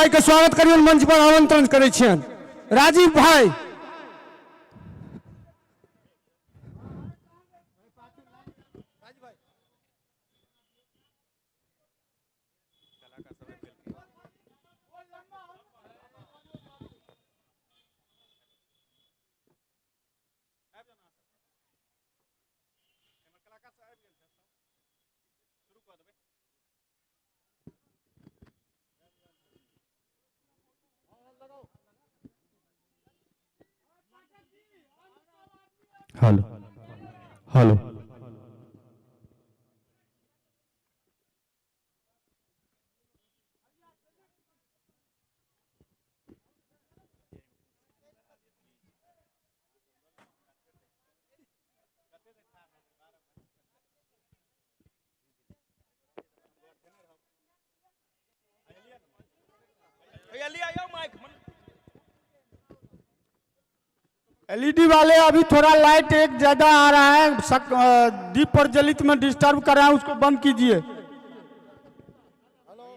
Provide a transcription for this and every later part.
के स्वागत करियौ, मंच पर आमंत्रण करै छियनि राजीव भाई। Hello hello. LED वाले अभी थोड़ा लाइट एक ज्यादा आ रहा है, दीप प्रज्वलित में डिस्टर्ब कर रहा है, उसको बंद कीजिए। हेलो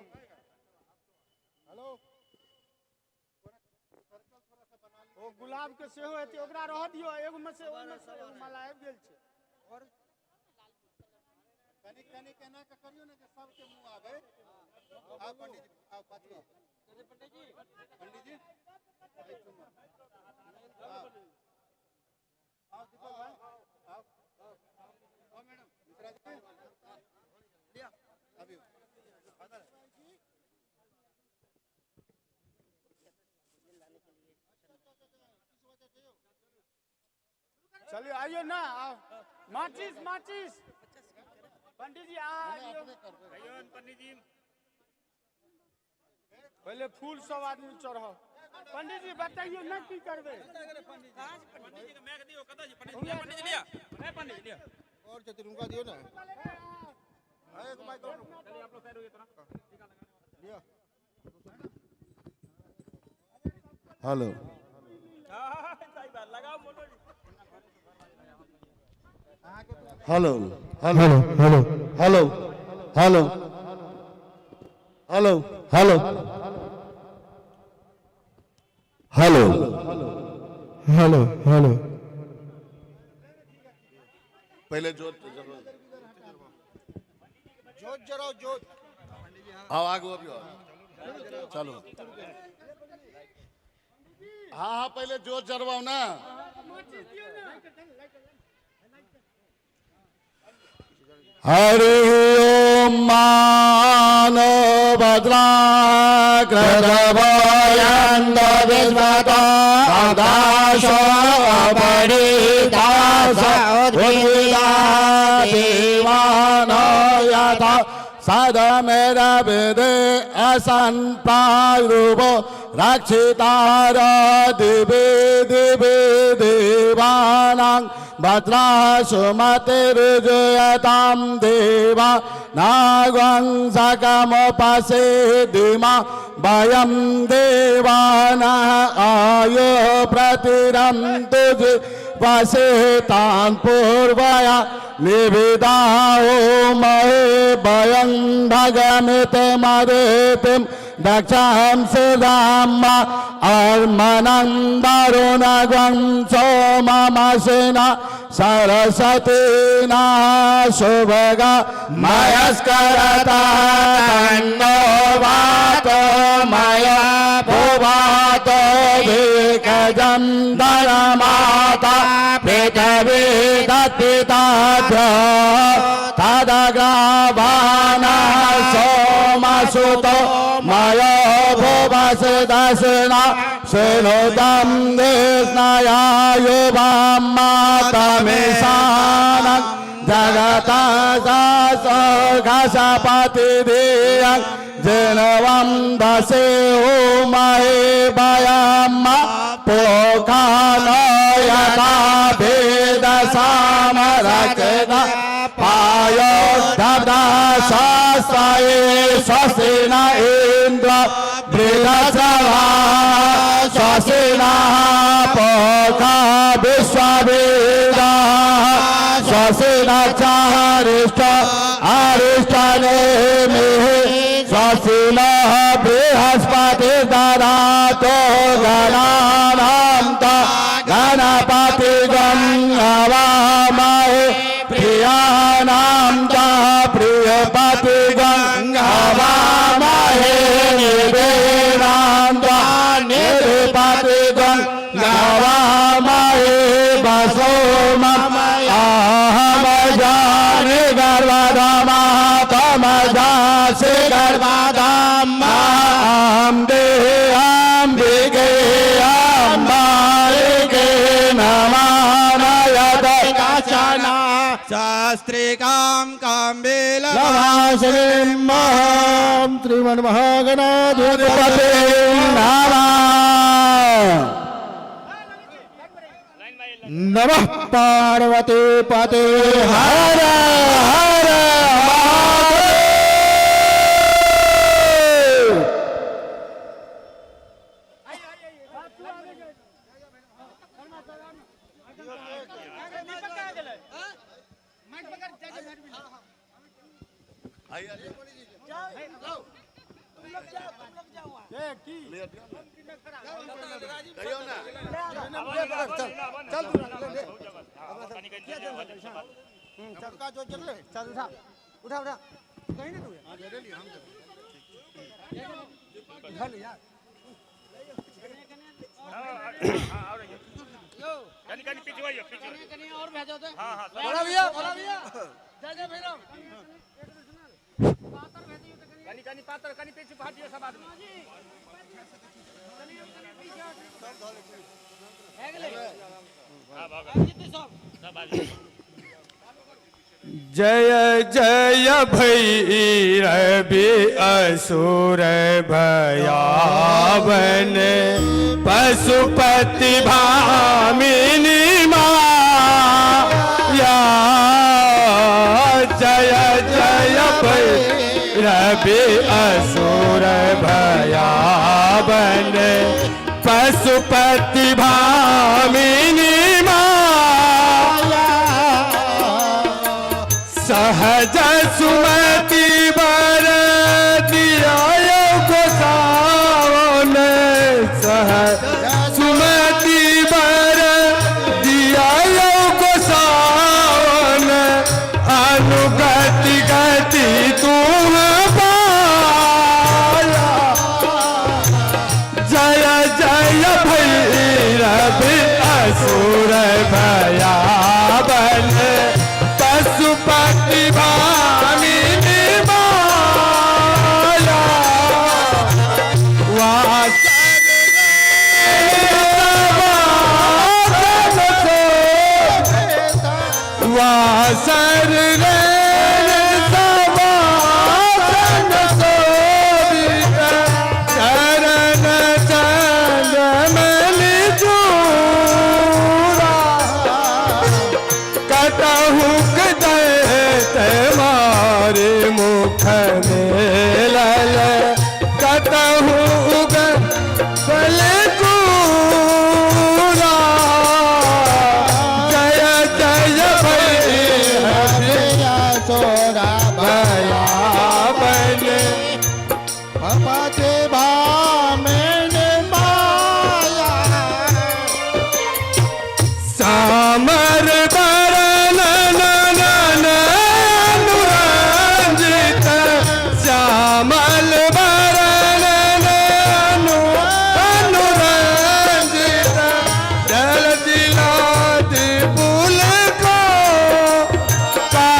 हेलो, ओ गुलाब के सेहो हेतै, ओकरा रह दियौ, एगो में से ओहिमे से एगो माला आबि गेल छै। कनी कनी केना के करियौ ने जे सबके मुंह आबै। आउ पंडित जी, आउ पाछू आउ। पंडित जी, एहिठुमा। आउ। आउ दीपक भाई, आउ। आउ मैडम, मिश्रा जी। लिया, अभी। चलिए आइए ना, आओ। माचिस माचिस पंडित जी आइए। पहले फूल सब आदमी चढ़ो। पंडित जी बताइए ना की करबै। और चतुर उनका दियो ना। एक माइक और। लिया। Hello hello hello hello hello hello hello hello hello hello hello. पहले जोत जराओ। जोत जराओ जोत। आओ आगू अभी आओ। चलो हाँ हाँ, पहले जोत जरवाओ ना। हरि ओम मानो भद्रा कृतवयन्त विस्मता दासो अपरिदास उद्विदा देवानो यथा सदमेर वेदे असन प्रायुर्वो रक्षितार दिवे दिवे देवानां भद्रा सुमतिर्जयतां देवा नागं सकमुपसे दिमा वयं देवानः आयो प्रतिरं तुझ वसेतान् पूर्वया निविदाओ महे वयं भगमित मरेतिं दक्षां सुदाम्मा अर्मणं वरुणगं सोममसिना सरस्वतीना सुभगा मयस्करता तन्नो वातो मया भुवातो भेकजं धरमाता पृथिवी तत्पिताभ्य तदग्रावाणः सोमसुतो मयो भुवस दशना शृणुतं देशनायायुवां मातमिशानं जगता सपति धियं जिनवं दसे महे वयं पोखानयता भेद सामरकना पायो धब्दाशास्त्रये स्वस्ति न इन्द्र बृहस्रवा स्वस्ति नः पोखा विश्ववेदाः स्वस्ति न चारिष्ट अरिष्टनेमिः स्वस्ति नः बृहस्पति ददातो गणानां ता गणपतिगं हवामहे प्रियाणां ता प्रियपतिगं हवामहे निवेदां ता निधिपतिगं हवामहे वसो मम अहम जाने गर्वधमः तमदासि गर्वधम अहं देहाम्बिके अम्बालिके नमानयत काचना शास्त्रिकां काम्बेल लवाश्रीं महां त्रिवन्महागणाधिपते नमः। नमः पार्वती पते हर हर महादेव। कहियो ना। उठा उठा कहीं ना तू उठा ले यार। बोला भैया, बोला भैया, जय जय भैरव। जय जय भैरवि असुर भयावन पशुपति भामिनी माया। जय जय भैरवि असुर भयावन पशुपति भामिनी माया। सहज सुमति बर दिया गोसावन। सहज सुमति बर दिया गोसावन अनुगति गति तुम पाया। जय जय भैरवि असुर भयावन पशुपति भामिनी माया। वासर रे सवासन सोवित चरण चंद्रमणि चूरा। कटहुक दैत मारे मुख मेलल कटहु उग बल कूरा। जय जय भैरवि भयावन पपते भामिनी माया। सामर बरन ननन अनुरंजित श्यामल बरन अनुरंजित जल दिलादि पुल को का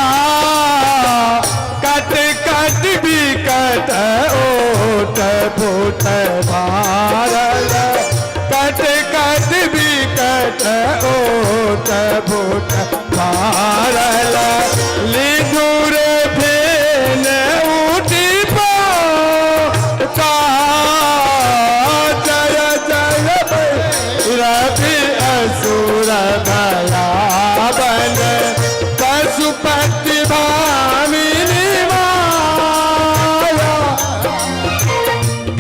कट कट बिकट ओट फूट भारल कट कट बिकट ओट फूट भारल लिदुर फेन उठी का। जय जय भैरवि असुर भयावन पशुपति भामिनी माया।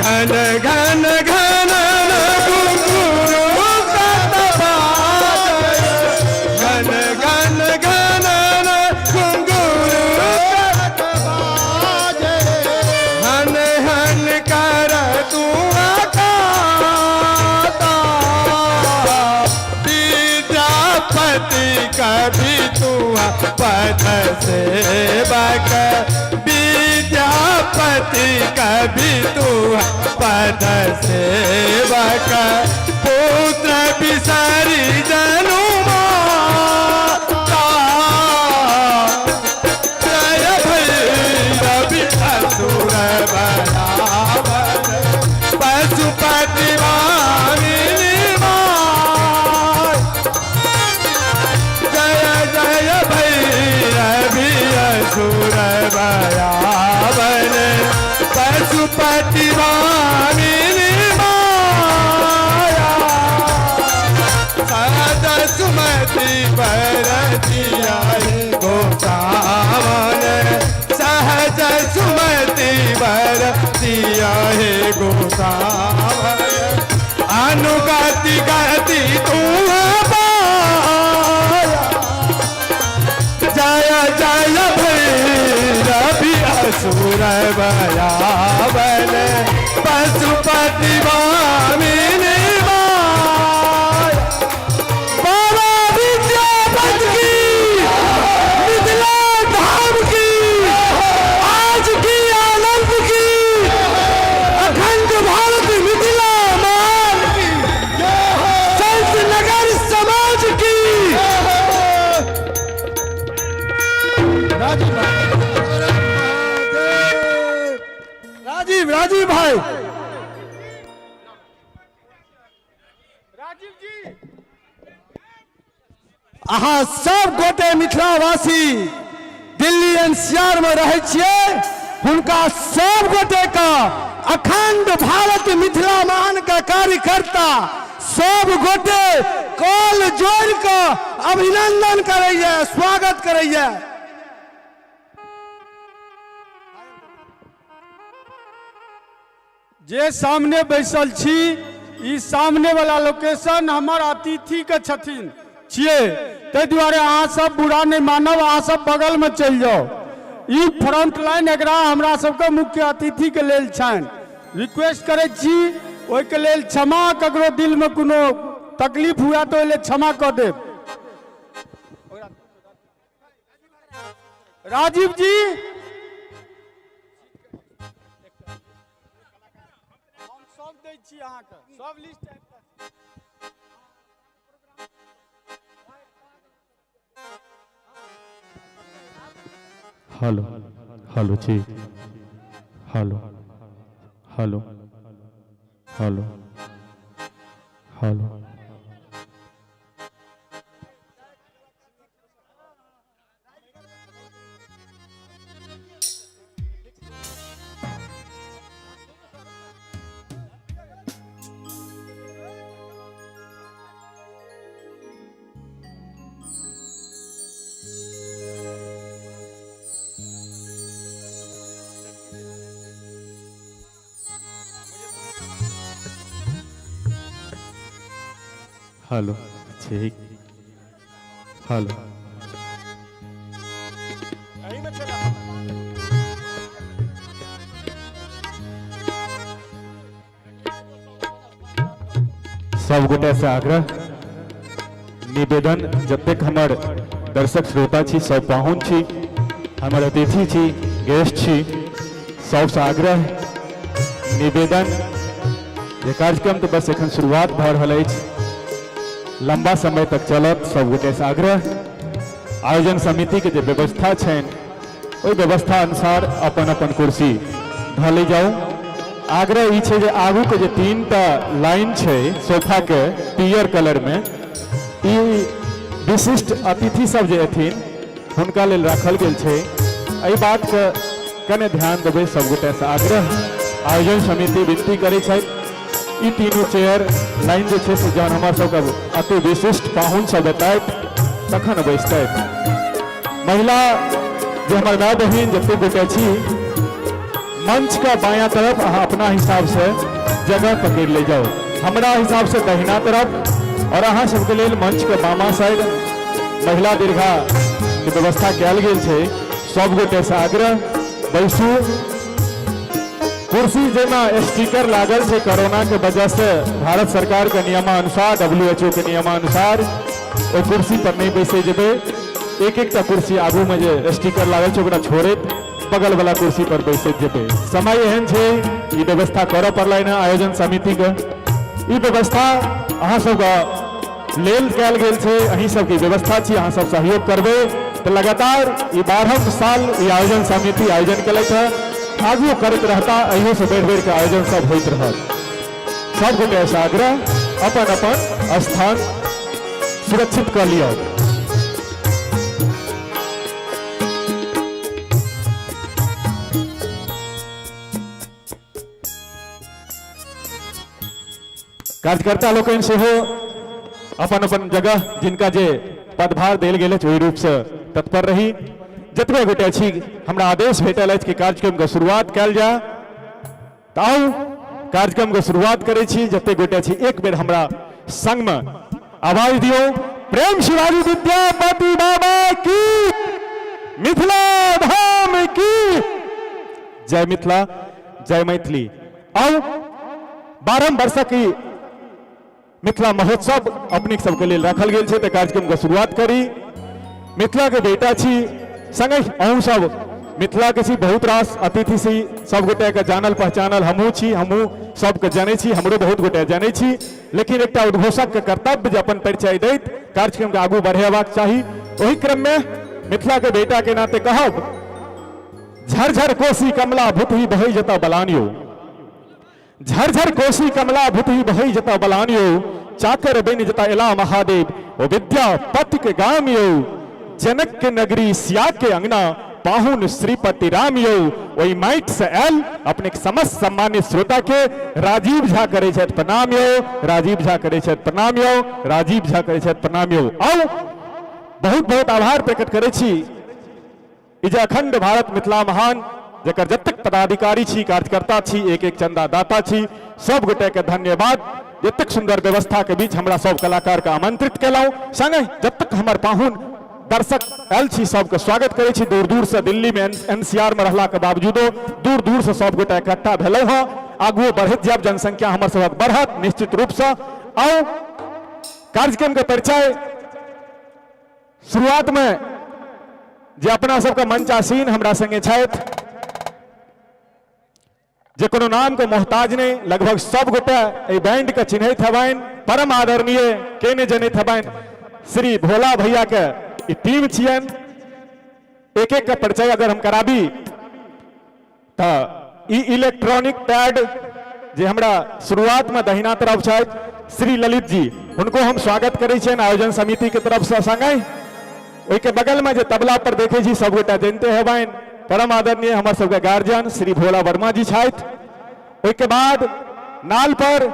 घन घन घन गुरु कत बाजय। घन घन घन सेवक विद्यापति कवि तू पद सेवक पुत्र बिसरी जनु माता। जय भैरवी असुर बराबर पशुपति भामिनी माय। जय जय भैरवी असुर बराबर पशुपति भामिनी माया। सदा सुमति भरतिया गोसावन सहज सुमति भरतिया हे गोसावन। अनुगति गति तू पाया। जय जय भैरवी असुर बयावन पशुपति भामिनी माया। बाबा विद्यापति की, मिथिला धाम की, आज की आनंद की, अखंड भारत मिथिला मान की, संत नगर समाज की। राजीव राजीव भाई, राजीव जी, अहाँ सब गोटे मिथिलावासी दिल्ली एनसीआर में रहै छियै, हुनका सब गोटे का अखंड भारत मिथिला महान का कार्यकर्ता सब गोटे कॉल जोड़ के अभिनंदन करैया, स्वागत करैया। जे सामने बैसल छी ई सामने वाला लोकेशन हमर अतिथि के छथिन छियै, ताहि दुआरे अहाँ सब बुरा नहीं मानब, अहाँ सब बगल में चलि जाउ। ई फ्रंट लाइन एकरा हमरा सबके मुख्य अतिथि के लेल छनि। रिक्वेस्ट करै छी ओहिके लेल क्षमा, ककरो दिल में कोनो तकलीफ हुए तो ओहि लेल क्षमा कऽ देब। राजीव जी, हम सब दै छी अहाँके सब लिस्ट। हेलो हेलो जी, hello hello hello hello. Hello ठीक, हेलो सब गोटे से आग्रह निवेदन, जतेक हमर दर्शक श्रोता छी, सब पाहुन छी, हमर अतिथि छी, गेस्ट छी, सबसँ आग्रह निवेदन जे कार्यक्रम तो बस एखन शुरुआत भऽ रहल अछि, लंबा समय तक चलत। सब गोटे से आग्रह, आयोजन समिति के जे व्यवस्था छनि ओहि व्यवस्था अनुसार अपन अपन कुर्सी धऽ जाउ। आग्रह ई छै जे आगू के जे 3टा लाइन छै सोफा के पियर कलर में, ई विशिष्ट अतिथि सब जे एथिन हुनका लेल राखल गेल छै। एहि बात के कने ध्यान देबै, सब गोटे से आग्रह। आयोजन समिति विनती करै छथि, ई तीनू चेयर लाइन जे छै से जहन हमर सबके अति विशिष्ट पाहुन सब एतथि तखन बैसतथि। महिला जे हमर माय बहिन जतेक गोटे छी, मंच का बायां तरफ अहाँ अपना हिसाब से जगह पकड़ ले जाओ। हमरा हिसाब से दहिना तरफ और अहाँ सबके लेल मंच के बामा साइड महिला दीर्घा के व्यवस्था कयल गेल छै। सब गोटे से आग्रह बैसू। कुर्सी जेना स्टिकर लागल छै कोरोना के वजह से भारत सरकार के नियमानुसार, WHO के नियमानुसार ओहि कुर्सी पर नहीं बैसे जेबै। एक एकटा कुर्सी आगू में जे स्टिकर लागल छै ओकरा छोड़ैत बगल वाला कुर्सी पर बैसैत जेबै। समय एहन छै, ई व्यवस्था करऽ पड़लै ने आयोजन समिति के। ई व्यवस्था अहाँ सबके लेल कयल गेल छै, अहीं सबके व्यवस्था छी, अहाँ सब सहयोग करबै तऽ लगातार ई 12 साल ई आयोजन समिति आयोजन केलथि है, आगू करैत रहता, अहियो से बढ़ि बढ़ि के आयोजन सब होइत रहत। सब गोटे से आग्रह अपन अपन स्थान सुरक्षित कऽ लिअ। कार्यकर्ता लोकनि सेहो अपन अपन जगह जिनका जे पदभार देल गेल अछि ओहि रूपसँ तत्पर रही। जतबे गोटे छी हमरा आदेश भेटल अछि कि कार्यक्रमके शुरुआत कयल जाय, तऽ आउ कार्यक्रमके शुरुआत करै छी। जते गोटे छी एक बेर हमरा संगमे आवाज दियौ, प्रेम शिवाजी विद्यापति बाबा की, मिथिला धाम की जय, मिथिला जय मैथिली। आउ 12 वर्षक ई मिथिला महोत्सव अपने सबके लेल राखल गेल छै, तऽ कार्यक्रम के शुरुआत करी। मिथिला के बेटा छी, संगहि अहूँ सब मिथिला के छी, बहुत रास अतिथि छी, सब गोटे के जानल पहचानल हमहूँ छी, हमहूँ सबके जानै छी, हमरो बहुत गोटे जानै छी, लेकिन एकटा उद्घोषक के कर्तव्य जे अपन परिचय दैत कार्यक्रम के आगू बढ़ेबाक चाही। ओहि क्रम में मिथिला के बेटा के नाते कहब, झरझर कोसी कमला भुतही बहै जतऽ बलानियो, झरझर कोसी कमला भुतही बहै जतऽ बलानियो, चाकर बनि जतऽ एला महादेव ओ विद्यापति के गाम यौ, जनक के नगरी सिया के अंगना पाहुन श्रीपति राम यौ। ओहि माटि से आयल अपने समस्त सम्मानित श्रोता के राजीव झा करै छथि प्रणाम यौ, राजीव झा करै छथि प्रणाम यौ, राजीव झा करै छथि प्रणाम यौ। आउ बहुत बहुत आभार प्रकट करै छी ई जे अखंड भारत मिथिला महान जकर जतेक पदाधिकारी छी, कार्यकर्ता छी, एक एक चंदा दाता छी, सब गोटे के धन्यवाद। जतेक सुंदर व्यवस्था के बीच हमरा सब कलाकार के आमंत्रित केलहुँ, संगहि जतेक हमर पाहुन दर्शक आयल छी सबके स्वागत करै छी। दूर दूर से दिल्ली में एनसीआर में रहला के बावजूदो दूर दूर से सब गोटे इकट्ठा भेलहुँ हँ। आगुओ बढ़ैत जायब, जनसंख्या हमर सबक बढ़त निश्चित रूप से। आउ कार्यक्रम के परिचय शुरुआत में जे अपना सबके मंचासीन हमरा संगे छथि, जे कोनो नाम के मोहताज नहीं, लगभग सब गोटे एहि बैंड के चिन्हैत हेबनि, परम आदरणीय के नहीं जनैत हेबनि, श्री भोला भैया के ई टीम छियनि। एक एक के परिचय अगर हम कराबी तऽ ई इलेक्ट्रॉनिक पैड जे हमरा शुरुआत में दहिना तरफ छथि श्री ललित जी, हुनको हम स्वागत करै छियनि आयोजन समिति के तरफ से। संगहि ओहिके बगल में जे तबला पर देखै छी सबगोटा जनिते हेबनि, परम आदरणीय हमर सबके गार्जियन श्री भोला वर्मा जी छथि। ओहिके बाद नाल पर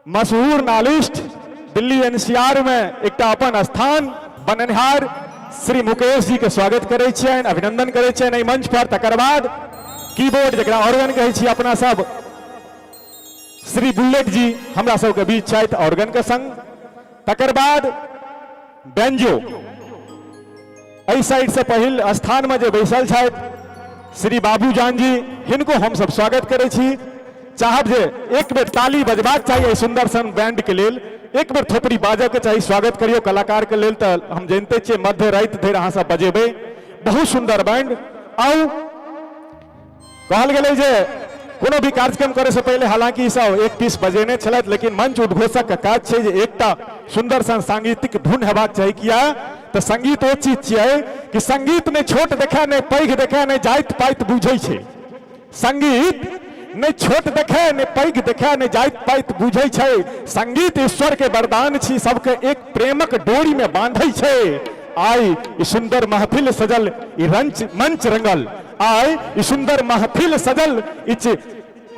मशहूर नालिस्ट दिल्ली एनसीआर में एकटा अपन स्थान बननिहार श्री मुकेश जी के स्वागत करै छियनि, अभिनंदन करै छियनि एहि मंच पर। तकर बाद कीबोर्ड जकरा ऑर्गन कहै छी अपना सब, श्री बुलेट जी हमरा सबके बीच छथि ऑर्गन के संग। तकर बाद बेंजो एहि साइड से पहिल स्थान में जे बैसल छथि श्री बाबूजान जी, हिनको हम सब स्वागत करै छी। चाहब जे एक बेर ताली बजबाक चाही एहि सुंदर सन बैंड के लेल, एक बेर थोपड़ी बाजऽ के चाही, स्वागत करियौ कलाकार के लेल। तऽ हम जनिते छियै मध्य राति धरि अहाँ सब बजेबै, बहुत सुंदर बैंड। आउ कहल गेलै जे कोनो भी कार्यक्रम करे से पहले हालांकि ई सब एक पीस बजेने छलथि, लेकिन मंच उद्घोषक के काज छै जे एकटा सुंदर सन सांगीतिक धुन हेबाक चाही। किया तऽ संगीत ओ चीज छियै कि संगीत नहि छोट देखै, नहि पैघ देखै, नहि जाति पाति बुझै छै। संगीत नहि छोट देखै, नहि पैघ देखै, नहि जाति पाति बुझै छै। संगीत ईश्वर के वरदान छी, सबके एक प्रेमक डोरी में बांधै छै। आइ ई सुंदर महफिल सजल, ई रंच मंच रंगल, आइ ई सुंदर महफिल सजल, इच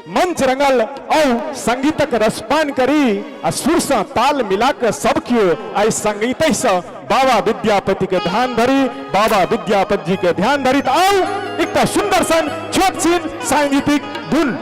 मंच रंगल, औ संगीतक रसपान करी आ सुर से ताल मिला के सब कियो आइ संगीत से बाबा विद्यापति के ध्यान धरी, बाबा विद्यापति जी के ध्यान धरी। तऽ आउ एकटा सुंदर सन छोट छिन सांगीतिक धुन।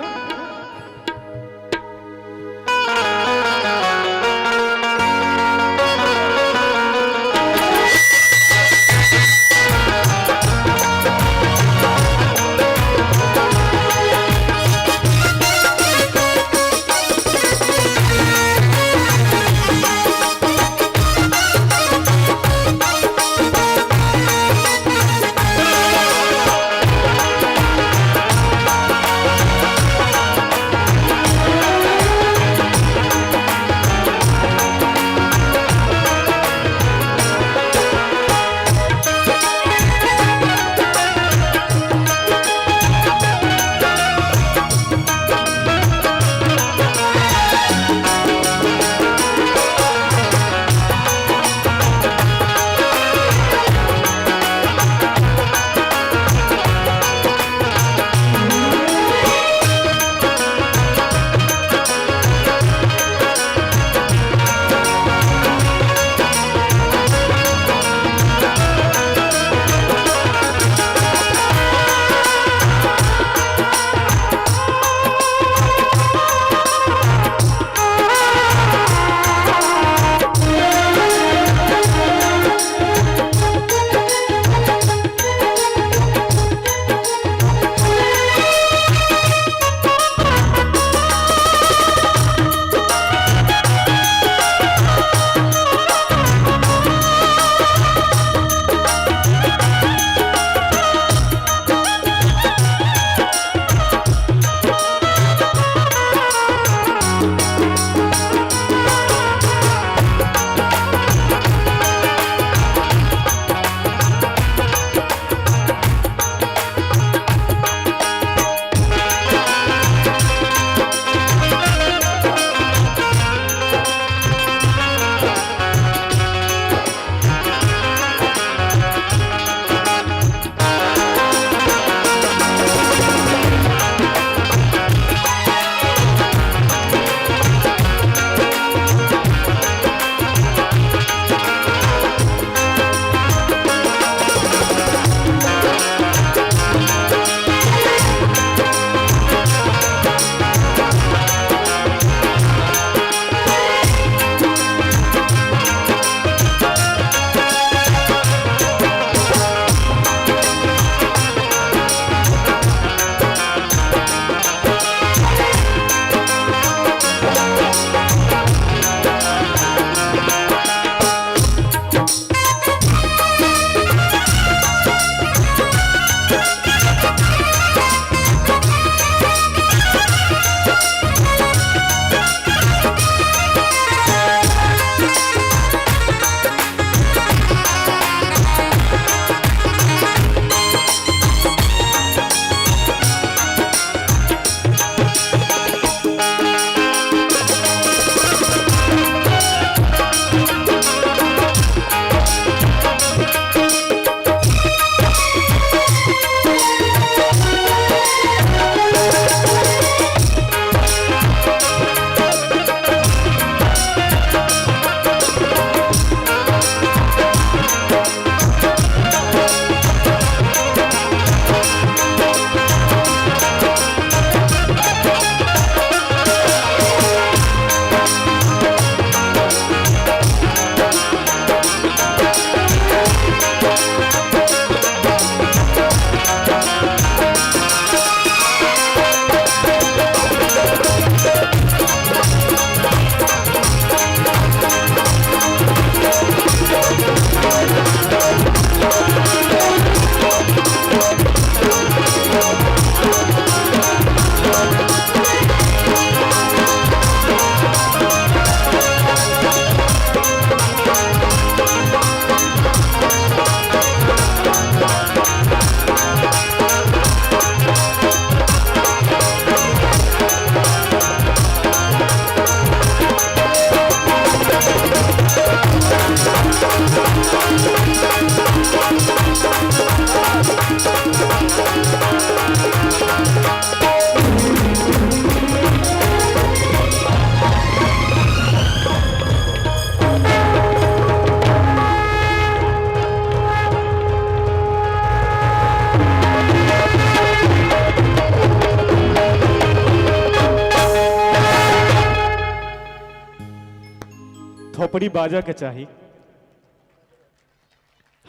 थोपड़ी बाजऽ के चाही।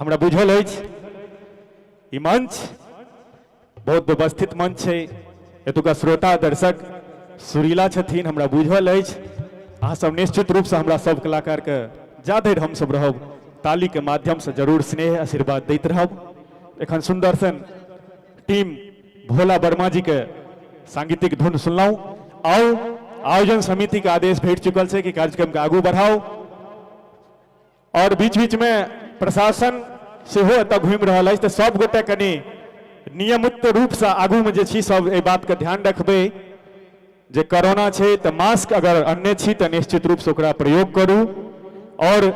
हमरा बुझल अछि ई मंच बहुत व्यवस्थित मंच छै, एतुका श्रोता दर्शक सुरीला छथिन, हमरा बुझल अछि। अहाँ सब निश्चित रूपसँ हमरा सब कलाकारके जा धरि हमसब रहब तालीके माध्यमसँ जरूर स्नेह आशीर्वाद दैत रहब। एखन सुन्दर सन टीम भोला वर्मा जी के सांगीतिक धुन सुनलहुँ। आउ आयोजन समिति के आदेश भेट चुकल छै कि कार्यक्रम के आगू बढ़ाउ और बीच बीच में प्रशासन सेहो एतऽ घुमि रहल अछि, तऽ सब गोटे कनि नियमित रूपसँ आगूमे जे छी सब एहि बातके ध्यान रखबै जे कोरोना छै तऽ मास्क अगर अनने छी तऽ निश्चित रूपसँ ओकरा प्रयोग करू। और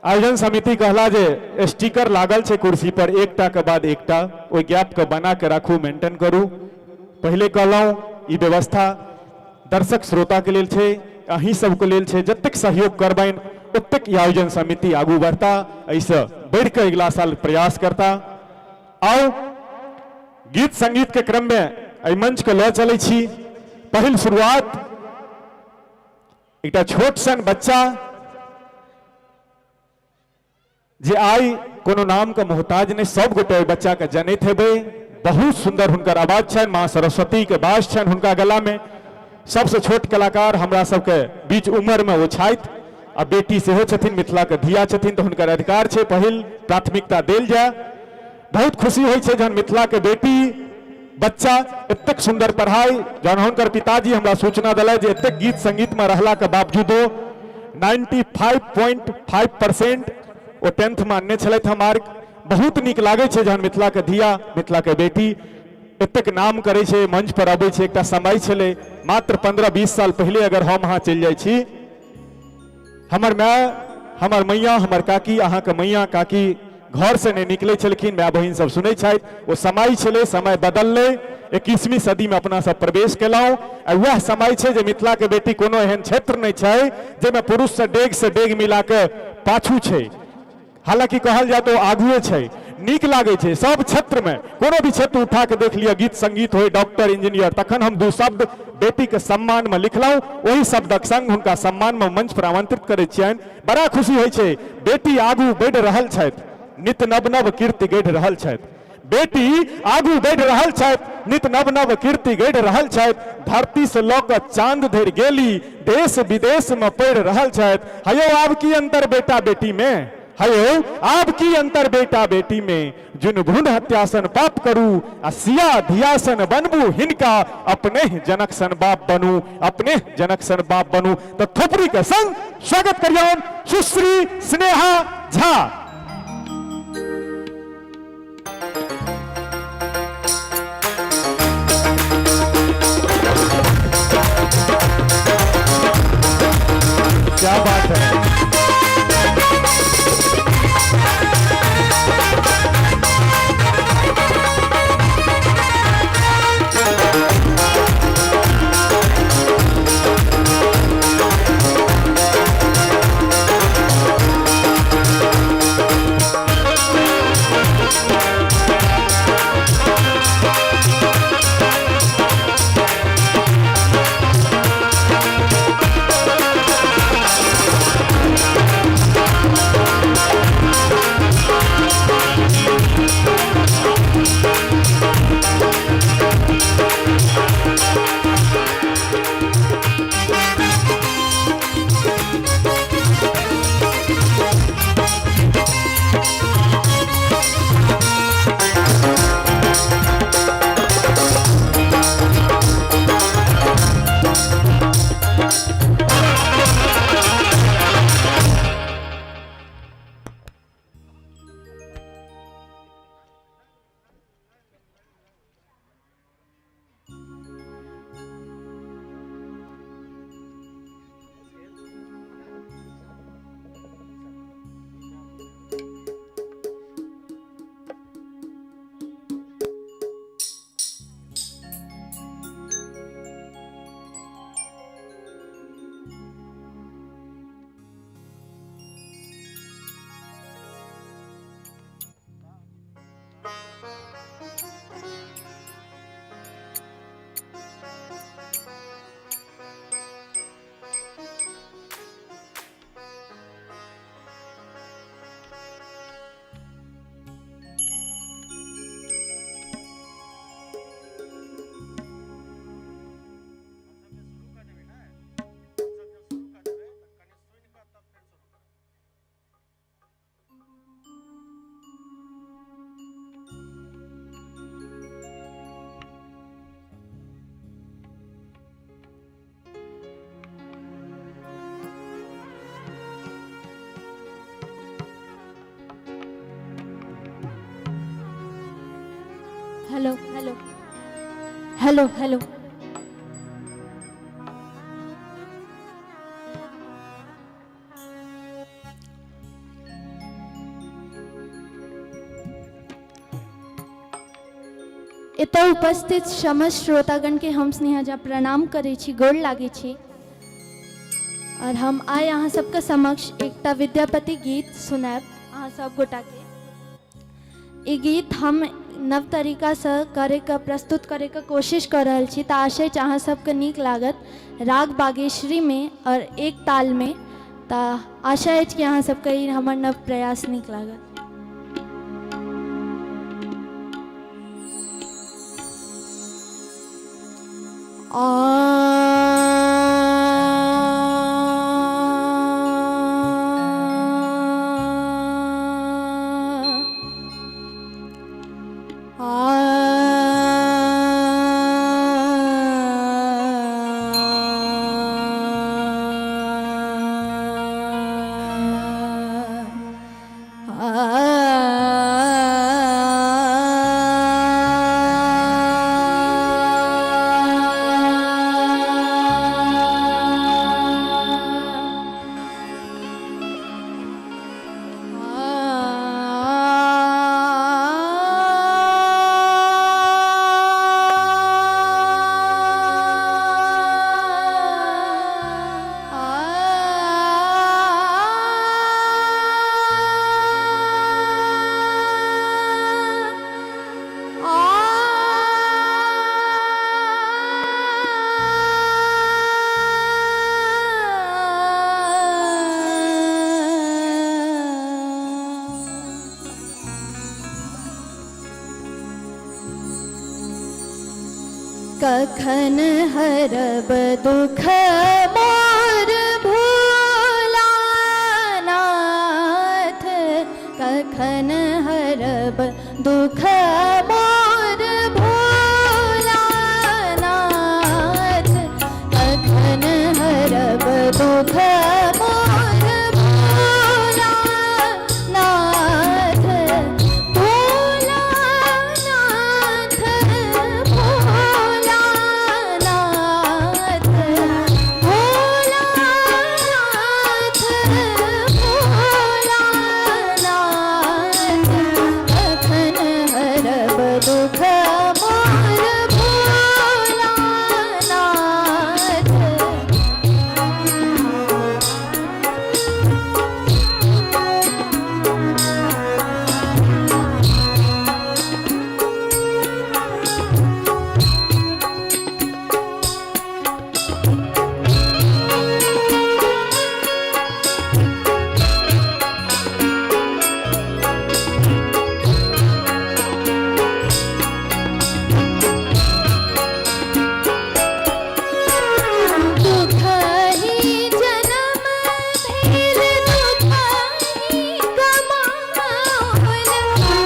आयोजन समिति कहला जे स्टिकर लागल छै कुर्सी पर, एकटा के बाद एकटा ओहि गैप के बना के राखू, मेंटेन करू। पहिले कहलहुँ ई व्यवस्था दर्शक श्रोता के लेल छै, अहीं सबके लेल छै, जतेक सहयोग करबनि ओतेक ई आयोजन समिति आगू बढ़ता, एहिसँ बढ़ि कऽ अगिला साल प्रयास करता। आउ गीत संगीत के क्रम में एहि मंच के लऽ चलै छी। पहिल शुरुआत एकटा छोट सन बच्चा जे आइ कोनो नाम के मोहताज नहीं, सब गोटे ओहि बच्चा के जनैत हेबै। बहुत सुंदर हुनकर आवाज छनि, माँ सरस्वती के वास छनि हुनका गला में। सबसे छोट कलाकार हमरा सबके बीच उम्र में ओ छथि आ बेटी सेहो छथिन, मिथिला के धिया छथिन, तऽ हुनकर अधिकार छै पहिल प्राथमिकता देल जाय। बहुत खुशी होइ छै जहन मिथिला के बेटी बच्चा एतेक सुंदर पढ़ाई, जहन हुनकर पिताजी हमरा सूचना देलथि जे एतेक गीत संगीत में रहला के बावजूदो 95.5% ओ 10th में अनने छलथि हँ मार्क। बहुत नीक लागै छै जहन मिथिला के धिया मिथिला के बेटी एतेक नाम करै छै, मंच पर अबै छै। एकटा समय छलै मात्र 15-20 साल पहिले अगर हम अहाँ चलि जाइ छी, हमर माय हमर मैया हमर काकी अहाँके मैया काकी घर से नहीं निकले छलखिन, माय बहिन सब सुनै छथि। ओ समय छलै, समय बदललै, 21वीं सदी में अपना सब प्रवेश केलहुँ आ वएह समय छै जे मिथिला के बेटी कोनो एहन क्षेत्र नहीं छै जाहिमे पुरुष से डेग से डेग मिला के पाछू छै, हालांकि कहल जाय तो आगुए छै। नीक लागै छै सब क्षेत्र में, कोनो भी क्षेत्र उठा के देख लिअ, गीत संगीत होय, डॉक्टर इंजीनियर। तखन हम दू शब्द बेटी के सम्मान में लिखलहुँ, ओहि शब्दक संग हुनका सम्मान में मंच पर आमंत्रित करै छियनि। बड़ा खुशी होइ छै बेटी आगू बढ़ि रहल छथि, नित नव नव कीर्ति गढ़ि रहल छथि। बेटी आगू बढ़ि रहल छथि, नित नव नव कीर्ति गढ़ि रहल छथि। धरती से लऽ कऽ चांद धरि गेली, देश विदेश में पढ़ि रहल छथि। हयौ आब की अंतर बेटा बेटी में, हयौ आब की अंतर बेटा बेटी में, जुन भ्रूण हत्यासन पाप करू आ सिया धियासन बनबू हिनका, अपने जनक सन बाप बनू, अपने जनक सन बाप बनू। तऽ थोपड़ी के संग स्वागत करियौन सुश्री स्नेहा झा। क्या बात है। Hello hello hello hello. एतऽ उपस्थित समस्त श्रोतागणके हम स्नेहा झा प्रणाम करै छी, गोर लागै छी। और हम आइ अहाँ सबके समक्ष एकटा विद्यापति गीत सुनायब अहाँ सब गोटाके। ई गीत हम नव तरीकासँ करैके प्रस्तुत करैके कोशिश कऽ रहल छी, तऽ आशा अछि अहाँ सबके नीक लागत। राग बागेश्वरीमे और एक तालमे, तऽ आशा अछि कि अहाँ सबके ई हमर नव प्रयास नीक लागत। कखन हरब दुख मोर भोलानाथ, कखन हरब दुख मोर भोलानाथ, कखन हरब दुख मोर भोलानाथ, भोलानाथ, भोलानाथ, भोलानाथ, भोलानाथ, कखन हरब दुख मोर भोलानाथ। दुखहि जनम भेल दुखहि कमाओल,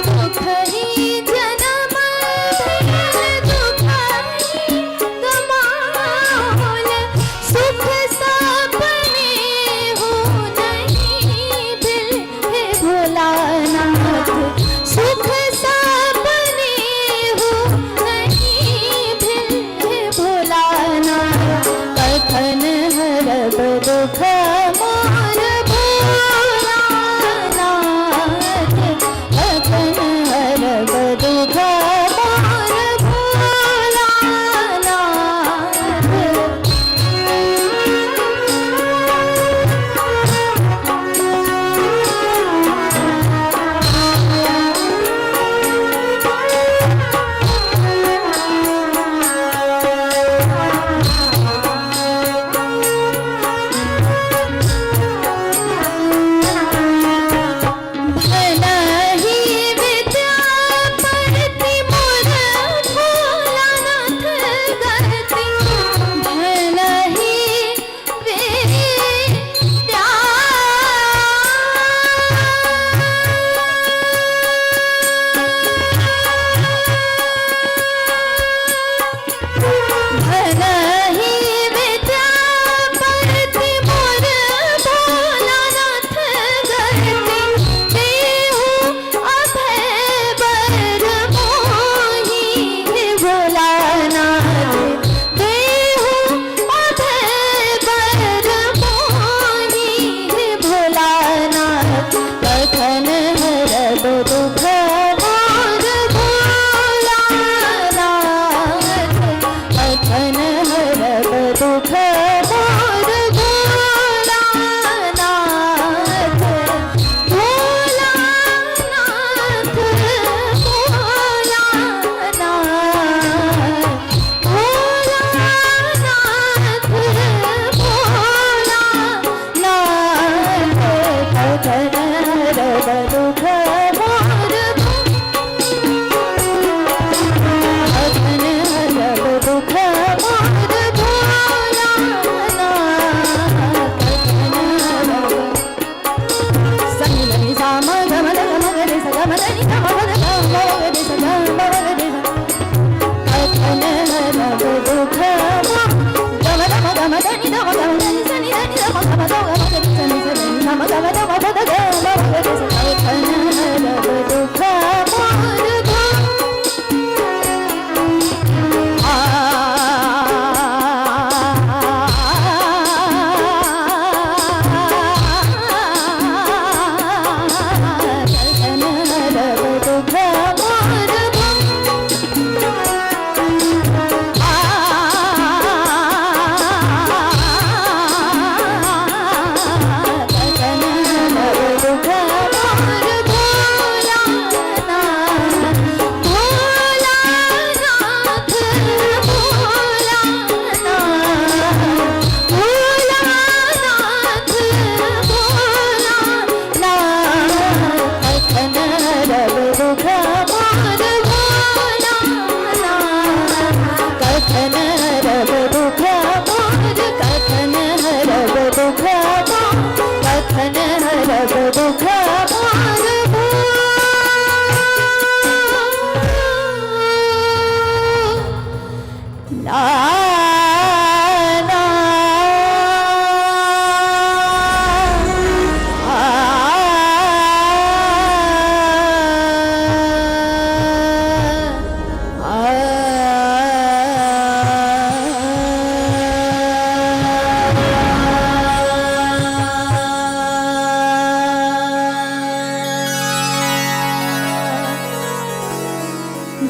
दुखहि जनम भेल दुखहि कमाओल, सुख सपने हो नहीं भेल हे भोलानाथ, सुख सपने हो नहीं भेल हे भोलानाथ, कखन हरब दुख मोर भोलानाथ, कखन हरब दुख मोर भोलानाथ।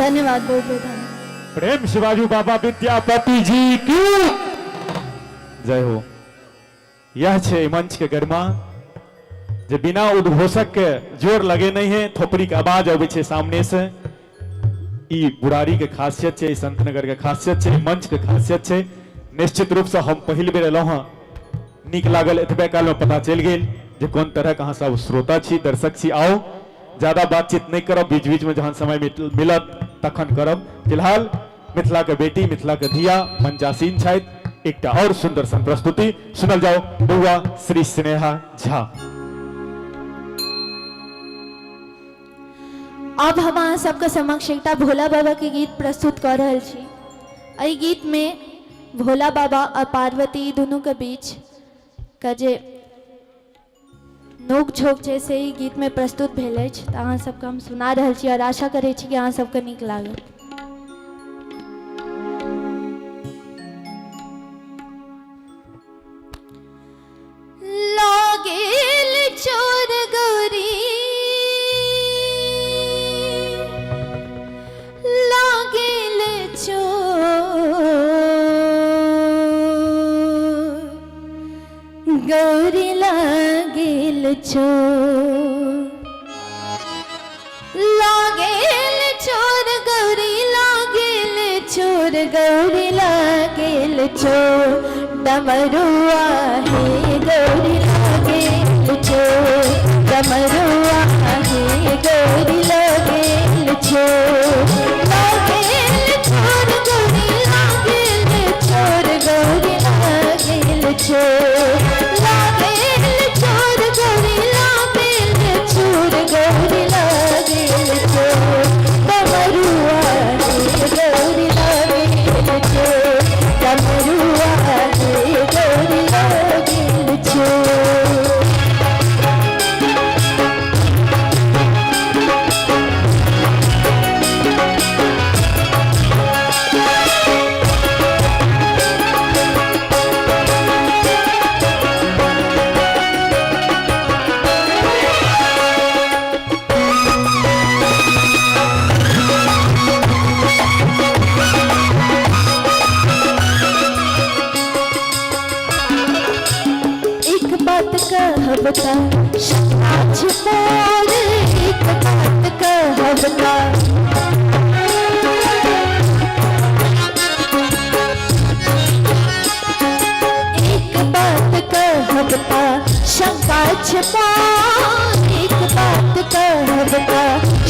धन्यवाद, बहुत बहुत धन्यवाद। प्रेम शिवाजी बाबा विद्यापति जी की जय हो। यह छे मंच के गरिमा जे बिना उद्घोषक के जोर लगे नहीं है, थोपड़ी के आवाज अबै छे सामने से। ई बुरारी के खासियत छे, ई संतनगर के खासियत छे, मंच के खासियत छे। निश्चित रूप से हम पहिल बेर एलहुँ हँ, नीक लागल। एतबे काल में पता चलि गेल जे कोन तरह के अहाँ सब श्रोता छी, दर्शक छी। आओ ज्यादा बातचीत नहीं करब, बीच बीच में जहन समय मिलत तखन करब। फिलहाल मिथिला के बेटी, मिथिला के धिया मंचासीन छथि, एकटा और सुंदर सन प्रस्तुति सुनल जाओ बउआ श्री स्नेहा झा। अब हम अहाँ सबके समक्ष एकटा भोला बाबा के गीत प्रस्तुत कर रहल छी। एहि गीत में भोला बाबा और पार्वती दुनू के बीच के जे नोक झोंक छै से ई गीत में प्रस्तुत भेल अछि, तऽ अहाँ सबके हम सुना रहल छी और आशा करै छी कि अहाँ सबके नीक लागत। लागेल चोर गौरी, लागेल चोर गौरी, लागेल चोर, लागेल चोर गौरी, लागेल चोर गौरी, लागेल चोर डमरुआ हे गौरी, लागेल चोर डमरुआ हे गौरी, लागेल चोर, लागेल चोर गौरी, लागेल चोर गौरी, लागेल चोर, लागेल चोर गौरी, लागेल चोर गौरी, लागेल चोर डमरुआ हे गौरी, लागेल चोर डमरुआ हे गौरी, लागेल चोर। एक बात कहबता साँझ मोर, एक बात कहबता, एक बात कहबता शंका मोर, एक बात कहबता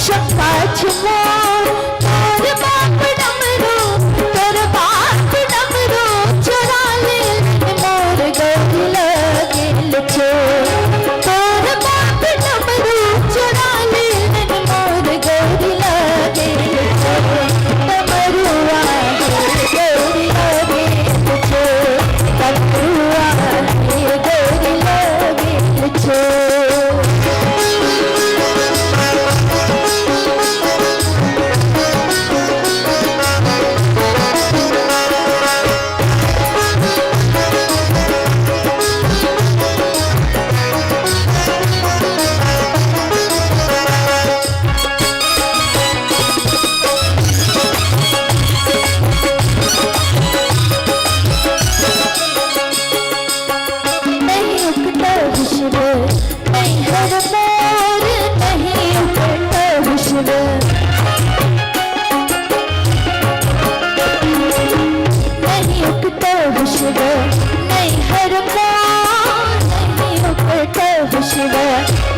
शंका मोर, तोर बाप डमरू, तोर बाप डमरू चुरा ले मोर गौरी, लागेल चोर, तोर बाप डमरू चुरा ले मोर गौरी, लागेल चोर डमरुआ हे गौरी, लागेल चोर डमरुआ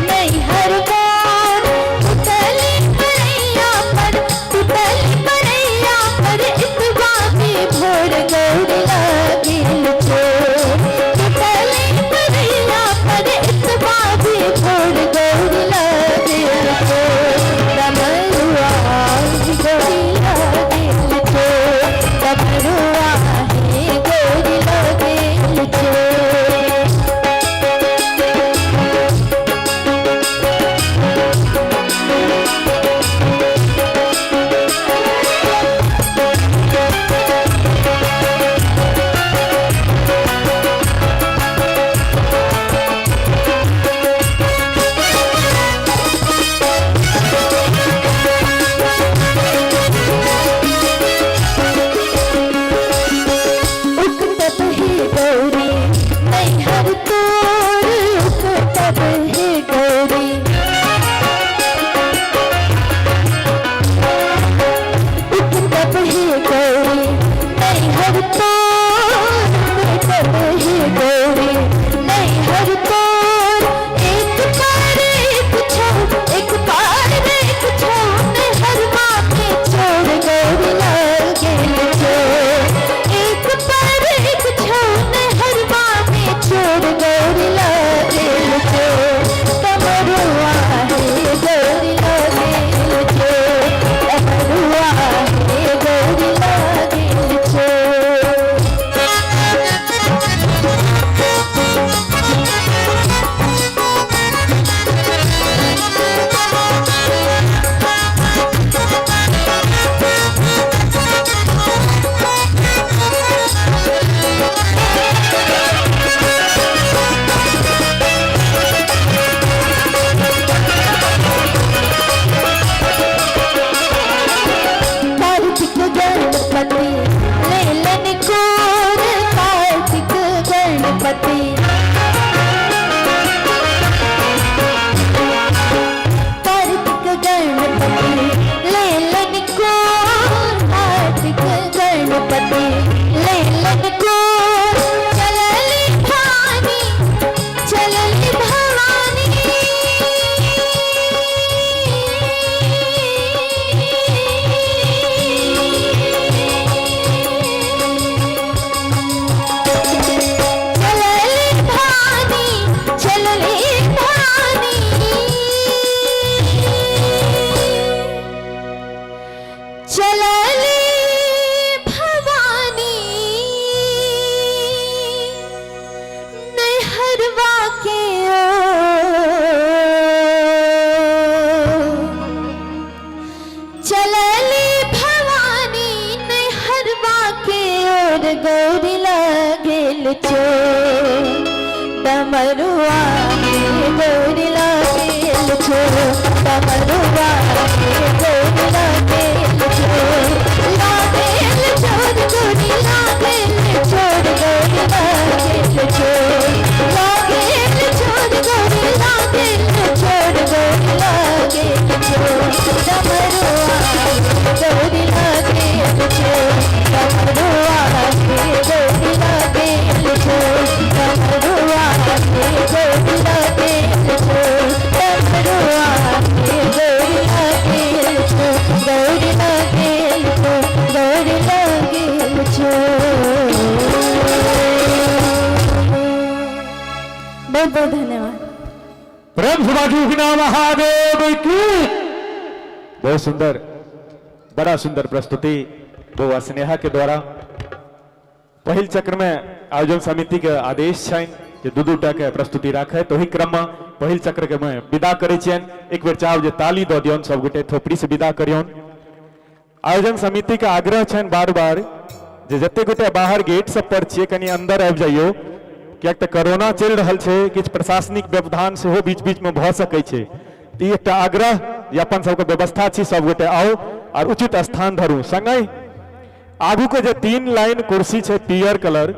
नैहर मोर। टूटली परैया पर, टूटली परैया पर इतबा भी भोर गौरी लागेल चोर। टूटली परैया पर इतबा भी भोर गौरी लागेल चोर। डमरुआ गौरी लागेल चोर, डमरुआ हे गौरी लागेल चोर। उकतब हे गौरी नैहर तोर, उकतब हे गौरी। उकतब हे गौरी नैहर तोर, उकतब हे गौरी नैहर तोर। एक पार एक छो, एक पार एक छो, नैहर माथे छोड़ गौरी लागेल चोर। एक पार एक छो, नैहर माथे छोड़ गौरी लागेल चोर। डमरुआ हे गौरी लागेल चोर, डमरुआ हे गौरी लागेल चोर। कार्तिक गणपति लेलन कोर, कार्तिक गणपति। कार्तिक गणपति लेलन कोर, कार्तिक गणपति लेलन कोर। चलली भवानी, चलली भवानी, चलली भवानी, चलली भवानी, चलली भवानी नैहरवा के ओर। चलली भवानी नैहरवा के ओर गौरी लागेल चोर। डमरुआ हे गौरी लागेल चोर, डमरुआ हे गौरी लागेल चोर। लागेल चोर गौरी लागेल चोर, गौरी लागेल चोर। लागेल चोर गौरी लागेल चोर, गौरी लागेल चोर। डमरुआ हे गौरी लागेल चोर, डमरुआ हे गौरी लागेल चोर, डमरुआ हे गौरी लागेल चोर, डमरुआ हे गौरी लागेल चोर, गौरी लागेल चोर, गौरी लागेल चोर। बहुत बहुत धन्यवाद। प्रेम सुभाषी महादेव की। बहुत सुंदर, बड़ा सुंदर प्रस्तुति बौआ स्नेहा के द्वारा। पहिल चक्र में आयोजन समिति के आदेश छनि जे दू दू टा के प्रस्तुति राखे, तो ओहि क्रम में पहिल चक्र के में विदा करै छियनि। एक बेर चाहब जे ताली दऽ दियौन, सब गोटे थोपड़ी से विदा करियौन। आयोजन समिति के आग्रह छनि बार बार जे जते गोटे बाहर गेट सब पर छियै कनि अंदर आबि जाइयौ, किएक तऽ कोरोना चलि रहल छै, किछु प्रशासनिक व्यवधान सेहो बीच बीच में भऽ सकै छै। तऽ ई एकटा आग्रह जे अपन सबके व्यवस्था छी, सब गोटे आउ और उचित स्थान धरू। संगहि आगू के जे 3 लाइन कुर्सी छै पियर कलर,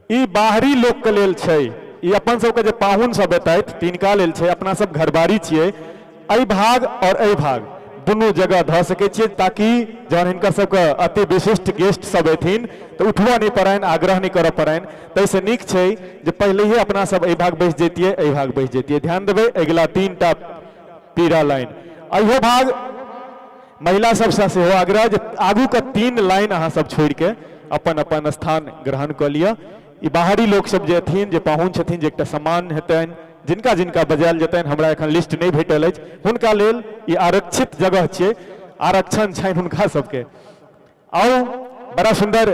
ई बाहरी लोक के लेल छै, ई अपन सबके जे पाहुन सब एतथि तिनका लेल छै। अपना सब घरबारी छियै, एहि भाग और एहि भाग दुनू जगह धऽ सकै छियै, ताकि जहन हिनकर सबके अति विशिष्ट गेस्ट सब एथिन तऽ उठबऽ नहि पड़नि, आग्रह नहि करऽ पड़नि। ताहिसँ नीक छै जे पहिलहिए अपना सब एहि भाग बैस जैतियै, एहि भाग बैस जैतियै। ध्यान देबै, अगिला 3टा पीरा लाइन, अहियो भाग महिला सबसँ सेहो आग्रह जे आगूके 3 लाइन अहाँ सब छोड़िके अपन अपन स्थान ग्रहण कऽ लिअ। ई बाहरी लोक सब जे अथिन, जे पाहुन छथिन, जे एकटा सम्मान हेतनि, जिनका जिनका बजायल जेतनि, हमरा एखन लिस्ट नहि भेटल अछि, हुनका लेल ई आरक्षित जगह छियै, आरक्षण छनि हुनका सबके। आउ, बड़ा सुंदर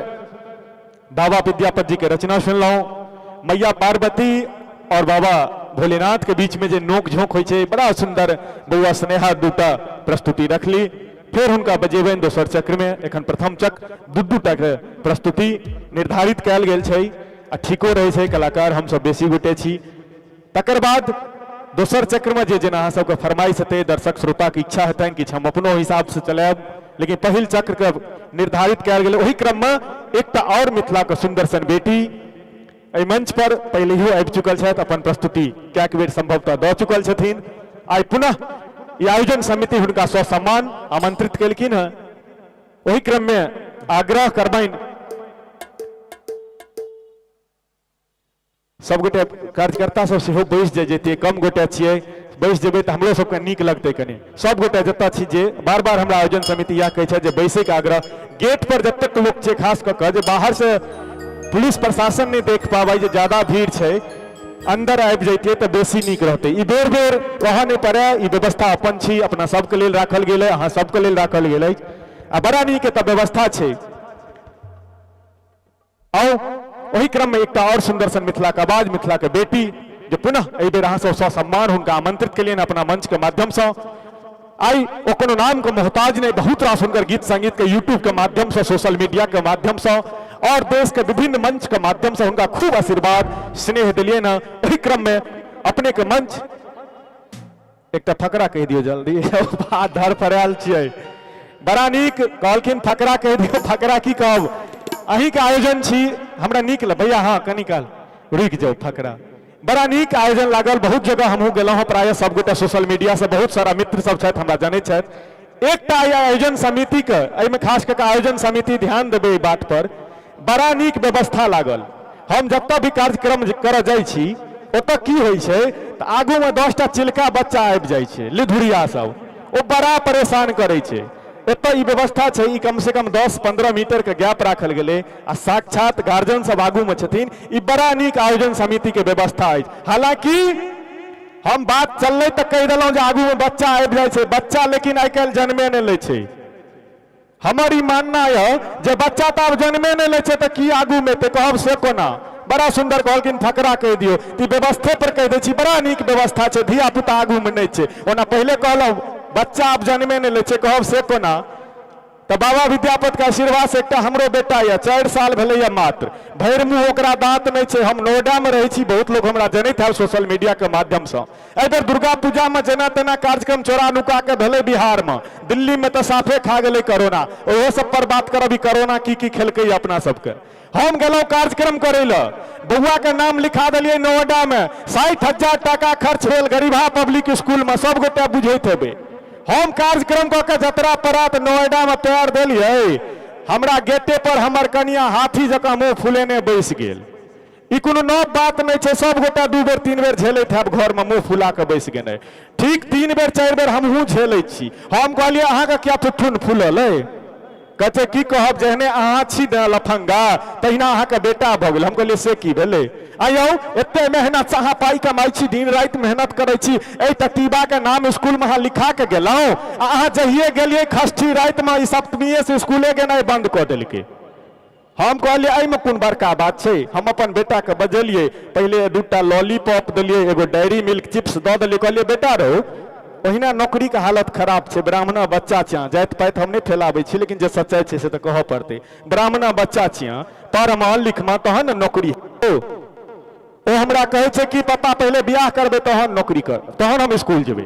बाबा विद्यापति जी के रचना सुनलहुँ। मैया पार्वती और बाबा भोलेनाथ के बीच में जे नोक झोंक होइ छै, बड़ा सुंदर बौआ स्नेहा दूटा प्रस्तुति रखली। फेर हुनका बजेबनि दोसर चक्र में। एखन प्रथम चक्र दू दूटा के प्रस्तुति निर्धारित कयल गेल छै आ ठीको रहै छै, कलाकार हमसब बेसी गोटे छी। तकर बाद दोसर चक्रमे जे जेना अहाँ सबके फरमाइश हेतै, दर्शक श्रोताके इच्छा हेतनि, किछु हम अपनो हिसाबसँ चलायब, लेकिन पहिल चक्रके निर्धारित कयल गेलै। ओहि क्रममे एकटा आओर मिथिलाके सुन्दर सन बेटी एहि मंच पर पहिलहियो आबि चुकल छथि, अपन प्रस्तुति कएक बेर संभवतः दऽ चुकल छथिन। आइ पुनः ई आयोजन समिति हुनका ससम्मान आमंत्रित केलखिन हँ। ओहि क्रममे आग्रह करबनि सब गोटे कार्यकर्ता सब सेहो बैस जाय जैतियै, कम गोटे छियै, बैस जेबै तऽ हमरो सबके नीक लगतै कनि। सब गोटे जतऽ छी, जे बार बार हमरा आयोजन समिति इएह कहै छै जे बैसैके आग्रह, गेट पर जतेक लोक छै, खास कऽ कऽ जे बाहर से पुलिस प्रशासन नहि देख पाबै जे ज्यादा भीड़ छै, अंदर आबि जैतियै तऽ बेसी नीक रहतै। ई बेर बेर कहऽ नहि पड़ै, ई व्यवस्था अपन छी, अपना सबके लेल राखल गेल अइ, अहाँ सबके लेल राखल गेल अछि आ बड़ा नीक एतऽ व्यवस्था छै। आउ, ओहि क्रम में एकटा और सुंदर सन मिथिला के आवाज, मिथिला के बेटी जे पुनः एहि बेर अहाँ सब ससम्मान हुनका आमंत्रित केलियनि अपना मंच के माध्यम से। आइ ओ कोनो नाम के मोहताज नहीं, बहुत रास हुनकर गीत संगीत के यूट्यूब के माध्यम से, सोशल मीडिया के माध्यम से और देश के विभिन्न मंच के माध्यम से हुनका खूब आशीर्वाद स्नेह दिलियनि हँ। ओहि क्रम में अपने के मंच एकटा फकरा कहि दियौ जल्दी, हाथ धर फरायल छियै। बड़ा नीक कहलखिन फकरा कहि दियौ। फकरा की कहब, अहीँके आयोजन छी, हमरा नीक लग भैया, हाँ कनी काल रुकि जाउ। फकरा बड़ा नीक आयोजन लागल, बहुत जगह हमहूँ गेलहुँ हँ, प्रायः सबगोटे सोशल मीडिया से बहुत सारा मित्र सब छथि, हमरा जनैत छथि। एकटा एहि आयोजन समितिके, एहिमे खास कऽ कऽ आयोजन समिति ध्यान देबै एहि बात पर, बड़ा नीक व्यवस्था लागल। हम जतऽ भी कार्यक्रम करऽ जाइ छी ओतऽ की होइ छै तऽ आगूमे 10टा चिलका बच्चा आबि जाइ छै, लिधुरिया सब, ओ बड़ा परेशान करै छै। एतऽ ई व्यवस्था छै, ई कमसँ कम 10-15 मीटरके गैप राखल गेलै आ साक्षात गार्जियन सब आगूमे छथिन। ई बड़ा नीक आयोजन समितिके व्यवस्था अछि। हालांकि हम बात चललै तऽ कहि देलहुँ जे आगूमे बच्चा आबि जाइ छै, बच्चा लेकिन आइ काल्हि जन्मे नहि लै छै। हमर ई मानना यऽ जे बच्चा तऽ आब जन्मे नहि लै छै तऽ की आगूमे एतै, कहब से कोना। बड़ा सुन्दर कहलखिन फकरा कहि दियौ, तऽ ई व्यवस्थे पर कहि दै छी, बड़ा नीक व्यवस्था छै, धिया पुता आगूमे नहि छै। ओना पहिले कहलहुँ बच्चा आब जन्मे नहि लै छै, कहब से कोना। तऽ बाबा विद्यापतिके आशीर्वादसँ एकटा हमरो बेटा यऽ, 4 साल भेलैए मात्र, भरि मुँह ओकरा दाँत नहि छै। हम नोएडामे रहै छी, बहुत लोक हमरा जनैत हैब सोशल मीडियाके माध्यमसँ। एहि बेर दुर्गा पूजामे जेना तेना कार्यक्रम चोरा नुका के भेलै बिहारमे, दिल्लीमे तऽ साफे खा गेलै कोरोना। ओहो सब पर बात करब, ई कोरोना की की खेलकै अपना सबके। हम गेलहुँ कार्यक्रम करै लए, बौआके नाम लिखा देलियै नोएडामे, 60,000 टाका खर्च भेल गरीबहा पब्लिक स्कूलमे, सब गोटे बुझैत हेबै। हम कार्यक्रम कऽ के जतरा परात नोएडामे पैर देलियै, हमरा गेटे पर हमर कनिया हाथी जकाँ मुँह फुलेने बैस गेल। ई कोनो नव बात नहि छै, सब गोटा 2 बेर 3 बेर झेलैत हैब घरमे मुँह फुला कऽ बैस गेनाइ। ठीक 3 बेर 4 बेर हमहूँ झेलै छी। हम कहलियै अहाँके किया थुथुन फुलल अइ? कहै छै की कहब, जेहने अहाँ छी ने लफंगा तहिना अहाँके बेटा भऽ गेल। हम कहलियै से की भेलै? आइ यौ एते मेहनतसँ अहाँ पाइ कमाइ छी, दिन राति मेहनत करै छी, एहि ततीबाके नाम स्कूलमे अहाँ लिखा कऽ गेलहुँ आ अहाँ जहिये गेलियै खष्ठी रातिमे ई सप्तमीएसँ स्कूले गेनाइ बन्द कऽ देलकै। हम कहलियै एहिमे कोन बड़का बात छै। हम अपन बेटाके बजेलियै, पहिले 2टा लॉलीपॉप देलियै, एगो डेयरी मिल्क चिप्स दऽ देलियै। कहलियै बेटा रौ, ओहिना नौकरीके हालत खराब छै, ब्राह्मणा बच्चा छियै, जाति पाति हम नहि फैलाबै छी, लेकिन जे सच्चाइ छै से तऽ कहऽ पड़तै। ब्राह्मणा बच्चा छियै, पढ़मऽ लिखमऽ तहन ने नौकरी हेतौ। ओ हमरा कहै छै कि पप्पा पहिले बियाह करबै तहन नौकरी कर, तहन हम स्कूल जेबै।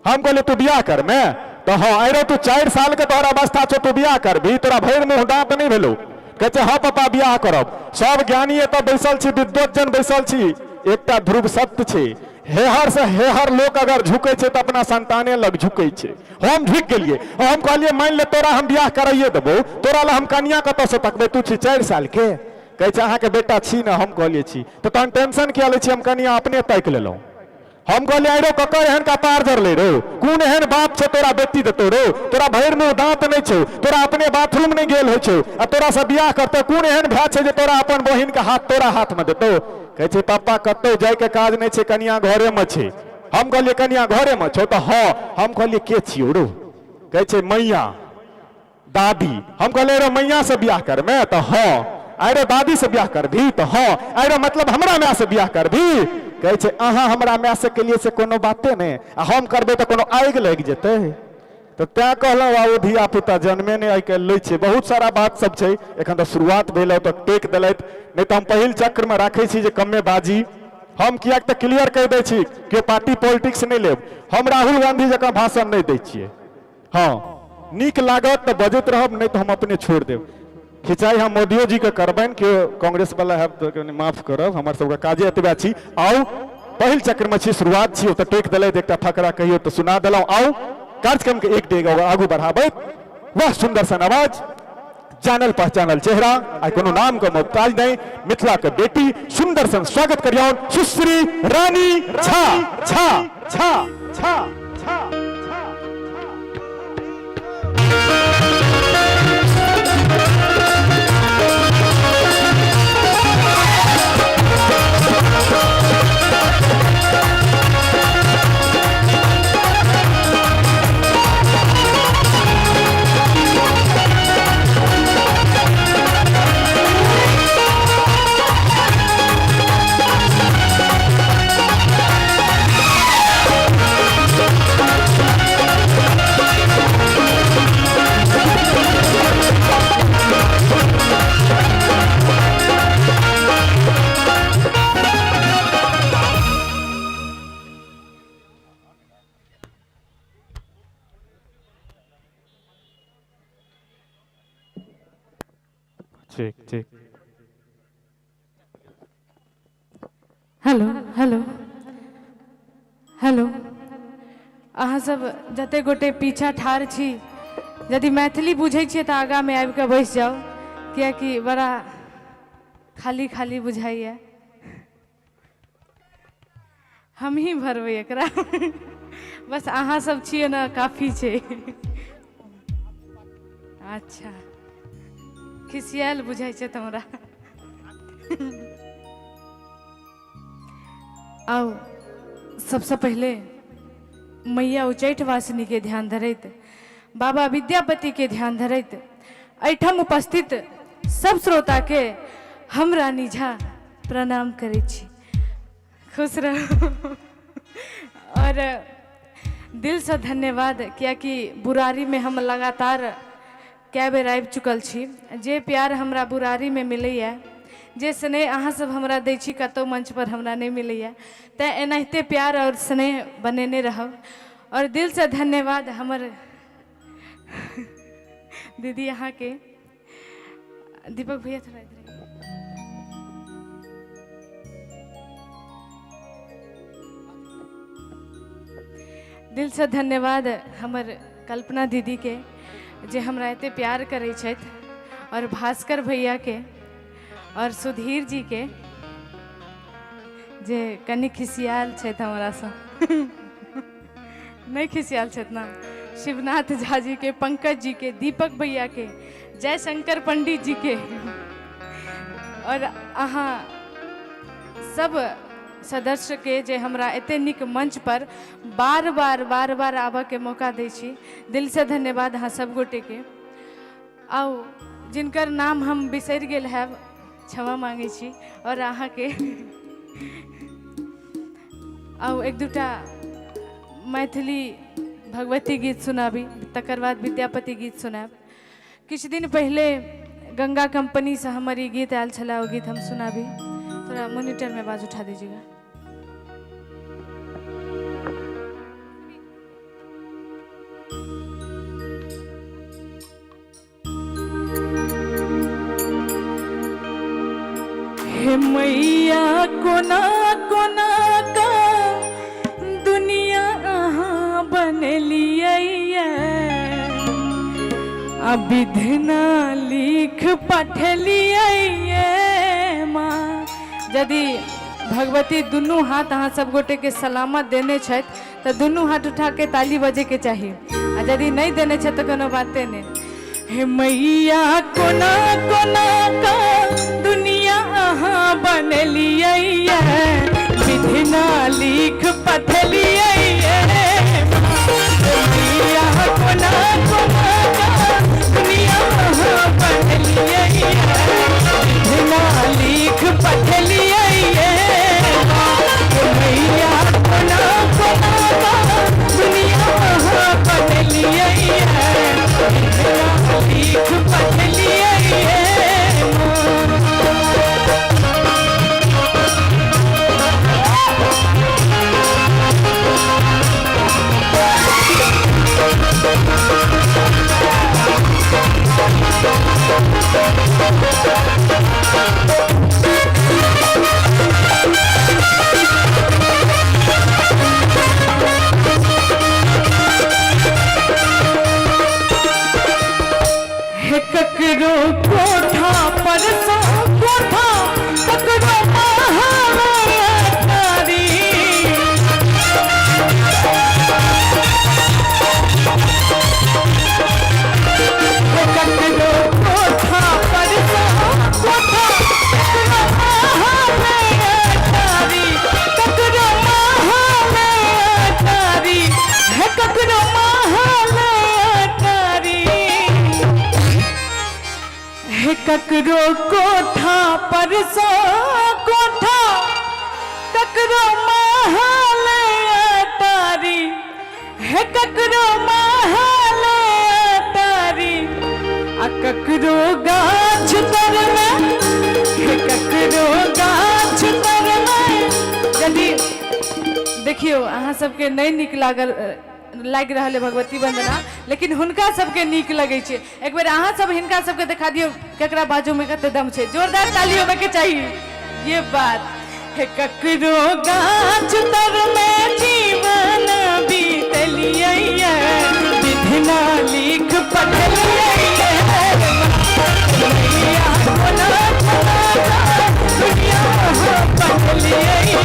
हम कहलियै तू बियाह करमे? तऽ हँ। अरे तू 4 सालके तोहर अवस्था छौ, तू बियाह करबही? तोरा भरि मुँह दाँत नहि भेलौ। कहै छै हँ पप्पा बियाह करब। सब ज्ञानी एतऽ बैसल छी, विद्वज्जन बैसल छी, एकटा ध्रुव सत्य छै, हेहर से हेहर लोक अगर झुकै छै तऽ अपना संताने लग झुकै छै। हम झुकि गेलियै, हम कहलियै मानि ले तोरा हम बियाह कराइए देबौ, तोरा लए हम कनिया कतऽसँ तकबै, तू छी 4 साल के। कहै छै अहाँके बेटा छी ने? हम कहलियै छी। तऽ तहन टेंशन किया लै छी, हम कनिया अपने ताकि लेलहुँ। हम कहलियै आइरो ककर एहन कपार जरलै रौ, कोन एहन बाप छौ तोरा बेटी देतौ रौ, तोरा भरि मुँह दाँत नहि छौ, तोरा अपने बाथरूम नहि गेल होइ छौ, आ तोरा से बियाह करतौ, कोन एहन भाय छै जे तोरा अपन बहिनके हाथ तोरा हाथमे देतौ। कहै छै पप्पा कतौ जाइके काज नहि छै, कनिया घरेमे छै। हम कहलियै कनिया घरेमे छौ? तऽ हँ। हम कहलियै के छियौ रौ? कहै छै मैया दादी। हम कहलियै रे मैया से बियाह करमे? तऽ हँ। आइ रे दादी से बियाह करबी? तऽ हँ। आइ रे मतलब हमरा माय से बियाह करबी? कहै छै अहाँ हमरा माय से केलियै से कोनो बाते नहि, आ हम करबै तऽ कोनो आगि लागि जेतै। तऽ तैं कहलहुँ बाबू धिया पुता जन्मे नहि आइ काल्हि लै छै। बहुत सारा बात सब छै, एखन तऽ शुरुआत भेल तऽ टेक देलथि, नहि तऽ हम पहिल चक्रमे राखै छी जे कमे बाजी हम, किएक तऽ क्लियर कहि दै छी केओ पार्टी पॉलिटिक्स नहि लेब। हम राहुल गांधी जकाँ भाषण नहि दै छियै। हँ नीक लागत तऽ बजैत रहब, नहि तऽ हम अपने छोड़ि देब। खिंचाइ हम मोदियो जीके करबनि, केओ कांग्रेस वाला हैब तऽ कनि माफ करब, हमर सबके काजे एतबे छी। आउ पहिल चक्रमे छी, शुरुआत छी, ओतऽ टेक देलथि, एकटा फकरा कहियो तऽ सुना देलहुँ। आउ कार्यक्रमके एक डेग आगू बढ़ाबैत वाह सुन्दर सन आवाज, जानल पहचानल चेहरा, आइ कोनो नाम के मोहताज नहीं, मिथिला के बेटी, सुंदर सन स्वागत करियौन सुश्री रानी झा झा झा झा झा। ठीक ठीक। हेलो हेलो हेलो, अहाँ सब जते गोटे पीछा ठाढ़ छी, यदि मैथिली बुझै छियै तऽ आगाँमे आबि कऽ बैस जाउ, कियाकि बड़ा खाली खाली बुझाइए। हमही भरबै एकरा, बस अहाँ सब छियै ने काफी छै। अच्छा खिसियाएल बुझाइ छै हमरा। आउ सबसँ पहिले मैया उच्चैठ वासिनीके ध्यान धरैत, बाबा विद्यापतिके ध्यान धरैत, एहिठाम उपस्थित सब श्रोताके हम रानी झा प्रणाम करै छी। खुश रहू और दिलसँ धन्यवाद, कियाकि बुरारीमे हम लगातार कए बेर आबि चुकल छी। जे प्यार हमरा बुरारीमे मिलैए, जे स्नेह अहाँ सब हमरा दै छी, कतहु मंचपर हमरा नहि मिलैए। तैँ एनाहिते प्यार और स्नेह बनेने रहब। और दिलसँ धन्यवाद हमर दीदी अहाँके। दीपक भैया थोड़ा इधर आइए। दिलसँ धन्यवाद हमर कल्पना दीदीके जे हमरा एते प्यार करै छथि, और भास्कर भैयाके और सुधीर जीके जे कनि खिसियाल छथि हमरासँ, नहि खिसियाल छथि ने, शिवनाथ झा जीके, पंकज जीके, दीपक भैयाके, जयशंकर पंडित जीके और अहाँ सब सदस्यके जे हमरा एते नीक मंच पर बार बार बार बार आबऽके मौका दै छी। दिलसँ धन्यवाद अहाँ सब गोटेके। आउ जिनकर नाम हम बिसरि गेल हैब क्षमा मांगै छी। और अहाँके आउ एक दूटा मैथिली भगवती गीत सुनाबी, तकर बाद विद्यापति गीत सुनायब। किछु दिन पहिले गंगा कंपनीसँ हमर ई गीत आयल छलै, ओ गीत हम सुनाबी। थोड़ा मोनिटरमे आवाज उठा दीजिएगा। हे मैया कोना कोना का विधना लिख पठलियै ये माँ। यदि भगवती दुनू हाथ अहाँ सब गोटे के सलामत देने छथि तऽ दुनू हाथ उठा के ताली बजे के चाही, आ यदि नहीं देने छथि तऽ कोनो बाते नहीं। हे मैया कोना कोना का दुनिया अहाँ बनेलियै ये, विधना लिख पठलियै ये मैया कोना कोना का दुनिया अहाँ बनेलियै ये, विधना लिख पठलियै ये मैया कोना कोना का दुनिया अहाँ बनेलियै ये, विधना लिख पठलियै ये। हे ककरो कोठा पर सो कोठा, ककरो महारानी। हे ककरो कोठा पर सो कोठा, ककरो महारानी, ककरो महारानी, हे ककरो महारानी। हे ककरो कोठा पर सो कोठा, ककरो महल अटारी, हे ककरो महल अटारी, आ ककरो गाछ तर में, हे ककरो गाछ तर में। यदि देखियो अहाँ सबके नहीं नीक लागल लागि रहल है भगवती वंदना, लेकिन हुनका सबके नीक लगै छै। एक बेर अहाँ सब हिनका सबके देखा दियौ केकरा बाजू में कते दम छै, जोरदार ताली होबे के चाहिए। ये बात हे ककरो गाछ तर में जीवन बीतलियै ये, विधना लिख पठलियै ये मैया कोना कोना का दुनिया पठलियै ये,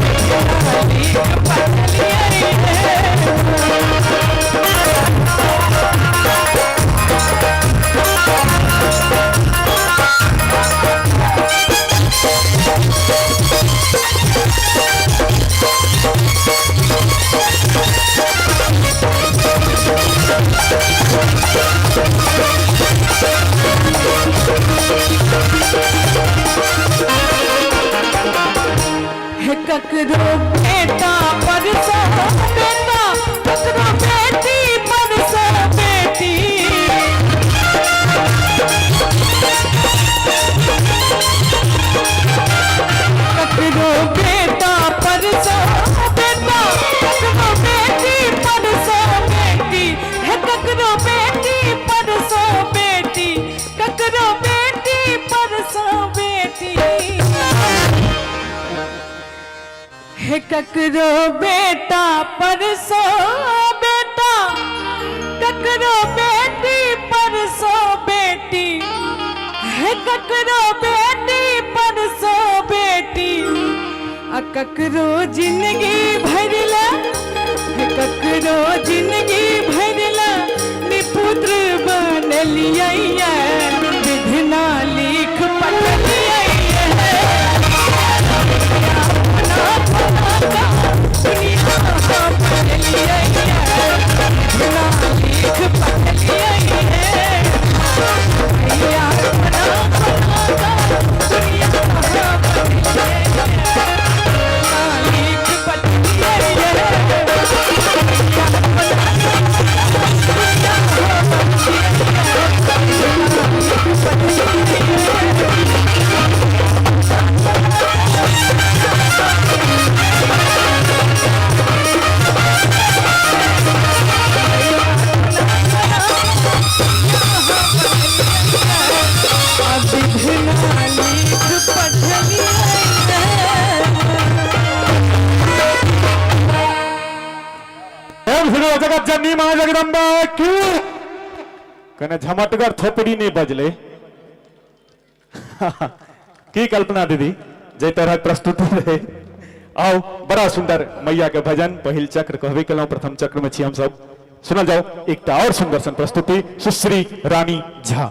विधना लिख पठलियै ये। हे ककरो बेटा पर सो बेटा, ककरो बेटी पर सो बेटी। ककरो बेटा पर सो बेटा, ककरो बेटी पर सो बेटी, हे ककरो बेटी पर सो बेटी, ककरो बेटी पर सो बेटी। हे ककरो बेटा पर सो बेटा, ककरो बेटी पर सो बेटी, हे ककरो बेटी पर सो बेटी, आ ककरो जिंदगी भरला, हे ककरो जिंदगी भरला निपुत्र बनलियै ये, विधना लिख पठलियै ये। दुनिया बदलियै ये, विधना लिख पठलियै ये मैया कोना कोना का दुनिया बदलियै ये, विधना लिख पठलियै ये मैया कोना दुनिया बदलियै ये, विधना लिख पठलियै ये। विधना लिख पठलियै ओम श्री जगत जननी मां जगदम्बा की। कने झमटगर थोपड़ी नहीं बजले। की कल्पना दीदी जे तरह प्रस्तुति रहे। आओ बड़ा सुंदर मैया के भजन पहिल चक्र कहबे केलहुं, प्रथम चक्र में छी हम सब। सुनल जाओ एकटा और सुंदर सन प्रस्तुति सुश्री रानी झा।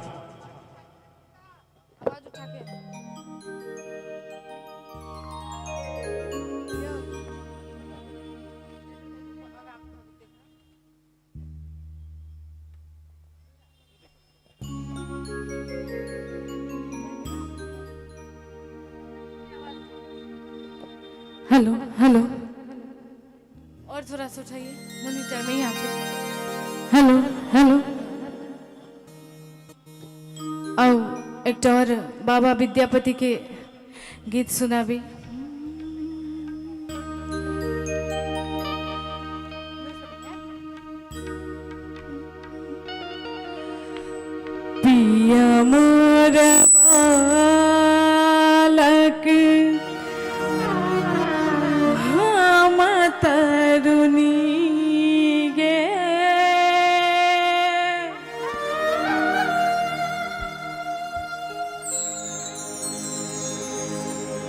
हेलो हेलो, और थोड़ा सा उठाइए मोनिटर में यहाँ पे। हेलो हेलो, आओ एक और बाबा विद्यापति के गीत सुनाबी। पिया मोर बालक हम तरुणी गे,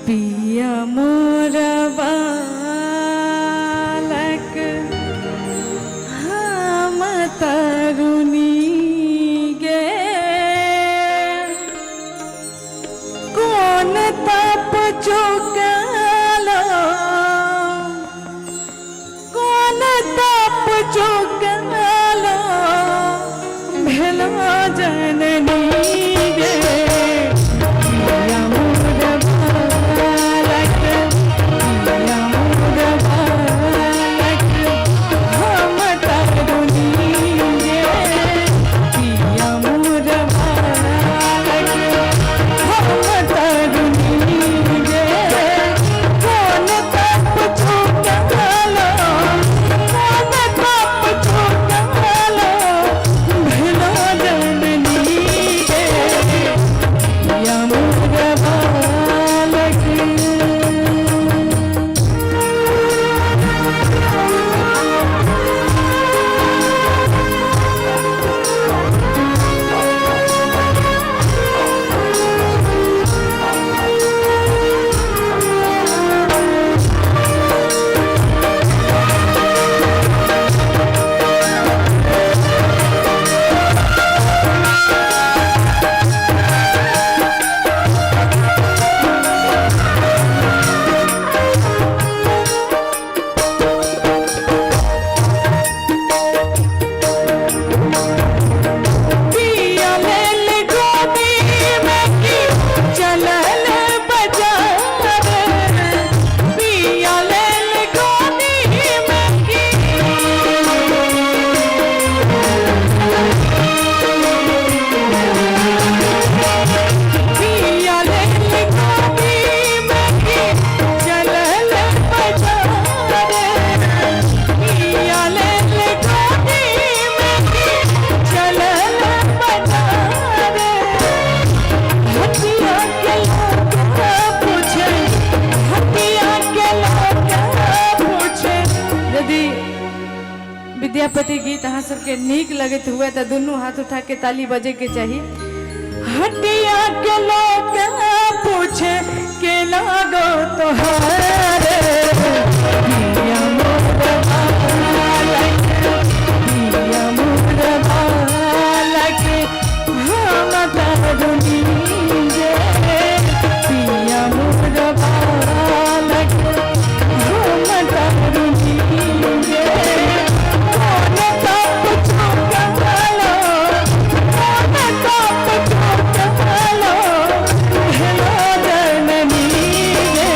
पिया मोर बालक हम तरुणी गे, कौन तप चुकलो, कौन तप चुकलो भेलो जननी गे, पिया मोर बालक, पिया मोर बालक हम तरुणी गे, पिया मोर बालक हम तरुणी गे, कौन तप चुकलो, कौन तप चुकलो भेलो जननी गे, पिया मोर बालक। पिया लेल गोदी में की चलल बजार, पिया लेल गोदी में की, पिया लेल गोदी में की चलल बजार, पिया लेल गोदी में की चलल बजार, हटिया के लोग पूछे, हटिया के लोग पूछे। यदि विद्यापति गीत अहाँ सबके नीक लगैत हुए तो दुनू हाथ उठा के ताली बजे के चाही। हटिया के लोग पूछे के लागो तोहारे, पिया मोर बालक, पिया मोर बालक हम तरुणी गे, पिया मोर बालक हम तरुणी गे, कौन तप चुकलो, कौन तप चुकलो भेलो जननी गे,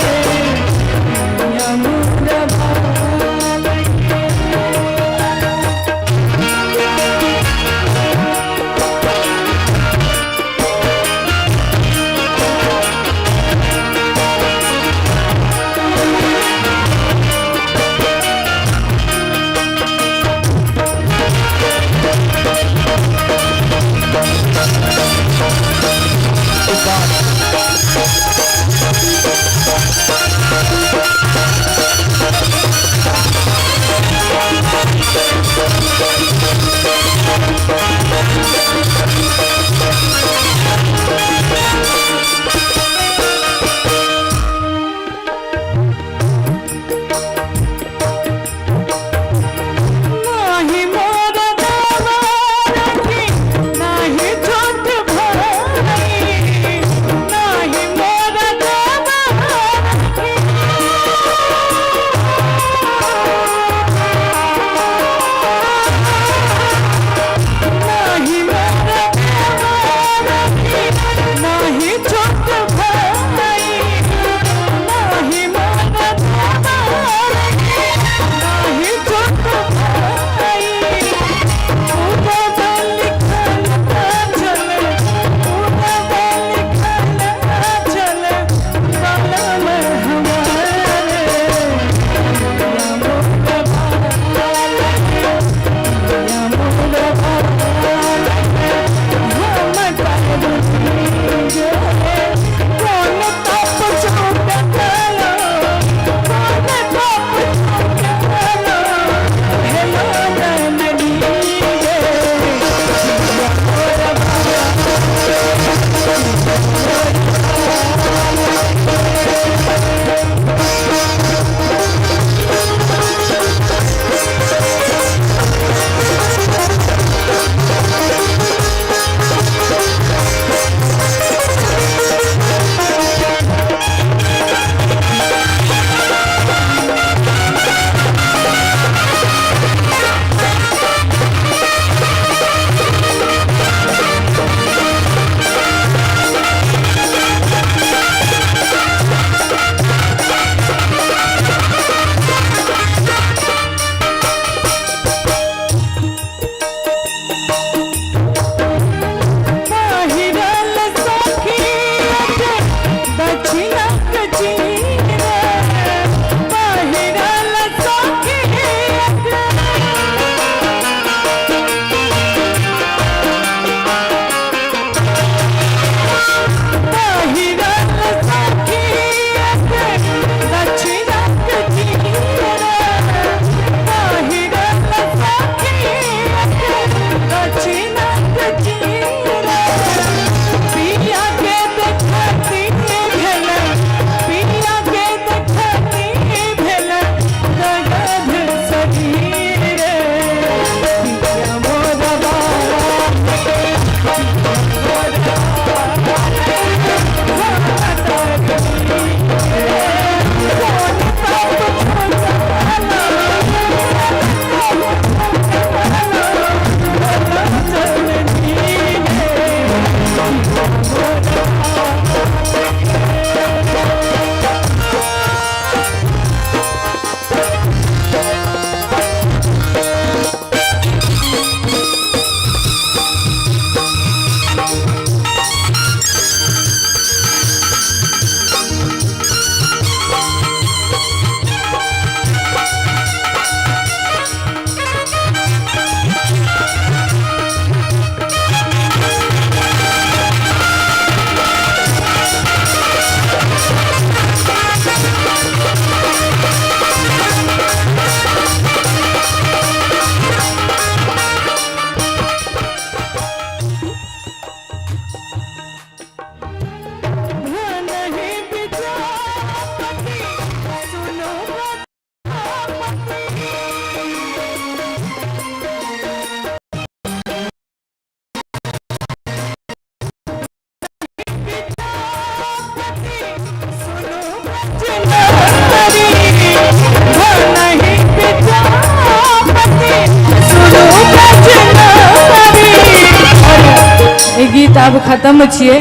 आब खत्म छियै।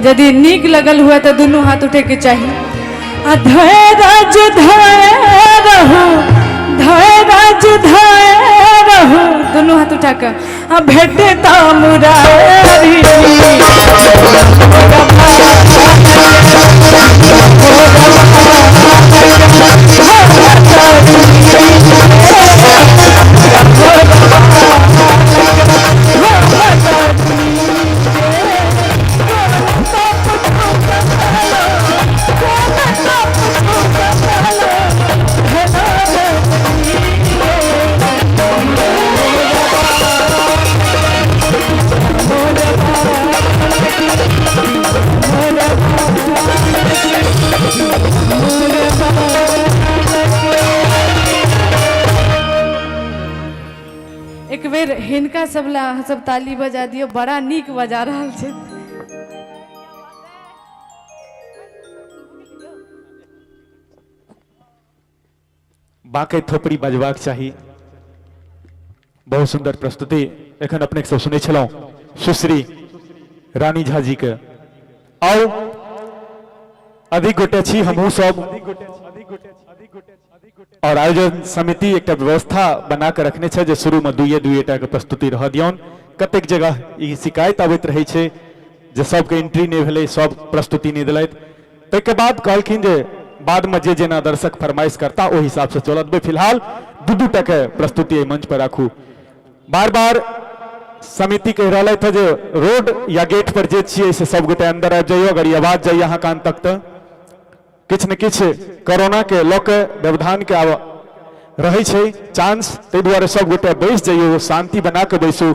यदि नीक लगल हुए तऽ दुनू हाथ उठैके चाही। आ धैरज धय रहू, धैरज धय रहू, दुनू हाथ उठा कऽ आ भेटता मुरारी। एक बेर हिनका सब ला अहाँ सब ताली बजा दियौ, बड़ा नीक बजा रहल छथि। बाँके थोपड़ी बजबाक चाही। बहुत सुंदर प्रस्तुति एखन अपने सब सुनै छलहुँ सुश्री रानी झा जी के। आउ अधिक गोटे छी हमहूँ सब और आयोजन समिति एकटा व्यवस्था बना के रखने छै जे शुरू में दुइये दुइये टा के प्रस्तुति रह दियौन। कतेक जगह ई शिकायत अबैत रहै छै जे सबके एंट्री नहि भेलै, सब प्रस्तुति नहि देलथि। ताहिके बाद कहलखिन जे बाद में जे जेना दर्शक फरमाइश करता ओहि हिसाब से चलत। फिलहाल दू दू टा के प्रस्तुति एहि मंच पर राखू। बार बार समिति कहि रहलथि हँ जे रोड या गेट पर जे छियै से सब गोटे अंदर आबि जाइयो, अगर ई आवाज जाइए अहाँ कान तक तऽ किछु ने किछु कोरोना के लऽ के व्यवधान के आब रहै छै चांस, ताहि दुआरे सब गोटे बैस जाइयो, शांति बना के बैसू।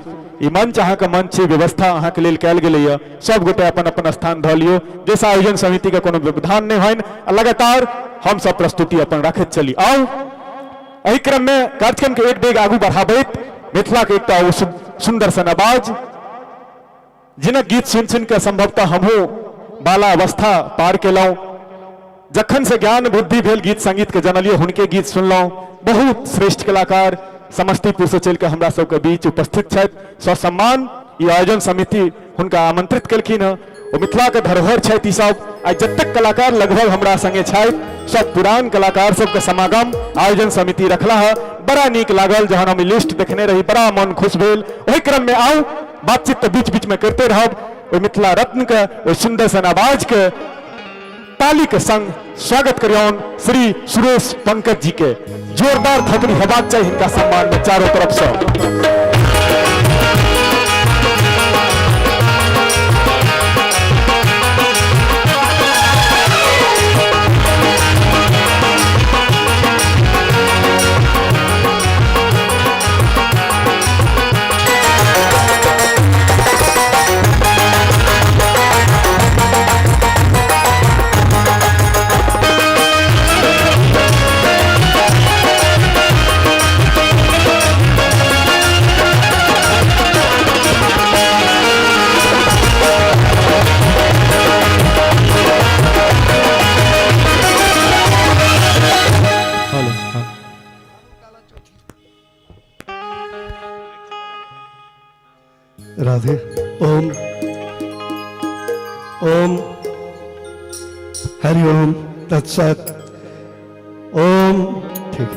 ई मंच अहाँके मंच छी, व्यवस्था अहाँके लेल कयल गेलैए, सब गोटे अपन अपन स्थान धऽ लियौ जाहिसँ आयोजन समिति के कोनो व्यवधान नहि होइन आ लगातार हमसब प्रस्तुति अपन रखैत चली। आउ एहि क्रम में कार्यक्रम के एक डेग आगू बढ़ाबैत मिथिला के एकटा ओ सुंदर सन आवाज जिनक गीत सुनि सुनि के संभवतः हमहूँ बाला अवस्था पार केलहुँ। जखन से ज्ञान बुद्धि भेल गीत संगीत के जनलियै, हुनके गीत सुनलहुँ। बहुत श्रेष्ठ कलाकार समस्तीपुर से चलि के हमरा सबके बीच उपस्थित छथि। ससम्मान ई आयोजन समिति हुनका आमंत्रित केलखिन हँ। ओ मिथिला के धरोहर छथि ई सब। आइ जतेक कलाकार लगभग हमरा संगे छथि सब पुरान कलाकार सबके समागम आयोजन समिति रखला है। बड़ा नीक लागल जहन हम ई लिस्ट देखने रही, बड़ा मन खुश भेल। ओहि क्रम में आउ बातचीत तऽ बीच बीच में करते रहब। ओहि मिथिला रत्न के ओहि सुंदर सन आवाज के ताली के संग स्वागत करियौन श्री सुरेश पंकज जी के। जोरदार थपड़ी हेबाक चाही हिनका सम्मान में चारों तरफ से। राधे ओम ओम हरि ओम तत्सत ओम। ठीक,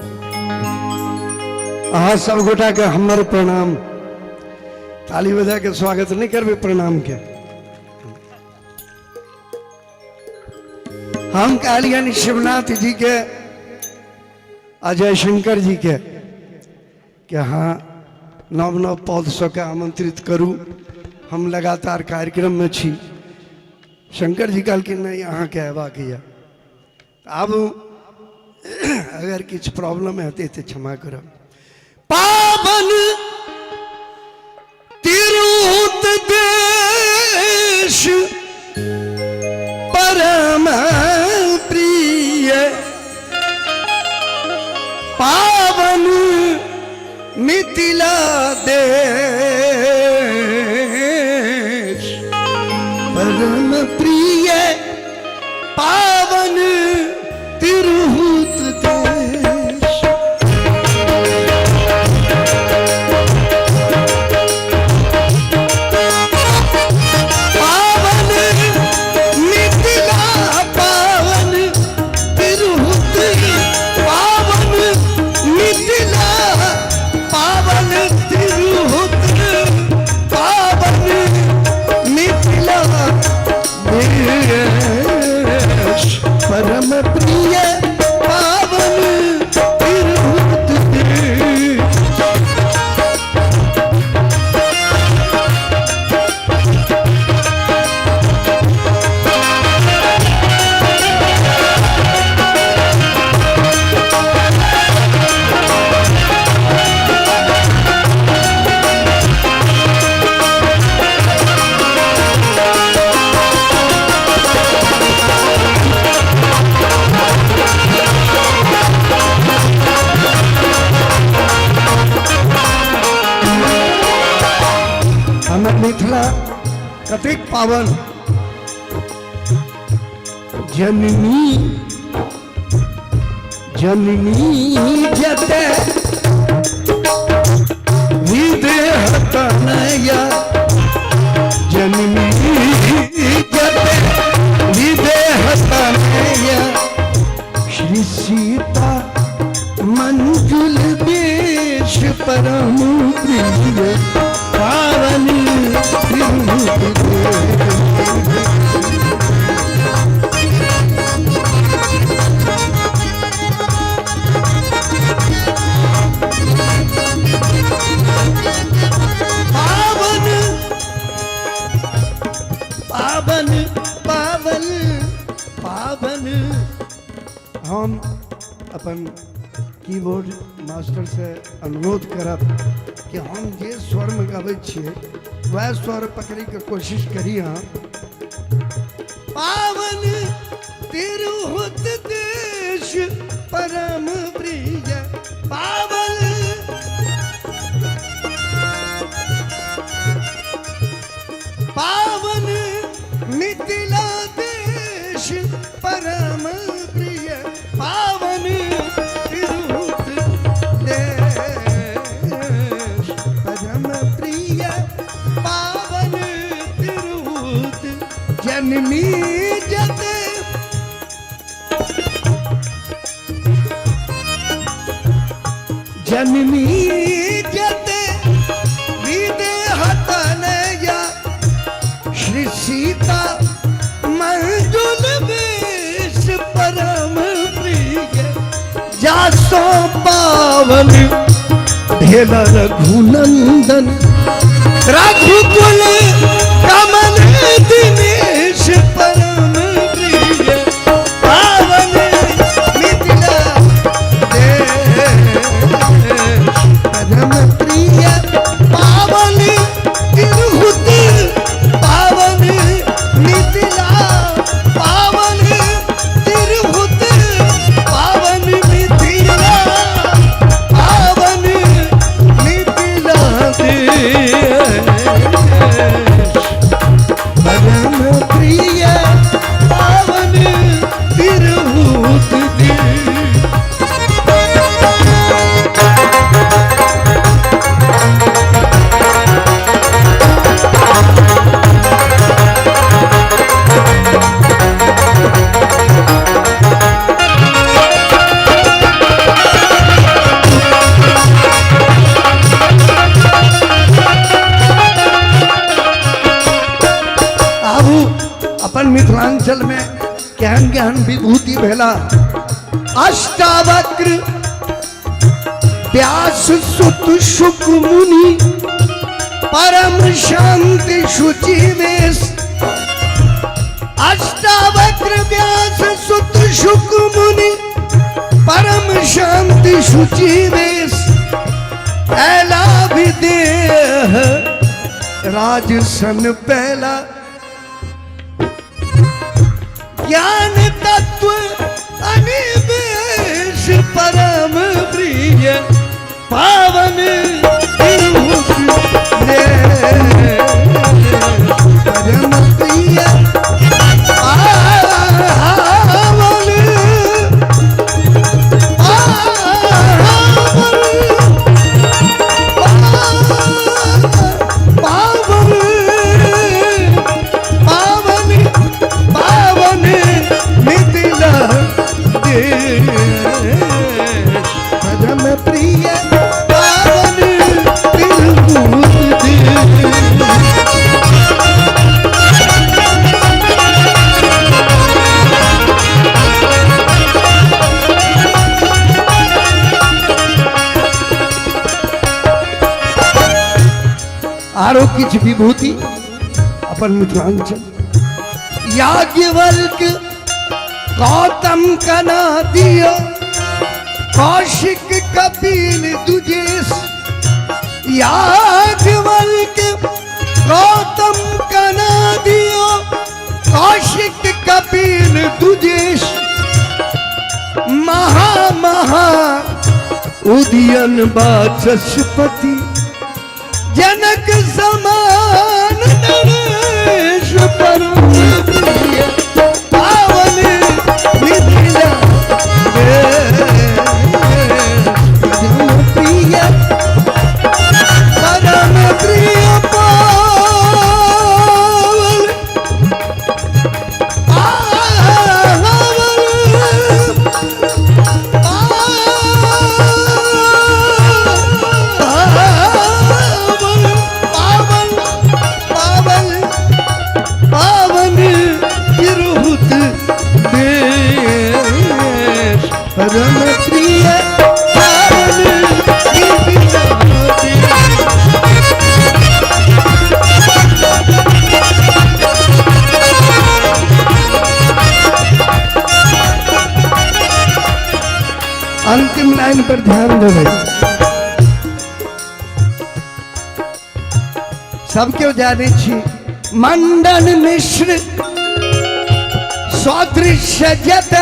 अहाँ सब गोटा के हमर प्रणाम। ताली बजा के स्वागत नहीं करबे प्रणाम के। हम कहलियनि शिवनाथ जी के अजय शंकर जी के कि अहाँ नव नव पौध सबके आमंत्रित करू, हम लगातार कार्यक्रम में छी। शंकर जी कहलखिन नहीं अहाँके अयबाक यऽ। आब अगर किछु प्रॉब्लम हेतै तऽ क्षमा करब। पावन तिरहुत देश परम प्रिय, पावन मिथिला देश परम प्रिय, पावन तिरहुत देश। ततेक पावन। जननी जननी जते विदेह तनया, जननी जते विदेह तनया, श्री सीता मंजुल बेश परम प्रिय पावन तिरहुत। पावन पावन पावन पावन। हम अपन कीबोर्ड मास्टर से अनुरोध करब कि हम जे स्वर में गाबै छियै वएह स्वर पकड़ैके कोशिश करी। अहाँ पावन तिरहुत देश परम प्रिय पावन, पावन मिथिला देश परम प्रिय पावन तिरहुत देश परम प्रिय पावन तिरहुत। जननी जते जननी जते विदेह तनया, श्री सीता मंजुल वेश परम प्रिय, जासो पावन भेल रघुनंदन, रघुकुल कमल दिनेश परम प्रिय पावन मिथिला देश परम प्रिय पावन तिरहुत पावन मिथिला पावन तिरहुत पावन मिथिला पावन मिथिला देश परम प्रिय पावन तिरहुत देश। आबू अपन मिथिलांचल में केहन केहन विभूति भेला। अष्टावक्र व्यास सुत शुक मुनि परम शांति शुचि वेश, अष्टावक्र व्यास सुत शुक मुनि परम शांति शुचि वेश, ऐला विदेह राजसन पहला, ज्ञान तत्व अनिवेश परम प्रिय पावन तिरहुत देश परम प्रिय पावन पावन पावन पावन मिथिला देश परम प्रिय पावन तिरहुत देश। आरो किछु विभूति अपन मिथिलांचल, याज्ञवल्क्य गौतम कना दियो, कौशिक कपिल दुजेश, याज्ञवल्क्य गौतम कना दियो, कौशिक कपिल दुजेश, महा महा उदयन वाचस्पति, जनक समान नरेश। अंतिम लाइन पर ध्यान देबै। सब केओ जानै छी, मंडन मिश्र सदृश जत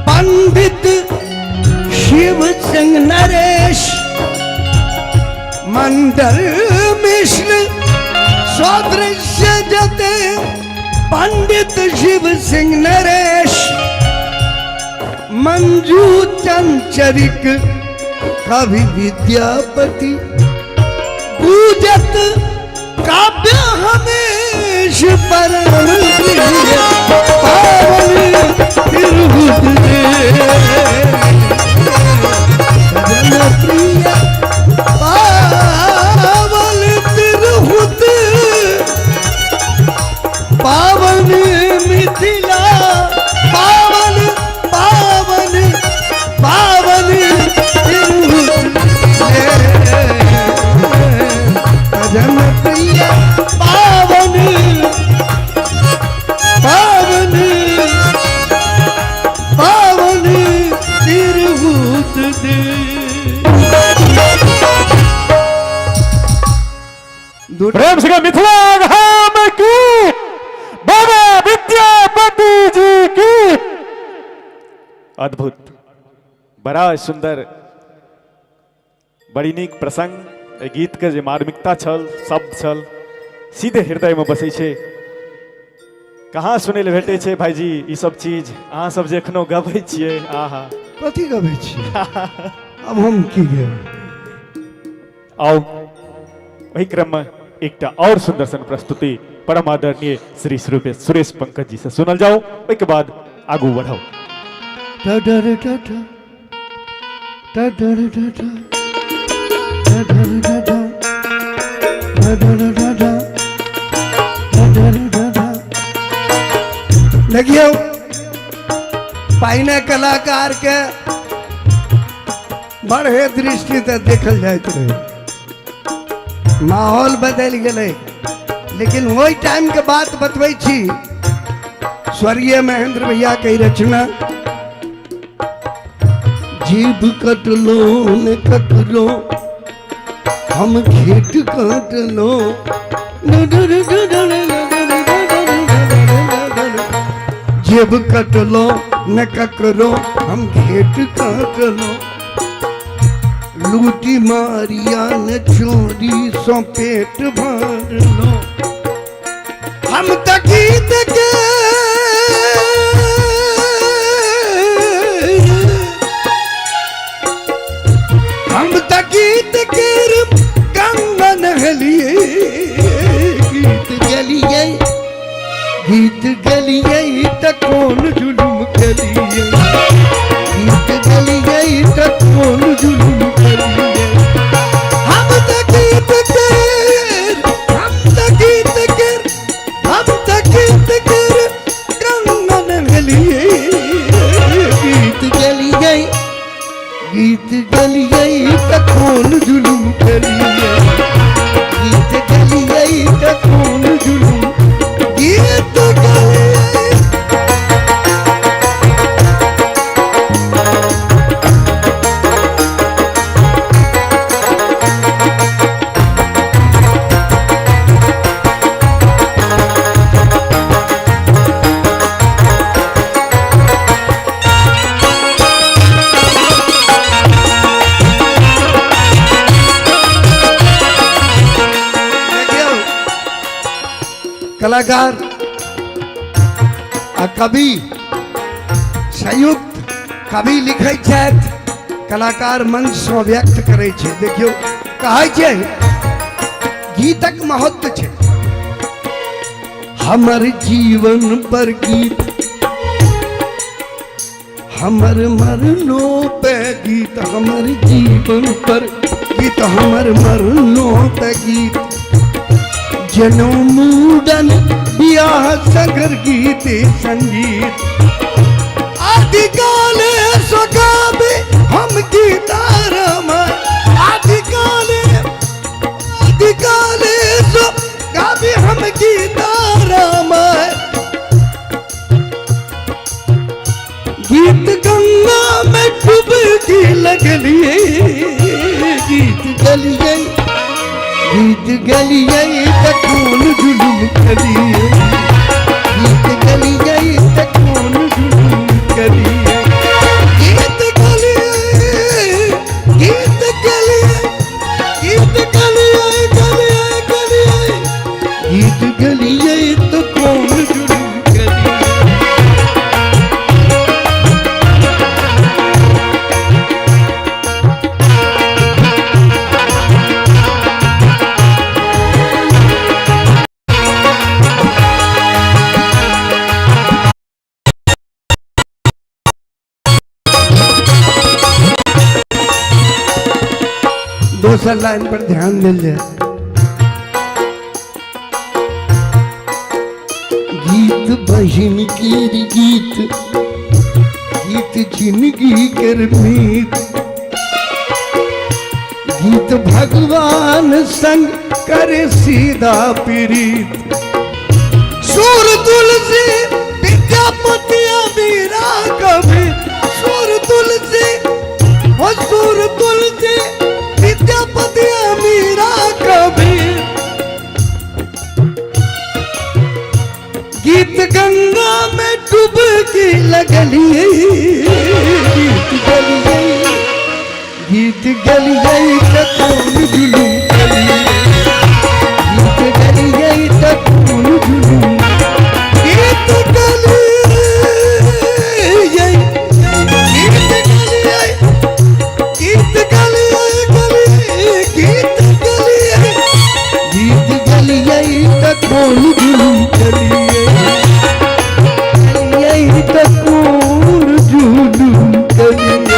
पंडित शिव सिंह नरेश, मंडन मिश्र सदृश जत पंडित शिव सिंह नरेश, मंजू चंचरिक कवि विद्यापति, पूजत काव्य हमेश परम प्रिय पावन तिरहुत जनप्रिय पावन तिरहुत पावन मिथिला पावन पावन पावन तिरहुत जनप्रिय पावन पावन पावन तिरहुत दे। प्रेम से मिथिला धाम की, बाबा विद्यापति जी की। अद्भुत, बड़ा सुंदर, बड़ी नीक प्रसंग। एहि गीत के जे मार्मिकता छल, शब्द छल, सीधे हृदय में बसै छै। कहाँ सुनै लए भेटै छै भाईजी ई सब चीज? अहाँ सब जे एखनो गबै छियै, आहा। कथी गबै छियै? अब हम की गेबै? आउ ओहि क्रम में एकटा और सुंदर सन प्रस्तुति परम आदरणीय श्री सुरेश पंकज जी से सुनल जाओ, ओहिके बाद आगू बढ़ाओ। Tender tender tender tender tender tender tender tender tender tender. देखियौ, पहिने कलाकार के बढ़े दृष्टि से देखल जाइत रहे, माहौल बदलि गेलै। लेकिन ओहि टाइम के बात बतबै छी, स्वर्गीय महेंद्र भैया के रचना, जीभ कटलो ने कटलो हम घेट कटलो, जीभ कटलो ने ककरो हम घेट कटलो, लूटी मारिया ने चोरी सो पेट भरलो, हम त गीत के हम त गीत के गंगा नहलिए, गीत गलिए गीत गलिए त कौन जुलुम करिए, गीत गलिए त कौन जुलुम करिए, हम त गीत के हम त गीत के हम त गीत के गंगा नहलिए, गीत गलिए गीत गलिए त कौन जुलुम करिए, गीत गलिए त कौन जुलुम, गीत गलिए। कलाकार आ कवि संयुक्त, कवि लिखै छथि, कलाकार मंच सँ व्यक्त करै छै। देखियौ कहै छै गीतक महत्व छै, हमर जीवन पर गीत, हमर मरनो पे गीत, हमर जीवन पर गीत, हमर मरनो पे गीत, जनौ मूडन बियाह सगर गीत संगीत, आदिकाले सगाबे हम गीता रामायण, आदिकाले आदिकाले सगाबे हम गीता रामायण, गीत गंगा लगलिए, गीत गलिए, गीत गलिए त कोन जुलुम करिए, गीत गलिए त कोन जुलुम करिए, गीत गलिए, गीत गलिए, गीत गलिए गलिए गलिए, गीत गलिए त कोन जुलुम करिए। दोसर लाइन पर ध्यान दिल जाए। गीत बहिन केर गीत, गीत जिंदगी केर मीत, गीत भगवान संग करे सीधा प्रीत। सूर तुलसी विद्यापति मीरा कवि, सूर तुलसी हो सूर तुलसी विद्यापति मीरा कवि। गीत गंगा में डुबकी लगलिए, गीत गलिए, गीत गलिए त कोन जुलुम करिए, गीत गलिए त कोन जुलुम, गीत गलिए, गीत गलिए, गीत गलिए गलिए, गीत गलिए, गीत गलिए त कोन जुलुम करिए, गलिए त कोन जुलुम करिए।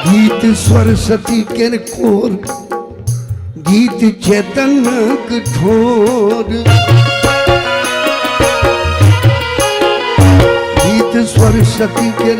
गीत सरस्वती के कोर, गीत चेतनक ठोर, गीत सरस्वती के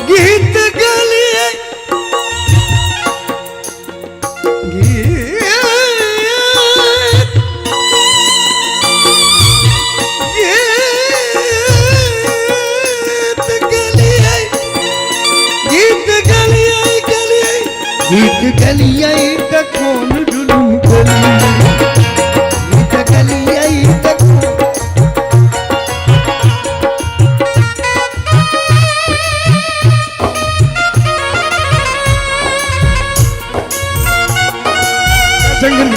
गीत गलिए, गीत गीत गलिए, गीत गलिए गलिए, गीत गलिए त कोन जुलुम करिए, गीत गलिए त कोन। जंगल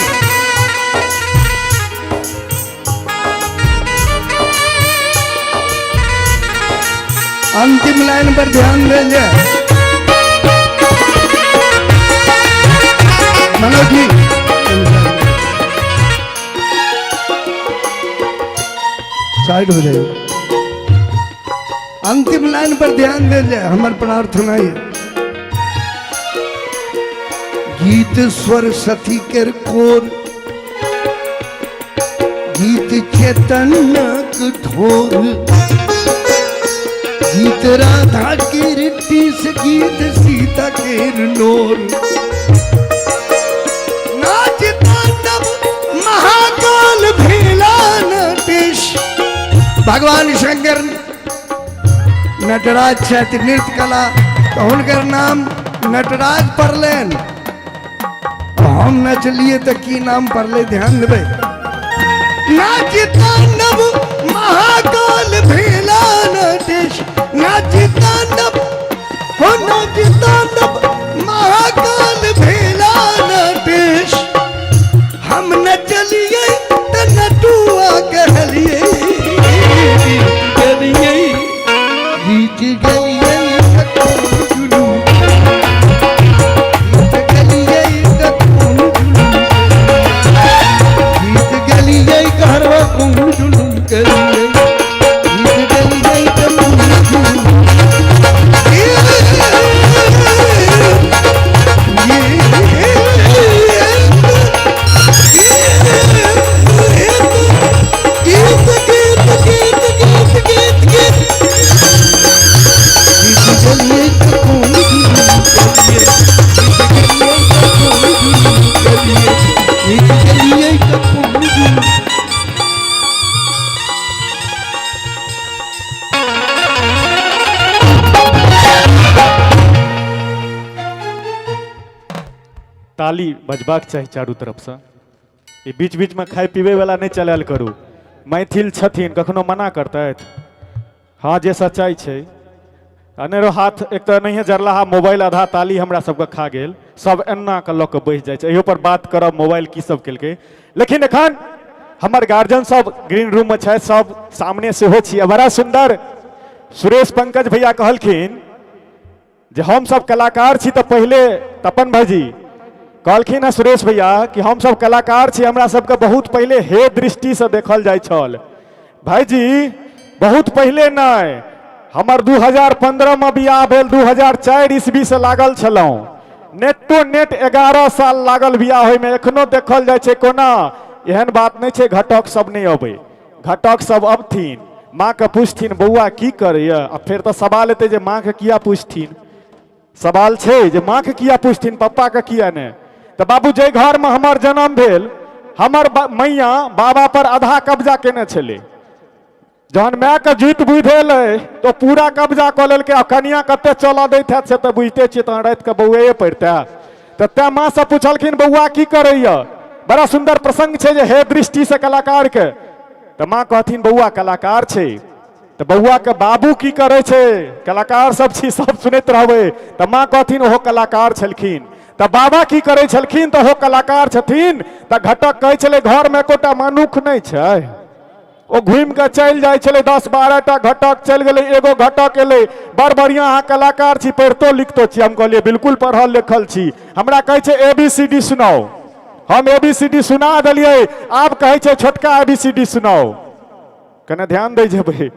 अंतिम लाइन पर ध्यान देंगे मनोज जी। साइड हो जाइए, अंतिम लाइन पर ध्यान दे जाए, हमार प्रार्थना है। गीत स्वर सती केर कोर, गीत चेतनक ढोर, गीत राधा केर टीस, गीत सीता केर लोर। नाच तांडव महाकाल भेला नटेश, भगवान शंकर नटराज छथि, नृत्य कला, तऽ हुनकर नाम नटराज पड़लनि। हम नचलिए तऽ की नाम पड़लै, ध्यान देबै। नाच तांडव महाकाल भेला नटेश, नाच तांडव हो नाच तांडव महाकाल भेला नटेश, हम नचलिए तऽ नटुआ कहलिए, गेलिए जीत गेलिए जुलूम, जीत गेलिए जीत गेलिए कहरवा कुम जुलूम केलिए, जीत गेलिए जुलूम। गीत गीत गीत गीत गीत गीत जीत गेलिए कुम जुलूम केलिए, जीत गेलिए कुम जुलूम केलिए, जीत गेलिए कुम जुलूम। ताली बजबाक चाही चारू तरफसँ। ई बीच बीचमे खाय पीबै वाला नहि चलायल करू। मैथिल छथिन, कखनो मना करतथि? हँ, जे सच्चाइ छै। अनेरो हाथ एक तऽ नहिए जरलाहा मोबाइल, आधा ताली हमरा सबके खा गेल। सब एना कऽ लऽ कऽ बैस जाइ छै। इहो पर बात करब, मोबाइल की सब केलकै। लेकिन एखन हमर गार्जियन सब ग्रीन रूममे छथि, सब सामने सेहो छी। बड़ा सुन्दर सुरेश पंकज भैया कहलखिन जे हम सब कलाकार छी। तऽ पहिले तपन भाईजी कहलखिन हँ सुरेश भैया कि हम सब कलाकार छी, हमरा सबके बहुत पहिले हे दृष्टिसँ देखल जाइ छल। भाईजी, बहुत पहिले नहि, हमर 2015 मे बियाह भेल, 2004 ईस्वीसँ लागल छलहुँ, नेटो नेट 11 साल लागल बियाह होइमे। एखनो देखल जाइ छै कोना। एहन बात नहि छै घटक सब नहि अबै, घटक सब अबथिन, माँके पुछथिन बौआ की करैए। आ फेर तऽ सवाल एतै जे माँके किया पुछथिन। सवाल छै जे माँके किया पुछथिन, पप्पाके किया नहि। तऽ बाबू, जाहि घरमे हमर जन्म भेल, हमर मैया बाबा पर आधा कब्जा केने छलै। जहन मायके जुति बुद्धि एलै तऽ पूरा कब्जा कऽ लेलकै। आ कनिया कते चलऽ दैत हैत से तऽ बुझिते छियै, तहन रातिके बौआए पड़ितै। तऽ तैं माँसँ पुछलखिन बौआ की करैए। बड़ा सुन्दर प्रसंग छै जे हे दृष्टिसँ कलाकारके। तऽ माँ कहथिन बौआ कलाकार छै। तऽ बौआके बाबू की करै छै? कलाकार सब छी, सब सुनैत रहबै। तऽ माँ कहथिन ओहो कलाकार छलखिन। तऽ बाबा की करै छलखिन? तऽ ओहो कलाकार छथिन। तऽ घटक कहै छलै घरमे एकोटा मनुख नहि छै। ओ घुमि कऽ चलि जाइ छलै। 10-12 टा घटक चलि गेलै, एगो घटक एलै, बड़ बढ़िआँ अहाँ कलाकार छी, पढ़ितो लिखतो छी? हम कहलियै बिल्कुल पढ़ल लिखल छी। हमरा कहै छै ए बी सी डी सुनाउ। हम ए बी सी डी सुना देलियै। आब कहै छै छोटका ए बी सी डी सुनाउ। कने ध्यान दै जेबै।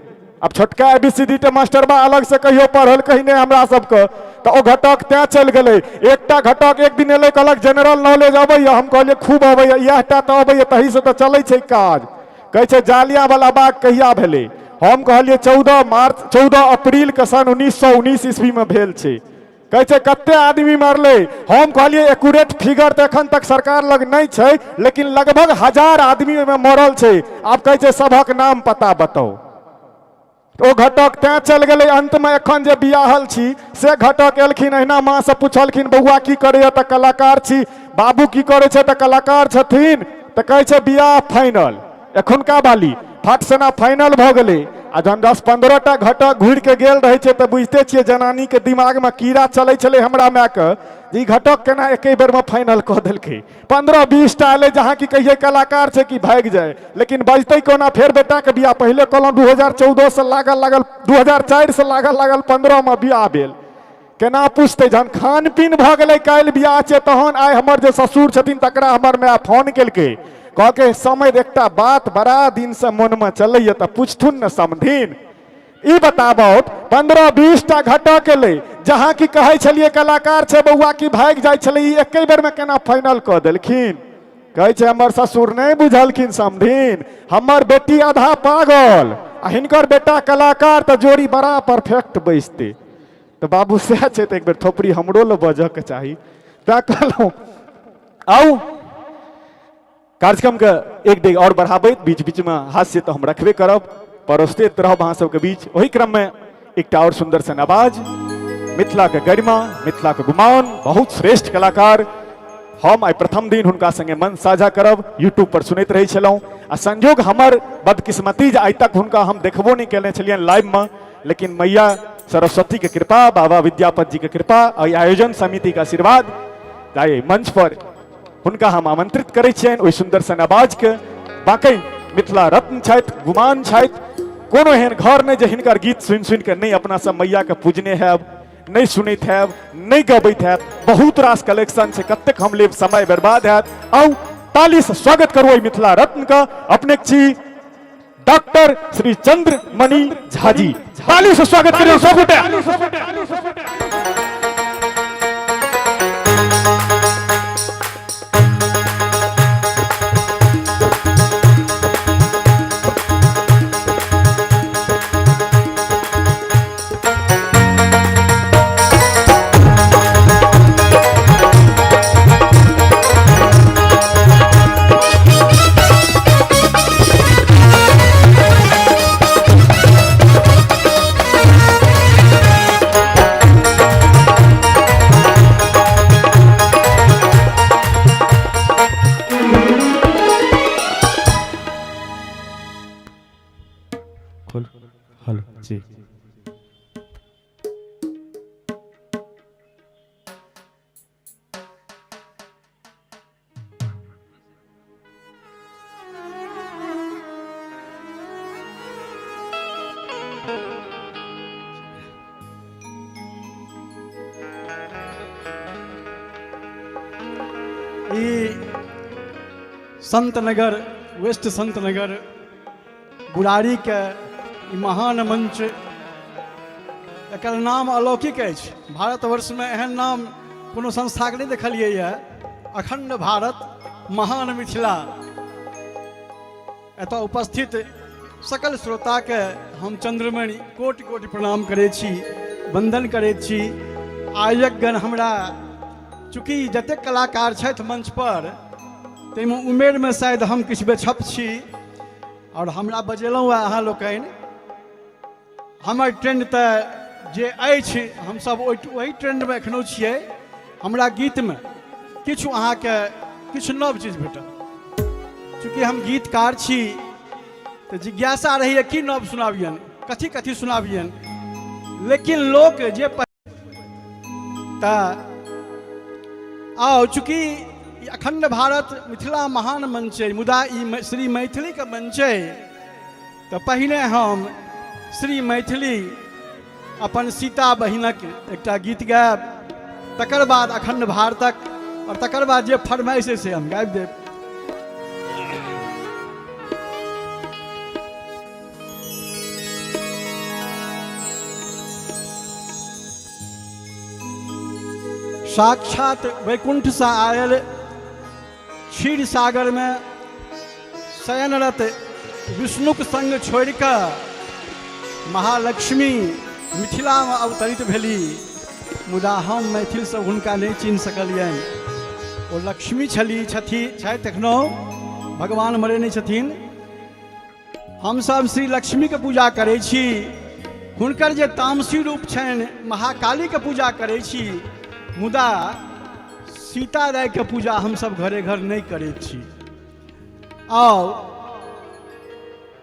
आब छोटका ए बी सी डी तऽ मास्टरबा अलगसँ कहियो पढ़ल कहीं नहि हमरा सबके। तऽ ओ घटक तैं चलि गेलै। एकटा घटक एक दिन एलै, कहलक जनरल नॉलेज अबैए? हम कहलियै खूब अबैए, इएह टा तऽ अबैए, तहीसँ तऽ चलै छै काज। कहै छै जालियावाला बाग कहिया भेलै? हम कहलियै 14 मार्च, 14 अप्रीलके सन 1919 ईस्वीमे भेल छै। कहै छै कते आदमी मरलै? हम कहलियै एक्यूरेट फिगर तऽ एखन तक सरकार लग नहि छै, लेकिन लगभग 1000 आदमी ओहिमे मरल छै। आब कहै छै सभक नाम पता बताउ। ओ घटक तैं चलि गेलै। अन्तमे एखन जे बियाहल छी से घटक एलखिन, अहिना माँसँ पुछलखिन बौआ की करैए? तऽ कलाकार छी। बाबू की करै छै? तऽ कलाकार छथिन। तऽ कहै छै बियाह फाइनल। एखुनका बाली फट सेना फाइनल भऽ गेलै। आ जहन 10-15 टा घटक घुरि के गेल रहै छै तऽ बुझिते छियै जनानीके दिमागमे कीड़ा चलै छलै हमरा मायके जे ई घटक केना एके बेरमे फाइनल कऽ देलकै। 15-20 टा एलै, जहाँ की कहियै कलाकार छै कि भागि जाय, लेकिन बजतै कोना? फेर बेटाके बियाह पहिले कहलहुँ 2014 से लागल लागल, 2004 से लागल लागल, 15मे बियाह भेल। केना पुछतै? जहन खान पीन भऽ गेलै, काल्हि बियाह छै, तहन आइ हमर जे ससुर छथिन तकरा हमर माय फोन केलकै, कहलकै समय एकटा बात बड़ा दिनसँ मोनमे चलैए, तऽ पुछथुन ने समधिन, ई बताबौत 15-20 टा घटक एलै, जहाँ की कहै छलियै कलाकार छै बौआ की भागि जाइ छलै, ई एके बेरमे केना फाइनल कऽ देलखिन? कहै छै हमर ससुर नहि बुझलखिन समधिन, हमर बेटी आधा पागल आ हिनकर बेटा कलाकार, तऽ जोड़ी बड़ा परफेक्ट बैसतै। तऽ बाबू सएह छै। तऽ एक बेर थोपड़ी हमरो लए बजऽके चाही, तैं कहलहुँ। आउ, कार्यक्रमके एक डेग आओर बढ़ाबैत बीच बीचमे हास्य तऽ हम रखबे करब। परोसैत रहब अहाँ सबके बीच। ओहि क्रममे एकटा और सुंदर सन आवाज, मिथिला के गरिमा, मिथिला के गुमान, बहुत श्रेष्ठ कलाकार। हम आइ प्रथम दिन हुनका संगे मन साझा करब, यूट्यूब पर सुनैत रहै छलहुँ आ संजोग हमर बदकिस्मती जे आइ तक हुनका हम देखबो नहि केने छलियनि लाइव में, लेकिन मैया सरस्वती के कृपा, बाबा विद्यापति जी के कृपा आ आयोजन समिति के आशीर्वाद आइ मंच पर हुनका हम आमंत्रित करै छियनि ओहि सुंदर सन आवाज के। बाकी मिथिला रत्न छथि, गुमान छथि, कोनो एहन घर नहि जे हिनकर गीत सुनि सुनि के नहि अपना सब मैया के पूजने हैब, नहीं सुनैत हैब, नहीं गबैत हैब। बहुत रास कलेक्शन छै, कतेक हम लेब, समय बर्बाद हैत। आउ ताली से स्वागत करू एहि मिथिला रत्न का। अपने छी डॉक्टर श्री चंद्र मणि झा जी, ताली से स्वागत करियौ सब गोटे। खोल हेलो जी। ई संत नगर, वेस्ट संत नगर बुरारीके ई महान मंच, एकर नाम अलौकिक अछि। भारतवर्षमे एहन नाम कोनो संस्थाके नहि देखलियै यऽ, अखंड भारत महान मिथिला। एतऽ उपस्थित सकल श्रोताके हम चंद्रमणि कोटि कोटि प्रणाम करै छी, वंदन करै छी। आयोजकगण हमरा चूँकि जतेक कलाकार छथि मंच पर ताहिमे उमेरमे शायद हम किछु बेछप छी और हमरा बजेलहुँ हँ अहाँ लोकनि। हमर ट्रेंड तऽ जे अछि हमसब ओहि ट्रेंडमे एखनहु छियै। हमरा गीतमे किछु अहाँके किछु नव चीज भेटत। चूँकि हम गीतकार छी तऽ जिज्ञासा रहैए की नव सुनाबियनि, कथी कथी सुनाबियनि, लेकिन लोक जे तऽ आओ चूँकि ई अखंड भारत मिथिला महान मंच अइ, मुदा ई श्री मैथिलीके मंच अइ, तऽ पहिने हम श्री मैथिली अपन सीता बहिनक एकटा गीत गायब, तकर बाद अखंड भारतक, और तकर बाद जे फरमाइश अइ से हम गाबि देब। साक्षात वैकुंठसँ आयल क्षीर सागरमे शयनरत विष्णुक संग छोड़ि कऽ महालक्ष्मी मिथिलामे अवतरित भेली, मुदा हम मैथिल सब हुनका नहि चिन्ह सकलियनि। ओ लक्ष्मी छली, छथि, छथि एखनो, भगवान मरे नहि छथिन। हमसब श्री लक्ष्मीके पूजा करै छी, हुनकर जे तामसी रूप छनि महाकालीके पूजा करै छी, मुदा सीता रायके पूजा हमसब घरे घर नहि करै छी। आउ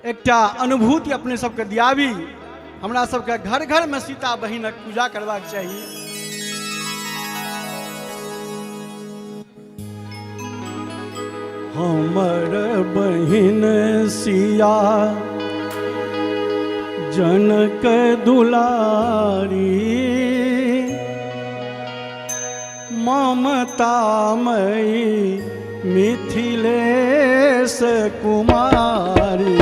एकटा अनुभूति अपने सबके दियाबी, हमरा सबके घर घरमे सीता बहिनक पूजा करबाक चाही। हमर बहिन सिया जनक दुलारी, ममतामयी मिथिलेश कुमारी।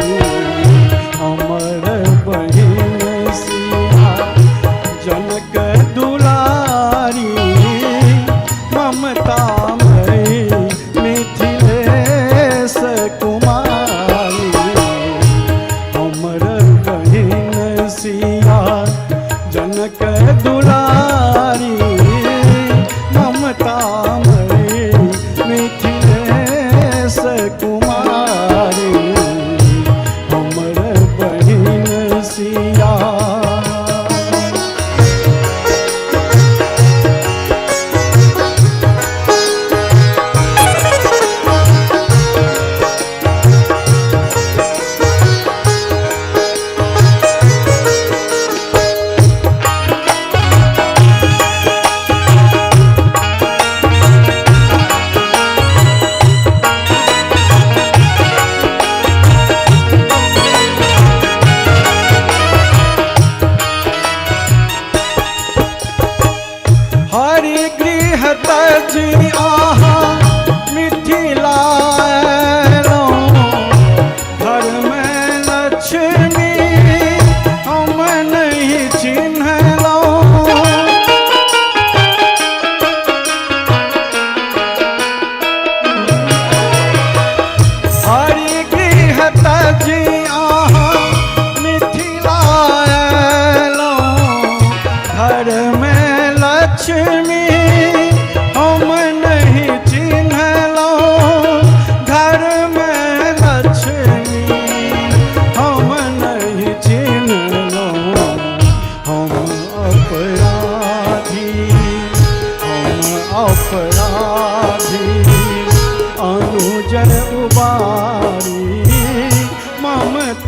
हमर बहिन सिया जनक दुलारी, ममतामयी मिथिलेश कुमारी। हमर बहिन सिया जनक दुलारी, ममतामयी मिथिलेश कुमारी।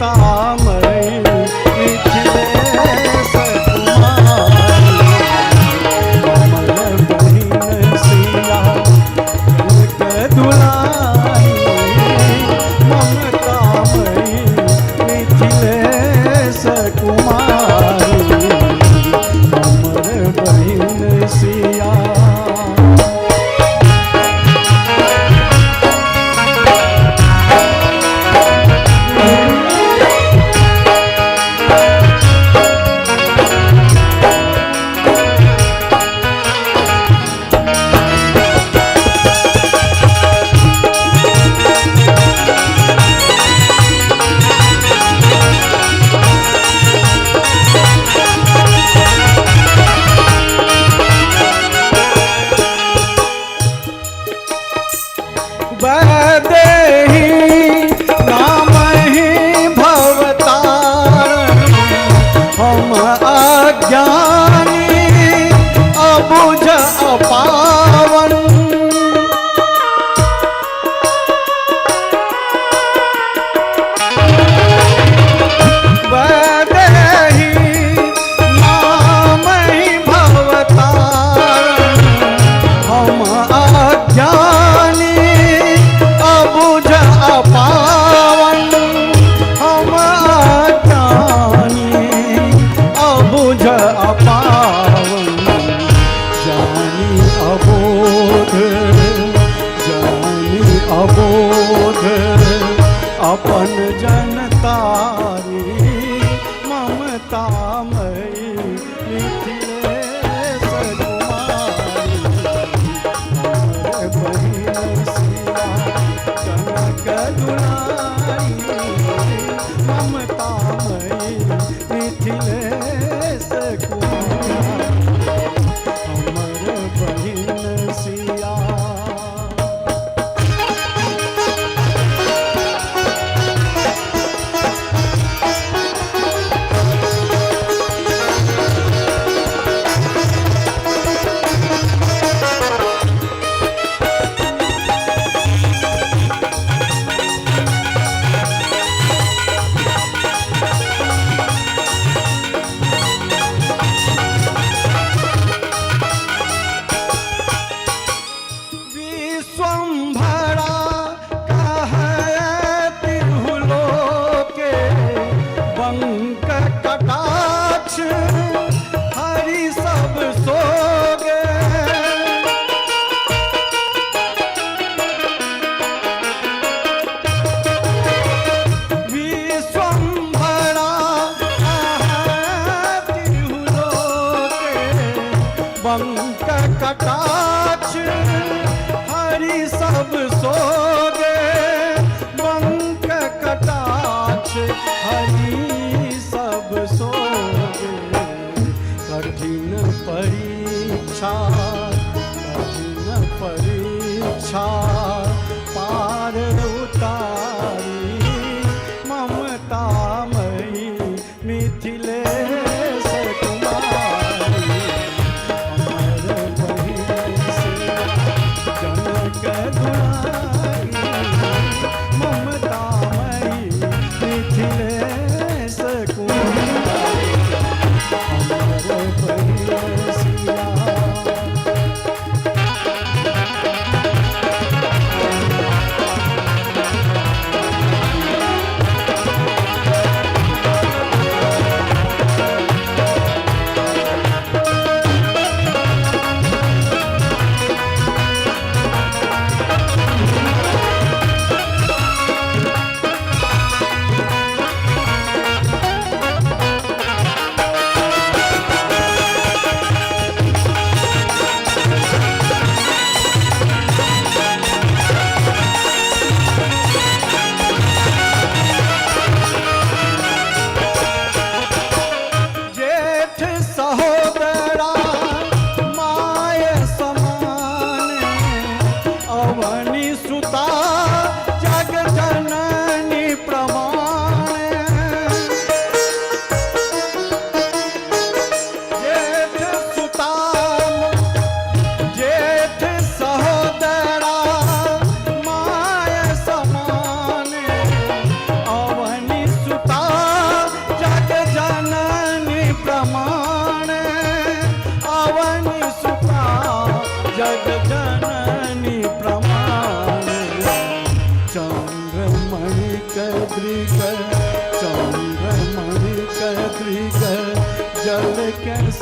ममतामयी मिथिलेश कुमारी, हमर बहिन सिया जनक दुलारी, ममतामयी मिथिलेश कुमारी, हमर बहिन सिया। वैदेही नामहि भवतारण, हम अज्ञानी अबुझ अपावन। वैदेही नामहि भवतारण, हम अज्ञानी अबुझ अपावन, हम अज्ञानी अबुझ अपावन। जानी अबोध, जानी अबोध अपन जनतारी, ममतामयी मिथिलेश कुमारी, हमर बहिन सिया जनक दुलारी, ममतामयी मिथिलेश कुमारी, हमर बहिन सिया। विश्वम्भरा कहै तिरहुलोके, बंक कटाक्ष हरि सब सोगे। विश्वम्भरा कहै तिरहुलोके, बंक कटाक्ष हरि सब सोगे, बंक कटाक्ष हरि सब सोगे। कठिन परीक्षा, कठिन परीक्षा पार उतारी, ममतामयी मिथिलेश कुमारी, हमर बहिन सिया जनक दुलारी, ममतामयी मिथिलेश कुमारी, हमर बहिन सिया।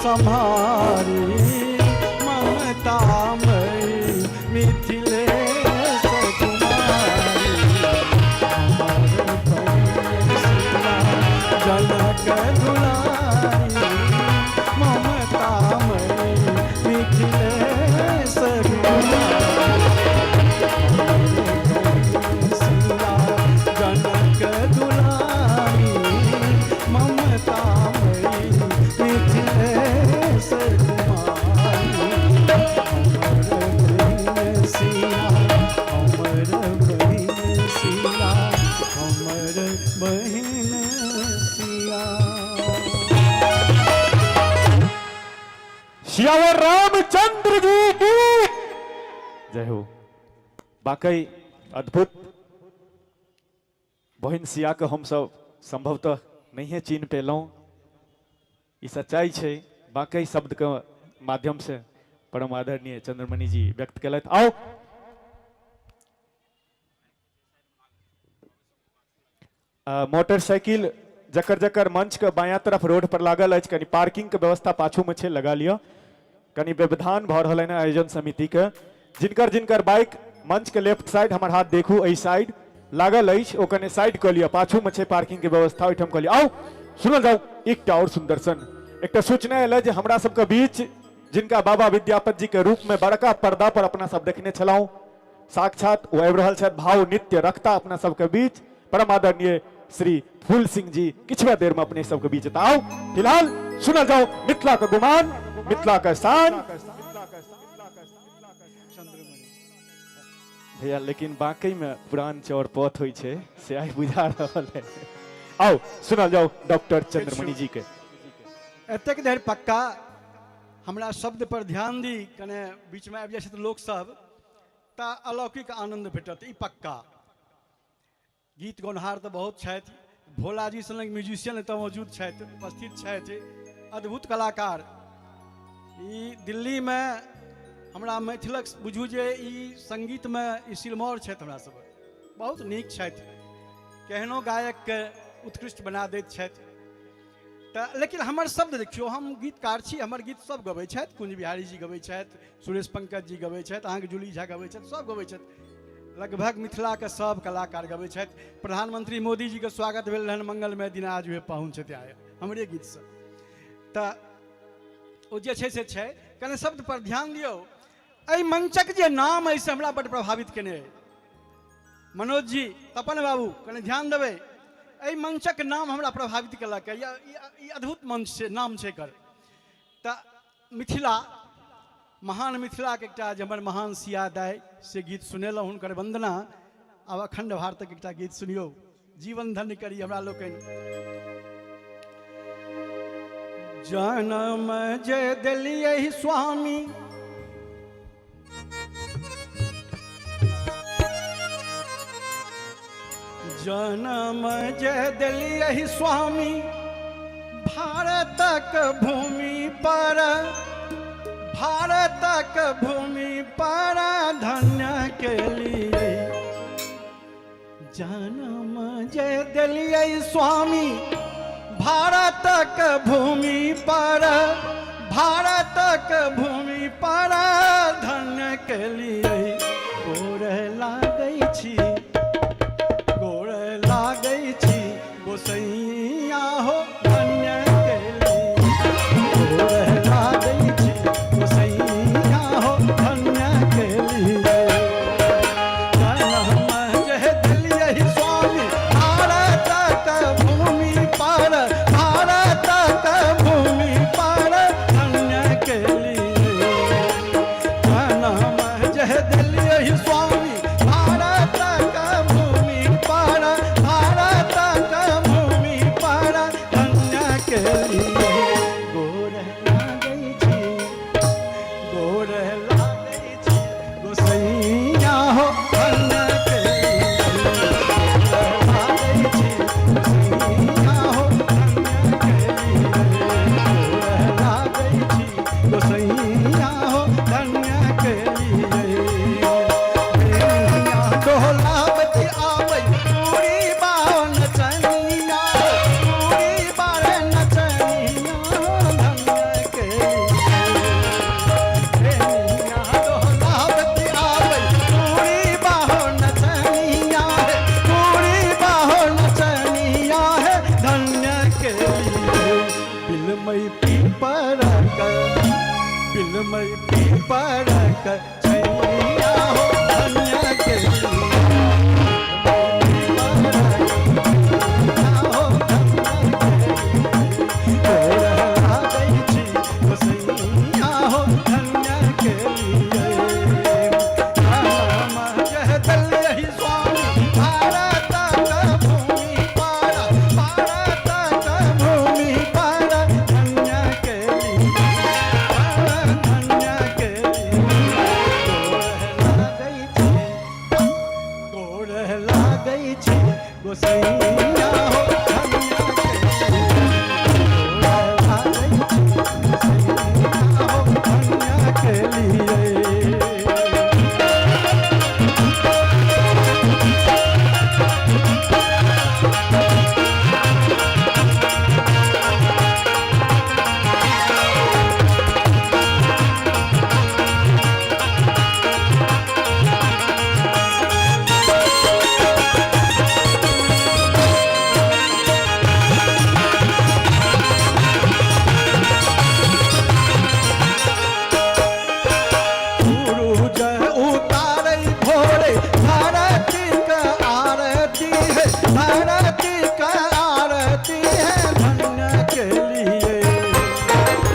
सम्हारी, ममतामयी मिथिलेश कुमारी। हमर बहिन सिया जनक दुलारी, ममतामयी मिथिलेश कुमारी। सिया जनक दुलारी, ममतामयी मिथिलेश कुमारी। हमर बहिन सिया, हमर बहिन सिया, हमर बहिन सिया। सियावर रामचंद्र जी की जय हो। वाकई अद्भुत बहिन सिया के हम सब संभवतः नहीं चिन्ह पेलहुँ, ई सच्चाई छै। वाकई शब्द के माध्यम से परम आदरणीय चंद्रमणि जी व्यक्त केलथि। आओ मोटरसाइकिल जकर जकर मंच के बायां तरफ रोड पर लागल अछि, कनि पार्किंग के व्यवस्था पाछू में छै, लगा लिअ। कनि व्यवधान भऽ रहल है आयोजन समिति के। जिनकर जिनकर बाइक मंच के लेफ्ट साइड, हमर हाथ देखू, एहि साइड लागल अछि, ओ कनि साइड कऽ लिअ, पाछू में छै पार्किंग के व्यवस्था, ओहिठाम कऽ लिअ। आउ सुनल जाउ एकटा और सुंदर सन एकटा सूचना एलै जे हमरा सबके बीच जिनका बाबा विद्यापति जी के रूप में बड़का पर्दा पर अपना सब देखने छलहुँ, साक्षात ओ आबि रहल छथि, भाव नित्य रखता अपना सबके बीच परम आदरणीय श्री फूल सिंह जी किछुए देर में अपने सबके बीच एता। आओ फिलहाल सुनल जाओ मिथिला के गुमान, मिथिला के शान। भैया लेकिन बाकी में पुरान चौर पथ होइ छै से आइ बुझा रहल है। आओ सुनल जाओ डॉक्टर चंद्रमणि जी के। एतेक धरि पक्का हमरा शब्द पर ध्यान दी, कने बीचमे आबि जाइ छै तऽ लोकसभ तऽ अलौकिक आनन्द भेटत, ई पक्का। गीत गौनहार तऽ बहुत छथि, भोलाजी सनक म्यूजिशियन एतऽ मौजूद छथि, उपस्थित छथि, अद्भुत कलाकार। ई दिल्लीमे हमरा मैथिलक बुझू जे ई सङ्गीतमे ई सिरमौर छथि, हमरा सभक बहुत नीक छथि, केहनो गायकके उत्कृष्ट बना दैत छथि। तऽ लेकिन हमर शब्द देखियौ, हम गीतकार छी, हमर गीत सब गबै छथि, कुंज बिहारी जी गबै छथि, सुरेश पंकज जी गबै छथि, अहाँके जूली झा गबै छथि, सब गबै छथि, लगभग मिथिलाके सब कलाकार गबै छथि। प्रधानमंत्री मोदी जीके स्वागत भेल रहनि मंगलमय दिन आज हुए पाहुन छथि आए, हमरे गीतसँ। तऽ ओ जे छै से छै, कने शब्द पर ध्यान दियौ। एहि मंचक जे नाम अछि से हमरा बड्ड प्रभावित केने अइ। मनोज जी, तपन बाबू, कने ध्यान देबै, एहि मंचक नाम हमरा प्रभावित केलक। ई अद्भुत मंच छै, नाम छै एकर। तऽ मिथिला महान, मिथिलाके एकटा जे हमर महान सिया दाइ से गीत सुनेलहुँ, हुनकर वन्दना। आब अखण्ड भारतक एकटा गीत सुनियौ, जीवन धन्य करी हमरा लोकनि। जन्म जे देलियै स्वामी, जन्म जे देलियै स्वामी भारतक भूमि पर, भारतक भूमि पर धन्य केलियै। जन्म जे देलियै स्वामी भारतक भूमि पर, भारतक भूमि पर धन्य केलियै। गोर लागै छी, गोर लागै छी गोसैया हो धन्य केलियै। गोर लागै छी गोसैया हो धन्य केलियै। जन्म जे देलियै स्वामी भारतक भूमि पर, भारतक भूमि पर धन्य केलियै। जन्म जे देलियै स्वामी भारतक भूमि पर, भारतक भूमि पर धन्य बिलमई पीपर बिलमई पीपर छैया हो धन्य के गोसैया हो धन्य के लिए। सूरज उतारै भोरे धरती का आरती है, धरती का आरती है धन्य के लिए।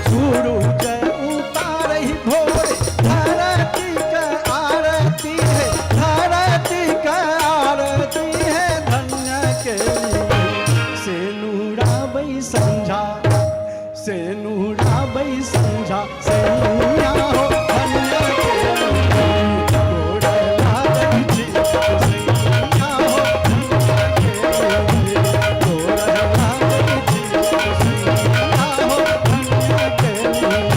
सूरज उतारै भोरे धरती का आरती है, धरती का आरती है धन्य के लिए। से नूराबै संझा, से नूराबै संझा सैया हो धन्य के लिए। गोड़ लागै छी गोसैया हो धन्य के लिए। गोड़ लागै छी गोसैया हो धन्य के लिए।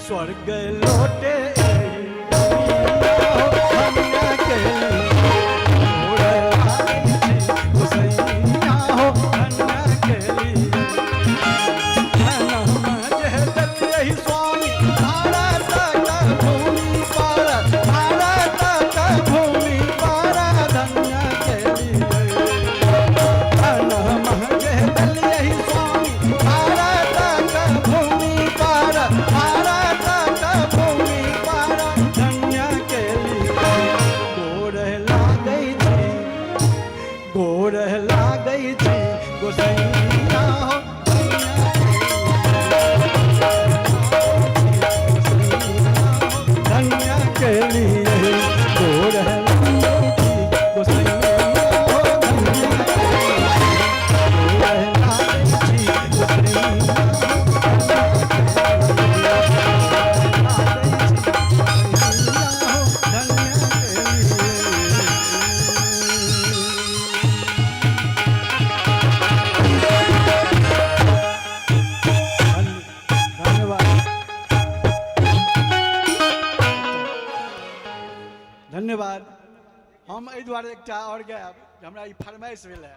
स्वर्ग लौटे एहि दुनिया हो धन्य के लिए। गोर लागै छी गोसैया हो धन्य के लिए। स्वामी भारत का भूमि पर, भारत का भूमि पर धन्य के लिए। स्वामी भारत का भूमि पर, भारत का भूमि पर धन्य के लिए। गोर लागै छी, गोर लागै छी गोसैया हो धन्य के लिए। गोर लागै छी गोसैया हो धन्य के लिए। गोर लागै छी गोसैया हो धन्य के लिए। धन्यवाद धन्यवाद। हम एहि दुआरे एकटा आओर गायब जे हमरा ई फरमाइश भेल है।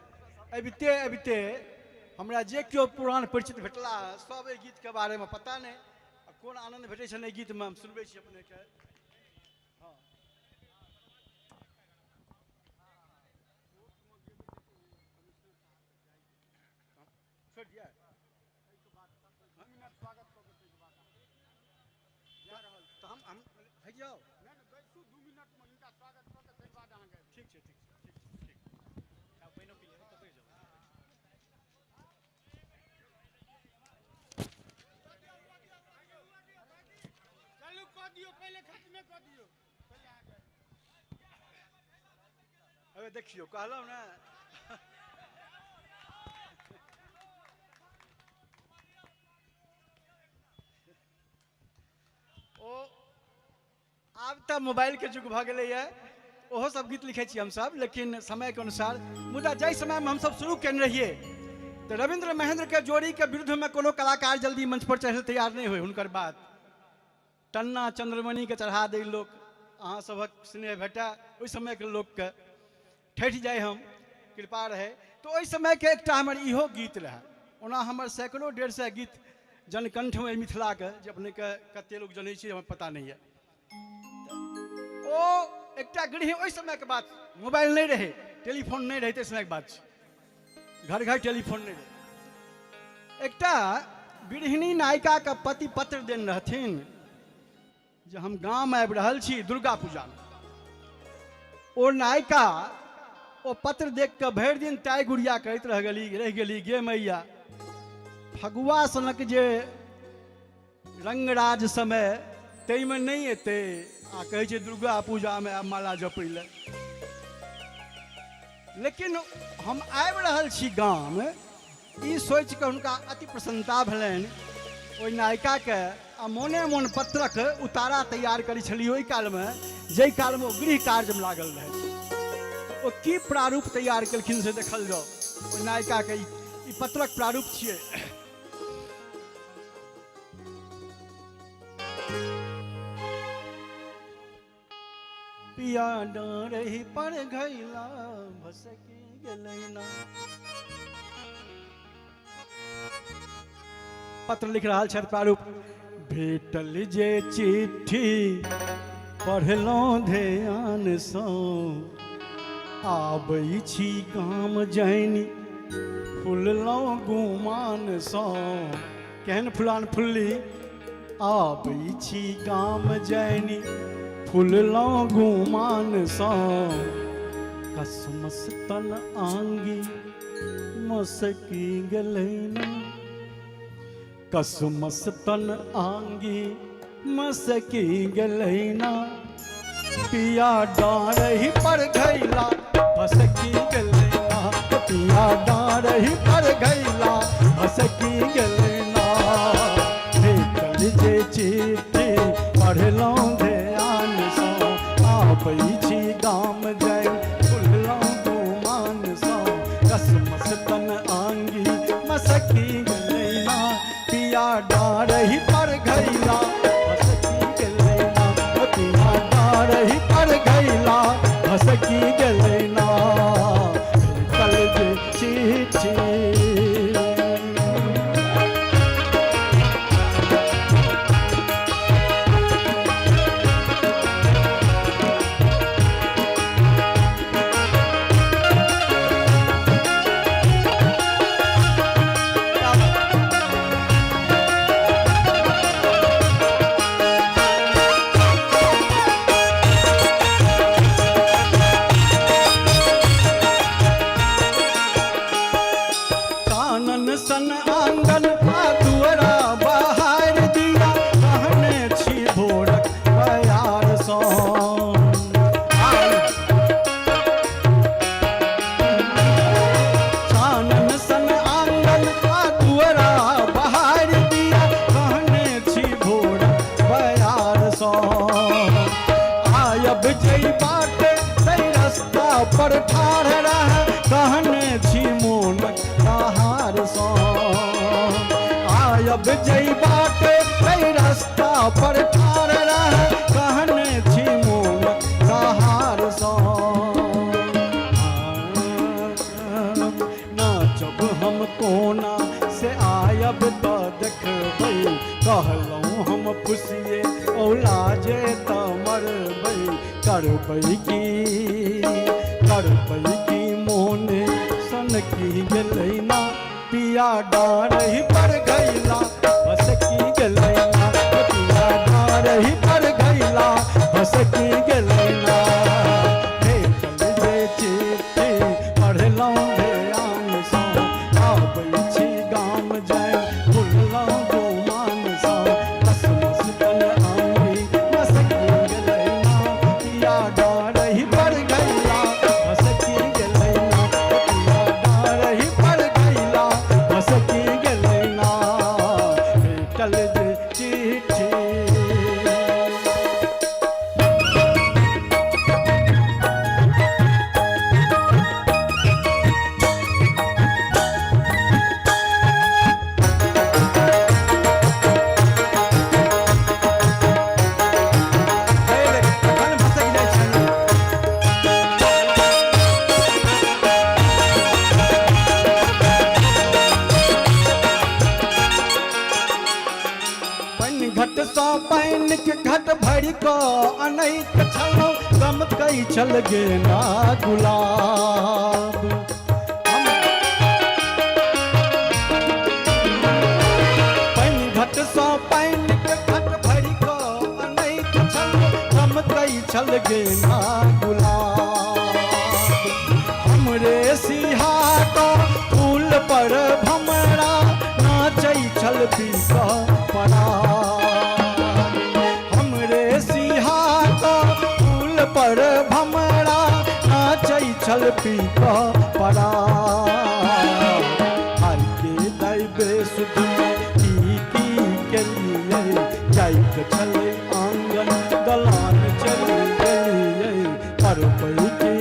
अबिते अबिते हमरा जे केओ पुरान परिचित भेटला है सब एहि गीतके बारेमे पता नहि आ कोन आनन्द भेटै छनि एहि गीतमे, हम सुनबै छी अपनेके। हँ छोड़ि दिअ, तऽ हम हटि जाउ। ठीक छै, ठीक छै, ठीक छै, ठीक। आब पानिओ पी लेबै तऽ बैस जाउ। चालू कऽ दियौ, पहिले खत्मे कऽ दियौ। अबे देखियौ, कहलहुँ ने ओ आब तऽ मोबाइलके युग भऽ गेलैए, ओहो सब गीत लिखै छी हमसब, लेकिन समयके अनुसार। मुदा जाहि समयमे हमसब शुरू केने रहियै तऽ रविन्द्र महेंद्रके जोड़ीके विरुद्धमे कोनो कलाकार जल्दी मंच पर चढ़ै तैयार नहि होइ। हुनकर बात टन्ना चंद्रमणिके चढ़ा दै लोक, अहाँ सभक स्नेह भेटै ओहि समयके लोकके, ठठि जाइ हम, कृपा रहै। तऽ ओहि समयके एकटा हमर इहो गीत रहै। ओना हमर सैकड़ों 150 गीत जनकंठमे मिथिलाके, जे अपनेके कते लोक जनै छी हमरा पता नहि यऽ। ओ एकटा गृह ओहि समयके बात, मोबाइल नहि रहै, टेलीफोन नहि रहै, ताहि समयके बात छै, घर घर टेलीफोन नहि रहै। एकटा गृहिणी नायिकाके पति पत्र देने रहथिन जे हम गाम आबि रहल छी दुर्गा पूजामे। ओ नायिका ओ पत्र देख कऽ भरि दिन ताइ गुड़िया करैत रहि गेली, गे मैया फगुआ सनक जे रंगराज समय ताहिमे नहि एतै आ कहै छै दुर्गा पूजामे आब माला जपै लए। लेकिन हम आबि रहल छी गाम, ई सोचि कऽ हुनका अति प्रसन्नता भेलनि ओहि नायिकाके। आ मोने मोन पत्रक उतारा तैयार करै छली ओहि कालमे, जाहि कालमे ओ गृह कार्यमे लागल रहै। ओ की प्रारूप तैयार केलखिन से देखल जाउ। ओहि नायिकाके ई पत्रक प्रारूप छियै। पिया डारही पर घैला भसकी गेलै ना। पत्र लिख रहल छथि प्रारूप। भेटल जे चिट्ठी पढ़लहुँ ध्यानसँ, आबै छी गाम जानि फुललहुँ गुमानसँ। केहन फुलान फुल्ली, आबै छी गाम जानि फुललहुँ गुमानसँ। कसमस तन आंगी मसकी गेलै ना, कसमस तन आंगी मसकी गेलै ना। पिया डारही पर घैला भसकी गेलै ना, पिया डारही पर घैला भसकी गेलै ना। भेटल जे चिट्ठी पढ़लहुँ ध्यानसँ, आबै छी गाम जाय फुललहुँ गुमानसँ। कसमस तन आंगी मसकी गेलै ना, पिया डारही पर घैला। गेलै बाट, कई रास्ता पर ठार रह कहने छी मोन सहार सँ। नाचब हम कोना से आयब तऽ देखबै, कहलहुँ हम फुसिए औला जे तऽ मरबै। करबै की, करबै की, मोने सन की गेलै ना, पिया डारही पर गैला बस की गेलै ना, पिया डारही पर गैला बस की गेलै ना। भेटल जे चिट्ठी पढ़लहुँ ध्यानसँ, आबै छी गाम जाय भुललहुँ गुमानसँ। कसमस तन आंगी मसकी गेलै ना, पिया डारही पर गैला बसकी गेलै ना, पिया डारही पर गैला बसकी गेलै ना। भेटल जे चिट्ठी। कखन भसकि जाइ छनि। पानि घट सँ पानिक घट भरि कऽ अनैत छलहुँ, गमकै छल गेना गुलाब। पानि घट सँ पानिक घट भरि कऽ अनैत छलहुँ, गमकै छल गेना गुलाब। हमरे सिहा कऽ फूल पर भमरा नाचै छल पी कऽ पराग। हमरे सिहा कऽ फूल पर भमरा नाचै छल पी कऽ पराग। आइ के दैबे सुध की की केलियै, जाइत छलै आंगन दलान चलि गेलियै। करबै की,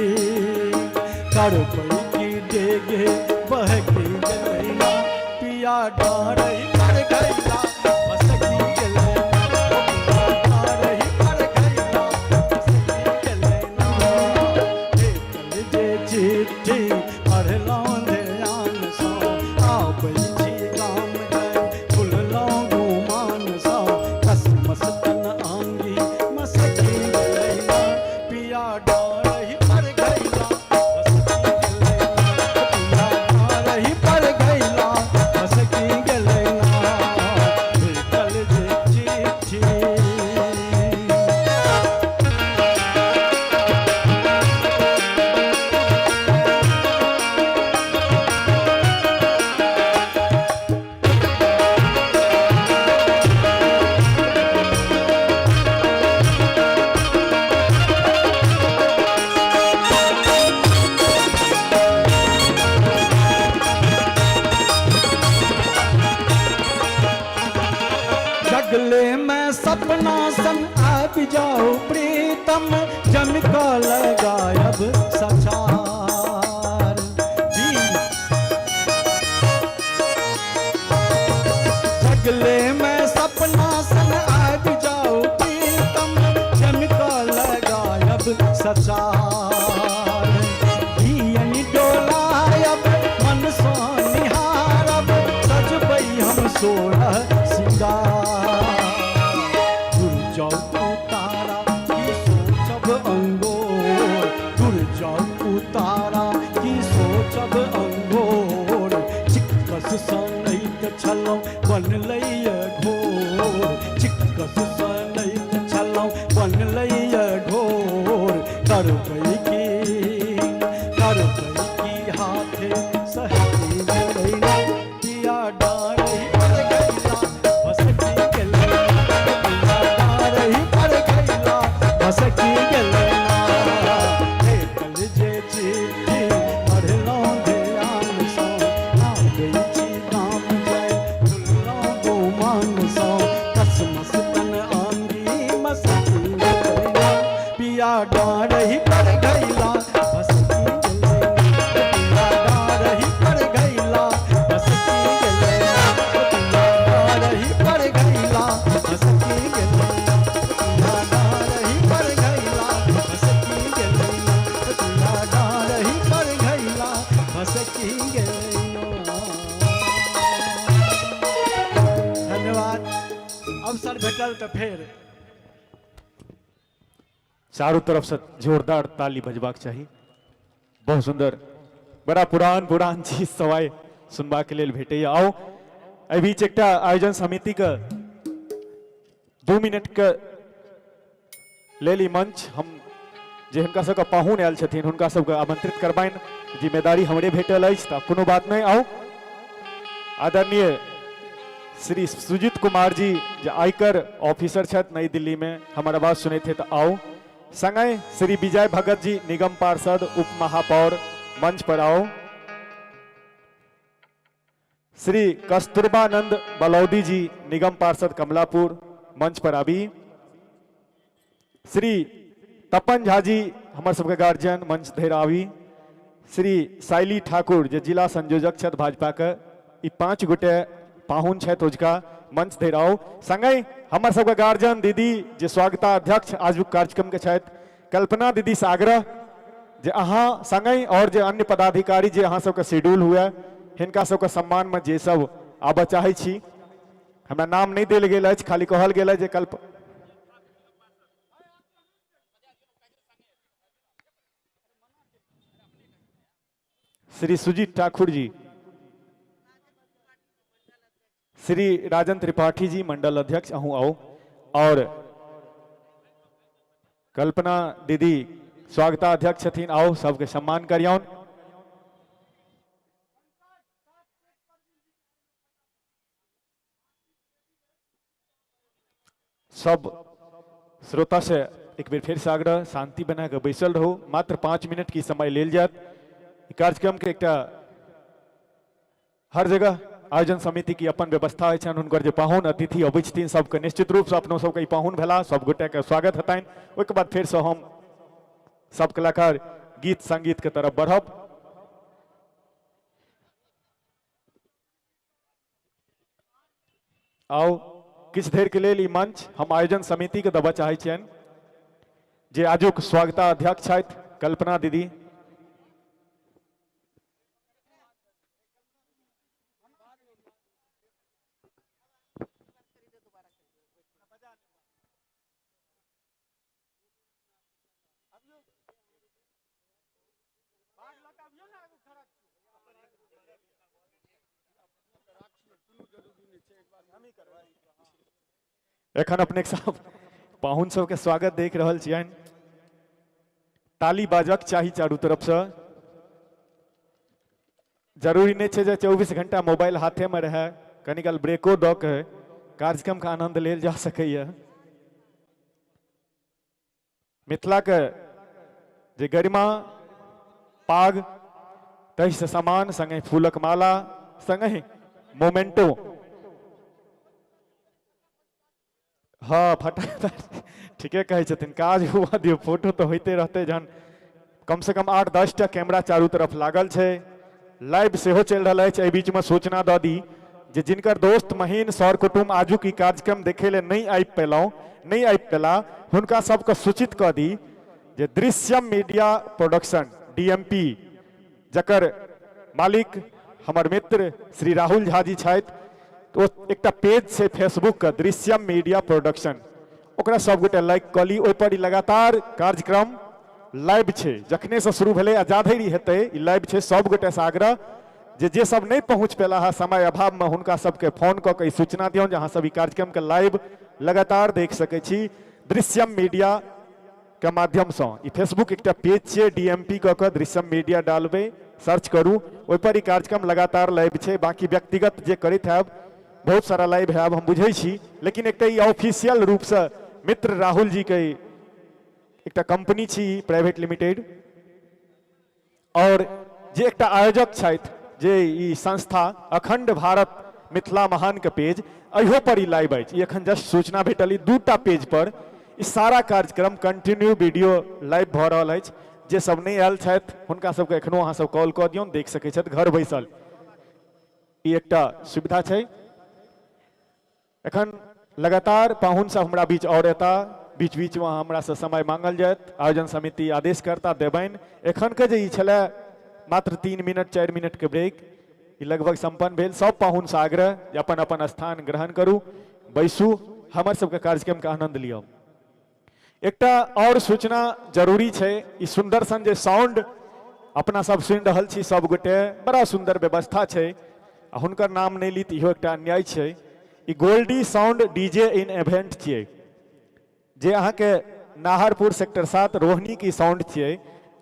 करबै की, डेगे बहकी गेलै ना, पिया डारही पर गैला बसकी गेलै ना, पिया डारही पर गैला बसकी गेलै ना। भेटल जे चिट्ठी पढ़लहुँ ध्यानसँ, आबै छी गाम जाय भुललहुँ गुमानसँ। कसमस तन आंगी मसकी गेलै ना, पिया डारही पर गैला बसकी गेलै ना, पिया डारही पर गैला बसकी गेलै ना। भेटल जे चिट्ठी। जगले में सपना सन आबि जाओ प्रीतम, जम कऽ लगायब सचार जी। जगले में सपना सन आबि जाओ प्रीतम, जम कऽ लगायब सचार। धियन डोलायब मन सँ निहारब, सजबै हम सोरह सिंगार। दूर जाउ उतारा की सोचब अंगोर, दूर जाउ उतारा की सोचब अंगोर। चिक्कस सनैत छलहुँ बनलैय घोर, चिक्कस सनैत छलहुँ बनलैय घोर। करबै की, करबै की, हाथे सहती गेलै ना, पिया डारही पर गैला बसकी गेलै ना, पिया डारही पर गैला बसकी गेलै ना। भेटल जे चिट्ठी पढ़लहुँ ध्यानसँ, आबै छी गाम जाय भुललहुँ गुमानसँ। कसमस तन आंगी मसकी गेलै ना, पिया डारही पर गैला बसकी गेलै ना, पिया डारही पर गैला बसकी गेलै ना, पिया डारही पर अवसर भेटल तऽ फेर चारू तरफ से जोरदार ताली बजबाक चाही। बहुत सुंदर, बड़ा पुरान पुरान चीज सब आइ सुनबाक लेल भेटैया। आउ एहि बीच एकटा आयोजन समिति के 2 मिनट के लेल ई मंच हम जे हिनका सबके पाहुन आयल छथिन हुनका सबके आमंत्रित करबनि। जिम्मेदारी हमरे भेटल अछि तऽ कोनो बात नहि। आउ आदरणीय श्री सुजीत कुमार जी जे आयकर ऑफिसर छथि नई दिल्ली में, हमर आवाज सुनैत हे तऽ आउ। संगहि श्री विजय भगत जी निगम पार्षद उप महापौर मंच पर आओ। श्री कस्तूरबानंद बलौदी जी निगम पार्षद कमलापुर मंच पर आबी। श्री तपन झा जी हमर सबके गार्जियन मंच धरि आबी। श्री शैली ठाकुर जे जिला संयोजक छथि भाजपा के, ई 5 गोटे पाहुन छथि ओजका मंच धरि आउ। संगहि हमर सबके गार्जियन दीदी जे स्वागताध्यक्ष आजुक कार्यक्रम के छथि कल्पना दीदी से आग्रह जे अहाँ संगहि और जे अन्य पदाधिकारी जे अहाँ सबके शेड्यूल हुए हिनका सबके सम्मान में जे सब आबऽ चाहै छी, हमरा नाम नहि देल गेल अछि, खाली कहल गेल अछि जे कल्प श्री सुजीत ठाकुर जी, श्री राजन त्रिपाठी जी मंडल अध्यक्ष अहूँ आओ, और कल्पना दीदी स्वागताध्यक्ष छथिन, आओ सबके सम्मान करियौन। सब श्रोता से एक बेर फिर से आग्रह, शांति बना के बैसल रहू, मात्र 5 मिनट की समय लेल जायत। ई कार्यक्रम के एकटा हर जगह आयोजन समिति की अपन व्यवस्था होइ छनि, हुनकर जे पाहुन अतिथि अबै छथिन सबके निश्चित रूप से अपनो सबके ई पाहुन भेला, सब गोटे के स्वागत हेतनि। ओहिके बाद फेर से हम सब कलाकार गीत संगीत के तरफ बढ़ब। आउ किछु देर के लेल ई मंच हम आयोजन समिति के देबऽ चाहै छियनि जे आजुक स्वागताध्यक्ष छथि कल्पना दीदी। एखन अपने सब पाहुन सबके स्वागत देख रहल छियनि। ताली बाजक चाही चारू तरफ से। जरूरी नहीं छै जे 24 घंटा मोबाइल हाथे में रहे, कनी काल ब्रेको दऽ के कार्यक्रम के आनंद लेल जा सकैए। मिथिला के जे गरिमा पाग ताहिसँ समान संगहि फूलक माला संगहि मोमेंटो। हाँ फटाफट ठीके कहै छथिन, काज हुआ दियौ, फोटो तऽ होइते रहतै। जहन कम से कम 8-10 टा कैमरा चारू तरफ लागल छै, लाइव सेहो चलि रहल अछि। एहि बीचमे सूचना दऽ दी जे जिनकर दोस्त महीन सर कुटुम्ब आजुक ई कार्यक्रम देखै लए नहि आबि पेलहुँ, नहि आबि पेला, हुनका सबके सूचित कऽ दी जे दृश्यम मीडिया प्रोडक्शन डीएमपी जकर मालिक हमर मित्र श्री राहुल झा जी छथि, ओ एकटा पेज छै फेसबुक के दृश्यम मीडिया प्रोडक्शन, ओकरा सबगोटे लाइक कऽ ली। ओहिपर ई लगातार कार्यक्रम लाइव छै, जखने से शुरू भेलै आ जाधरि ई हेतै ई लाइव छै। सबगोटेसँ आग्रह जे जे सब नहि पहुँच पेला है समय अभावमे हुनका सबके फोन कऽ के ई सूचना दियौन जे अहाँ सब ई कार्यक्रमके लाइव लगातार देख सकै छी दृश्यम मीडिया के माध्यमसँ। ई फेसबुक एकटा पेज छियै, डीएमपी कऽ कऽ दृश्यम मीडिया डालबै, सर्च करू, ओहिपर ई कार्यक्रम लगातार लाइव छै। बाँकी व्यक्तिगत जे करैत हैब बहुत सारा लाइव हैब हम बुझै छी, लेकिन एकटा ई ऑफिशियल रूपसँ मित्र राहुल जीके एकटा कंपनी छी प्राइवेट लिमिटेड, और जे एकटा आयोजक छथि जे ई संस्था अखंड भारत मिथिला महान के पेज, अहियो पर ई लाइव अछि। ई एखन जस्ट सूचना भेटल, ई 2टा पेज पर ई सारा कार्यक्रम कंटिन्यू वीडियो लाइव भऽ रहल अछि। जे सब नहि आयल छथि हुनका सबके एखनो अहाँ सब कॉल कऽ दियौन, देख सकै छथि घर बैसल। ई एकटा सुविधा छै। एखन लगातार पाहुन सब हमरा बीच और एता, बीच बीच में हमरा से समय मांगल जायत, आयोजन समिति आदेश करता देबनि। एखन के जे ई छलै मात्र 3 मिनट 4 मिनट के ब्रेक, ई लगभग संपन्न भेल। सब पाहुन से आग्रह जे अपन अपन स्थान ग्रहण करू, बैसू। हमर सबके कार्यक्रमके आनन्द लिअ। एकटा आओर सूचना जरूरी छै, ई सुन्दर सन जे साउंड अपना सब सुनि रहल छी सब गोटे, बड़ा सुन्दर व्यवस्था छै, आ हुनकर नाम नहि ली तऽ इहो एकटा अन्याय छै। ई Goldy sound DJ in event छियै, जे अहाँके नाहरपुर सेक्टर 7 रोहिणी की साउंड छियै,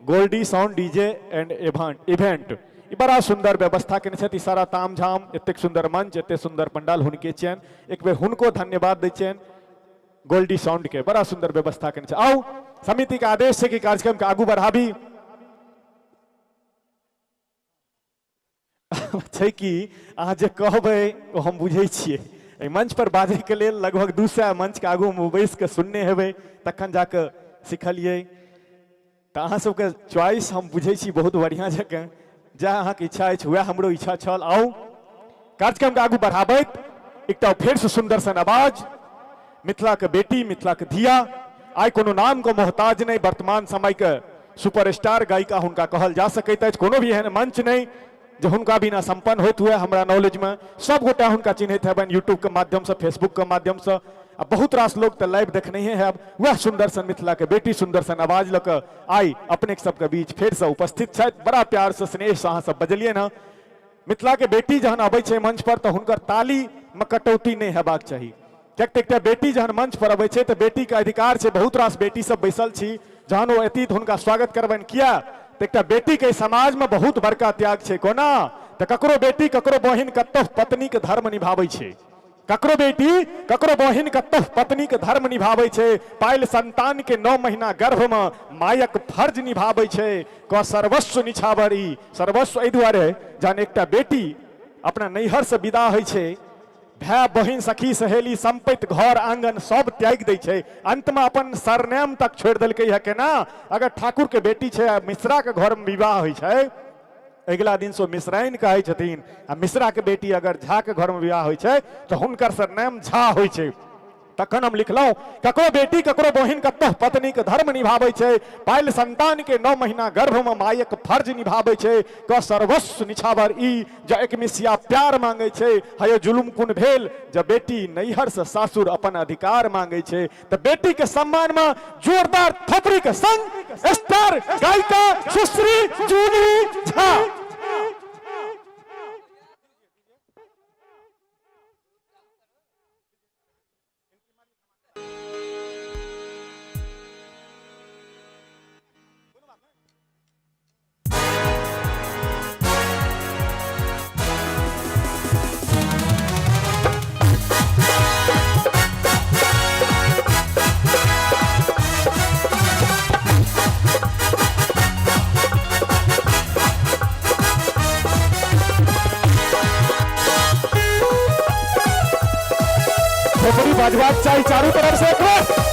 Goldy sound DJ and event. ई बड़ा सुन्दर व्यवस्था केने छथि, ई सारा तामझाम, एतेक सुन्दर मंच, एतेक सुन्दर पंडाल हुनके छियनि। एक बेर हुनको धन्यवाद दै छियनि, गोल्डी साउंड के बड़ा सुन्दर व्यवस्था केने छै। आउ, समिति के आदेश छै कि कार्यक्रम के आगू बढ़ाबी। छै कि अहाँ जे कहबै ओ हम बुझै छियै। एहि मंच पर बाजैके लेल लगभग 200 मंच के आगूमे बैस कऽ सुनने हेबै, तखन जाकऽ सिखलियै। तऽ अहाँ सबके चॉइस हम बुझै छी बहुत बढ़िआँ जकाँ, जएह अहाँके इच्छा अछि वएह हमरो इच्छा छल। आउ कार्यक्रमके आगू बढ़ाबैत एकटा फेरसँ सुन्दर सन आवाज, मिथिलाके बेटी, मिथिलाके धिया, आइ कोनो नामके मोहताज नहि, वर्तमान समयके सुपरस्टार गायिका हुनका कहल जा सकैत अछि। कोनो भी एहन मंच नहि जे हुनका बिना सम्पन्न होइत हुए। हमरा नॉलेजमे सब गोटा हुनका चिन्हैत हेबनि यूट्यूबके माध्यमसँ, फेसबुकके माध्यमसँ, आ बहुत रास लोक तऽ लाइव देखनहिए हैब। वएह सुन्दर सन मिथिलाके बेटी सुन्दर सन आवाज लऽ कऽ आइ अपने सबके बीच फेरसँ उपस्थित छथि। बड़ा प्यारसँ स्नेहसँ अहाँ सब बजलियै हँ। मिथिलाके बेटी जहन अबै छै मंच पर तऽ हुनकर तालीमे कटौती नहि हेबाक चाही, किएक तऽ एकटा बेटी जहन मंच पर अबै छै तऽ बेटीके अधिकार छै। बहुत रास बेटी सब बैसल छी, जहन ओ एती तऽ हुनका स्वागत करबनि। किया तऽ एकटा बेटीके समाजमे बहुत बड़का त्याग छै। कोना तऽ ककरो बेटी ककरो बहिन कतहु पत्नीके धर्म निभाबै छै, ककरो बेटी ककरो बहिन कतहु पत्नीके धर्म निभाबै छै, पायल संतानके 9 महीना गर्भमे मायक फर्ज निभाबै छै, क सर्वस्व निछावर। ई सर्वस्व एहि दुआरे जहन एकटा बेटी अपना नैहरसँ विदा होइ छै, भाय बहिन सखी सहेली सम्पति घर आंगन सब त्यागि दै छै, अंतमे अपन सरनेम तक छोड़ि देलकै है। केना? अगर ठाकुरके बेटी छै आ मिश्राके घरमे विवाह होइ छै, अगिला दिन से मिश्राइन कहै छथिन, आ मिश्राके बेटी अगर झाके घरमे विवाह होइ छै तऽ हुनकर सरनेम झा होइ छै। तखन हम लिखलहुँ, ककरो बेटी ककरो बहिन कतहु पत्नीके धर्म निभाबै छै, पायल संतानके 9 महीना गर्भमे मायक फर्ज निभाबै छै, क सर्वस्व निछावर ई जँ एक मिसिया प्यार मांगै छै, हयो जुलुम कुन भेल जँ बेटी नैहरसँ सासुर अपन अधिकार मांगै छै। तऽ बेटीके सम्मानमे जोरदार थपड़ीके संग स्टार गायिका सुश्री जूली झा। थोपड़ी बाजबाक चाही चारू तरफ से एक बेर।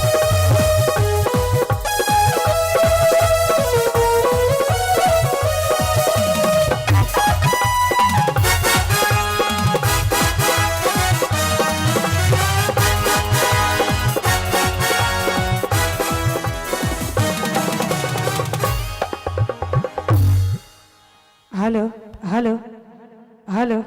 Hello hello hello.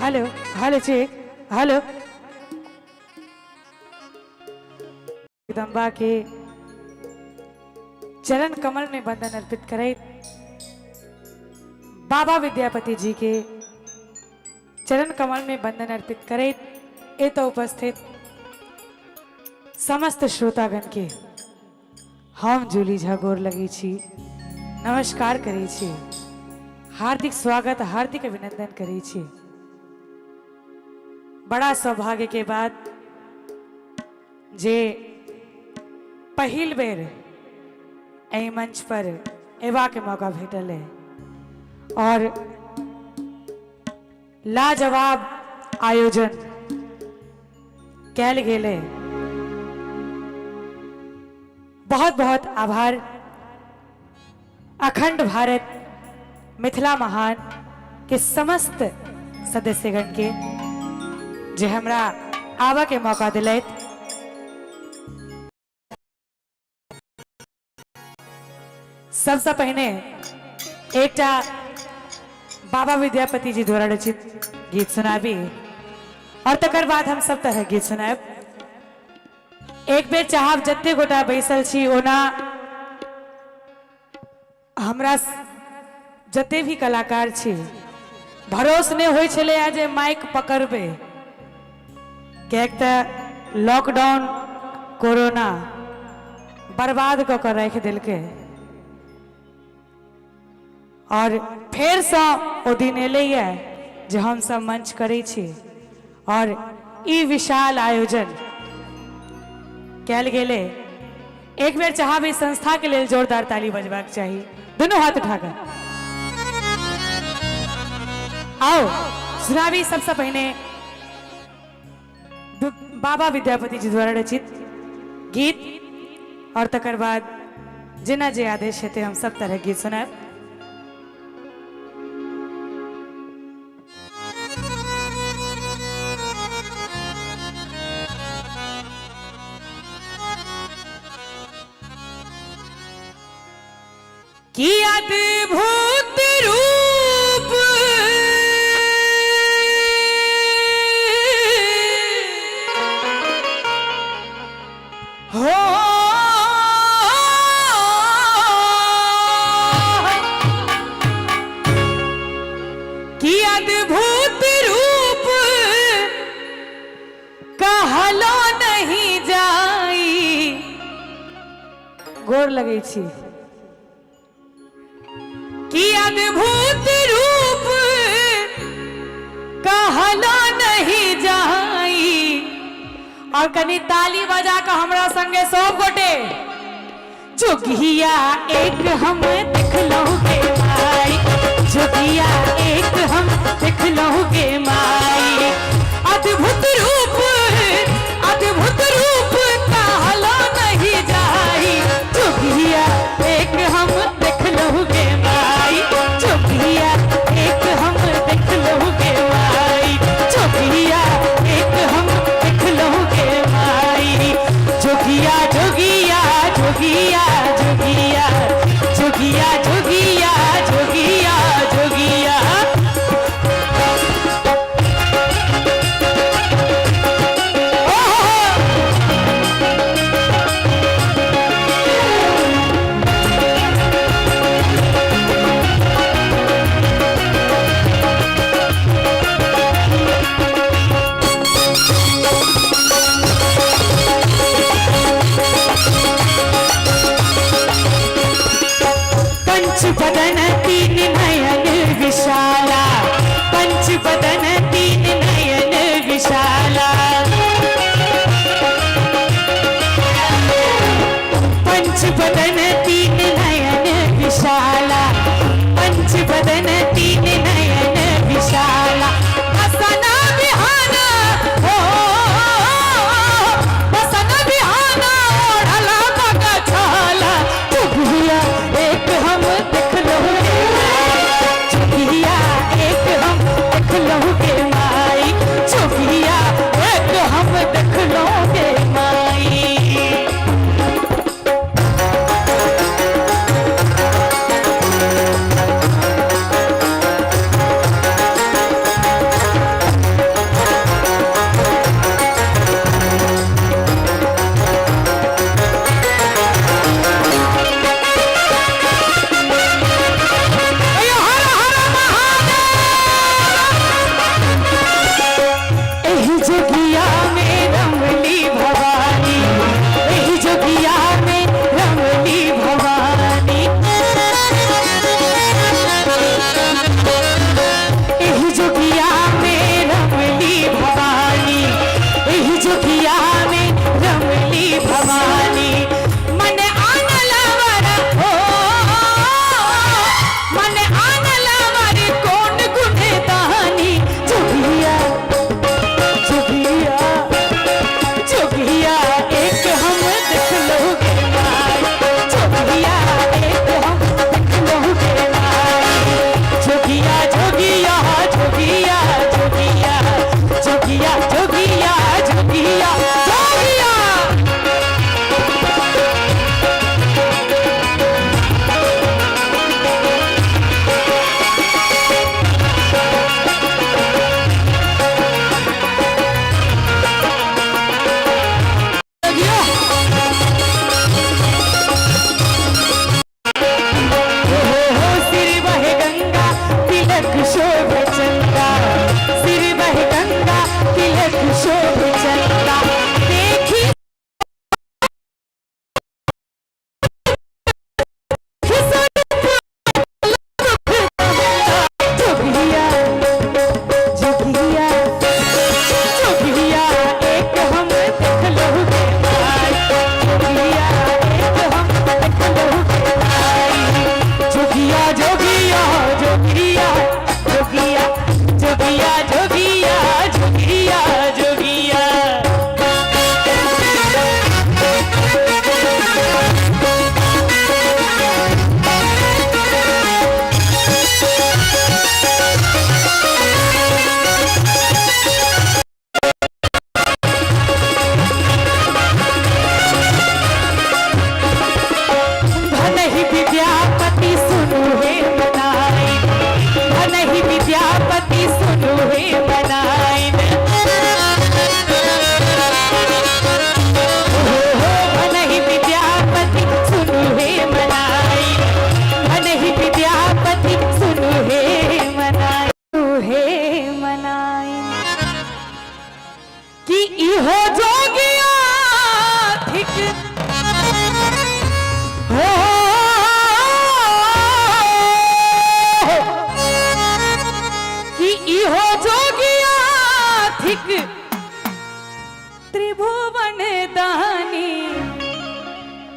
Hello hello check hello. Jagdamba के चरण कमल में वंदन अर्पित करैत बाबा विद्यापति जी के चरण कमल में वंदन अर्पित करैत एतऽ उपस्थित समस्त श्रोतागण के हम जूली झा गोर लगै छी, नमस्कार करै छी, हार्दिक स्वागत हार्दिक अभिनंदन करै छी। बड़ा सौभाग्य के बाद जे पहिल बेर एहि मंच पर अयबाक मौका भेटल है और लाजवाब आयोजन कैल गेल है। बहुत बहुत आभार अखंड भारत मिथिला महान के समस्त सदस्यगण के जे हमरा आबऽ के मौका दिलथि। सबसँ पहिने एकटा बाबा विद्यापति जी द्वारा रचित गीत सुनाबी और तकर बाद हम सब तरह गीत सुनायब। एक बेर चाहब जते गोटा बैसल छी ओना हमरा जते भी कलाकार छी भरोस नहि होइ छलैए जे माइक पकड़बै, किएक तऽ लॉकडाउन कोरोना बर्बाद कऽ कऽ राखि देलकै और फेरसँ ओ दिन एलैए जे हमसब मंच करै छी और ई विशाल आयोजन कयल गेलै। एक बेर चाहब ई संस्था के लेल जोरदार ताली बजबाक चाही, दुनू हाथ उठा कऽ। आओ सुनाबी सबसँ पहिने बाबा विद्यापति जी द्वारा रचित गीत और तकर बाद जेना जे आदेश हेतै हम सब तरह गीत सुनायब। की अद्भुत रूप हो की अद्भुत रूप कहलो नहीं जाई। गोर लगै छी। की अद्भुत रूप कहलो नहीं जाई। और कनी ताली बजा के हमरा संगे सब गोटे जोगिया एक हम देखलहुँ गे माई, जोगिया एक हम देखलहुँ गे माई। अद्भुत रूप अद्भुत रूप कहलो नहीं जाई। जोगिया एक हम देखलहुँ गे माई, जोगिया एक हम देखलहुँ गे माई, जोगिया एक हम देखलहुँ गे माई। जोगिया जोगिया जोगिया जोगिया जोगिया जोगिया जोगिया जोगिया। पंच बदन तीन नयन विशाला, पंच बदन तीन नयन विशाला, पंच बदन तीन नयन विशाला, पंच बदन तीन नयन विशाला। बसना बिहाना हो बसना बिहाना ओढ़ला बग छाला। चुगिया एक हम देखलहुँ गे माई, चुगिया एक हम देखलहुँ गे माई, चुगिया एक हम देखलहुँ गे माई।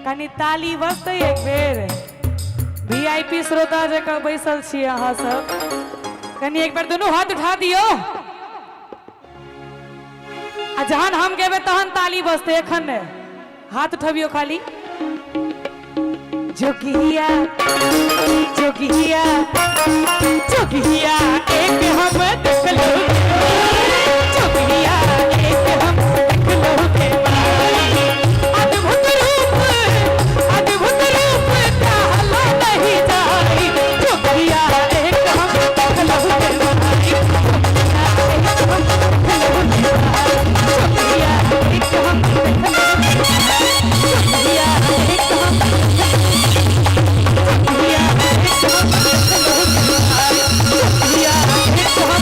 कनी ताली बजतै एक बेर। वीआईपी श्रोता जकाँ बैसल छी अहाँ सब, कनी एक बेर दुनू हाथ उठा दियौ आ जहन हम गेबै तहन ताली बजतै, एखन नहि। हाथ उठबियौ खाली। जोगिया जोगिया जोगिया एक हम देखलो, जोगिया एक हम देखलो के माई, अद्भुत रूप अद्भुत रूप कहलो नहीं जाई, जोगिया एक हम देखलो के माई, जोगिया एक हम देखलो के माई, जोगिया एक हम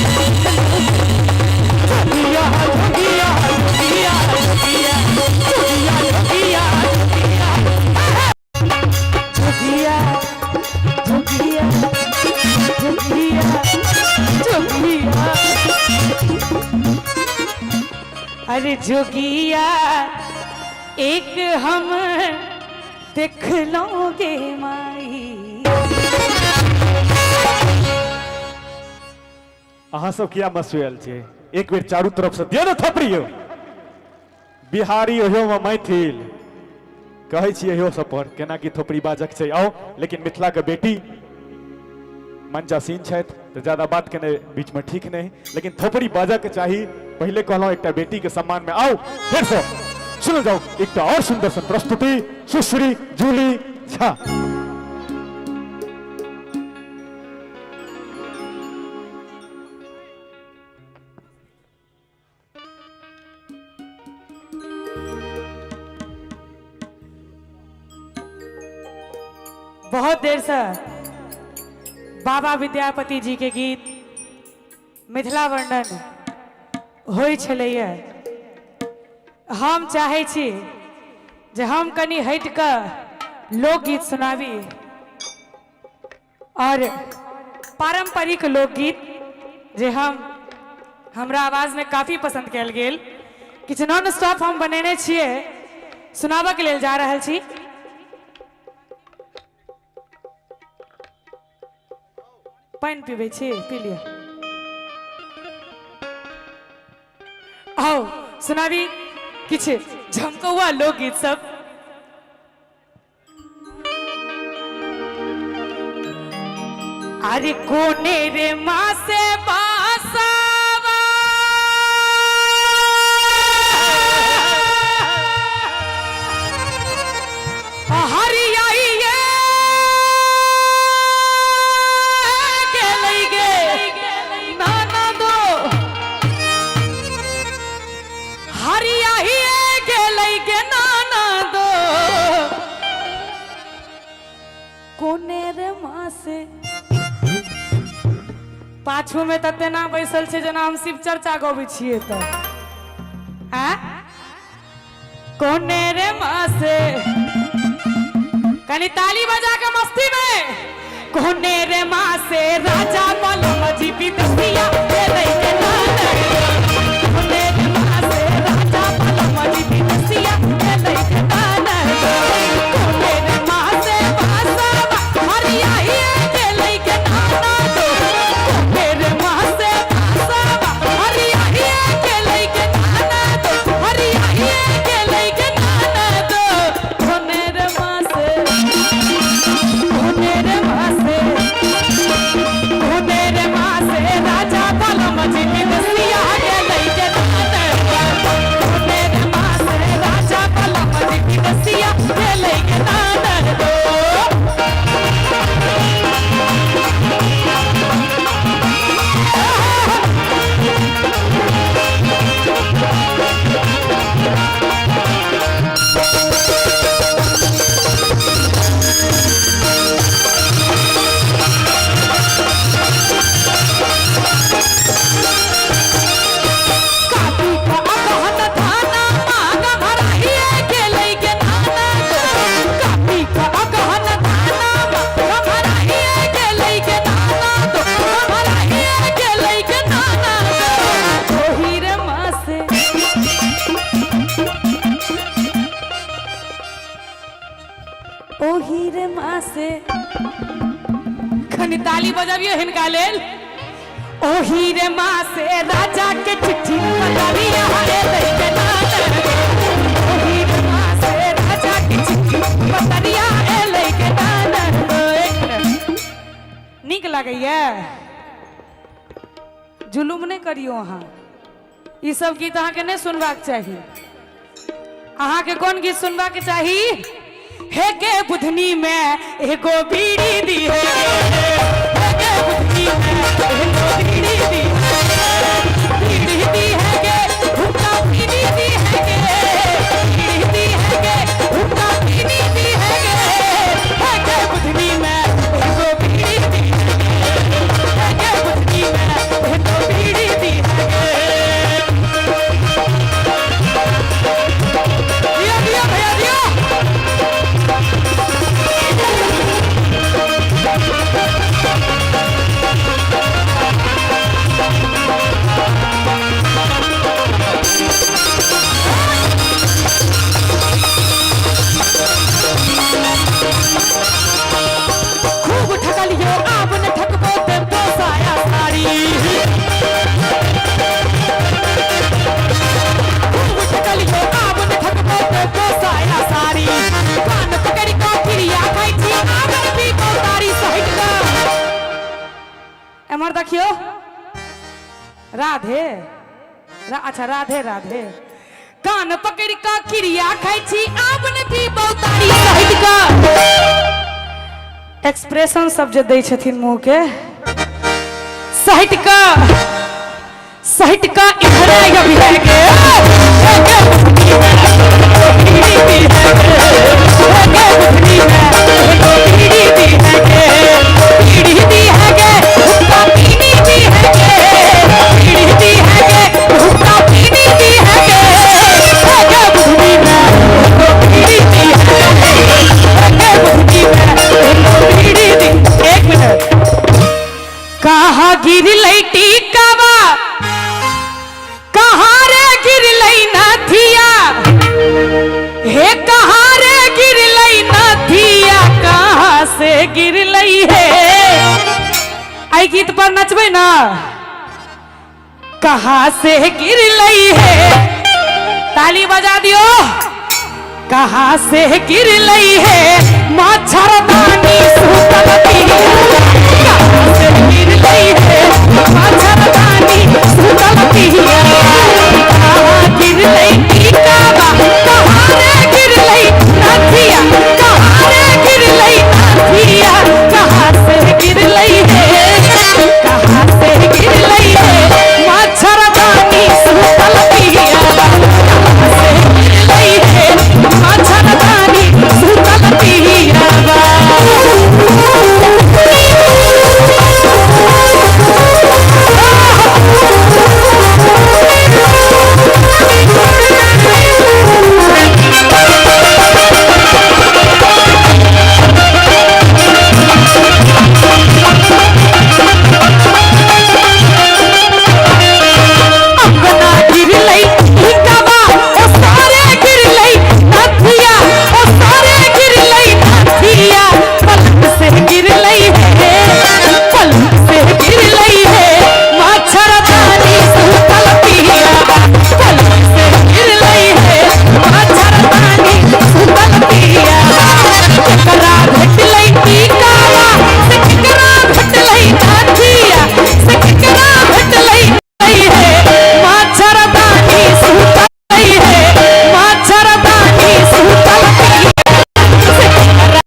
अरे जोगिया एक हम देख लोगे माई। अहाँ सब किया मसुएल छियै? एक बेर चारू तरफ से दियौ ने थपड़ी यौ। बिहारी ओहियो में मैथिल कहै छियै इहो सब पर केना की थोपड़ी बाजक छै। आओ, लेकिन मिथिला के बेटी मंचासीन छथि तऽ ज्यादा बात केने बीच में ठीक नहीं, लेकिन थोपड़ी बाजक के चाही। पहले कहलहुँ एकटा बेटी के सम्मान में। आओ फिर से सुन जाओ एकटा और सुंदर सन प्रस्तुति सुश्री जूली झा। बहुत देर से बाबा विद्यापति जी के गीत मिथिला वर्णन होइ छलैया। हम चाहै छी जे हम कनि हटि कऽ लोकगीत सुनाबी और पारंपरिक लोकगीत जे हम हमरा आवाजमे काफी पसंद कयल गेल, किछु नॉन स्टॉप हम बनेने छियै, सुनाबऽके लेल जा रहल छी। पानि पीबै छी? पी लिअ। आउ सुनाबी किछु झमकौआ लोकगीत सब। अरे कोने रे माँ से बासावा, हरियाइये गेलै गे नाना दो, हरियाइये गेलै गे नाना दो, कोने रे माँ से। पाछू में तऽ तेना बैसल छै जेना हम शिव चर्चा गबै छियै तऽ आँ कोने रे माँ से। कनी ताली बजा के मस्ती में। कोने रे माँ से राजा बलम जी विदेशिया गेलै के नाना, कोने रे माँ से राजा बलम जी विदेशिया गेलै के नाना, कोने रे माँ से बासावा हरियाइये गेलै के नाना दो, कोने रे माँ से बासावा हरियाइये गेलै के नाना दो, हरियाइये गेलै के नाना दो, कोने रे माँ से, कोने रे माँ से, कोने रे माँ से राजा बलम जी। ओही रे माँ से खनि ताली बजाबियो हिनका लेल। ओही रे माँ से राजा के चिट्ठी पतरिया एलै के नानर गे। ओही रे माँ से राजा के चिट्ठी पतरिया एलै के नानर गे। नीक लागैया? जुलुम नहि करियौ अहाँ, ई सब गीत अहाँके नहि सुनबाक चाही। अहाँके कोन गीत सुनबाक चाही? हे गे बुधनी में एगो बीड़ी दी है, हे गे बुधनी में एगो बीड़ी दी है, बीड़ी दी है गे हुक्का बीड़ी दी है गे, बीड़ी दी है गे हुक्का बीड़ी दी है गे, हे गे बुधनी में एगो बीड़ी दी है गे, हे गे बुधनी में एगो बीड़ी दी है गे। दिया दिया भैया दिया। खूब ठकलियो आब न ठकबो ते पोसाया साड़ी, खूब ठकलियो आब न ठकबो ते पोसाया साड़ी, कान पकड़ि कऽ क्रिया खाइ छी आब न पीबो तारी सहित कऽ। एम्हर देखियो राधे अच्छा राधे राधे। कान पकड़ि कऽ क्रिया खाइ छी आब न पीबो तारी सहित कऽ। एक्सप्रेशन सब जे दै छथिन मुँह के सहित कऽ सहित कऽ इधरे अभी है गे, हे गे बुधनी में एगो बीड़ी दी है गे, हे गे बुधनी में एगो बीड़ी दी है गे, बीड़ी दी है गे हुक्का पीनी दी है गे, बीड़ी दी है गे हुक्का पीनी दी है गे, हे गे बुधनी में एगो बीड़ी दी है गे, हे गे बुधनी में एगो बीड़ी दी। एक मिनट, कहाँ गिरलै टीकावा, कहाँ रे गिरलै नथिया, हे कहाँ रे गिरलै नथिया, कहाँ से गिरलै हे। एहि गीत पर नचबै ना, कहाँ से गिरलै हे, ताली बजा दियो। कहाँ से गिरलै हे मच्छरदानी सुतल पिया, कहाँ से गिरलै हे मच्छरदानी सुतल पिया, कहाँ गिरलै टीकावा, कहाँ रे गिरलै नथिया, कहाँ रे गिरलै नथिया, कहाँ से गिरलै हे, कहाँ से गिरलै हे मच्छरदानी सुतल पिया, कहाँ से गिरलै हे मच्छरदानी सुतल पिया। अंगना गिरलै टीकावा, ओ सारे गिरलै नथिया, ओ सारे गिरलै नथिया, पलक से गिरलै हे, पलक से गिरलै हे मच्छरदानी सुतल पिया, पलक से गिरलै हे मच्छरदानी सुतल पिया, केकरा भेटलै टीकावा, से केकरा भेटलै नथिया, से केकरा भेटलै हे मच्छरदानी सुतल हे, मच्छरदानी सुतल पिया, से केकरा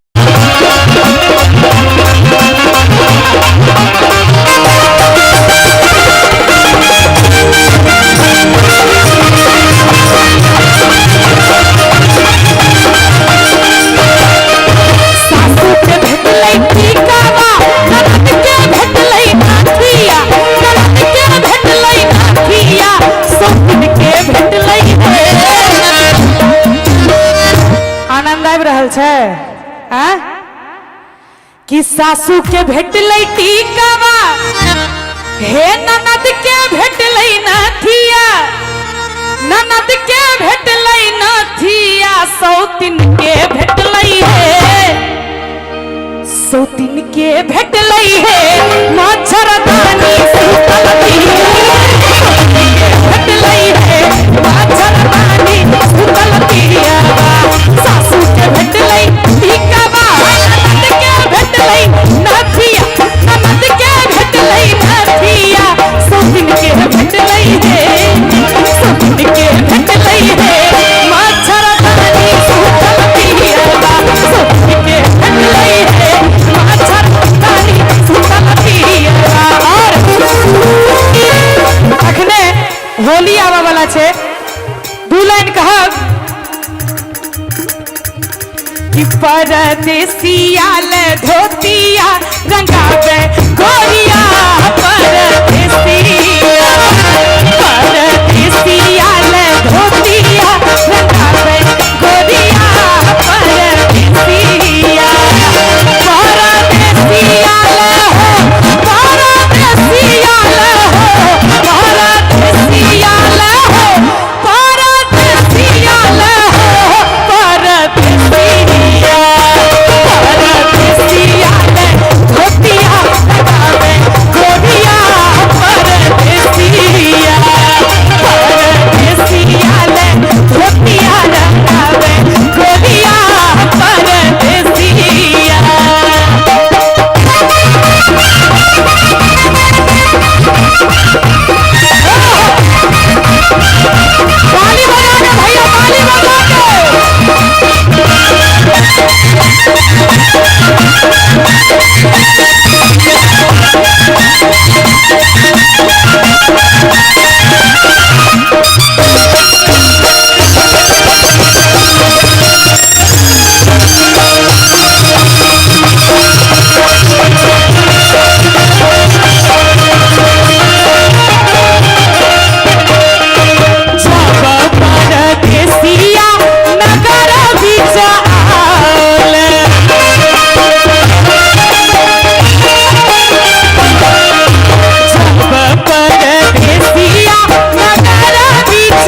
सासू के भेटलै टीकावा, ननद के भेटलै नथिया, ननद के भेटलै नथिया, सौतिन के भेटलै हे। आनंद आबि रहल छै आँ? कि सासू के भेटलै टीकावा, हे ननद के भेटलै नथिया, ननद के भेटलै नथिया, सौतिन के भेटलै हे। परदेसिया ले धोतिया रंगावे गोरिया परदेसिया परदेसिया ले धोतिया रंगावे गोरिया परदेसिया परदेसिया ले हो परदेसिया ले हो परदेसिया ले हो परदेसिया ले हो परदेसिया परदेसिया ले धोतिया लगावे गोरिया परदेसिया परदेसिया ले धोतिया लगावे गोरिया परदेसिया। ताली बजा के भैया, ताली बजा के। जब परदेसिया नगर बिच आल जब परदेसिया नगर बिच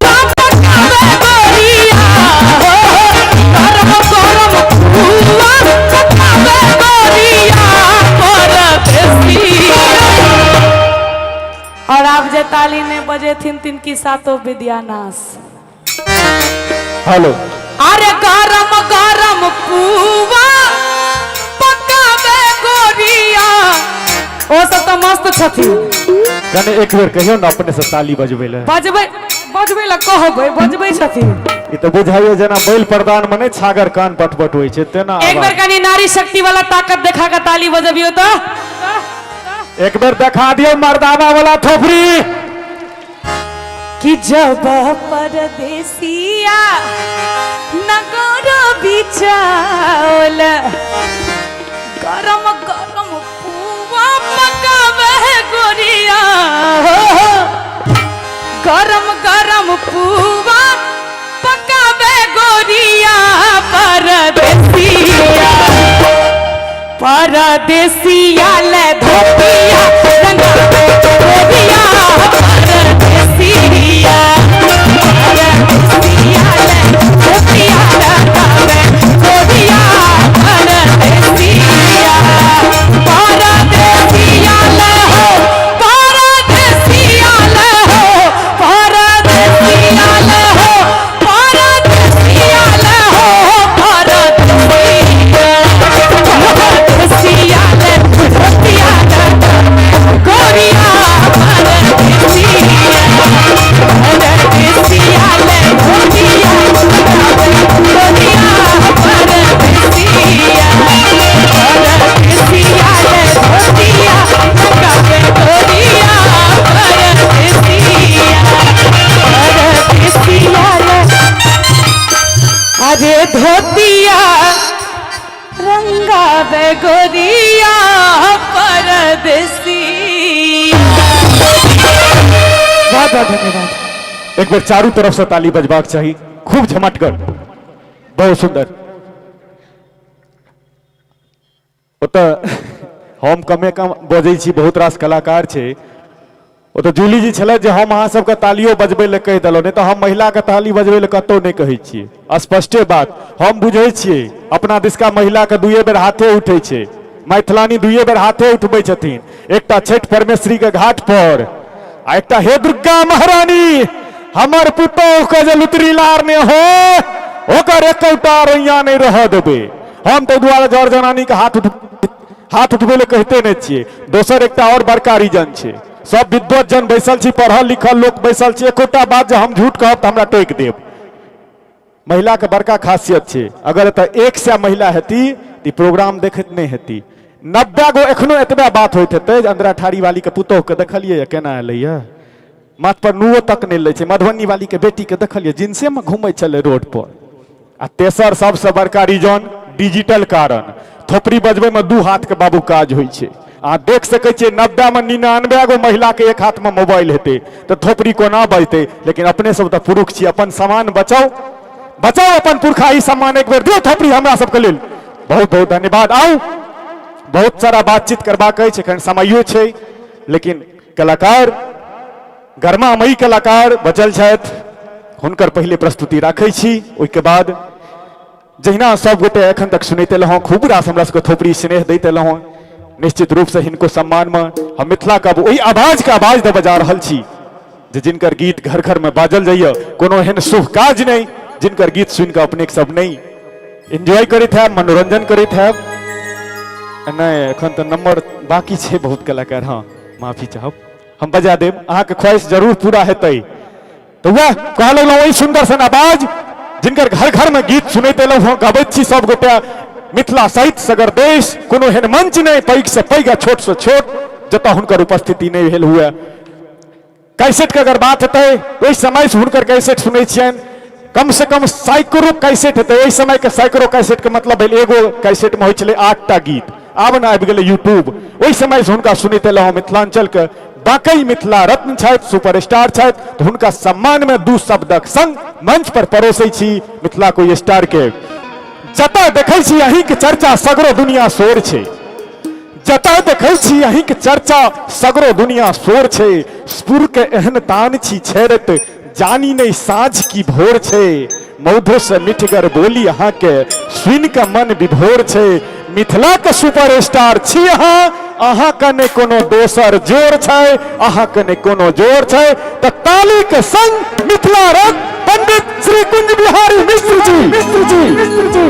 पकावे गोरिया हो गरम गरम पुआ पकावे गोरिया परदेसिया। और आप जे ताली ने बजेथिन तिनकी सातो विद्यानाश। हेलो। अरे गरम गरम पुआ पकावे गोरिया। ओ सब तो मस्त छथिन। कने एक बेर कहियो ने अपने से ताली बजबै ले। बजबै बजबै ला कहबै बजबै छथिन। ई तऽ बुझाइए जेना बैल प्रदान मे नहि छागर कान पटपट होइ छै तेना एक बेर आवाज। कनी नारी शक्ति वाला ताकत देखा के ताली बजबियो तो। एक बेर देखा दियौ मर्दाना वाला थोपड़ी। कि जब परदेसिया नगर बिचाओल गरम गरम पुआ पकावे गोरिया हो गरम गरम पुआ पकावे गोरिया परदेसिया परदेसिया ले धोतिया रंगावे गोरिया परदेसिया परदेसिया ले धोतिया रंगावे गोरिया परदेसिया परदेसिया ले हो परदेसिया ले हो परदेसिया ले हो परदेसिया ले हो परदेसिया परदेसिया ले धोतिया रंगावे गोरिया परदेसिया परदेसिया ले धोतिया रंगावे गोरिया परदेसिया परदेसिया ले धोतिया रंगावे गोरिया परदेसिया परदेसिया ले अरे धोतिया रंगावे गोरिया परदेसिया। बहुत बहुत धन्यवाद। एक बेर चारू तरफ से ताली बजबाक चाही, खूब झमटगर, बहुत सुंदर। ओतऽ हम कमे कम बजै छी, बहुत रास कलाकार छै। ओतऽ जूली जी छलथि जे हम अहाँ सबके तालियो बजबै लए कहि देलहुँ, नहि तऽ हम महिलाके ताली बजबै लए कतहु नहि कहै छियै। स्पष्टे बात, हम बुझै छियै अपना दिसका महिलाके दुइए बेर हाथे उठै छै, मैथिलानी दुइए बेर हाथे उठबै छथिन, एकटा छठि परमेश्वरीके घाट पर आ एकटा हे दुर्गा महारानी हमर पुतोह के जे लुतरी लार ने हो ओकर एकोटा रोइया नहि रहऽ देबै। हम ताहि दुआरे जर जनानी के हाथ उठबै लए कहिते नहि छियै। दोसर एकटा आओर बड़का रीजन छै, सब विद्वत जन बैसल छी, पढ़ल लिखल लोक बैसल छी, एकोटा बात जे हम झूठ कहब तऽ हमरा टोकि देब। महिला के बड़का खासियत छै, अगर एतऽ 100 महिला हेती तऽ ई प्रोग्राम देखैत नहि हेती। 90 गो एखनो एतबे बात होइत हेतै जे अंदरा ठाड़ी वाली के पुतोह के देखलियै या केना एलैया, माथ पर नुओ तक नहि लै छै। मधुबनी वाली के बेटी के देखलियै जिन्से में घूमै छलै रोड पर, आ तेसर सबसँ बड़का रीजन डिजिटल कारण। थोपड़ी बजबैमे 2 हाथके बाबू काज होइ छै। अहाँ देख सकै छियै 90 मे 99 गो महिलाके एक हाथमे मोबाइल हेतै तऽ थोपड़ी कोना बजतै। लेकिन अपने सब तऽ पुरुष छी, अपन सामान बचाउ, बचाउ अपन पुरखाही सम्मान। एक बेर दियौ थोपड़ी हमरा सबके लेल। बहुत बहुत धन्यवाद। आउ, बहुत सारा बातचीत करबाक अछि, एखन समयो छै, लेकिन कलाकार गर्मामयी कलाकार बचल छथि, हुनकर पहिले प्रस्तुति राखै छी। ओहिके बाद जहिना सब गोटे एखन तक सुनैत एलहुँ, खूब रास हमरा सबके थोपड़ी स्नेह दैत एलहुँ, निश्चित रूपसँ हिनको सम्मानमे हम मिथिलाके अब ओहि आवाजके आवाज देबऽ जा रहल छी जे जिनकर गीत घर घरमे बाजल जाइए। कोनो एहन शुभ काज नहि जिनकर गीत सुनिकऽ अपने सब नहि एन्जॉय करैत हैब, मनोरंजन करैत हैब। नहि, एखन तऽ नंबर बाकी छै बहुत कलाकार। हाँ, माफी चाहब, हम बजा देब, अहाँके ख्वाहिश जरूर पूरा हेतै। तऽ वएह कहऽ लगलहुँ, ओहि सुन्दर सन आवाज जिनकर घर घर में गीत सुनैत एलहुँ हँ, गबैत छी सब गोटे मिथिला सहित सगर देश। कोनो एहन मंच नहि, पैघ से पैघ आ छोट से छोट, जतऽ हुनकर उपस्थिति नहि भेल हुए। कैसेटके अगर बात हेतै, ओहि समयसँ हुनकर कैसेट सुनै छियनि, कम से कम सैकड़ो कैसेट हेतै। ओहि समयके सैकड़ो कैसेटके मतलब भेल एगो कैसेटमे होइ छलै 8टा गीत। आब ने आबि गेलै यूट्यूब। ओहि समयसँ हुनका सुनैत एलहुँ। मिथिलाञ्चलके बाकई मिथिला रत्न छथि, सुपरस्टार छथि, तऽ हुनका सम्मानमे 2 शब्दक संग मंच पर परोसै छी मिथिला कोई स्टार के। जतऽ देखै छी अहीँके चर्चा सगरो दुनिया शोर छै, जतऽ देखै छी अहीँके चर्चा सगरो दुनिया शोर छै। सुर के एहन तान छी छेड़ैत जानी नहि साँझ की भोर छै। मौधो से मिठगर बोली अहाँके सुनि कऽ मन विभोर छै। मिथिलाके सुपर स्टार छी अहाँ, अहाँके नहि कोनो दोसर जोर छै, अहाँके नहि कोनो जोर छै। तऽ तालीके संग Mithila Ratna Pandit Shri Kunj Bihari Mishra ji, Mishra ji, Mishra ji.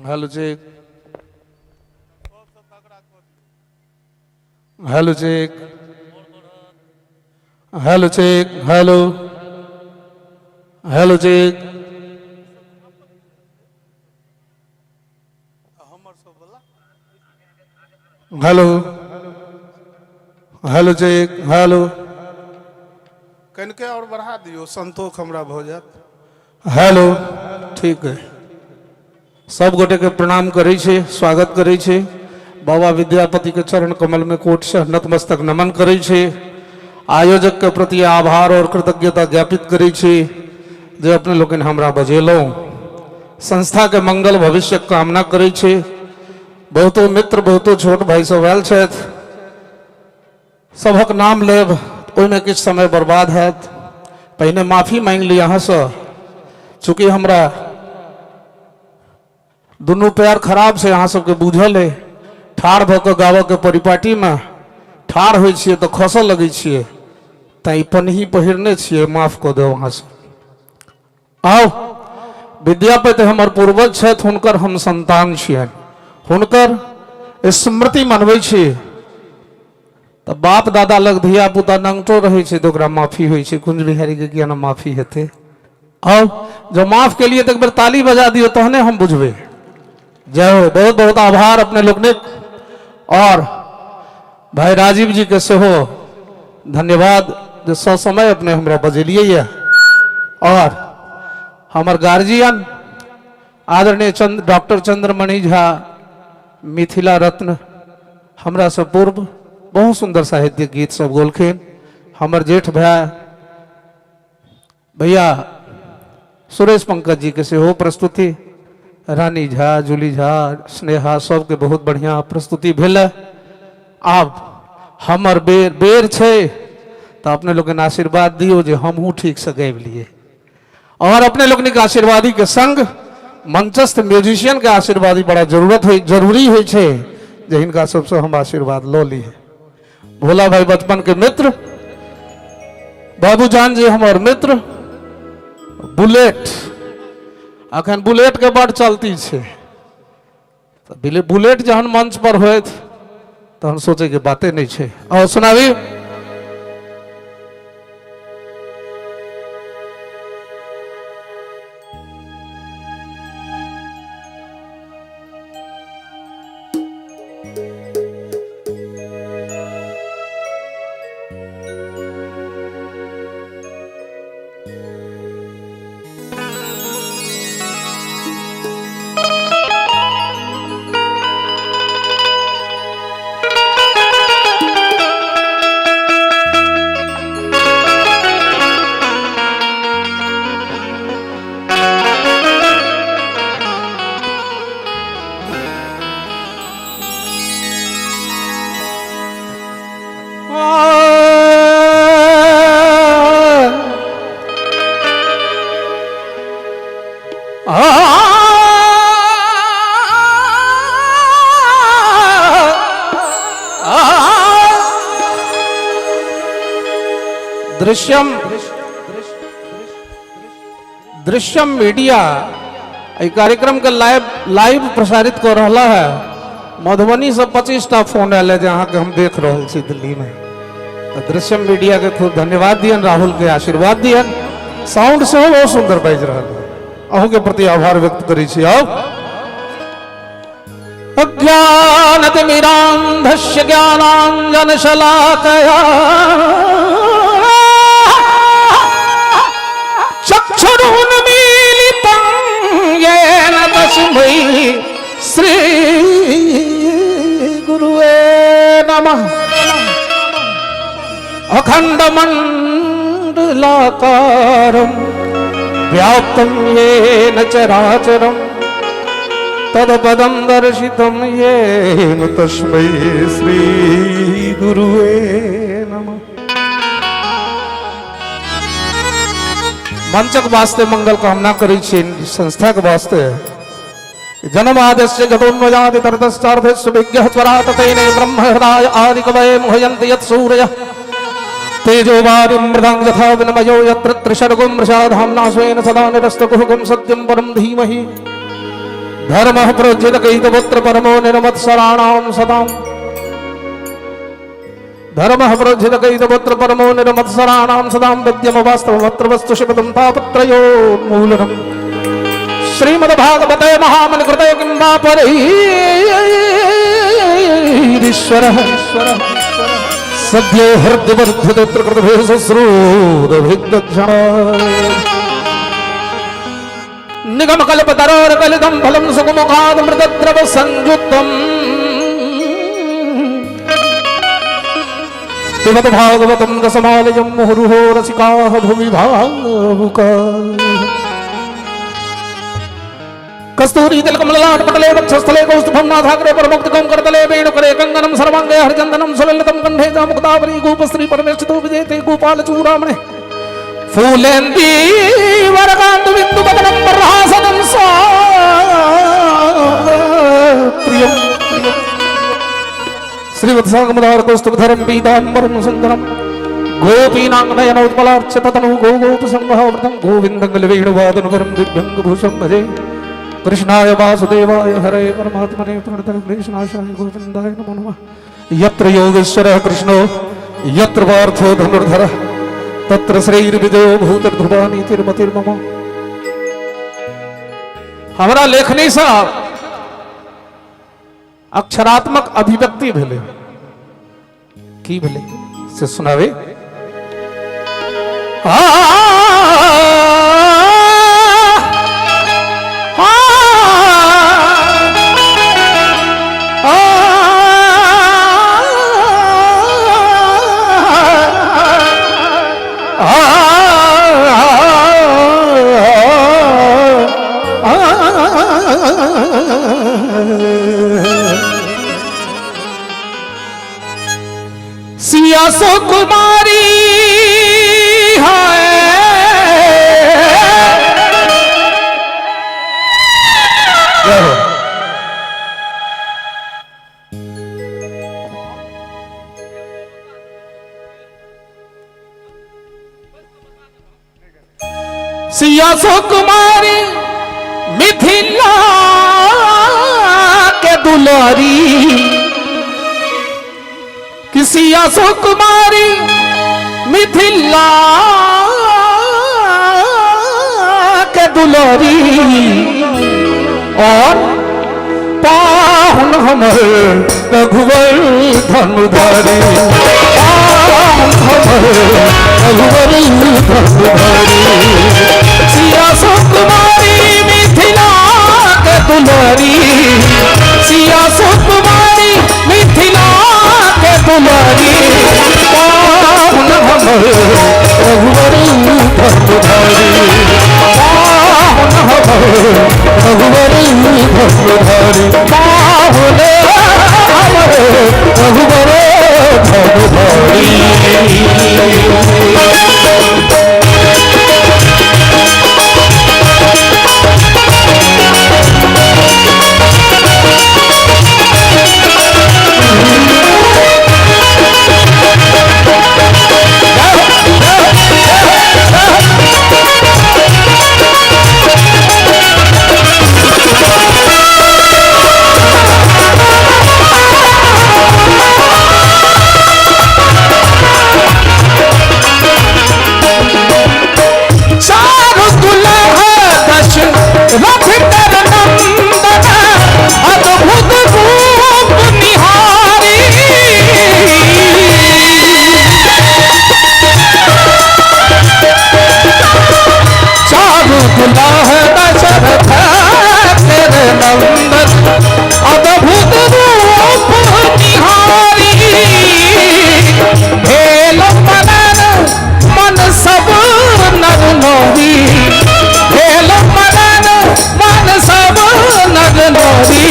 Hello check, hello check, hello check, hello hello check. Hello hello check, hello. कनिके और बढ़ा दियौ, संतोष हमरा भऽ जायत। हेलो, ठीक है। सब गोटे के प्रणाम करै छी, स्वागत करै छी। बाबा विद्यापति के चरण कमल में कोट से नतमस्तक नमन करै छी। आयोजक के प्रति आभार और कृतज्ञता ज्ञापित करै छी जे अपने लोकनि हमरा बजेलहुँ। संस्था के मंगल भविष्य कामना करै छी। बहुतो मित्र, बहुतो छोट भाई सब आयल छथि, सभक नाम लेब ओहिमे किछु समय बर्बाद हैत। पहिने माफी मांगि ली अहाँसँ, चूँकि हमरा दुनू पैर खराब छै, अहाँ सबके बुझल अइ। ठाढ़ भऽ कऽ गाबऽके परिपाटीमे ठाढ़ होइ छियै तऽ खसऽ लगै छियै, तैँ ई पनही पहिरने छियै, माफ कऽ देब अहाँसँ। आउ, विद्यापति हमर पूर्वज छथि, हुनकर हम संतान छियनि, हुनकर स्मृति मनबै छी। तऽ बाप दादा लग धिया पुता नंगटो रहै छै तऽ ओकरा माफी होइ छै, कुंज बिहारीके किया ने माफी हेतै। आउ, जँ माफ केलियै तऽ एक बेर ताली बजा दियौ, तहने हम बुझबै। जय हो, बहुत बहुत आभार अपने लोकनिक। और भाई राजीव जी के सेहो धन्यवाद जे ससमय अपने हमरा बजेलियै यऽ। और हमर गार्जियन आदरणीय डॉक्टर चंद्रमणि झा मिथिला रत्न हमरा से पूर्व बहुत सुंदर साहित्यिक गीत सब गोलखिन। हमर जेठ भाई भैया सुरेश पंकज जी के सेहो प्रस्तुति, रानी झा, जूली झा, स्नेहा सबके बहुत बढ़िया प्रस्तुति भेल। आब हमर बेर बेर छै तऽ अपने लोकनि आशीर्वाद दियौ जे हमहूँ ठीकसँ गाबि लियै। और अपने लोकनिक आशीर्वादी के संग मंचस्थ म्यूजिशियन के आशीर्वाद ही बड़ा जरूरत हो जरूरी होइ छै जे हिनका सबसँ हम आशीर्वाद लऽ ली। भोला भाई बचपन के मित्र, बाबूजान जी हमर मित्र, बुलेट अखन बुलेट के बड़ चलती छै, तऽ बुलेट जहन मंच पर होत तहन सोचे के बाते नहीं छै। और सुनाबी। दृश्यम दृश्यम मीडिया एहि कार्यक्रम के लाइव लाइव प्रसारित कर रहा है। मधुबनी से 25 टा फोन आयल है जे अहाँके हम देख रहल छी दिल्ली में। तो दृश्यम मीडिया के खूब धन्यवाद दियन, राहुल के आशीर्वाद दियन। साउंड सेहो बहुत सुंदर बाजि रहल है, अहूँ के प्रति आभार व्यक्त करै छी। आउ अज्ञानतिमिरान्धस्य ज्ञानाञ्जनशलाकया चक्षुरुन्मीलितं येन तस्मै श्री गुरुवे नमः। अखण्डमण्डलाकारं व्याप्तं येन चराचरं तत्पदं दर्शितं येन तस्मै श्री गुरुवे नमः। मंचक वास्ते मंगल कामना करै छी, संस्था के वास्ते। जन्माद्यस्य जगदोन्मयादि तर्तश्चार्थेषु विज्ञः स्वरात् तेने ब्रह्म हृदाय आदिकवये मुह्यन्ति यत्सूरयः तेजो वारिं मृदां यथा विनिमयो यत्र त्रिसर्गो मृषा धाम्ना स्वेन सदा निरस्तकुहकं सत्यं परं धीमहि। धर्मः प्रोज्झितकैतवत्र परमो निरमत्सराणां सदां। धर्मः प्रोज्झितकैतवत्र परमो निरमत्सराणां सदां विद्यमवास्तवमत्र वस्तु शिवदं तापत्रयोन्मूलनम्। श्रीमद्भागवते महामनकृते किं वा परैरीश्वरः सद्यो हृद्यवर्धते प्रकृतिभिः शुश्रूरभिदक्षणा। निगमकल्पतरोर्गलितं फलं सुखमुखादमृतद्रव संयुक्तं पिबत भागवतं रसमालयं मुहुरुहो रसिकाः भुवि भावुकाः। कस्तूरी तिलकम ललाट पटले वक्षस्थले कौस्तुभं नाथाग्रे परमुक्तिकं करतले वेणुकरे कंगनं सर्वांगे हरिचंदनं सुललितं कंठे च मुक्तावरी गोपश्री परमेष्ठितो विजयते गोपाल चूड़ामणि। फूलेन्दी वरकान्त बिन्दुवदनं प्रहासनं सा प्रियं श्रीवत्सांगमदार कौस्तुभधरं पीताम्बरं सुन्दरं गोपीनां नयनोत्पलार्चिततनु गोगोपसंभावृतं गोविन्दं वेणुवादनुकरं दिव्यङ्गभूषं भजे। कृष्णाय वासुदेवाय हरे परमात्मने प्रणतक्लेशनाशाय गोविन्दाय नमो नमः। यत्र योगेश्वरः कृष्णो यत्र पार्थो धनुर्धरः तत्र श्रीर्विजयो भूतर्ध्रुवा नीतिर्मतिर्मम। हमरा लेखनी सँ अक्षरात्मक अभिव्यक्ति भेलै, की भेलै से सुनावे। सिया सो कुमारी है, सिया सुकुमारी मिथिला के दुलारी, कि सिया सुकुमारी मिथिला के दुलारी, और पाहुन हमर रघुवर धनुधारी, पाहुन हमर रघुवर धनुधारी। सिया सुकुमारी मिथिला के दुलारी, सिया सुकुमारी मिथिला के दुलारी, पाहुन हमर रघुवर धनुधारी, पाहुन हमर रघुवर धनुधारी, पाहुन हमर रघुवर धनुधारी। अद्भुत रूप निहारी, भेल मनन मन सब नर नोरी, भेल मनन मन सब नर नोरी,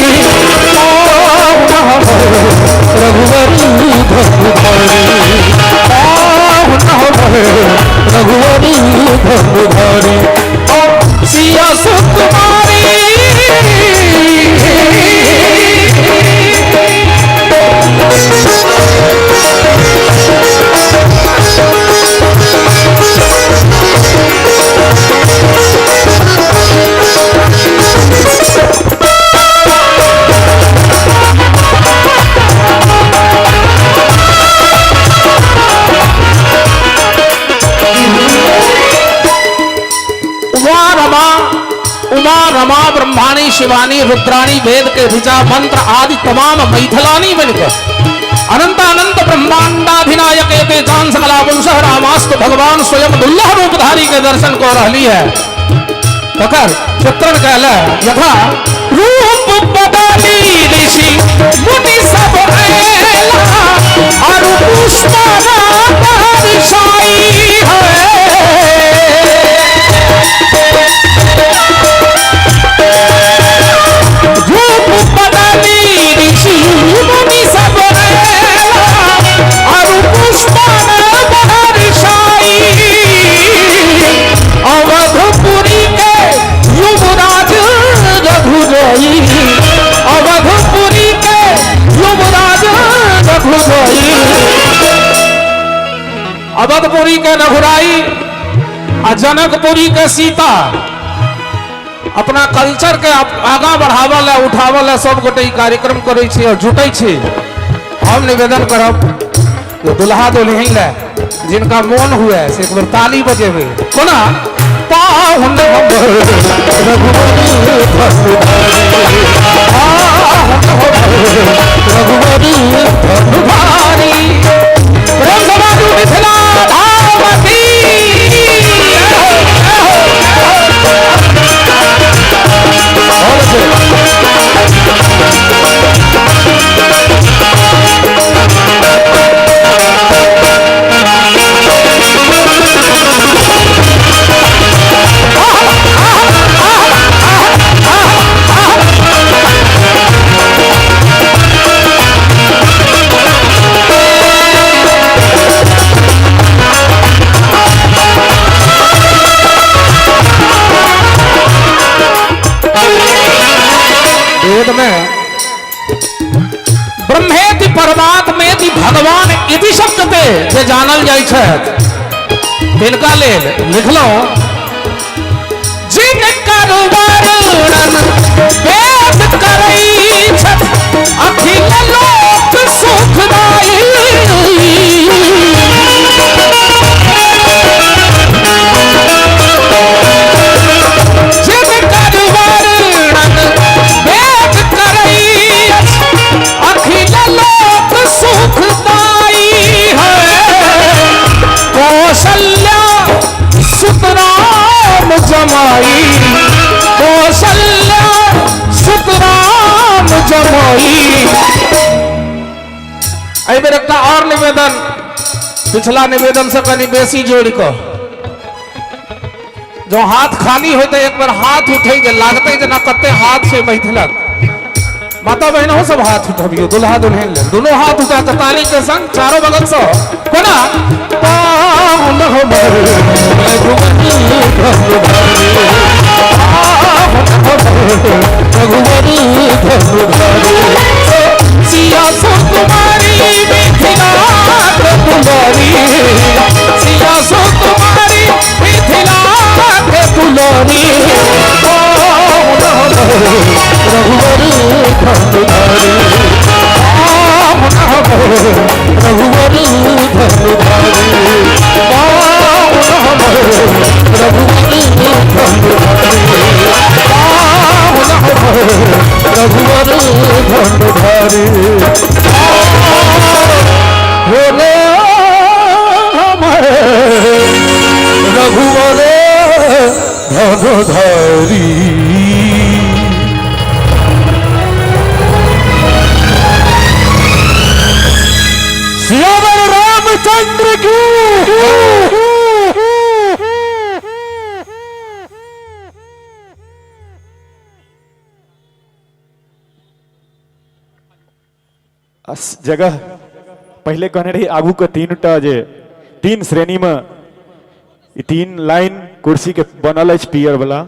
रघुवर धनुधारी, रघुवर धनुधारी। सिया सुकुमारी उमा रमा ब्रह्माणी शिवानी रुद्राणी वेद के ऋचा मंत्र आदि तमाम मैथिलानी बनकर अनंत अनंत ब्रह्मांडाधिनायक एते जान सकला वंश रामास्तु भगवान स्वयं दुल्लभ रूपधारी के दर्शन को रहली है। तकर चित्रण कहला यथा रूप बदली ऋषि मुनि सब ऐला और पुष्प दर्शाई है। रूप बदली ऋषि मुनि सब ऐला और पुष्प दर्शाई, अवधपुरी के युवराज रघुराई, अवधपुरी के युवराज रघुराई, अवधपुरी के रघुराई आ जनकपुरी के सीता अपना कल्चर के आगा बढ़ावा ला उठावा ला सब गोटे कार्यक्रम करै छी और जुटै छी। हम निवेदन करब जो दुल्हा दुल्हिन ला जिनका मोन हुए से एक बेर ताली बजेबै कोना पाहुन रघुवर प्रेम से बाजू मिथिला धामती। वेद में ब्रह्मेति परमात्मेति भगवान इति शब्द पे जे जानल जाइ छथि तिनका लेल लिखलहुं वर्णन वेद करै छथि अखिल लोक सुखदाई। जिनकर वर्णन वेद करै अछि अखिल लोक सुखदाई है। कौशल्या सुत राम जमाई, कौशल्या सुत राम जमाई। एहि बेर एकटा और निवेदन, पिछला निवेदन से कनी बेसी जोड़ि कऽ, जो हाथ खाली होते एक बार हाथ उठे जे लागते जेना कते हाथ छै मैथिलक। माता बहिनो सब हाथ उठबियो, दुल्हा दुल्हन लेल दोनों हाथ उठा के ताली के संग चारों बगल से कोना पाहुन हमर रघुवर रघुवर धनुधारी, सिया सुकुमारी मिथिला दुलारी, सिया सुकुमारी मिथिला दुलारी, पाहुन हमर रघुवर धनुधारी, पाहुन हमर रघुवर धनुधारी, पाहुन हमर रघुवर धनुधारी, पाहुन हमर रघुवर धनुधारी। हो हमर रघुवर धनुधारी। सियावर रामचंद्र की। जगह पहले कहने रही आगू के तीन टा जे तीन श्रेणी में ई तीन लाइन कुर्सी के बनल अछि पियर वाला,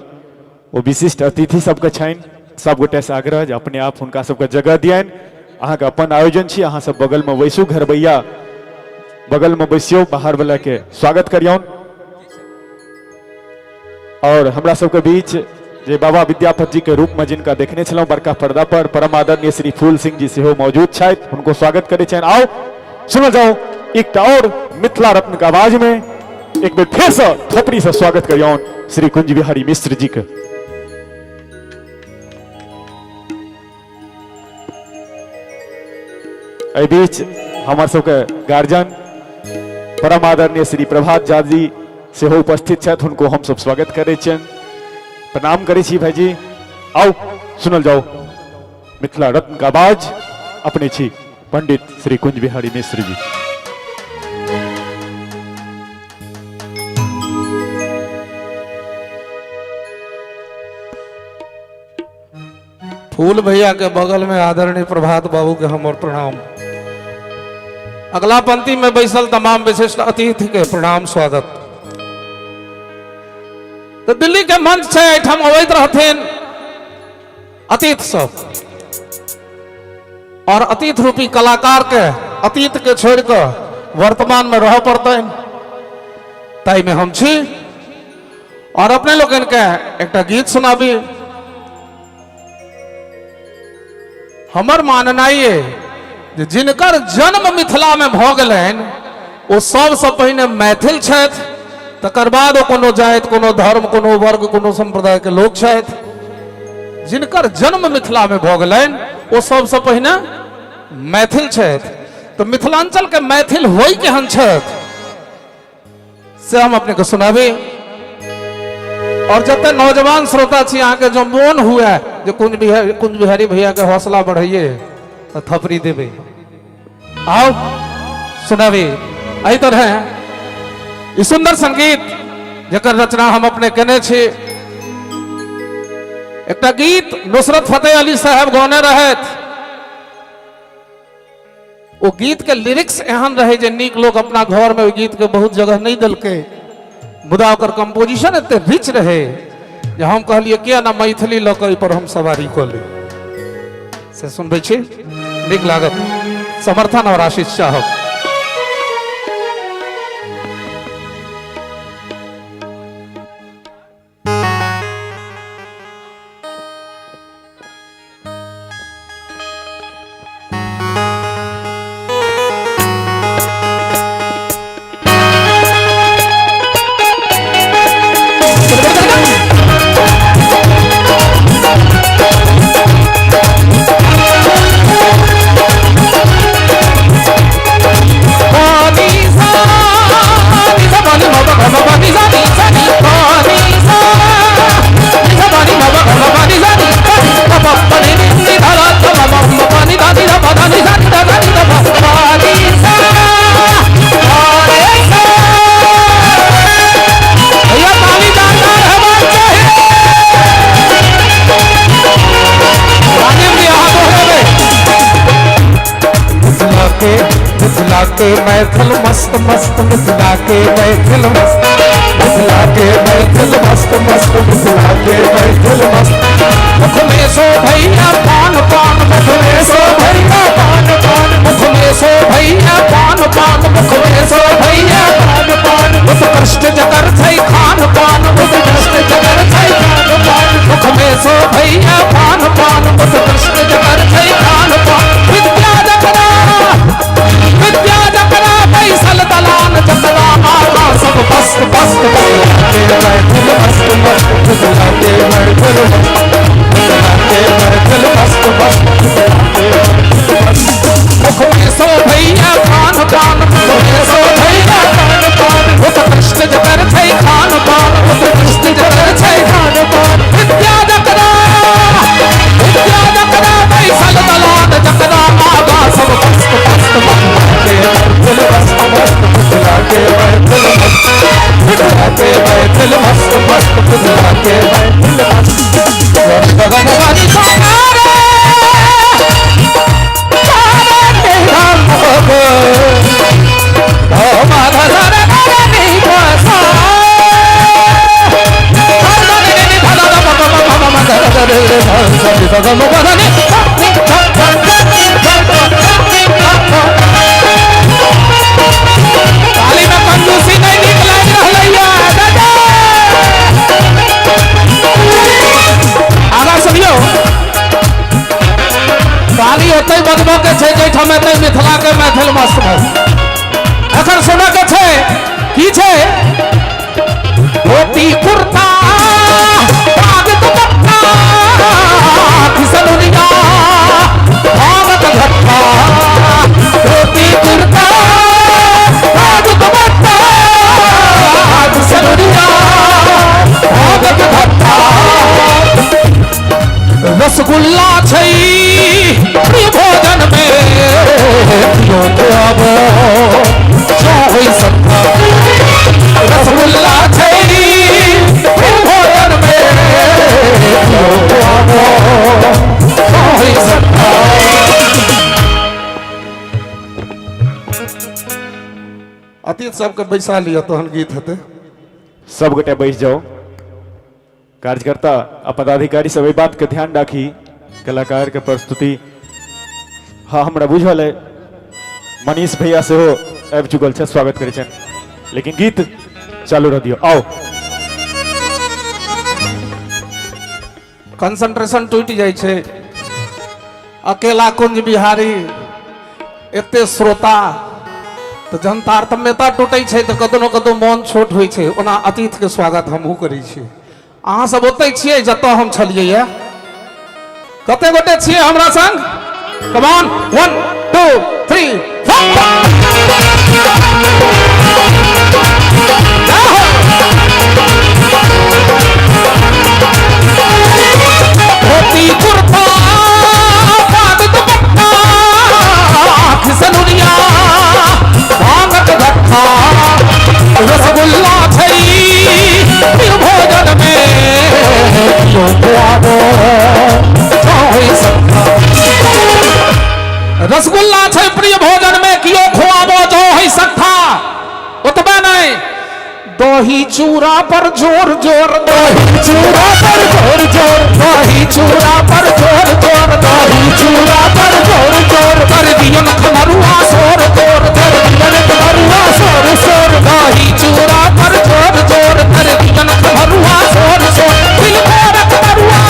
ओ विशिष्ट अतिथि सबके छनि। सब गोटे से आग्रह जे अपने आप हुनका सबके जगह दियनि। अहाँके अपन आयोजन छी, अहाँ सब बगल में बैसू, घरबैया बगल में बैसियो, बाहर वाला के स्वागत करियौन। और हमरा सबके बीच जे बाबा विद्यापति जी के रूप में जिनका देखने छलहुँ बड़का पर्दा पर, परम आदरणीय श्री फूल सिंह जी सेहो मौजूद छथि, हुनको स्वागत करै छियनि। आओ सुनल जाओ एकटा और मिथिला रत्न के आवाज में एक बेर फेर से थोपड़ी से स्वागत करियौन श्री कुंज बिहारी मिश्र जी के। एहि बीच हमर सबके गार्जियन परम आदरणीय श्री प्रभात झा जी सेहो उपस्थित छथि, हुनको हम सब स्वागत करै छियनि, प्रणाम करै छी भाईजी। आओ सुनल जाओ मिथिला रत्न का आवाज, अपने छी पंडित श्री कुंज बिहारी मिश्र जी। फूल भैया के बगल में आदरणीय प्रभात बाबू के हमर प्रणाम। अगला पंक्ति में बैसल तमाम विशिष्ट अतिथि के प्रणाम स्वागत। तो दिल्ली के मंच से एहिठाम अबैत रहथिन अतिथि सब, और अतिथि रूपी कलाकार के अतीत के छोड़ के वर्तमान में रह पड़तनि, ताहि में हम छी। और अपने लोगन के एकटा गीत सुनाबी। हमर माननाइ ये जे जिनकर जन्म मिथिला में भऽ गेलनि ओ सबसँ पहिने मैथिल छथि, तकर बाद ओ कोनो जाति, कोनो धर्म, कोनो वर्ग, कोनो संप्रदाय के लोक छथि। जिनकर जन्म मिथिला में भऽ गेलनि ओ सबसँ पहिने मैथिल छथि। तो मिथिलांचल के मैथिल होइ केहन छथि से हम अपने के सुनाबी। और जते नौजवान श्रोता छी अहाँके जो मोन हुए जे कुंज बिहारी भैया के हौसला बढ़ाइए तो थपड़ी देबे। आओ सुनाबी एहि तरह ई सुंदर संगीत जकर रचना हम अपने केने छी। एकटा गीत नुसरत फतेह अली साहब गौने रहथि। ओ गीत के लिरिक्स एहन रहे जे नीक लोग अपना घर में ओहि गीत के बहुत जगह नहीं देलकै, मुदा ओकर कंपोजिशन एते रिच रहे जे हम कहलिए किया ना मैथिली लऽ कऽ एहि पर हम सवारी कऽ ली। से सुनबै छी, नीक लागत। समर्थन और आशीष चाहब। के मैथिल मस्त मस्त, मिथिला के मैथिल मस्त, मिथिला के मैथिल मस्त मस्त, मिथिला के मैथिल मस्त। मुख में सो भैया पान पान, मुख में सो भैया पान पान, मुख में सो भैया पान पान, मुख में सो भैया पान पान। उत्कृष्ट जगर छै खान पान, उत्कृष्ट जगर छै खान पान, मुख में सो भैया पान पान, उत्कृष्ट जगर छै खान पान। विद्या जकरा, विद्या जकरा बैसल दलान, जकरा आगा सब मस्त मस्त, मैथिल मस्त मस्त, मिथिला के मैथिल मस्त, मिथिला के मैथिल मस्त मस्त, मुख में सो भैया खान पान, मुख में सो भैया खान पान, उत्कृष्ट जगर छै खान पान, उत्कृष्ट जगर छै खान पान। विद्या जकरा, विद्या जकरा बैसल दलान, जकरा आगा सब मस्त मस्त, मैथिल मस्त मस्त, मिथिला के मैथिल मस्त, मिथिला के मैथिल मस्त मस्त, मिथिला के मैथिल मस्त। गगन वाली ताली में कंजूसी नहीं निकल रहलैया। आगा सुनियो, ताली ओतै बजबऽ के छै जाहिठाम एतै मिथिला के मैथिल मस्त मस्त। एखन सुनऽ के छै की छै, धोती कुर्ता पाग दुपट्टा खिसनुरिया भागत घट्टा, धोती कुर्ता पाग दुपट्टा खिसनुरिया भागत घट्टा। रसगुल्ला छै प्रिय भोजन में, प्रियो तो अब जो होई सकता। रसगुल्ला छै प्रिय भोजन में, प्रियो तो अब जो होई सकता। अतीत सबके बैसा लिअ तहन गीत हेतै। सब गोटे बैस जाओ। कार्यकर्ता आ पदाधिकारी सब एहि बात के ध्यान राखी, कलाकार के प्रस्तुति। हाँ हमरा बुझल है मनीष भैया सेहो आबि चुकल छै, स्वागत करै छनि, लेकिन गीत चालू रह दियौ। आओ कंसंट्रेशन टूटि जाइ छै। अकेला कुंज बिहारी, एते श्रोता, तऽ जहन तारतम्यता टूटै छै तऽ कतौ ने कतौ मोन छोट होइ छै। ओना अतिथि के स्वागत हमहूँ करै छी। अहाँ सब ओतै छियै जतऽ हम छलियै ये। कते गोटे छियै हमरा संग? Come on, 1 2 3 4। धोती कुर्ता पाग दुपट्टा खिसनुरिया भांगक गट्ठा, रसगुल्ला छै प्रिय भोजन में, प्रियो खुआबो जो होई सकता। रसगुल्ला छै प्रिय भोजन में, कियो खुआबो जो होई सकता। ओतबे नहीं, दही चूरा पर जोर जोर, दही चूरा पर जोर जोर, दही चूरा पर जोर जोर, दही चूरा पर जोर जोर, कर दियन खमरुआ सोर जोर, कर दियन खमरुआ सोर सोर, दही चूरा पर जोर जोर, कर दियन खमरुआ सोर सोर, दिल को रख तरुआ,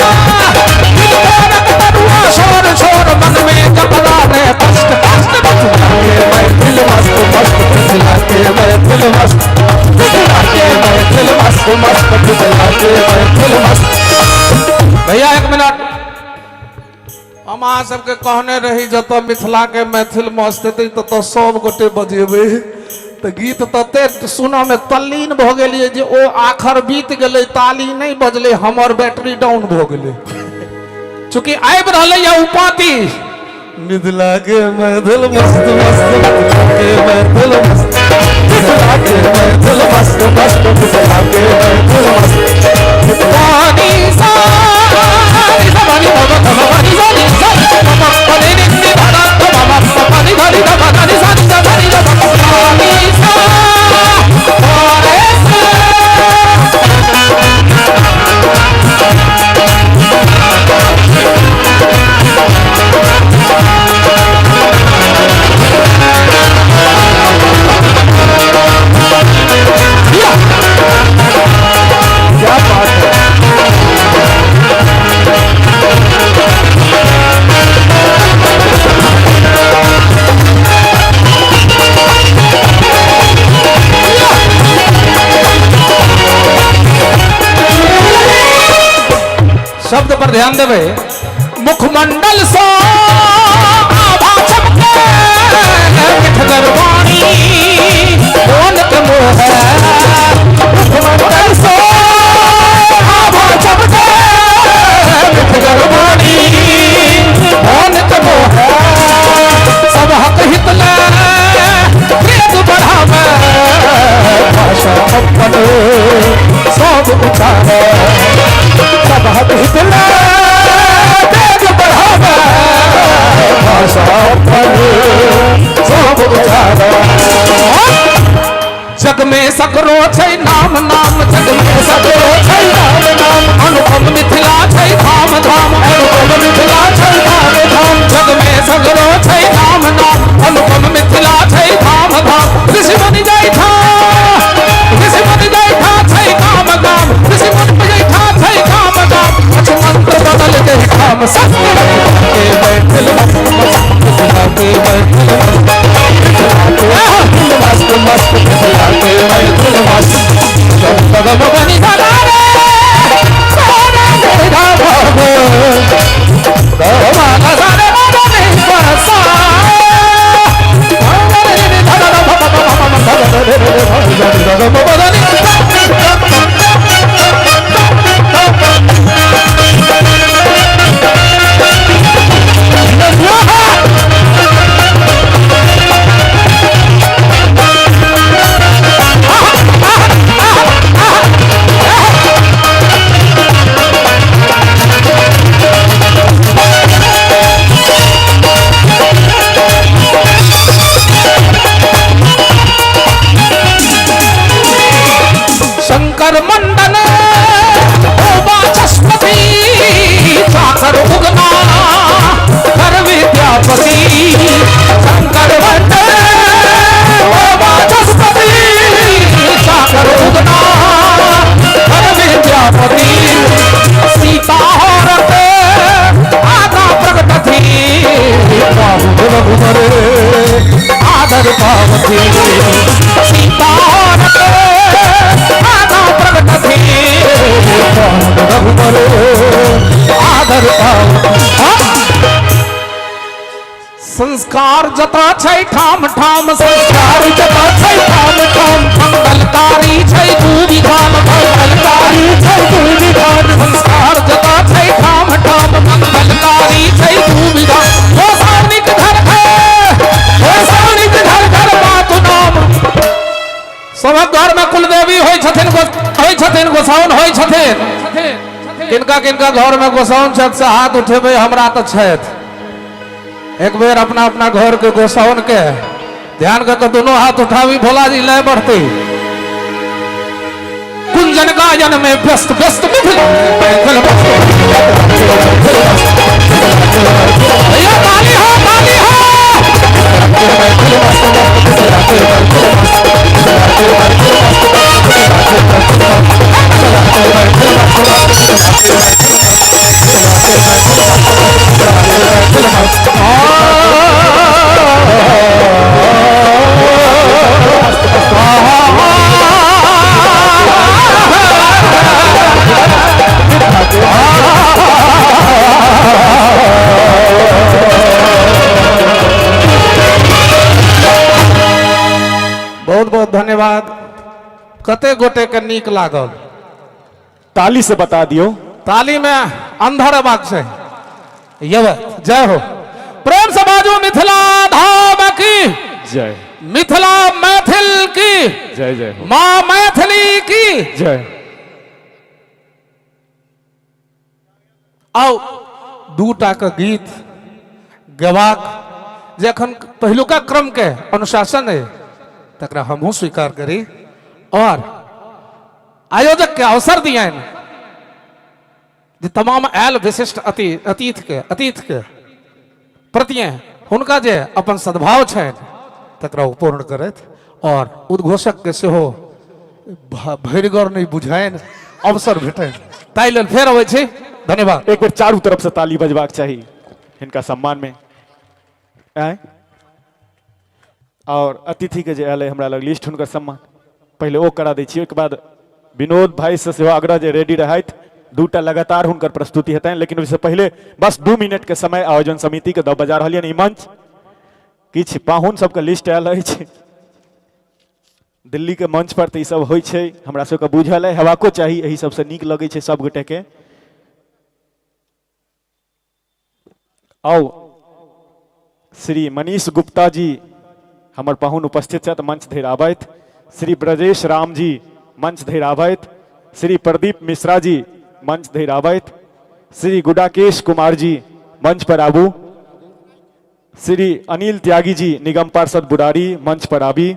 दिल को रख तरुआ सोर सोर, मन में जपला रे कष्ट कष्ट, मिथिला के मैथिल मस्त मस्त, मिथिला के मैथिल मस्त, मिथिला के मैथिल मस्त मस्त, मिथिला के मैथिल मस्त। भैया एक मिनट, हम अहाँ सबके कहने रही जतऽ मिथिला के मैथिल मस्त हेतै ततऽ सब गोटे बजेबै, तऽ गीत तते सुनऽ में तल्लीन भऽ गेलियै जे ओ आखर बीत गेलै, ताली नहि बजलै, हमर बैटरी डाउन भऽ गेलै। चूँकि आबि रहलै यऽ उपाति, मिथिला के मैथिल मस्त मस्त, मिथिला के मैथिल मस्त, मिथिला के मैथिल मस्त मस्त, मिथिला के मैथिल मस्त। पानी सा नी सा नी सा नी सा नी सा नी सा नी नी धा धा धा मा मा नी धा नी धा धा शब्द पर ध्यान देबै। मुखमंडल सो आभा चमके, मिठगर वाणी मोन के मोह। मुखमंडल सो आभा चमके, मिठगर वाणी मोन के मोह। सब हक हित ले वेद बढ़ावे, भाषा अपन सब उचारे। सब हक हित ले वेद बढ़ावे, भाषा अपन सब उचारे। जग में सकरो छै नाम नाम, जग में सकरो छै नाम नाम। अनुपम मिथिला छै धाम धाम, अनुपम मिथिला छै धाम धाम। जग में सकरो छै नाम नाम, अनुपम मिथिला छै धाम धाम। ऋषि बनि जाइ ठा, ऋषि बनि जाइ ठा छै काम गाम। ऋषि बनि जाइ ठा छै काम गाम। किछु मंत्र बदल दे ठाम। सत्य के बैठल मस्त मस्त मिथिला के बैठल मस्त मस्त मस्त मिथिला के बैठल मस्त। गम बनि धरा रे सोना रे राम गो गमा सारे रे बसा। शंकर मंडन वाचस्पति, चाकर उगना कर विद्यापति। शंकर मंडन वाचस्पति, चाकर उगना कर विद्यापति। सीता औरत आगा प्रगट थी, रघुवर आदर पावती। सीता औरत आगा प्रगट थी, रघुवर आदर पावती। संस्कार जता छै ठाम ठाम, संस्कार जता छै ठाम ठाम। मंगलकारी छै दू विधान, मंगलकारी छै दू विधान। संस्कार जता छै ठाम ठाम, मंगलकारी छै दू विधान। गोसाउनिक घर घर, गोसाउनिक घर घर मातु नाम। सबक घर में कुलदेवी होइ छथिन, होइ छथिन, गोसाउन होइ छथिन। किनका किनका घर में गोसाउन छथि से हाथ उठेबै? हमरा तऽ छथि। एक बेर अपना अपना घर के गोसाउन के ध्यान करके दोनों हाथ उठावी, भोला जी लय बढ़ती। कुंजन गायन में व्यस्त व्यस्त मिथिला भैया ताली हो, ताली हो। बहुत बहुत धन्यवाद। कते गोटे के नीक लागल ताली से बता दियो। ताली में अंधर अबाक छै। ये जय हो। प्रेम से बाजू मिथिला धाम की जय, मिथिला मैथिल की जय जय हो, माँ मैथिली की जय। आओ दूटा के गीत गवाक जे अखन पहिलुका क्रम के अनुशासन है तकरा हमहूँ स्वीकार करी और आयोजक के अवसर दियनि जे तमाम आयल विशिष्ट अतिथि के प्रतिए हुनका जे अपन सद्भाव छनि तकरा ओ पूर्ण करथि और उद्घोषक के सेहो भरिगर नहि बुझानि अवसर भेटनि, ताहि लेल फेर अबै छी। धन्यवाद। एक बेर चारू तरफ से ताली बजबाक चाही हिनका सम्मान में। आय और अतिथि के जे आयल है हमरा लग लिस्ट हुनकर सम्मान पहिले ओ करा दै छी। ओहिके बाद विनोद भाई से सेहो आग्रह जे रेडी रहथि, दूटा लगातार हुनकर प्रस्तुति हेतनि, लेकिन ओहिसँ पहिले बस 2 मिनट के समय आयोजन समिति के दऽ बजा रहलियनि ई मंच। किछु पाहुन सबके लिस्ट आयल अछि दिल्ली के मंच पर, तऽ ई सब होइ छै, हमरा सबके बुझल है, हेबाको चाही, एहि सबसँ नीक लगै छै सब गोटे के। आउ श्री मनीष गुप्ता जी हमर पाहुन उपस्थित छथि, मंच धरि आबथि। श्री ब्रजेश राम जी मंच धरि आबथि। श्री प्रदीप मिश्रा जी मंच धरि आबथि। श्री गुडाकेश कुमार जी मंच पर आबू। श्री अनिल त्यागी जी निगम पार्षद बुरारी मंच पर आबी।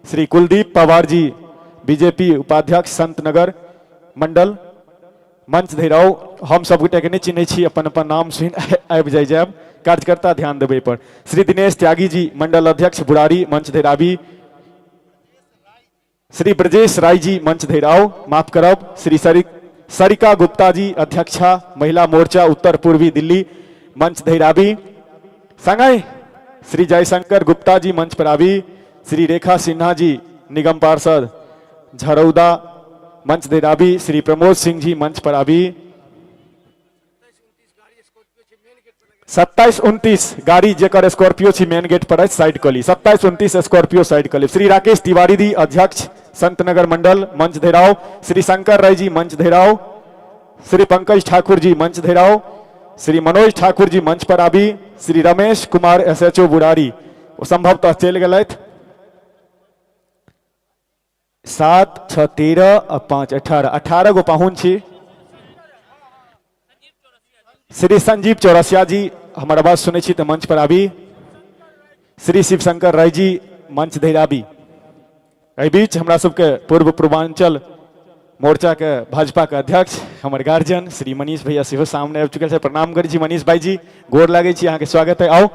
श्री कुलदीप पवार जी बीजेपी उपाध्यक्ष संतनगर मंडल मंच धरि आउ। हम सब गोटे के नहीं चिन्है छी, अपन अपन नाम सुनि आबि जाइ जायब, कार्यकर्ता ध्यान देबै पर। श्री दिनेश त्यागी जी मंडल अध्यक्ष बुरारी मंच धरि आबी। श्री ब्रजेश राय जी मंच धरि आउ, माफ करब। श्री सरिका गुप्ता जी अध्यक्षा महिला मोर्चा उत्तर पूर्वी दिल्ली मंच धरि आबी। संगहि श्री जयशंकर गुप्ता जी मंच पर आबी। श्री रेखा सिन्हा जी निगम पार्षद झरौदा मंच धरि आबी। श्री प्रमोद सिंह जी मंच पर आबी। 27-29 गाड़ी जेकर स्कॉर्पियो छी मेन गेट पर अछि, साइड कऽ ली। 27-29 स्कॉर्पियो साइड कऽ ली। श्री राकेश तिवारी जी अध्यक्ष संतनगर मंडल मंच धरि आउ। श्री शंकर राय जी मंच धरि आउ। श्री पंकज ठाकुर जी मंच धरि आउ। श्री मनोज ठाकुर जी मंच पर आबी। श्री रमेश कुमार SHO Burari ओ संभवतः चलि गेलथि। 7 6 13 आ 5 18, 18 गो पाहुन छी। श्री संजीव चौरसिया जी हमर आवाज सुनै छी तऽ मंच पर आबी। श्री शिवशंकर राय जी मंच धरि आबी। एहि बीच हमरा सबके पूर्व पूर्वांचल मोर्चा के भाजपा के अध्यक्ष हमर गार्जियन श्री मनीष भैया सेहो सामने आबि चुकल छै। प्रणाम करै छी मनीष भाई जी, गोर लागै छी, अहाँके स्वागत है। आउ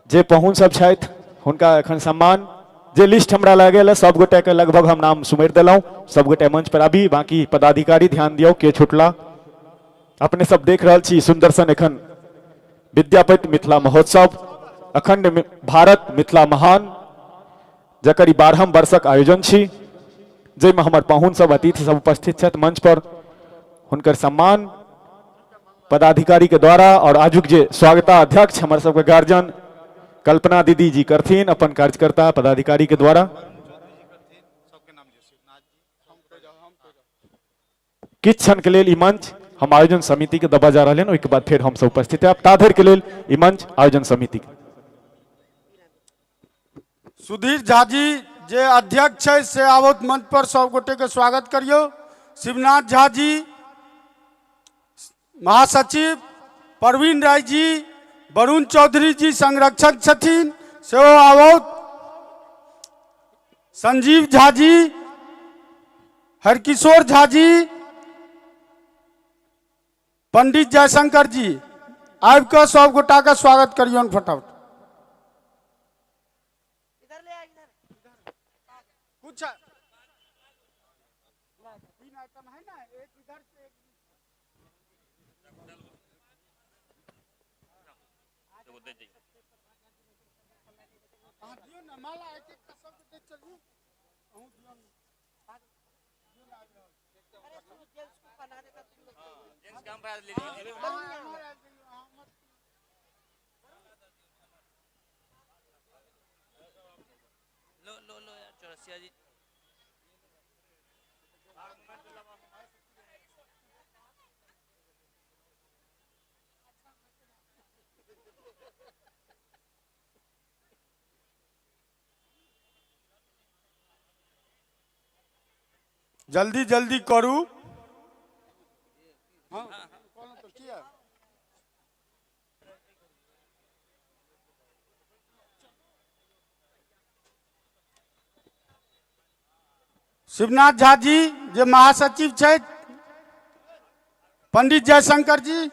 जे पाहुन सब छथि हुनका एखन सम्मान, जे लिस्ट हमरा लागल है सब गोटे के लगभग हम नाम सुमरि देलहुँ, सब गोटे मंच पर आबी। बाकी पदाधिकारी ध्यान दियौ के छुटला। अपने सब देख रहल छी सुंदर सन एखन विद्यापति मिथिला महोत्सव अखंड भारत मिथिला महान, जकर ई 12 वर्षक आयोजन छी, जाहिमे हमर पाहुन सब अतिथि सब उपस्थित छथि मंच पर। हुनकर सम्मान पदाधिकारी के द्वारा और आजुक जे स्वागता अध्यक्ष हमर सबके गार्जियन कल्पना दीदी जी करथिन अपन कार्यकर्ता पदाधिकारी के द्वारा। किछु क्षण के लेल ई मंच हम आयोजन समिति के दबा जा रहल हन, ओहिके बाद फेर हम सब उपस्थित है। ताधरि के लेल ई मंच आयोजन समिति के। सुधीर झा जी जे अध्यक्ष छै से आबत मंच पर सब गोटे के स्वागत करियौ। शिवनाथ झा जी महासचिव, प्रवीण राय जी, वरुण चौधरी जी संरक्षक छथिन सेहो आबत। संजीव झा जी, हरकिशोर झा जी, पंडित जयशंकर जी आबि कऽ सब गोटा के स्वागत करियौन फटाफट। कुछ तीन आइटम है ना, एक इधर से एक दियौ ना माला, एक एक सब गोटे चलू। अहूँ दियौ ना। लो लो लो यार चौरसिया जी। जल्दी जल्दी करू। हाँ, किया? शिवनाथ झा जी जे महासचिव छथि, पंडित जयशंकर जी,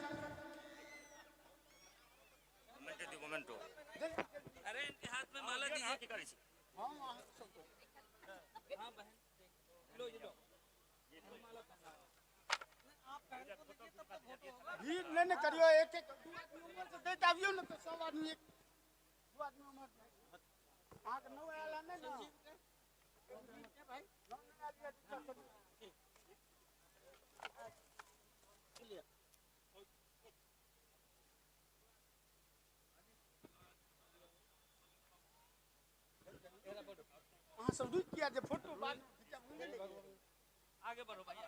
भीड़ नहि ने करियौ, एक एक दू आदमी उम्हर से दैत आबियौ ने तऽ सब आदमी एक दू आदमी उम्हर से। अहाँके नौ आयल हँ नहि ने? नौ नहि आयल यऽ तऽ चलू। अहाँ सब रुकि किया जे फोटो बाद आगे बढ़ो भैया।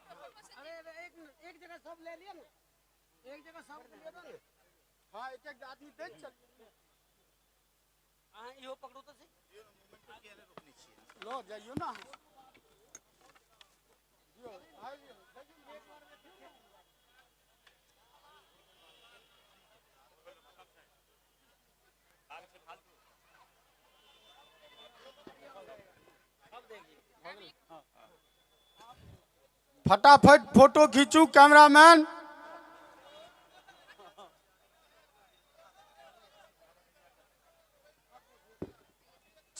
अरे एक एक जगह सब ले लिया ना, एक जगह सब ले लो ना। हाँ, एक एक आदमी देख चल। अहाँ इहो पकड़ू तो सही। लो जाइयो ना। फटाफट फोटो खींचू कैमरामैन।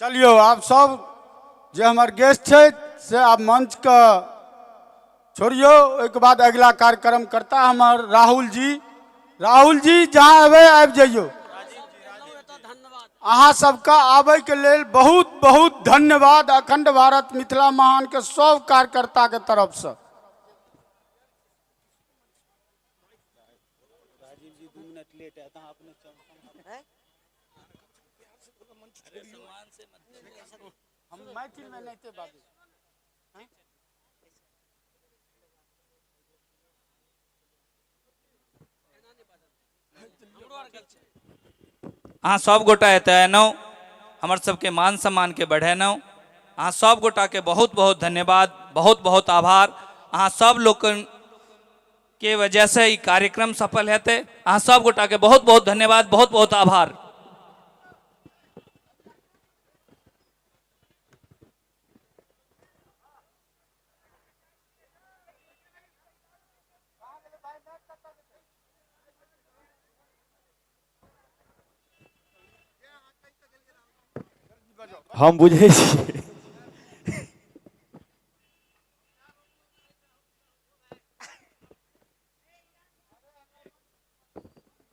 चलियो आप सब जे हमर गेस्ट छै से आप मंच के छोड़ियो, ओहिके बाद अगिला कार्यक्रम करता हमर राहुल जी। राहुल जी जहाँ अबै आबि जइयो। अहाँ सबके आबै के लेल बहुत बहुत धन्यवाद अखंड भारत मिथिला महान के सब कार्यकर्ता के तरफ से। राजीव जी 2 मिनट लेट है, अपने हम मैथिल में नहीं थे बाबू। अहाँ सब गोटा एतऽ एलहुँ, हमर सबके मान सम्मान के बढ़ेलहुँ। अहाँ सब गोटा के बहुत बहुत धन्यवाद, बहुत बहुत आभार। अहाँ सब लोकनि के वजह से ई कार्यक्रम सफल हेतै। अहाँ सब गोटा के बहुत बहुत धन्यवाद, बहुत बहुत आभार। हम बुझै छियै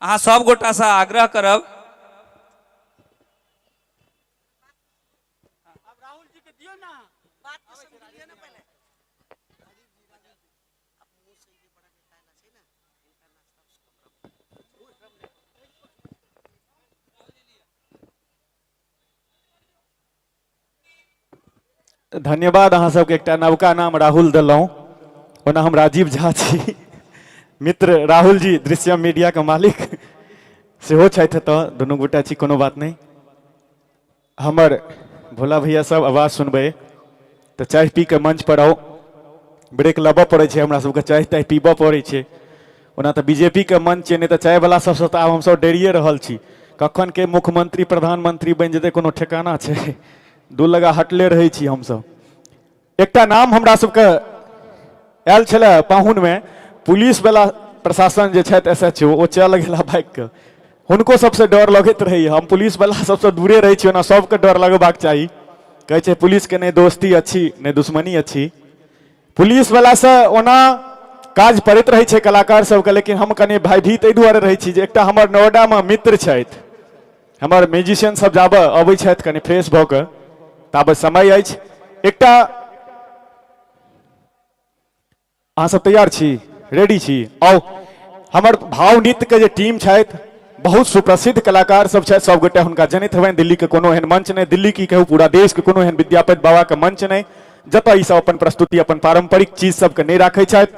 अहाँ सब गोटा से आग्रह करब। अब राहुल जी के दियो ना बात के समझ लियो ना पहले। धन्यवाद अहाँ सबके एकटा नवका नाम राहुल देलहुँ। ओना हम राजीव झा छी, मित्र राहुल जी दृश्यम मीडिया के मालिक सेहो छथि, तऽ दुनू गोटा छी, कोनो बात नहि। हमर भोला भैया सब आवाज सुनबै तऽ चाय पी के मंच पर आउ। ब्रेक लेबऽ पड़ै छै हमरा सबके, चाय ताय पीबऽ पड़ै छै। ओना तऽ बीजेपी के मंच छै, नहि तऽ चायवला सबसँ तऽ आब हमसब डरिए रहल छी। कखन के मुख्यमंत्री प्रधानमंत्री बनि जेतै कोनो ठेकाना छै? दू लगा हटले रहै छी हमसब। एकटा नाम हमरा सबके आयल छलै पाहुनमे, पुलिसवला प्रशासन जे छथि एस एच ओ, ओ चलि गेला बाइकके, हुनको सबसँ डर लगैत रहैए। हम पुलिसवला सबसँ दूरे रहै छी, ओना सबके डर लगबाक चाही। कहै छै पुलिसके नहि दोस्ती अच्छी नहि दुश्मनी अच्छी। पुलिसवलासँ ओना काज पड़ैत रहै छै कलाकार सबके, लेकिन हम कनि भयभीत एहि दुआरे रहै छी जे एकटा हमर नोएडामे मित्र छथि, हमर म्यूजिशियन सब जाबऽ अबै छथि कनि फ्रेश भऽ कऽ, ताबे समय अछि। एकटा अहाँ सब तैयार छी, रेडी छी? आउ, हमर भाव नृत्यके जे टीम छथि, बहुत सुप्रसिद्ध कलाकार सब छथि, सब गोटे हुनका जनैत हेबनि। दिल्ली के कोनो एहन मंच नहि, दिल्ली की कहू पूरा देश के कोनो एहन विद्यापति बाबा के मंच नहि जतऽ ई सब अपन प्रस्तुति अपन पारंपरिक चीज सबके नहि राखै छथि।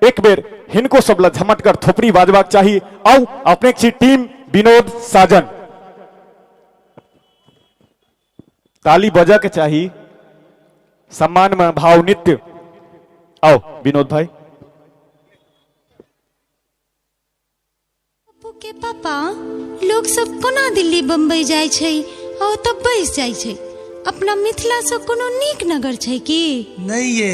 एक बेर हिनको सब लग झमटगर थोपड़ी बाजबाक चाही। आउ, अपने छी टीम विनोद साजन, ताली बजऽ के चाही सम्मान में भाव नृत्य। आओ विनोद भाई। पप्पू के पापा, लोग सब कोना दिल्ली बम्बई जाइ छै आ ओतऽ बसि जाइ छै? अपना मिथिला सँ कोनो नीक नगर छै की? नहि ये,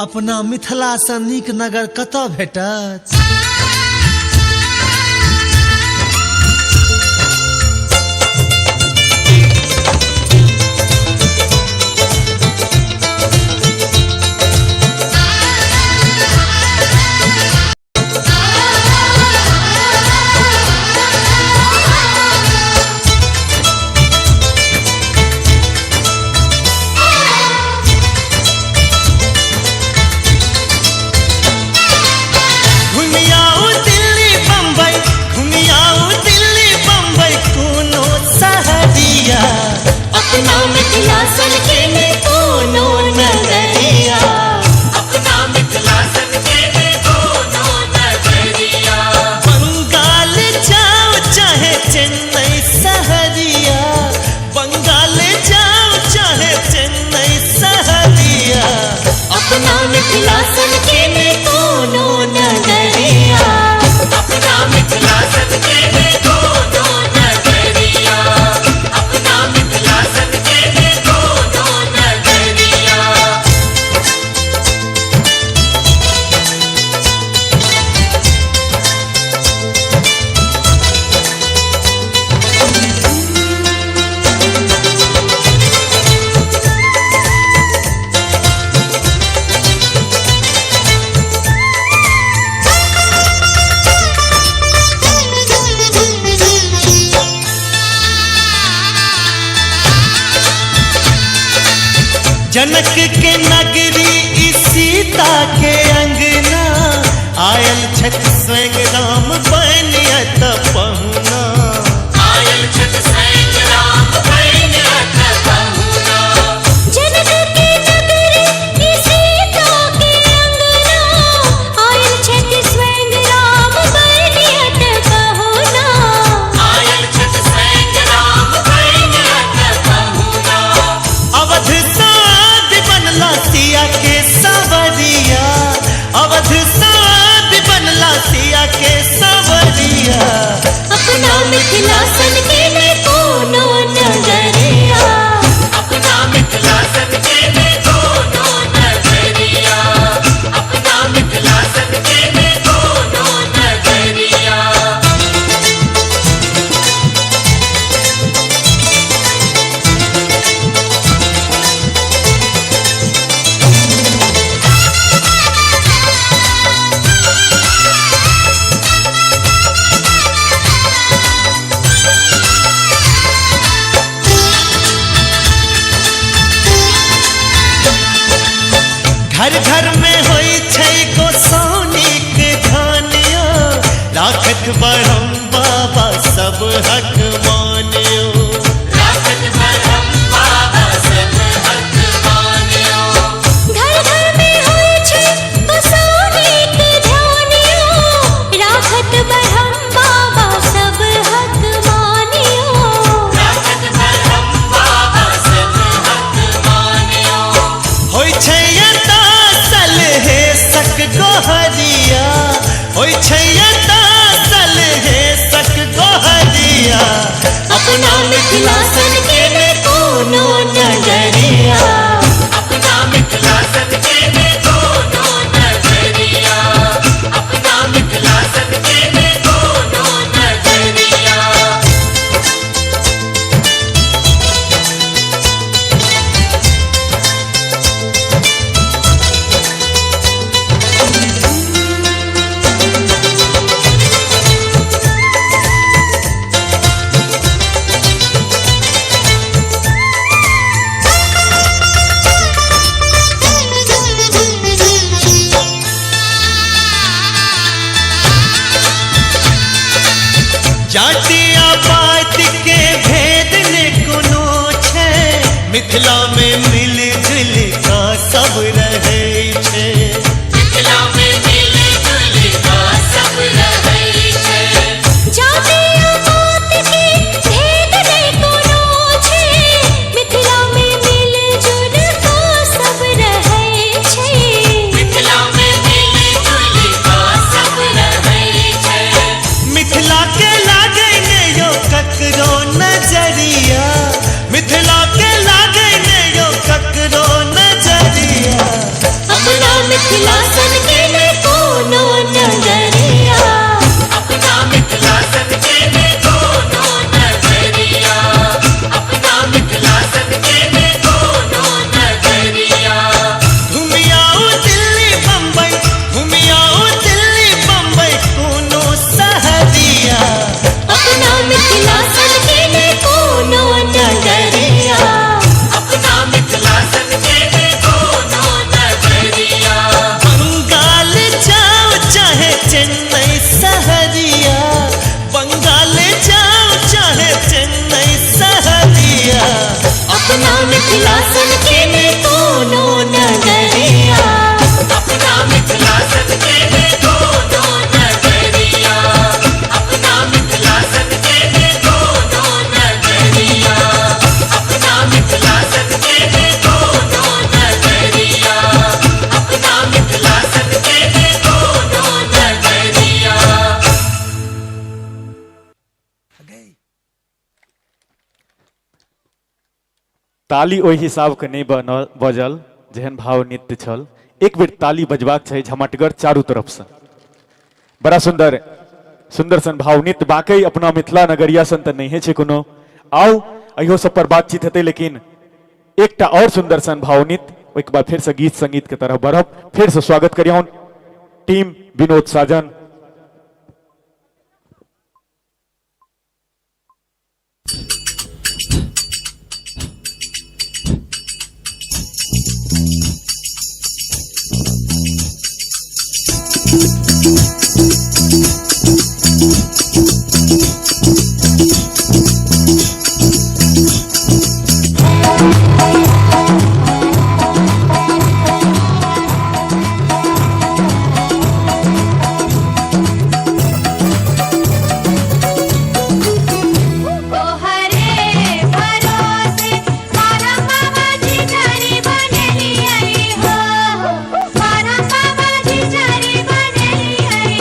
अपना मिथिला सँ नीक नगर कतऽ भेटत? घुमि मिथिला सन के ने कोनो नगरिया। अपना मिथिला सन के ने कोनो नगरिया। बंगाल जाओ चाहे चेन्नई सहरिया, बंगाल जाओ चाहे चेन्नई सहरिया। अपना मिथिला सन के ने कोनो नगरिया। अपना मिथिला सन के ने कोनो नगरिया। अपना मिथिला सन के ने कोनो नगरिया। जनक के नगरी ई सीता के अंगना, आयल छथि स्वयं राम बनियत पहुना। आयल छथि स्वयं राम बनियत पहुना। जनक के नगरी ई सीता के अंगना, आयल छथि स्वयं राम बनियत पहुना। आयल छथि स्वयं राम बनियत पहुना। अवध साध बनला सिया के सवरिया, अवध साध बनला सिया के सवरिया। अपना मिथिला सन के ने कोनो नगरिया। अपना मिथिला सन के ने कोनो नगरिया। अपना मिथिला सन के ने कोनो नगरिया। घर घर में होई छै गोसाउनिक धानियो, राखत बरहम बाबा सब हक मानियो। राखत बरहम बाबा सब हक मानियो। घर घर में होई छै गोसाउनिक ध्यानियो, राखत बरहम बाबा सब हक मानियो। राखत बरहम बाबा सब हक मानियो। होई छै एता सलहे सक गोहरिया, होई छै एता सलहे सक गोहरिया। अपना मिथिला सन के ने कोनो नगरिया। अपना मिथिला सन के ने कोनो नगरिया। अपना मिथिला सन के ने कोनो नगरिया। जातिया पात के भेद ने कोनो छै, मिथिला में मिल जुल का सब रहै छै। मिथिला में मिल जुल का सब रहै छै। जातिया पात के भेद ने कोनो छै, मिथिला में मिल जुल का सब रहै छै। मिथिला में मिल जुल का सब रहै छै। मिथिला के लागे ने यो ककरो नजरिया, मिथिला के लागे ने यो ककरो नजरिया। अपना मिथिला मिथिला सन के ने कोनो नगरिया। अपना मिथिला सन के ने कोनो नगरिया। अपना मिथिला सन के ने कोनो नगरिया। अपना मिथिला सन के ने कोनो नगरिया। अपना मिथिला सन के ने कोनो नगरिया। ताली ओहि हिसाबके नहि बनल बजल जेहन भाव नृत्य छल। एक बेर ताली बजबाक चाही झमटगर चारू तरफसँ। बड़ा सुंदर सुंदर सन भाव नृत्य। बाकी अपना मिथिला नगरिया सन तऽ नहिए छै कोनो। आउ अहियो सब पर बातचीत हेतै, लेकिन एकटा और सुंदर सन भाव नृत्य, ओहिके बाद फेरसँ गीत संगीत के तरफ बढ़ब। फेरसँ स्वागत करियौन टीम विनोद साजन। तोहरे भरोसे सारा बाबा जी चारी बनेली आई हो, सारा बाबा जी चारी बनेली आई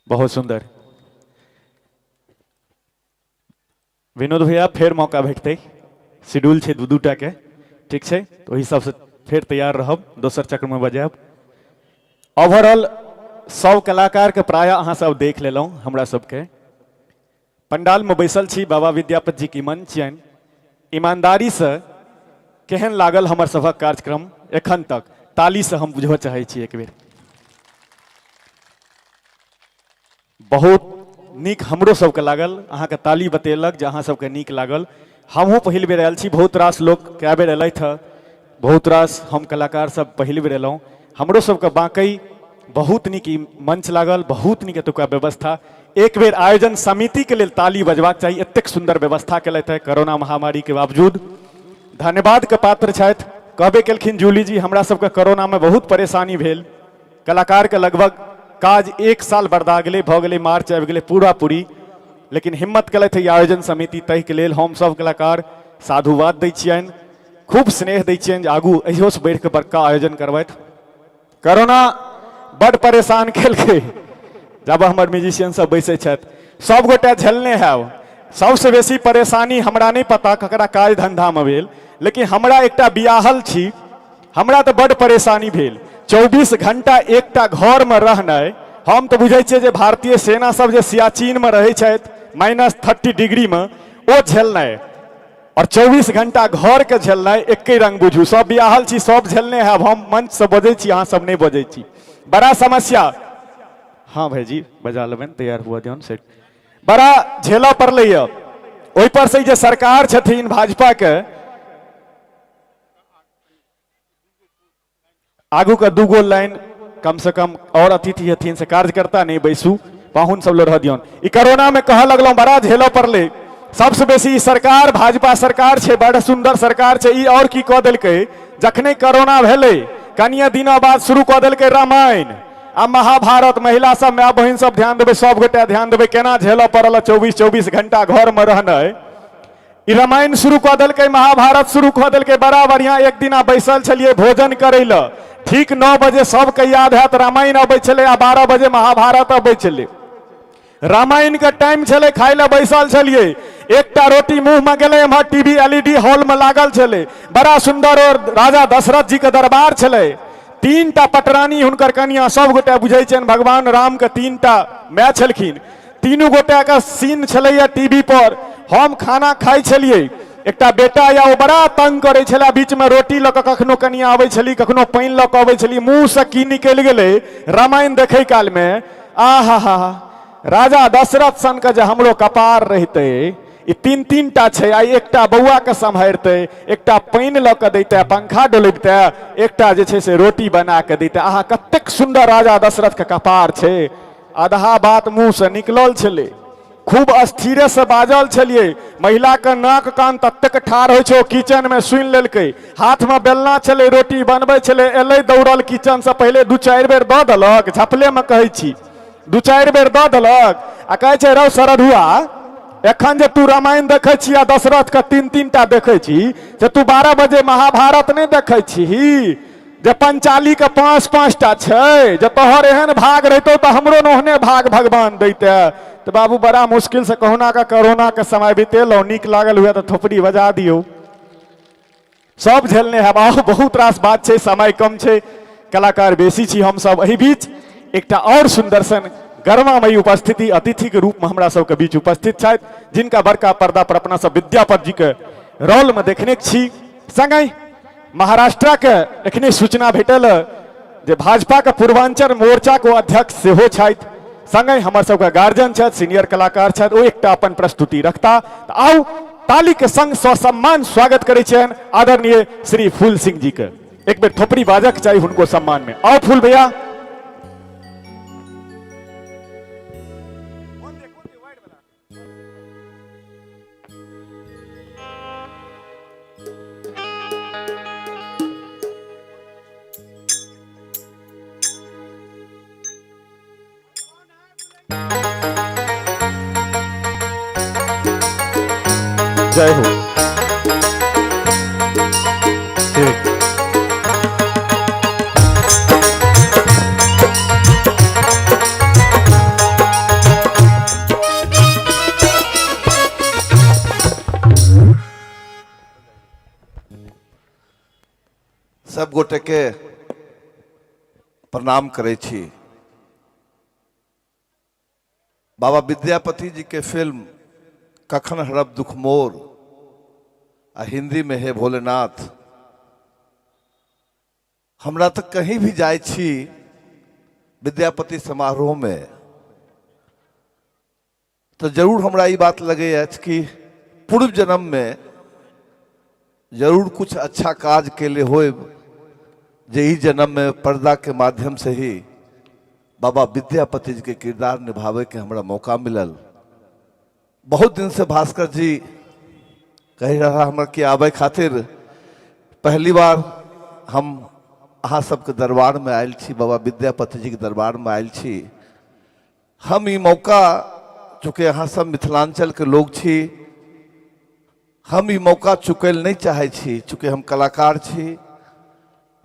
बहुत सुंदर विनोद भैया, फेर मौका भेटतै। शेड्यूल छै दू दूटा के, ठीक छै? तऽ ओहि हिसाबसँ फेर तैयार रहब, दोसर चक्रमे बजायब। ओवरऑल सब कलाकारके प्रायः अहाँ सब देख लेलहुँ। हमरा सबके पंडालमे बैसल छी, बाबा विद्यापति जी की मंच छियनि। ईमानदारीसँ केहन लागल हमर सभक कार्यक्रम एखन तक? तालीसँ हम बुझऽ चाहै छी एक बेर। बहुत नीक हमरो सबके लागल। अहाँके ताली बतेलक जे अहाँ सबके नीक लागल। हमहूँ पहिल बेर आयल छी। बहुत रास लोक कए बेर एलथि हँ, बहुत रास हम कलाकार सब पहिल बेर एलहुँ। हमरो सबके बाँकई बहुत नीक ई मंच लागल, बहुत नीक एतुका व्यवस्था। एक बेर आयोजन समितिके लेल ताली बजबाक चाही, एतेक सुन्दर व्यवस्था केलथि हँ कोरोना महामारीके बावजूद। धन्यवादके पात्र छथि। कहबे केलखिन जूली जी, हमरा सबके कोरोनामे बहुत परेशानी भेल। कलाकारके लगभग काज एक साल बर्दा गेलै, भऽ गेलै, मार्च आबि गेलै पूरा पूरी, लेकिन हिम्मत केलथि ई आयोजन समिति। ताहिके लेल हम सब कलाकार साधुवाद दै छियनि, खूब स्नेह दै छियनि जे आगू एहियोसँ बढ़िकऽ बड़का आयोजन करबथि। कोरोना बड परेशान केलकै। जब हमर म्यूजिशियन सब बैसै छथि, सब गोटे झेलने हैब। सबसँ बेसी परेशानी हमरा नहि पता ककरा काज धन्धामे भेल, लेकिन हमरा एकटा बियाहल छी, हमरा तऽ बड परेशानी भेल। 24 घंटा एकटा घरमे रहनाइ, हम तऽ बुझै छियै जे भारतीय सेना सब जे सियाचीनमे रहै छथि -30 डिग्रीमे, ओ झेलनाइ और 24 घंटा घर के झेलनाइ एके रंग बुझू। सब बियाहल छी, सब झेलने हैब। हम मंच से बजै छी, अहाँ सब नहि बजै छी। बड़ा समस्या। हाँ भाईजी, बजा लेबनि, तैयार हुआ दियौन सेट। बड़ा झेलऽ पड़लै यऽ। ओहि पर से जे सरकार छथिन भाजपा के, आगू के दूगो लाइन कम से कम और अतिथि हथिन से कार्यकर्ता नहीं बैसू, पाहुन सब लोग रह दियौन। ई कोरोना में कह लगलहुँ बड़ा झेलऽ पड़लै। सबसे बेसी ई सरकार भाजपा सरकार छै, बड़ सुंदर सरकार छै ई। और की कऽ देलकै, जखने कोरोना भेलै कनिये दिना बाद शुरू कऽ देलकै रामायण आ महाभारत। महिला सब, माय बहिन सब ध्यान देबै, सब गोटे ध्यान देबै, केना झेलऽ पड़ल 24-24 घंटा घर में रहनाइ। ई रामायण शुरू कऽ देलकै, महाभारत शुरू कऽ देलकै। बड़ा बढ़िया। एक दिना बैसल छलियै भोजन करै लए, ठीक 9 बजे सबके याद हैत रामायण अबै छलै आ 12 बजे महाभारत अबै छलै। रामायण के टाइम छलै, खाइ लए बैसल छलियै, एकटा रोटी मुँह में गेलै, एम्हर टीवी एलईडी हॉल में लागल छलै, बड़ा सुंदर और राजा दशरथ जी के दरबार छलै। 3टा पटरानी हुनकर कनिया, सब गोटे बुझै छियनि भगवान राम के 3टा माय छलखिन। तीनू गोटे के सीन छलैया टीवी पर। हम खाना खाइ छलियै, एकटा बेटा या ओ बड़ा तंग करै छलै, बीचमे रोटी लऽ कऽ कखनो कनिया अबै छली, कखनो पानि लऽ कऽ अबै छली। मुँहसँ की निकलि गेलै रामायण देखै कालमे, आहा हा, राजा दशरथ सनके जे हमरो कपार रहितै, ई 3-3 टा छै, आइ एकटा बौआके सम्हारितै, एकटा पानि लऽ कऽ दैतै, पंखा डोलबितै, एकटा जे छै से रोटी बना कऽ दैतै। आहा, कतेक सुन्दर राजा दशरथके कपार छै। आधा बात मुँहसँ निकलल छलै, खूब स्थिरेसँ बाजल छलियै। महिलाके नाक कान ततेक ठाढ़ होइ छै, ओ किचनमे सुनि लेलकै। हाथमे बेलना छलै, रोटी बनबै छलै, एलै दौड़ल किचनसँ, पहिले 2-4 बेर दऽ देलक, झपलेमे कहै छी, 2-4 बेर दऽ देलक आ कहै छै, रौ सरधुआ, एखन जे तू रामायण देखै छी आ दशरथके 3-3 टा देखै छी, से तू 12 बजे महाभारत नहि देखै छीही जे पंचाली के 5-5 टा छै? जे तोहर एहन भाग रहितौ तऽ हमरो ने ओहने भाग भगवान दैते। तऽ बाबू बड़ा मुश्किल से कहुना कऽ कोरोना के समय बितेलहुँ। नीक लागल हुए तऽ थोपड़ी बजा दियौ। सब झेलने हैब। आउ, बहुत रास बात छै, समय कम छै, कलाकार बेसी छी हमसब। एहि बीच एकटा और सुन्दर सन गरिमामयी उपस्थिति अतिथि के रूप में हमरा सबके बीच उपस्थित छथि, जिनका बड़का पर्दा पर अपना सब विद्यापति जी के रोल में देखने छी। संगहि महाराष्ट्र के एखने सूचना भेटल जे भाजपा के पूर्वांचल मोर्चा के अध्यक्ष सेहो छथि, संगहि हमर सबके गार्जियन छथि, सीनियर कलाकार छथि, ओ एकटा अपन प्रस्तुति रखता। तऽ आउ ताली के संग ससम्मान स्वागत करै छियनि आदरणीय श्री फूल सिंह जी के। एक बेर थोपड़ी बाजक चाही हुनको सम्मान में। आओ फूल भैया। जय हो। ठीक। सब गोटे के प्रणाम करै छी। बाबा विद्यापति जी के फिल्म कखन हरब दुख मोर आ हिंदी में हे भोलेनाथ, हमरा तऽ कहीं भी जाइ छी विद्यापति समारोह में तऽ जरूर हमरा ई बात लगै अछि कि पूर्व जन्म में जरूर कुछ अच्छा काज केले होब जे ई जन्म में पर्दा के माध्यम से ही बाबा विद्यापति जी के किरदार निभावे के हमरा मौका मिलल। बहुत दिन से भास्कर जी कहि रहा हमरा कि आबे खातिर। पहली बार हम अहाँ सबके दरबार में आयल छी, बाबा विद्यापति जी के दरबार में आयल छी। हम ई मौका, चूँकि अहाँ सब मिथिलांचल के लोग छी, हम ई मौका चुकैल नहीं चाहे छी। चूँकि हम कलाकार छी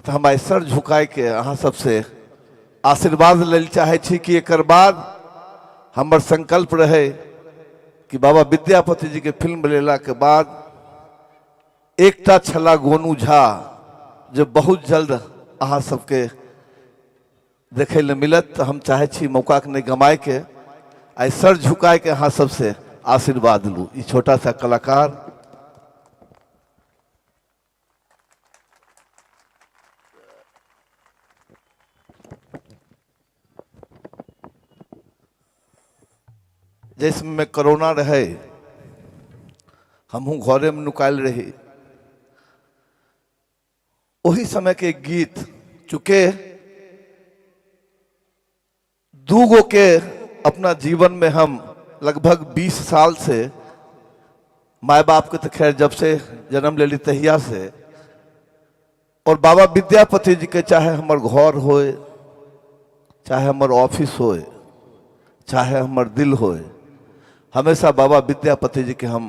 तो हम आइ सर झुकाय के अहाँ सबसे आशीर्वाद लेल चाहे छी कि एकर बाद हमर संकल्प रहे कि बाबा विद्यापति जी के फिल्म लेला के बाद एकटा छला गोनू झा जो बहुत जल्द अहाँ सबके देखै लए मिलत। तऽ हम चाहै छी मौकाके नहि गमायके आइ सर झुकायके अहाँ सबसे आशीर्वाद लू। ई छोटा सा कलाकार जैसमे कोरोना रहे, हमहूँ घरेमे नुकायल रही। ओही समय के गीत, चूँकि दूगो के अपना जीवन में हम लगभग 20 साल से माय बाप के तो खैर जब से जन्म लेली तहिया से, और बाबा विद्यापति जी के चाहे हमर घर होए, चाहे हमर ऑफिस होए, चाहे हमर दिल होए, हमेशा बाबा विद्यापति जी के हम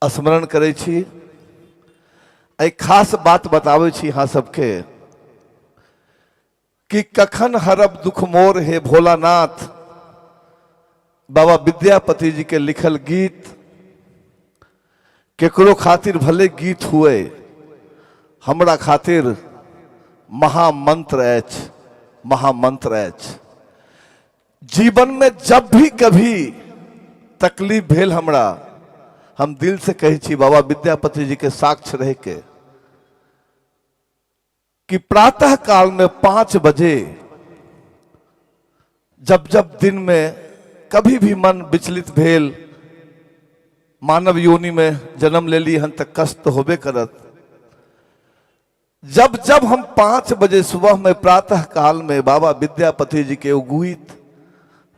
स्मरण करै छी। एक खास बात बताबै छी अहाँ सबके कि कखन हरब दुख मोर हे भोलानाथ, बाबा विद्यापति जी के लिखल गीत केकरो खातिर भले गीत हुए, हमरा खातिर महामंत्र अछि, महामंत्र अछि। जीवन में जब भी कभी तकलीफ भेल हमरा, हम दिल से कहै छी बाबा विद्यापति जी के साक्ष्य रह के कि प्रातः काल में 5 बजे जब जब दिन में कभी भी मन विचलित भेल, मानव योनि में जन्म ले ली हन तक कष्ट होबे करत, जब जब हम 5 बजे सुबह में प्रातः काल में बाबा विद्यापति जी के गीत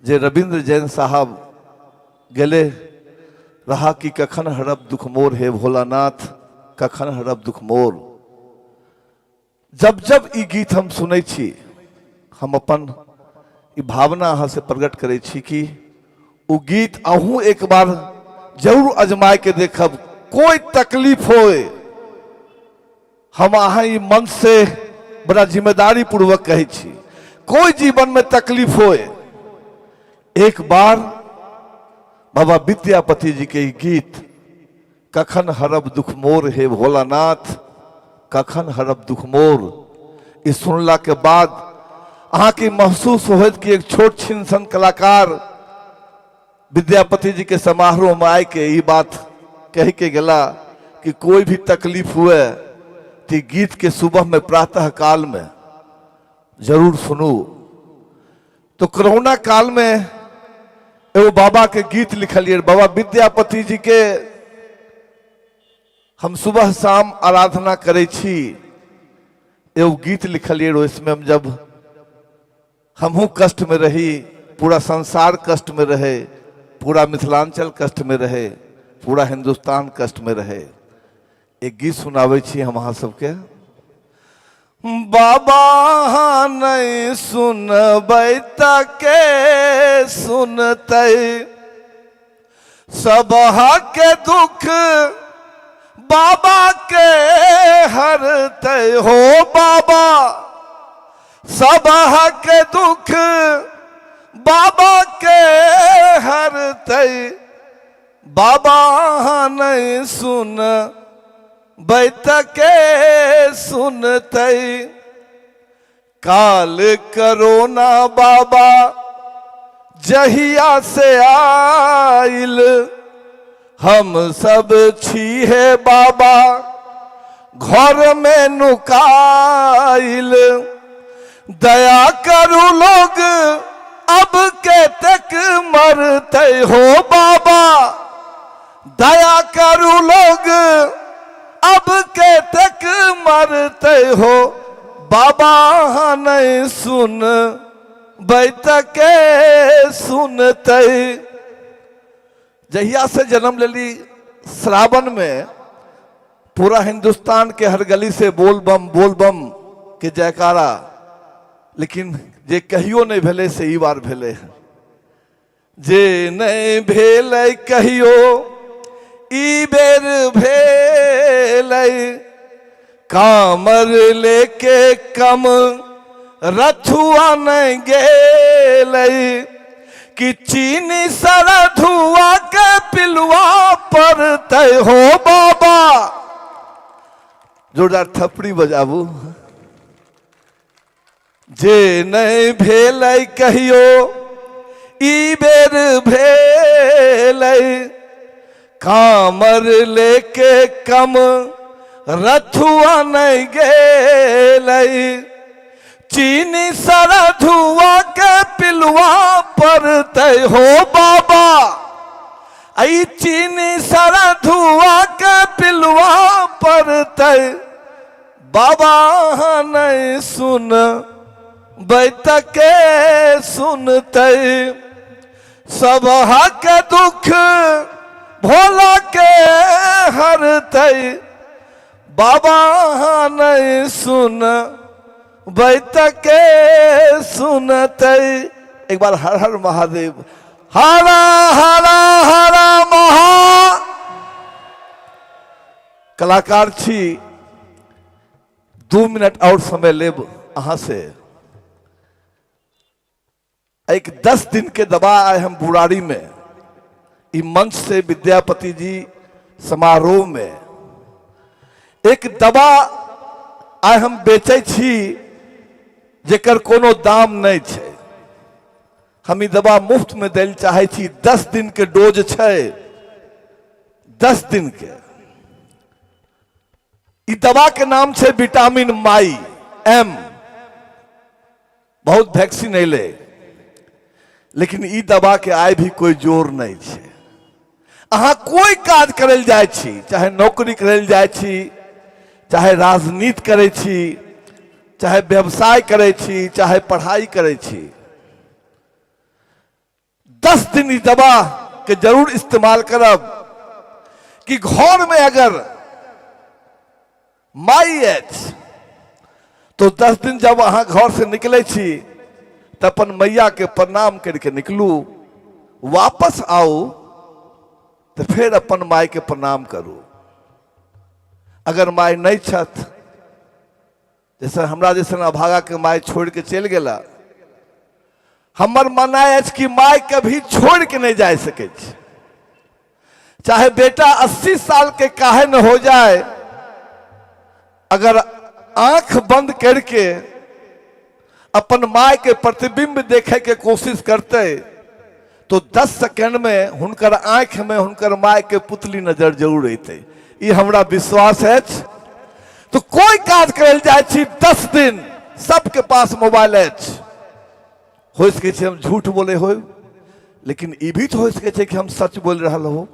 जे रविंद्र जैन साहब गेले रहा कि कखन हरब दुख मोर हे भोलानाथ, कखन हरब दुख मोर, जब जब ई गीत हम सुनै छी, हम अपन ई भावना अहाँ से प्रकट करै छी कि ओ गीत अहूँ एक बार जरूर अजमाय के देखब। कोई तकलीफ होए, हम अहाँ ई मन से बड़ा जिम्मेदारी पूर्वक कहै छी, कोई जीवन में तकलीफ होए, एक बार बाबा विद्यापति जी के ई गीत कखन हरब दुख मोर हे भोलानाथ, कखन हरब दुख मोर, ई सुनला के बाद अहाँके महसूस होत कि एक छोट छिन सन कलाकार विद्यापति जी के समारोह में आय के ई बात कह के गेला कि कोई भी तकलीफ हुए तो गीत के सुबह में प्रातः काल में जरूर सुनू। तो कोरोना काल में एगो बाबा के गीत लिखलिए, बाबा विद्यापति जी के हम सुबह शाम आराधना करै छी, एगो गीत लिखलिए। इसमें हम जब हमहूँ कष्ट में रही, पूरा संसार कष्ट में रहे, पूरा मिथिलांचल कष्ट में रहे, पूरा हिंदुस्तान कष्ट में रहे, एक गीत सुनाबै छी हम अहाँ सबके। बाबा नहीं सुनबै त के सुनतै, सबहक दुख बाबा के हरतै हो बाबा, सबहक दुख बाबा के हरतै, बाबा नहीं सुन बैतके सुनतै। काल करोना बाबा जहिया से आइल, हम सब छी हे बाबा घर में नुकाइल। दया करू लोग अब के तक मरते हो बाबा, दया करू लोग अब के तक मरते हो बाबा। नहीं सुन बैतके सुनते। जहिया से जन्म लेली श्रावण में पूरा हिंदुस्तान के हर गली से बोल बम के जयकारा, लेकिन जे कहियो नहीं भेले से ई बार भेले। जे नहीं भेले कहियो ई बेर भेले, कामर लेके कम रथुआ नहीं गेले, कि चीनी सारा धुआ के पिलुआ पड़ते हो बाबा। जोरदार थपड़ी बजाबू। जे नहीं भेलै कहियो ई बेर भेलै, कामर लेके कम रथुआ नहीं गेलै, चीनी सारा धुआ के पिलुआ पड़ते हो बाबा। ऐ चीनी सारा धुआ के पिलुआ पड़ते बाबा। नहीं सुन बैतके सुनते, सबहा के दुख भोला के हरते बाबा। नहीं सुन बैतके सुनते। एक बार हर हर महादेव, हरा हरा हरा महा। कलाकार छी, 2 मिनट और समय लेब अहाँ से। एक 10 दिन के दबा आए हम बुराड़ी में, ई मंच से विद्यापति जी समारोह में एक दवा आइ हम बेचै छी जेकर कोनो दाम नहीं छै। हम ई दवा मुफ्त में दै लए चाहै छी। 10 दिन के डोज छै, 10 दिन के। ई दवा के नाम छै विटामिन माई एम। बहुत वैक्सीन अयलै, लेकिन ई दवा के आइ भी कोई जोर नहीं छै। अहाँ कोई काज करै लए जाइ छी, चाहे नौकरी करै लए जाइ छी, चाहे राजनीति करै छी, चाहे व्यवसाय करै छी, चाहे पढ़ाई करै छी, 10 दिन ई दवा के जरूर इस्तेमाल करब कि घर में अगर माई अछि तो 10 दिन जब अहाँ घर से निकले छी तो अपन मैया के प्रणाम करके निकलू, वापस आऊ तो फिर अपन माई के प्रणाम करू। अगर माई नहीं छथ, जैसे हमरा जैसन अभागा के माई छोड़ के चलि गेला, हमर मनाय अछि कि माई कभी छोड़ के नहीं जा सकै छै, चाहे बेटा 80 साल के काहे न हो जाए, अगर आंख बंद करके अपन माय के प्रतिबिंब देखे के कोशिश करते तो 10 सेकेंड में हुनकर आंख में हुनकर माय के पुतली नजर जरूर अयतै। ई हमरा विश्वास अछि। तो कोई काज करल जाय छी 10 दिन सबके पास मोबाइल अछि, हो सकै छै हम झूठ बोले हो, लेकिन ई भी तो हो सकै छै कि हम सच बोल रहल हो।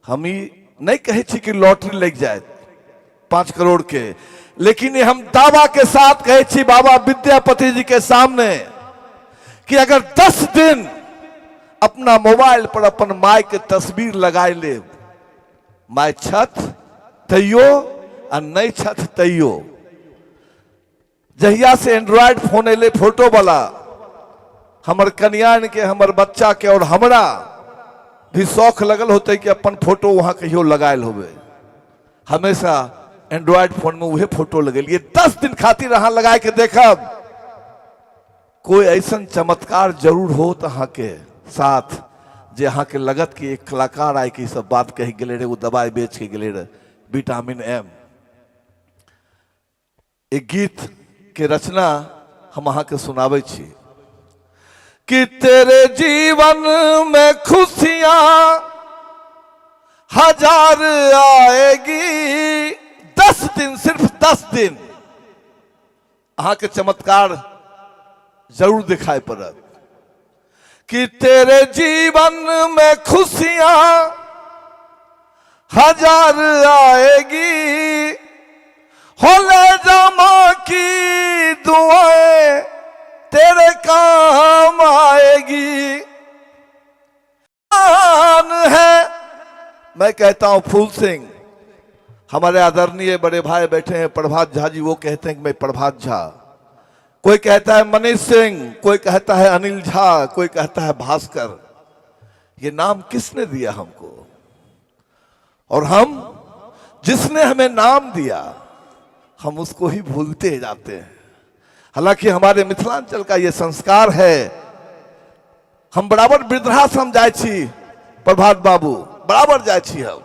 हम ई नहीं कहै छी कि लॉटरी लग जाए 5 करोड़ के, लेकिन हम दावा के साथ कहै छी बाबा विद्यापति जी के सामने कि अगर 10 दिन अपना मोबाइल पर अपन माय के तस्वीर लगाए ले, my छथ तैयो आ नहीं छथ तैयो, जहिया से एंड्रॉयड फोन एले फोटो वाला, हमर कनियान के, हमर बच्चा के और हमरा भी शौक लगल होते कि अपन फोटो वहां कहियो लगायल होबे। हमेशा एंड्रॉयड फोन में वह फोटो लगेलिए। 10 दिन खातिर अहाँ लगाए के देखब, कोई ऐसा चमत्कार जरूर हो तो अहाँ के साथ जे अहाँ के लगत कि एक कलाकार आए के सब बात कही गेले रे, वो दवाई बेच के गेले रे, विटामिन एम। एक गीत के रचना हम अहाँके सुनाबै छी कि तेरे जीवन में खुशियां हजार आएगी। 10 दिन, सिर्फ 10 दिन अहाँके चमत्कार जरूर दिखाई पड़त कि तेरे जीवन में खुशियां हजार आएगी, हो ले जा माँ की दुआएं तेरे काम आएगी। आन है, मैं कहता हूं फूल सिंह, हमारे आदरणीय बड़े भाई बैठे हैं प्रभात झा जी, वो कहते हैं कि मैं प्रभात झा, कोई कहता है मनीष सिंह, कोई कहता है अनिल झा, कोई कहता है भास्कर। ये नाम किसने दिया हमको? और हम जिसने हमें नाम दिया हम उसको ही भूलते जाते हैं। हालांकि हमारे मिथिलांचल का ये संस्कार है, हम बराबर वृद्धाश्रम जाए छी प्रभात बाबू, बराबर जाए छी हम।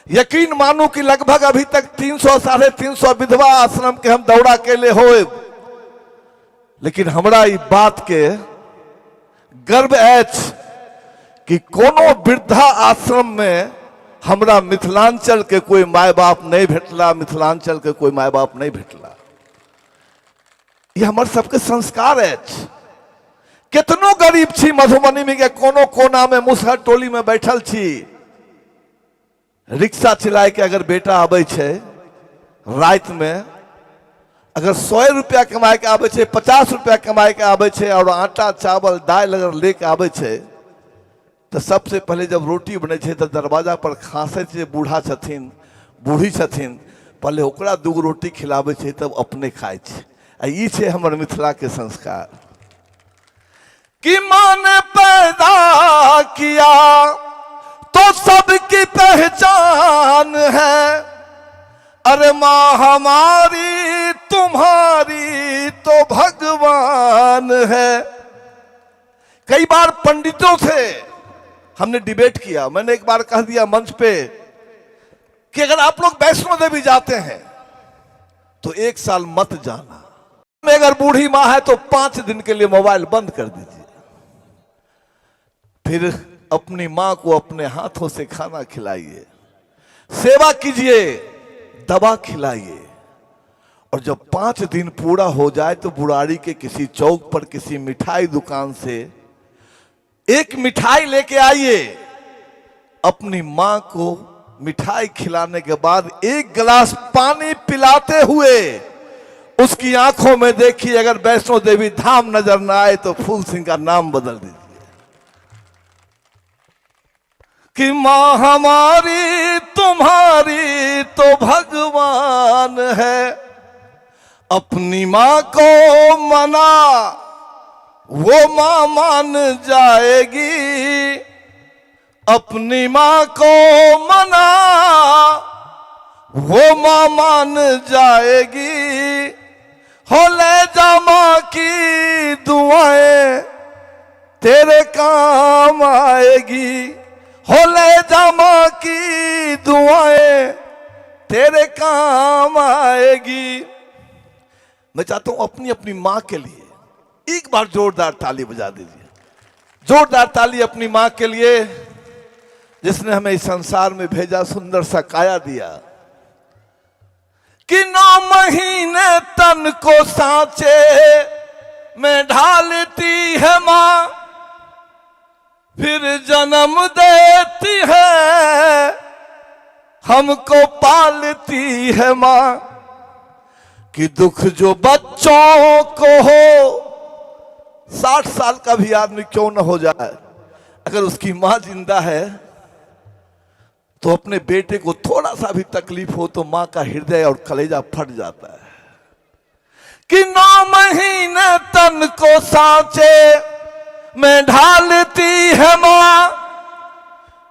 यकीन मानू कि लगभग अभी तक 300 350 विधवा आश्रम के हम दौरा केले होए, लेकिन हमरा ई बात के गर्व अछि कि कोनो वृद्धा आश्रम में हमरा मिथिलांचल के कोई माय बाप नहीं भेटला, मिथिलांचल के कोई माय बाप नहीं भेटला। ये हमर सबके संस्कार अछि। केतनो गरीब छी, मधुबनी में के कोनो कोना में मुसहर टोली में बैठल छी, रिक्शा चलाय के अगर बेटा आबै छै राति में, अगर 100 रुपया कमाय के आबै छै, 50 रुपया कमाय के आबै छै और आटा चावल दालि अगर लेके आबै छै, तऽ सबसे पहले जब रोटी बनै छै तऽ दरवाजा पर खाँसैत जे बूढ़ा छथिन, बूढ़ी छथिन, पहले ओकरा दूगो रोटी खिलाबै छै तब अपने खाइ छै। आ ई छै हमर मिथिलाके संस्कार कि माँ ने पैदा किया तो सबकी पहचान है, अरे माँ हमारी तुम्हारी तो भगवान है। कई बार पंडितों से हमने डिबेट किया। मैंने एक बार कह दिया मंच पे कि अगर आप लोग वैष्णो देवी जाते हैं तो 1 साल मत जाना, अगर बूढ़ी मां है तो 5 दिन के लिए मोबाइल बंद कर दीजिए, फिर अपनी मां को अपने हाथों से खाना खिलाइए, सेवा कीजिए, दवा खिलाइए, और जब 5 दिन पूरा हो जाए तो बुराड़ी के किसी चौक पर किसी मिठाई दुकान से एक मिठाई लेके आइए, अपनी मां को मिठाई खिलाने के बाद 1 गिलास पानी पिलाते हुए उसकी आंखों में देखिए, अगर वैष्णो देवी धाम नजर ना आए तो फूल सिंह का नाम बदल दीजिए कि मां हमारी तुम्हारी तो भगवान है, अपनी मां को मना वो मां मान जाएगी, अपनी मां को मना वो मां मान जाएगी, हो ले जा मां की दुआएं तेरे काम आएगी, हो ले जा मां की दुआएं तेरे काम आएगी। मैं चाहता हूं अपनी अपनी मां के लिए एक बार जोरदार ताली बजा दीजिए, जोरदार ताली अपनी मां के लिए जिसने हमें इस संसार में भेजा, सुंदर सा काया दिया कि 9 महीने तन को सांचे में ढालती है मां, फिर जन्म देती है हमको पालती है मां, कि दुख जो बच्चों को हो, 60 साल का भी आदमी क्यों न हो जाए, अगर उसकी मां जिंदा है तो अपने बेटे को थोड़ा सा भी तकलीफ हो तो मां का हृदय और कलेजा फट जाता है कि 9 महीने तन को सांचे में ढालती है मां,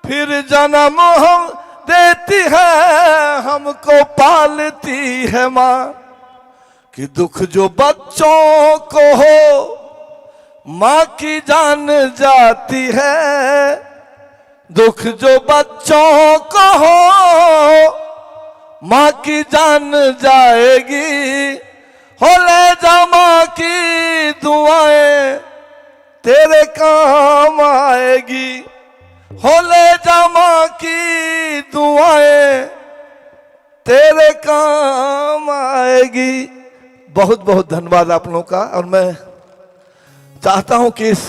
फिर जन्म हम देती है हमको पालती है मां, कि दुख जो बच्चों को हो मां की जान जाती है, दुख जो बच्चों को हो माँ की जान जाएगी, हो ले जा माँ की दुआएं तेरे काम आएगी, हो ले जा माँ की दुआएं तेरे काम आएगी। बहुत बहुत धन्यवाद आप लोगों का। और मैं चाहता हूं कि इस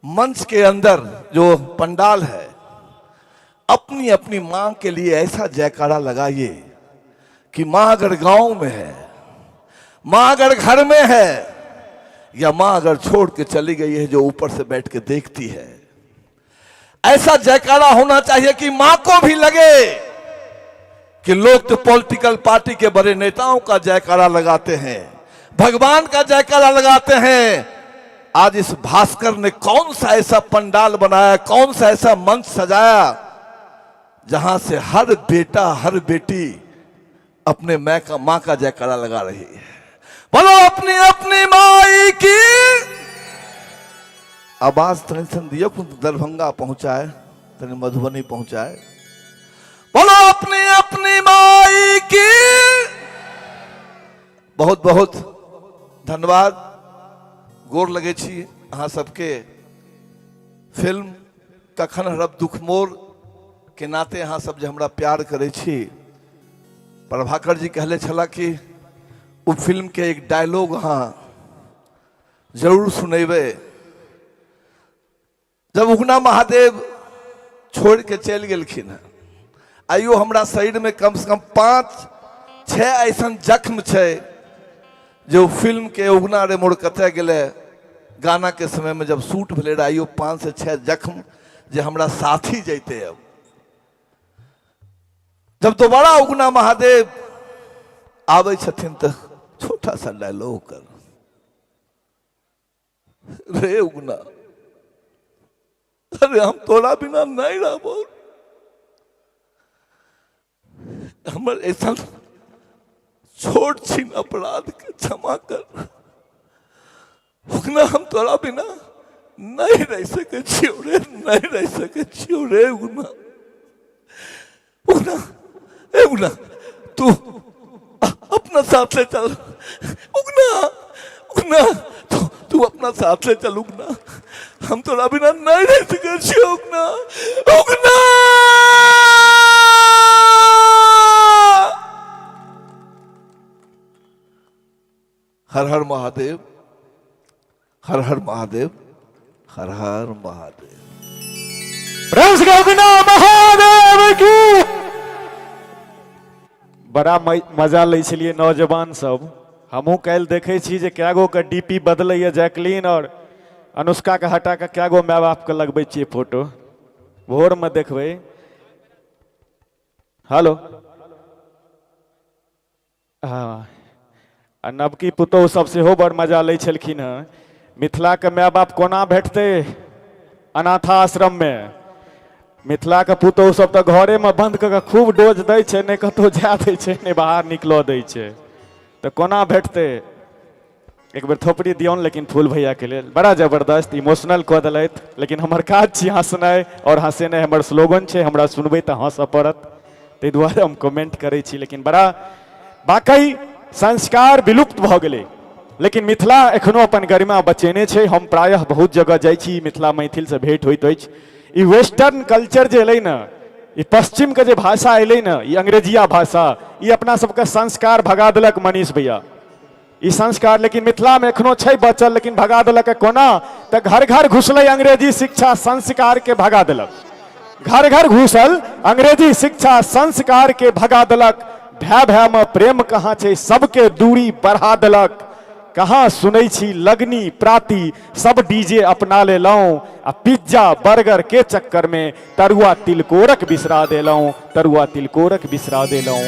मंच के अंदर जो पंडाल है, अपनी अपनी मां के लिए ऐसा जयकारा लगाइए कि मां अगर गांव में है, मां अगर घर में है, या मां अगर छोड़ के चली गई है जो ऊपर से बैठ के देखती है, ऐसा जयकारा होना चाहिए कि मां को भी लगे कि लोग तो पॉलिटिकल पार्टी के बड़े नेताओं का जयकारा लगाते हैं, भगवान का जयकारा लगाते हैं। आज इस भास्कर ने कौन सा ऐसा पंडाल बनाया, कौन सा ऐसा मंच सजाया जहां से हर बेटा हर बेटी अपने मां का जयकारा लगा रही है। बोलो अपनी अपनी माई की आवाज तनि सन दियो, दरभंगा पहुंचाए, तनि मधुबनी पहुंचाए। बोलो अपनी अपनी माई की। बहुत बहुत धन्यवाद। गोर लगे छी अहाँ सबके। फिल्म कखन हरब दुख मोर के नाते अहाँ सब जे हमरा प्यार करै छी। प्रभाकर जी कहले छला कि ओ फिल्म के एक डायलॉग अहाँ जरूर सुनेबै। जब उगना महादेव छोड़ के चलि गेलखिन हँ, आइयो हमरा शरीर में कम से कम 5-6 ऐसन जख्म छै जो फिल्म के उगना रे मोर कतऽ गेलै गाना के समय में जब शूट भेलै रहे, आइयो 5 से 6 जख्म जे हमरा साथी जैते। अब जब दोबारा उगना महादेव आबै छथिन तऽ छोटा सा डायलॉग कर रे उगना, अरे हम तोरा बिना नहीं रहबो, हमर ऐसा छोट छिन अपराध के क्षमा कर उगना, हम तोरा बिना नहीं रह सके छियो रे, नहीं रह सके छियो रे उगना, उगना, ए उगना, तू अपना साथ ले चल उगना, उगना, तू अपना साथ ले चल उगना, हम तोरा बिना नहीं रह सके छियो उगना, उगना। हर हर महादेव, हर हर महादेव, हर हर महादेव। प्रेम से कहो उगना महादेव की। बड़ा मजा लै छलियै नौजवान सब। हमहूँ काल्हि देखै छी जे कए गो के डी पी बदलैए जैकलीन और अनुष्का के हटा कऽ कए गो माय बापके लगबै छियै फोटो। भोरमे देखबै। हेलो, हँ, आ नवकी पुतोहु सब सेहो बड़ मजा लै छलखिन हँ। मिथिलाके माय बाप कोना भेटतै अनाथा आश्रममे? मिथिलाके पुतोहु सब तऽ घरेमे बन्द कऽ कऽ खूब डोज दै छै, नहि कतहु जाय दै छै, नहि बाहर निकलऽ दै छै, तऽ कोना भेटतै? एक बेर थोपड़ी दियौन लेकिन फूल भैयाके लेल। बड़ा जबरदस्त इमोशनल कऽ देलथि, लेकिन हमर काज छी हँसनाइ आओर हँसेनाइ हमर स्लोगन छै। हमरा सुनबै तऽ हँसऽ पड़त, ताहि दुआरे हम कमेंट करै छी। लेकिन बड़ा वाकई संस्कार विलुप्त भऽ गेलै, लेकिन मिथिला एखनो अपन गरिमा बचेने छै। हम प्रायः बहुत जगह जाइ छी, मिथिला मैथिलसँ भेंट होइत अछि। ई वेस्टर्न कल्चर जे एलै ने, ई पश्चिमके जे भाषा एलै ने, ई अंग्रेजिया भाषा, ई अपना सबके संस्कार भगा देलक मनीष भैया। ई संस्कार लेकिन मिथिलामे एखनो छै बचल, लेकिन भगा देलक कोना? तऽ घर घर घुसलै अंग्रेजी शिक्षा, संस्कारके भगा देलक। घर घर घुसल अंग्रेजी शिक्षा, संस्कारके भगा देलक। भय भयमे प्रेम कहाँ छै, सबके दूरी बढ़ा देलक। कहाँ सुनै छी लगनी प्राती, सब डीजे अपना लेलहुँ, आ पिज्जा बर्गर के चक्करमे तरुआ तिलकोरक बिसरा देलहुँ, तरुआ तिलकोरक बिसरा देलहुँ।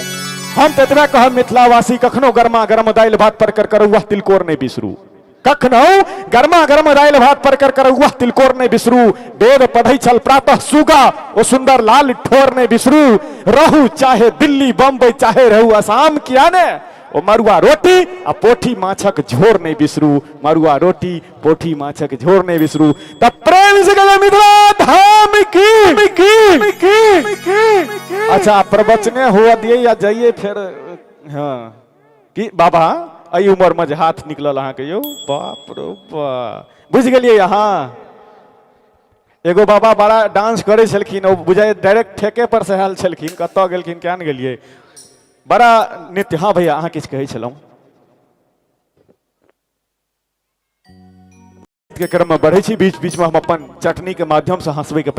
हम तऽ एतबे कहब मिथिलावासी, कखनो गरमा गरम दालि भात पर कर करुआ तिलकोर नहि बिसरू। कखनो गरमा गरम दालि भात पर कर करुआ तिलकोर नहि बिसरू। वेद पढ़ै छल प्रातः सुगा, ओ सुंदर लाल ठोर नहि बिसरू। रहू चाहे दिल्ली बम्बई चाहे रहू असम, किया ने ओ मड़ुआ रोटी आ पोठी माछक झोर नहि बिसरू, मड़ुआ रोटी पोठी माछक झोर नहि बिसरू। तऽ प्रेम से कहियौ मिथिला धाम की की की। अच्छा प्रवचने हुआ दिए या जाइए फिर? हाँ कि बाबा एहि उम्र में जे हाथ निकलल अहाँके यौ, बाप रो बाप, बुझि गेलियै अहाँ? एगो बाबा बड़ा डांस करै छलखिन, ओ बुझाइ डायरेक्ट ठेके पर से आयल छलखिन, कतऽ गेलखिन किया नहि गेलियै, बड़ा नृत्य। हाँ भैया अहाँ किछु कहै छलहुँ? के क्रम में बढ़ै छी, बीच बीच में हम अपन चटनी के माध्यम से हंसबै के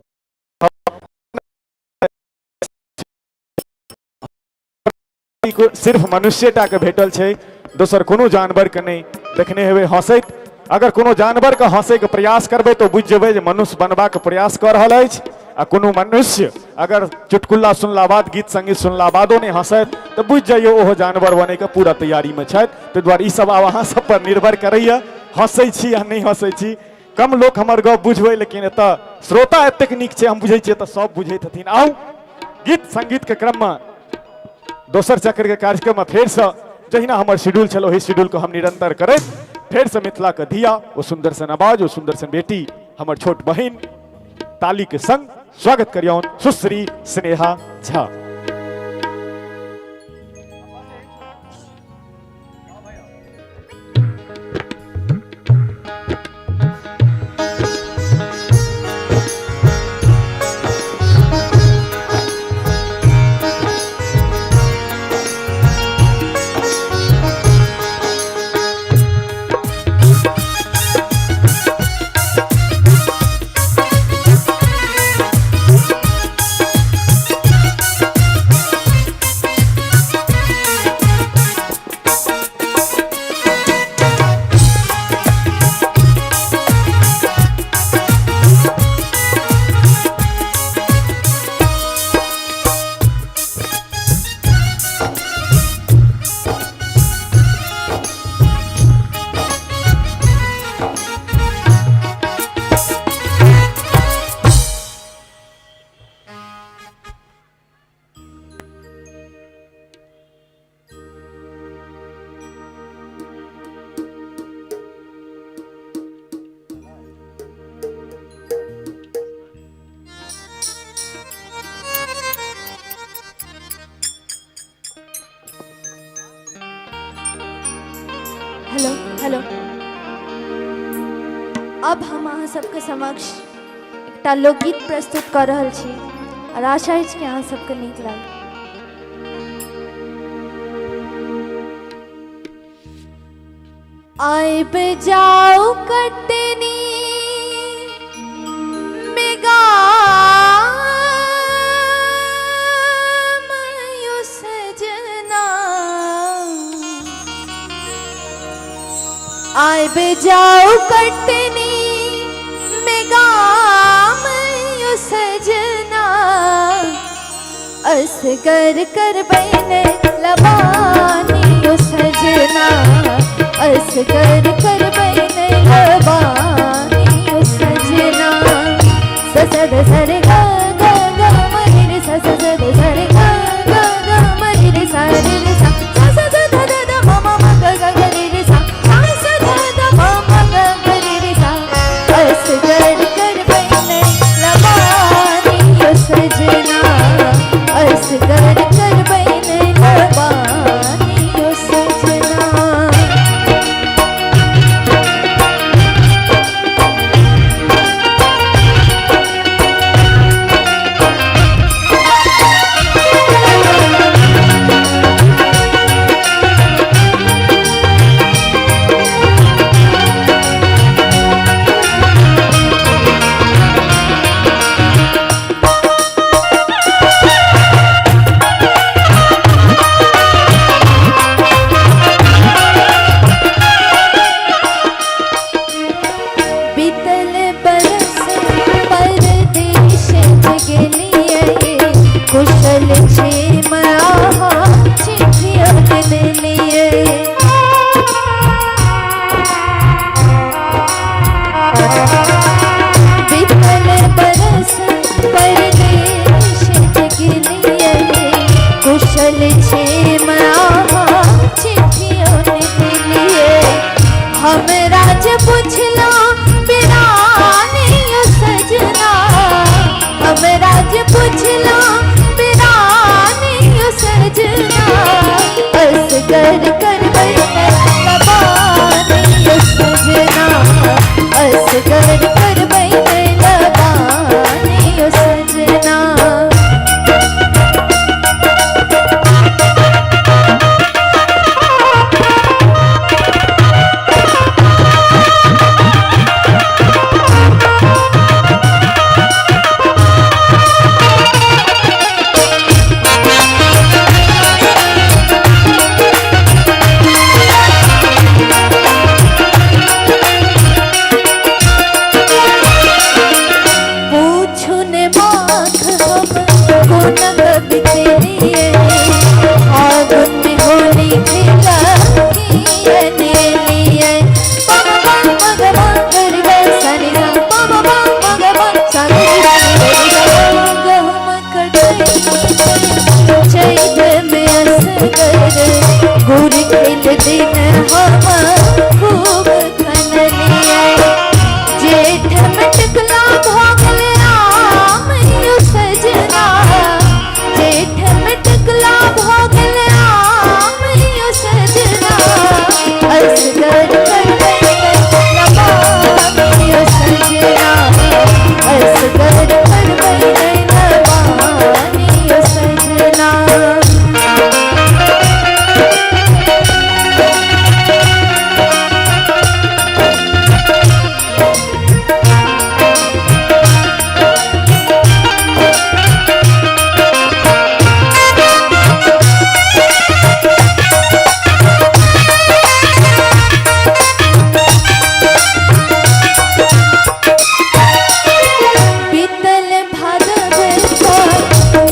सिर्फ मनुष्यटा के भेटल छै, दोसर कोनो जानवर के नहि। देखने हेबै हंसैत, अगर कोनो जानवर के हंसै के प्रयास करबै तऽ बुझि जेबै जे मनुष्य बनबाक प्रयास कऽ रहल अछि। आ कोनो मनुष्य अगर चुटकुला सुनला बाद, गीत संगीत सुनला बादो नहि हंसैत तऽ बुझि जइयौ ओहो जानवर बनैके पूरा तैयारीमे छथि। ताहि दुआरे ई सब आब अहाँ सब पर निर्भर करैए, हंसै छी या नहि हंसै छी। कम लोक हमर गप बुझबै, लेकिन एतऽ श्रोता एतेक नीक छै, हम बुझै छियै तऽ सब बुझैत हथिन। आउ गीत संगीत के क्रममे दोसर चक्र के कार्यक्रम में फेर से जहिना हमर शेड्यूल छल ओही शेड्यूल को हम निरंतर करैत फेर से मिथिला के धिया, ओ सुंदर सन आवाज, ओ सुंदर सन बेटी, हमर छोट बहिन, ताली के संग स्वागत करियौन सुश्री स्नेहा झा। हेलो हेलो, अब हम अहाँ सबके समक्ष एकटा लोकगीत प्रस्तुत कऽ रहल छी और आशा अछि कि अहाँ सबके नीक लागत। आइब जाओ कटनी में गाम यो सजना, आइब जाओ कटनी में गाम यो सजना, असगर करबैने लबानी यो सजना, असगर करबैने लबानी यो सजना। स स द स रे ग ग ग म रे रे स स स द स रे ग ग ग म रे रे सा रे रे सा सा स द ध ध ध म म म ग ग ग रे रे सा सा स ध ध म म ग ग रे रे सा। असगर करबैने लबानी यो सजना, असगर करबैने लबानी यो सजना। हमरा जे पुछला पिरानी सजना, हमरा जे पुछला पिरानी सजना, असगर करबै लबानी सजना, असगर करबै लबानी सजना। पूछू ने माख हम कोन बितलिए, फागुन में होली खेला कियने लिए। पम पम मग मग रे सनि सा पम पम मग मग सा रे रे गहुम कटै चैत में असगर, गुर खेल दिन हम खूब खनलिए। जेठ में टिकला भोगल आम यो सजना, जेठ में टिकला भोगल आम यो सजना, असगर करबै लबानी यो सजना, असगर करबै लबानी यो सजना। बीतल भादव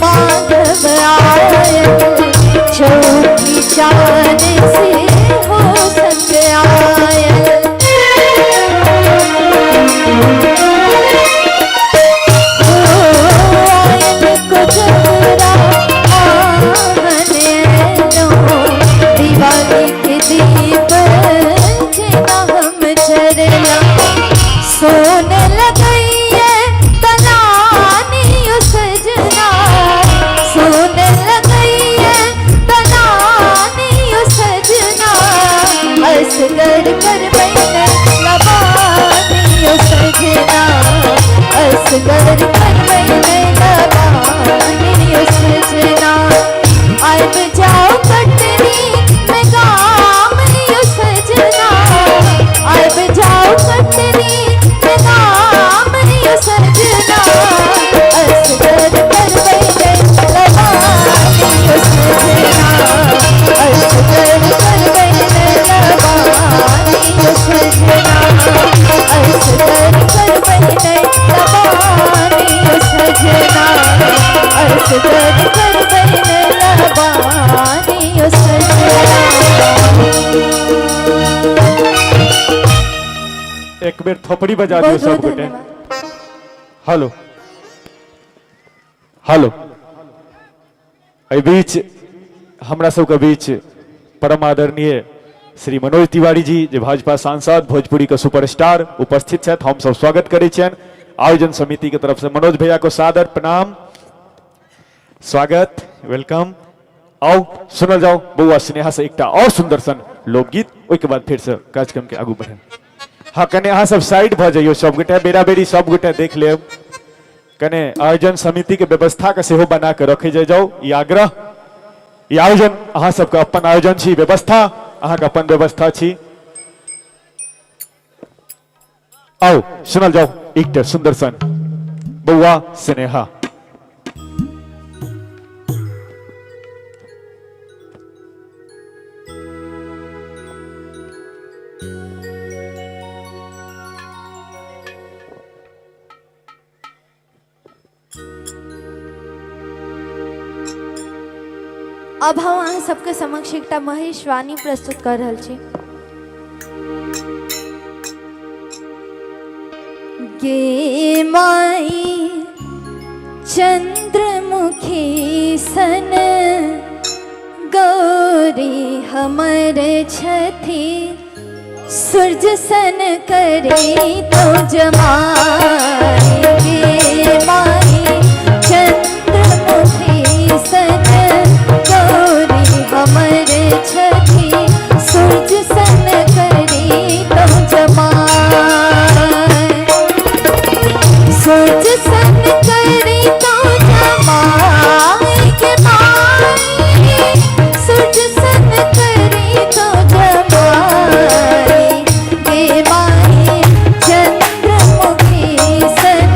माधव आयल, चौथी चान से हो संग आयल। हो आयल कोजगरा आंगन एलो, दिवाली के दीप जेना हम जरला। सोन लगैये तनानी सजना, सोन लगैये तनानी सजना, असगर करबै लबानी सजना, असगर करबै लबानी सजना। आब जाओ कटनी में गाम यो सजना, आब जाओ कटनी में गाम यो सजना, असगर करबै लबानी यो सजना, असगर करबै लबानी यो सजना, असगर करबै लबानी यो सजना, असगर करबै लबानी यो सजना। एक बेर थोपड़ी बजा दियो बहुत सब बहुत गोटे। धन्यवाद। हेलो हेलो, एहि बीच हमरा सबके बीच परम आदरणीय श्री मनोज तिवारी जी, जे भाजपा सांसद, भोजपुरी के सुपरस्टार उपस्थित छथि, हम सब स्वागत करै छियनि। आयोजन समिति के तरफ से मनोज भैया को सादर प्रणाम, स्वागत, welcome. आओ सुनल जाओ बौआ स्नेहा से एकटा और सुंदर सन लोकगीत, ओहिके बाद फिर से कार्यक्रम के आगू बढ़े। हाँ, कने अहाँ सब साइड भऽ जइयो सब गोटे, बेरा बेरी सब गोटे देख लेब। कने आयोजन समिति के व्यवस्था के सेहो बना के रखे जाय जाओ, ई आग्रह। ई आयोजन अहाँ सबके अपन आयोजन छी, व्यवस्था अहाँके अपन व्यवस्था छी। आओ सुनल जाओ एकटा सुंदर सन बौआ स्नेहा। अब हम अहाँ सबके समक्ष एकटा महेशवाणी प्रस्तुत कर रहल छी। गे माई चंद्रमुखी सन गौरी हमर छथि सूरज सन करे तो जमाए गे माई, चंद्रमुखी सन गौरी हमर छथि, सूरज सन करे तो जमाए। सूरज सन करे तो जमाए के माई, सूरज सन करे तो जमाए गे माई, चंद्रमुखी सन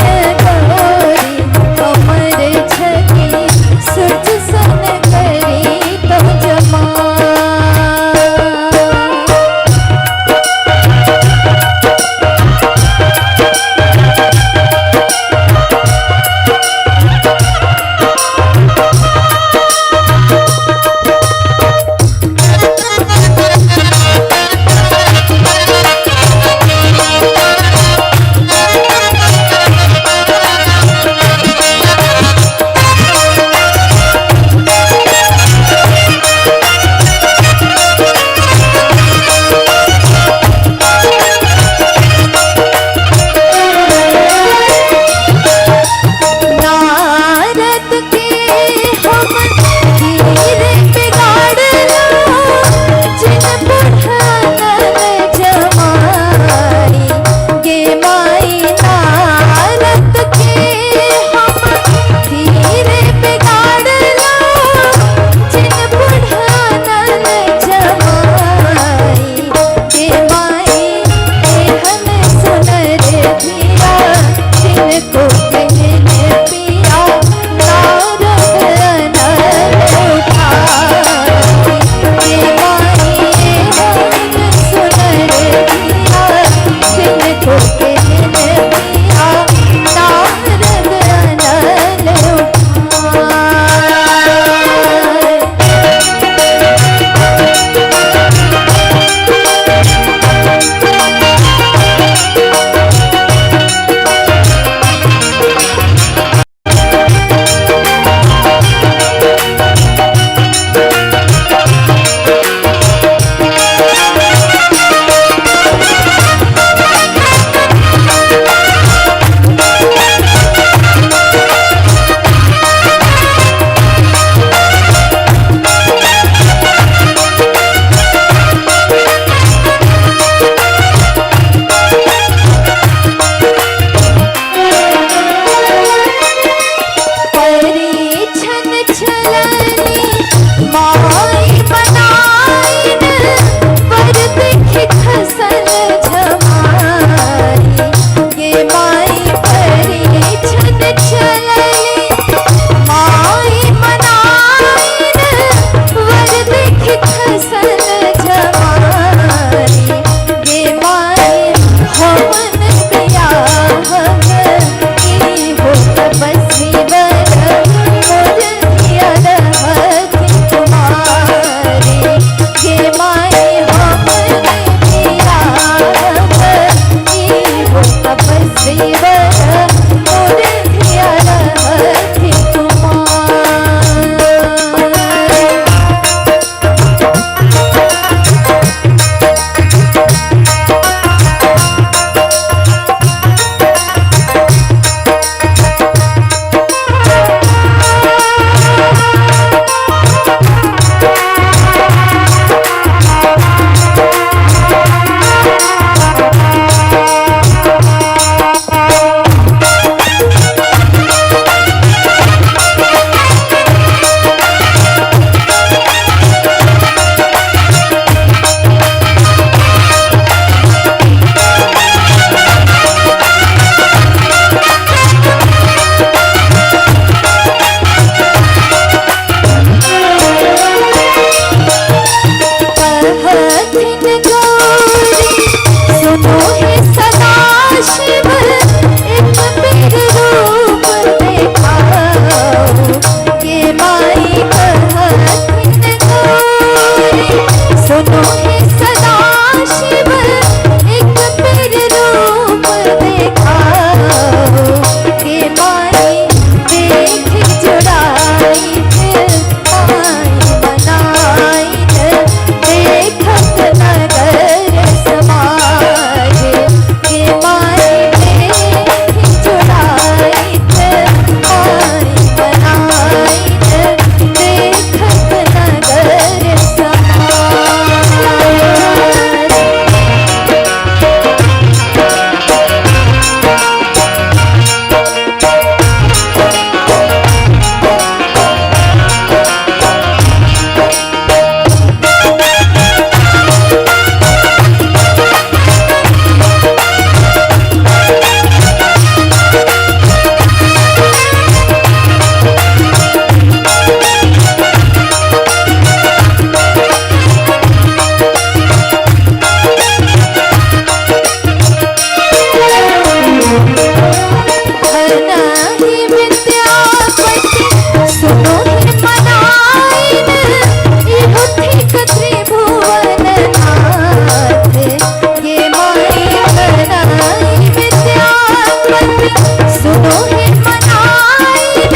सुनहि विद्यापति सुनो हे मनाइन,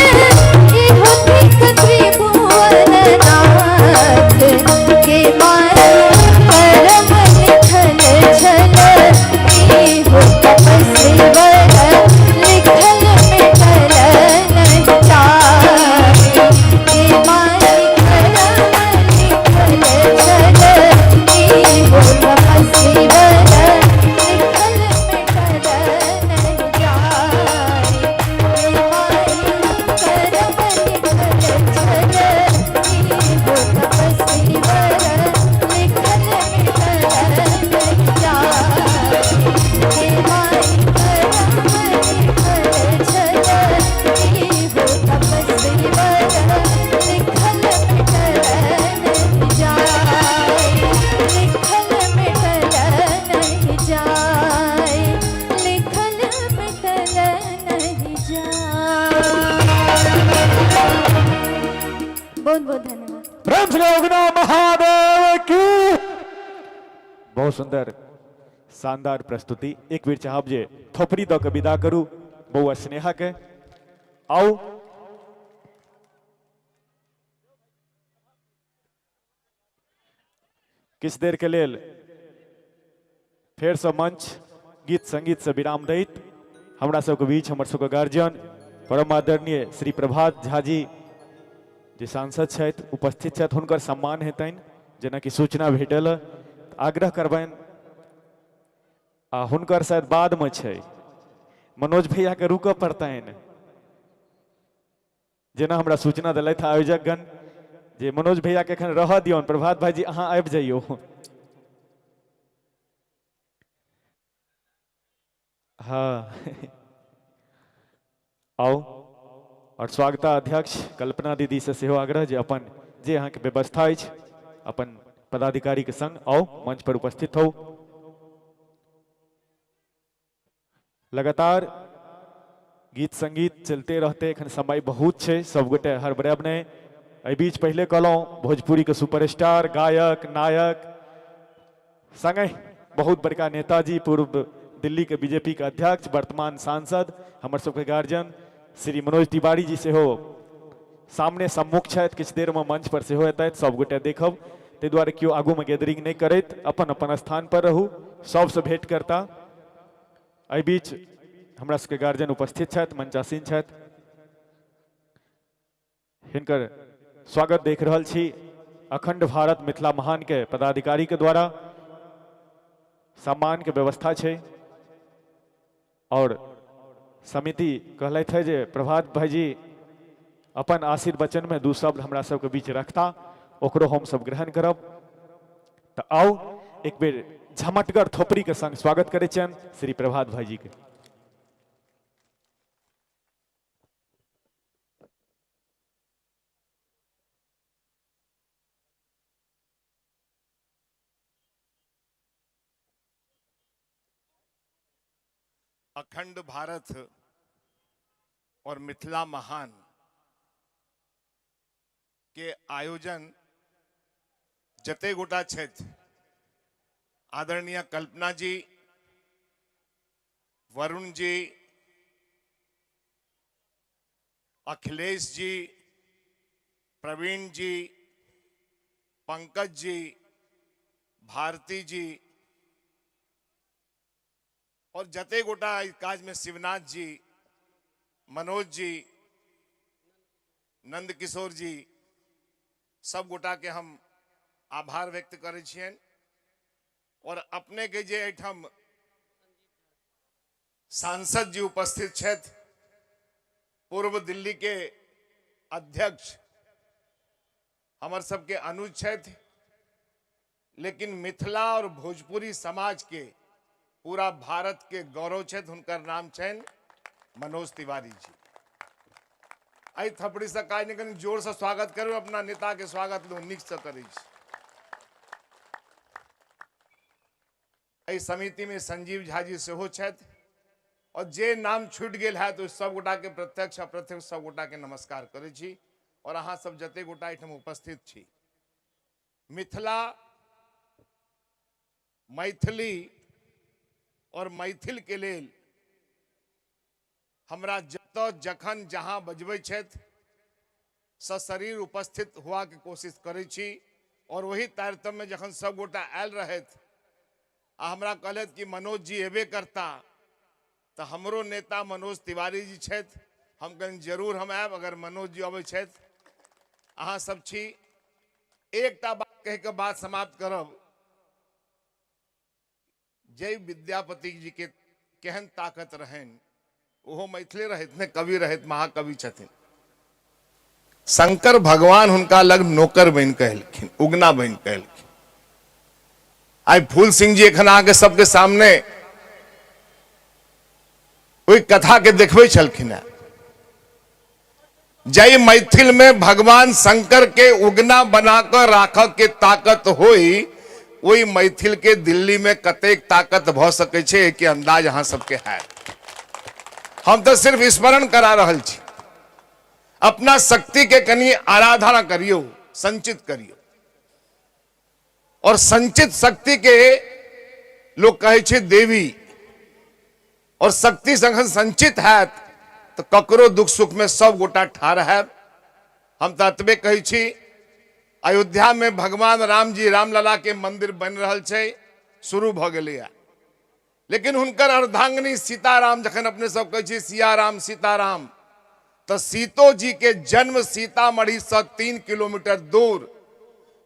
इहो थिक त्रिभुवन नाथ के माई करम लिखल छल इहो तपस्वी वर लिखल मिटल नहि जाय के माई करम लिखल छल इहो तपस्वी वर लिखल मिटल नहि जाय के माई करम लिखल छल इहो तपस्वी वर लिखल मिटल नहि जाय के माई करम लिखल छल इहो तपस्वी वर लिखल मिटल नहि जाय लिखल मिटल नहि जाय लिखल मिटल नहि जाय। बहुत बहुत धन्यवाद। प्रेम से उगना महादेव की। बहुत सुंदर शानदार प्रस्तुति। एक बेर चाहब जे थोपड़ी दऽ के विदा करू बौआ स्नेहा के। आउ किछु देर के लेल फेरसँ मंच गीत संगीत से विराम दैत हमरा सबके बीच हमर सबके गार्जियन परम आदरणीय श्री प्रभात झा जी जे सांसद छथि उपस्थित छथि, हुनकर सम्मान हेतनि जेनाकि सूचना भेटल, आग्रह करबनि आ हुनकर शायद बादमे छै, मनोज भैया के रुकऽ पड़तनि जेना हमरा सूचना देलथि आयोजकगण जे मनोज भैया के एखन रहऽ दियौन, प्रभात भाईजी अहाँ आबि जइयौ। हाँ आउ। और स्वागताध्यक्ष कल्पना दीदी से सेहो आग्रह जे अपन जे अहाँके व्यवस्था अछि अपन पदाधिकारी के संग आउ मंच पर उपस्थित हो। लगातार गीत संगीत चलते रहते, एखन समय बहुत छै, सबगोटे हड़बड़ायब नहि। एहि बीच पहिले कहलहुँ भोजपुरी के सुपरस्टार गायक नायक संगहि बहुत बड़का नेताजी, पूर्व दिल्ली के बीजेपी के अध्यक्ष, वर्तमान सांसद, हमर सबके गार्जियन श्री मनोज तिवारी जी सेहो सामने सम्मुख छथि, किछु देर में मंच पर सेहो एतथि, सबगोटे देखब। ताहि दुआरे केओ आगू में गैदरिंग नहि करैत अपन अपन स्थान पर रहू, सबसँ भेंट करता। एहि बीच हमरा सबके गार्जियन उपस्थित छथि, मंचासीन छथि, हिनकर स्वागत देख रहल छी अखंड भारत मिथिला महान के पदाधिकारी के द्वारा सम्मान के व्यवस्था छै। और समिति कहलथि है जे प्रभात भाईजी अपन आशीर्वचन में दू शब्द हमरा सबके बीच रखता, ओकरो हम सब ग्रहण करब। तो आउ एक बेर झमटगर थोपड़ी के संग स्वागत करै छियनि श्री प्रभात भाईजी के। अखंड भारत और मिथिला महान के आयोजन जते गोटा छथि, आदरणीय कल्पना जी, वरुण जी, अखिलेश जी, प्रवीण जी, पंकज जी, भारती जी और जते गोटा काज में शिवनाथ जी, मनोज जी, नंद किशोर जी, सब गोटा के हम आभार व्यक्त करै छियनि। और अपने के जे एहिठाम सांसद जी उपस्थित छथि, पूर्व दिल्ली के अध्यक्ष हमर सबके अनुज छथि, लेकिन मिथिला और भोजपुरी समाज के पूरा भारत के गौरव छथि, हुनकर नाम छनि मनोज तिवारी जी। एहि थपड़ी से काज नहीं, कनि जोर से स्वागत करू, अपना नेता के स्वागत लोग नीक से करै छी। एहि समिति में संजीव झा जी सेहो छथि और जे नाम छूटि गेल हैत ओहि सब गोटा के प्रत्यक्ष अप्रत्यक्ष सब गोटा के नमस्कार करै छी। और अहाँ सब जते गोटा एहिठाम उपस्थित छी, मिथिला, मैथिली और मैथिल के लेल हमरा जतऽ जखन जहाँ बजबै छथि सशरीर उपस्थित हुआके कोशिश करै छी। और वही तारतम्य में जखन सब गोटा आयल रहथि आ हमरा कहलथि कि मनोज जी एबे करता, तो हमरो नेता मनोज तिवारी जी छथि, हम कहलियनि जरूर हम आयब अगर मनोज जी अबै छथि। अहाँ सब छी, एकटा बात कहि के बात समाप्त करब। जय विद्यापति जी के केहन ताकत रहनि, ओहो मैथिले रहथि ने, कवि रहथि, महाकवि छथिन। शंकर भगवान हुनका लग नौकर बनि कऽ एलखिन, उगना बनि कऽ एलखिन। आइ फूल सिंह जी एखन अहाँके सबके सामने ओहि कथा के देखबै छलखिन हेँ। जय मैथिल में भगवान शंकर के उगना बनाकर राख के ताकत होई, ओहि मैथिल के दिल्ली में कतेक ताकत भ सकै छै के अंदाज अहाँ सबके है। हम तो सिर्फ स्मरण करा रहल छी। अपना शक्ति के कनी आराधना करियो, संचित करियो। और संचित शक्ति के लोग कहै छै देवी। और शक्ति जखन संचित हैत तो ककरो दुख सुख में सब गोटा ठाढ़ हैत। हम तो एतबे कहै छी, अयोध्या में भगवान राम जी रामलला के मंदिर बन रहल छै, शुरू भ गेलैया। लेकिन हुनकर अर्धांगिनी सीताराम, जखन अपने सब कहै छी सियाराम सीताराम, तो सीतो जी के जन्म सीतामढ़ी से 3 किलोमीटर दूर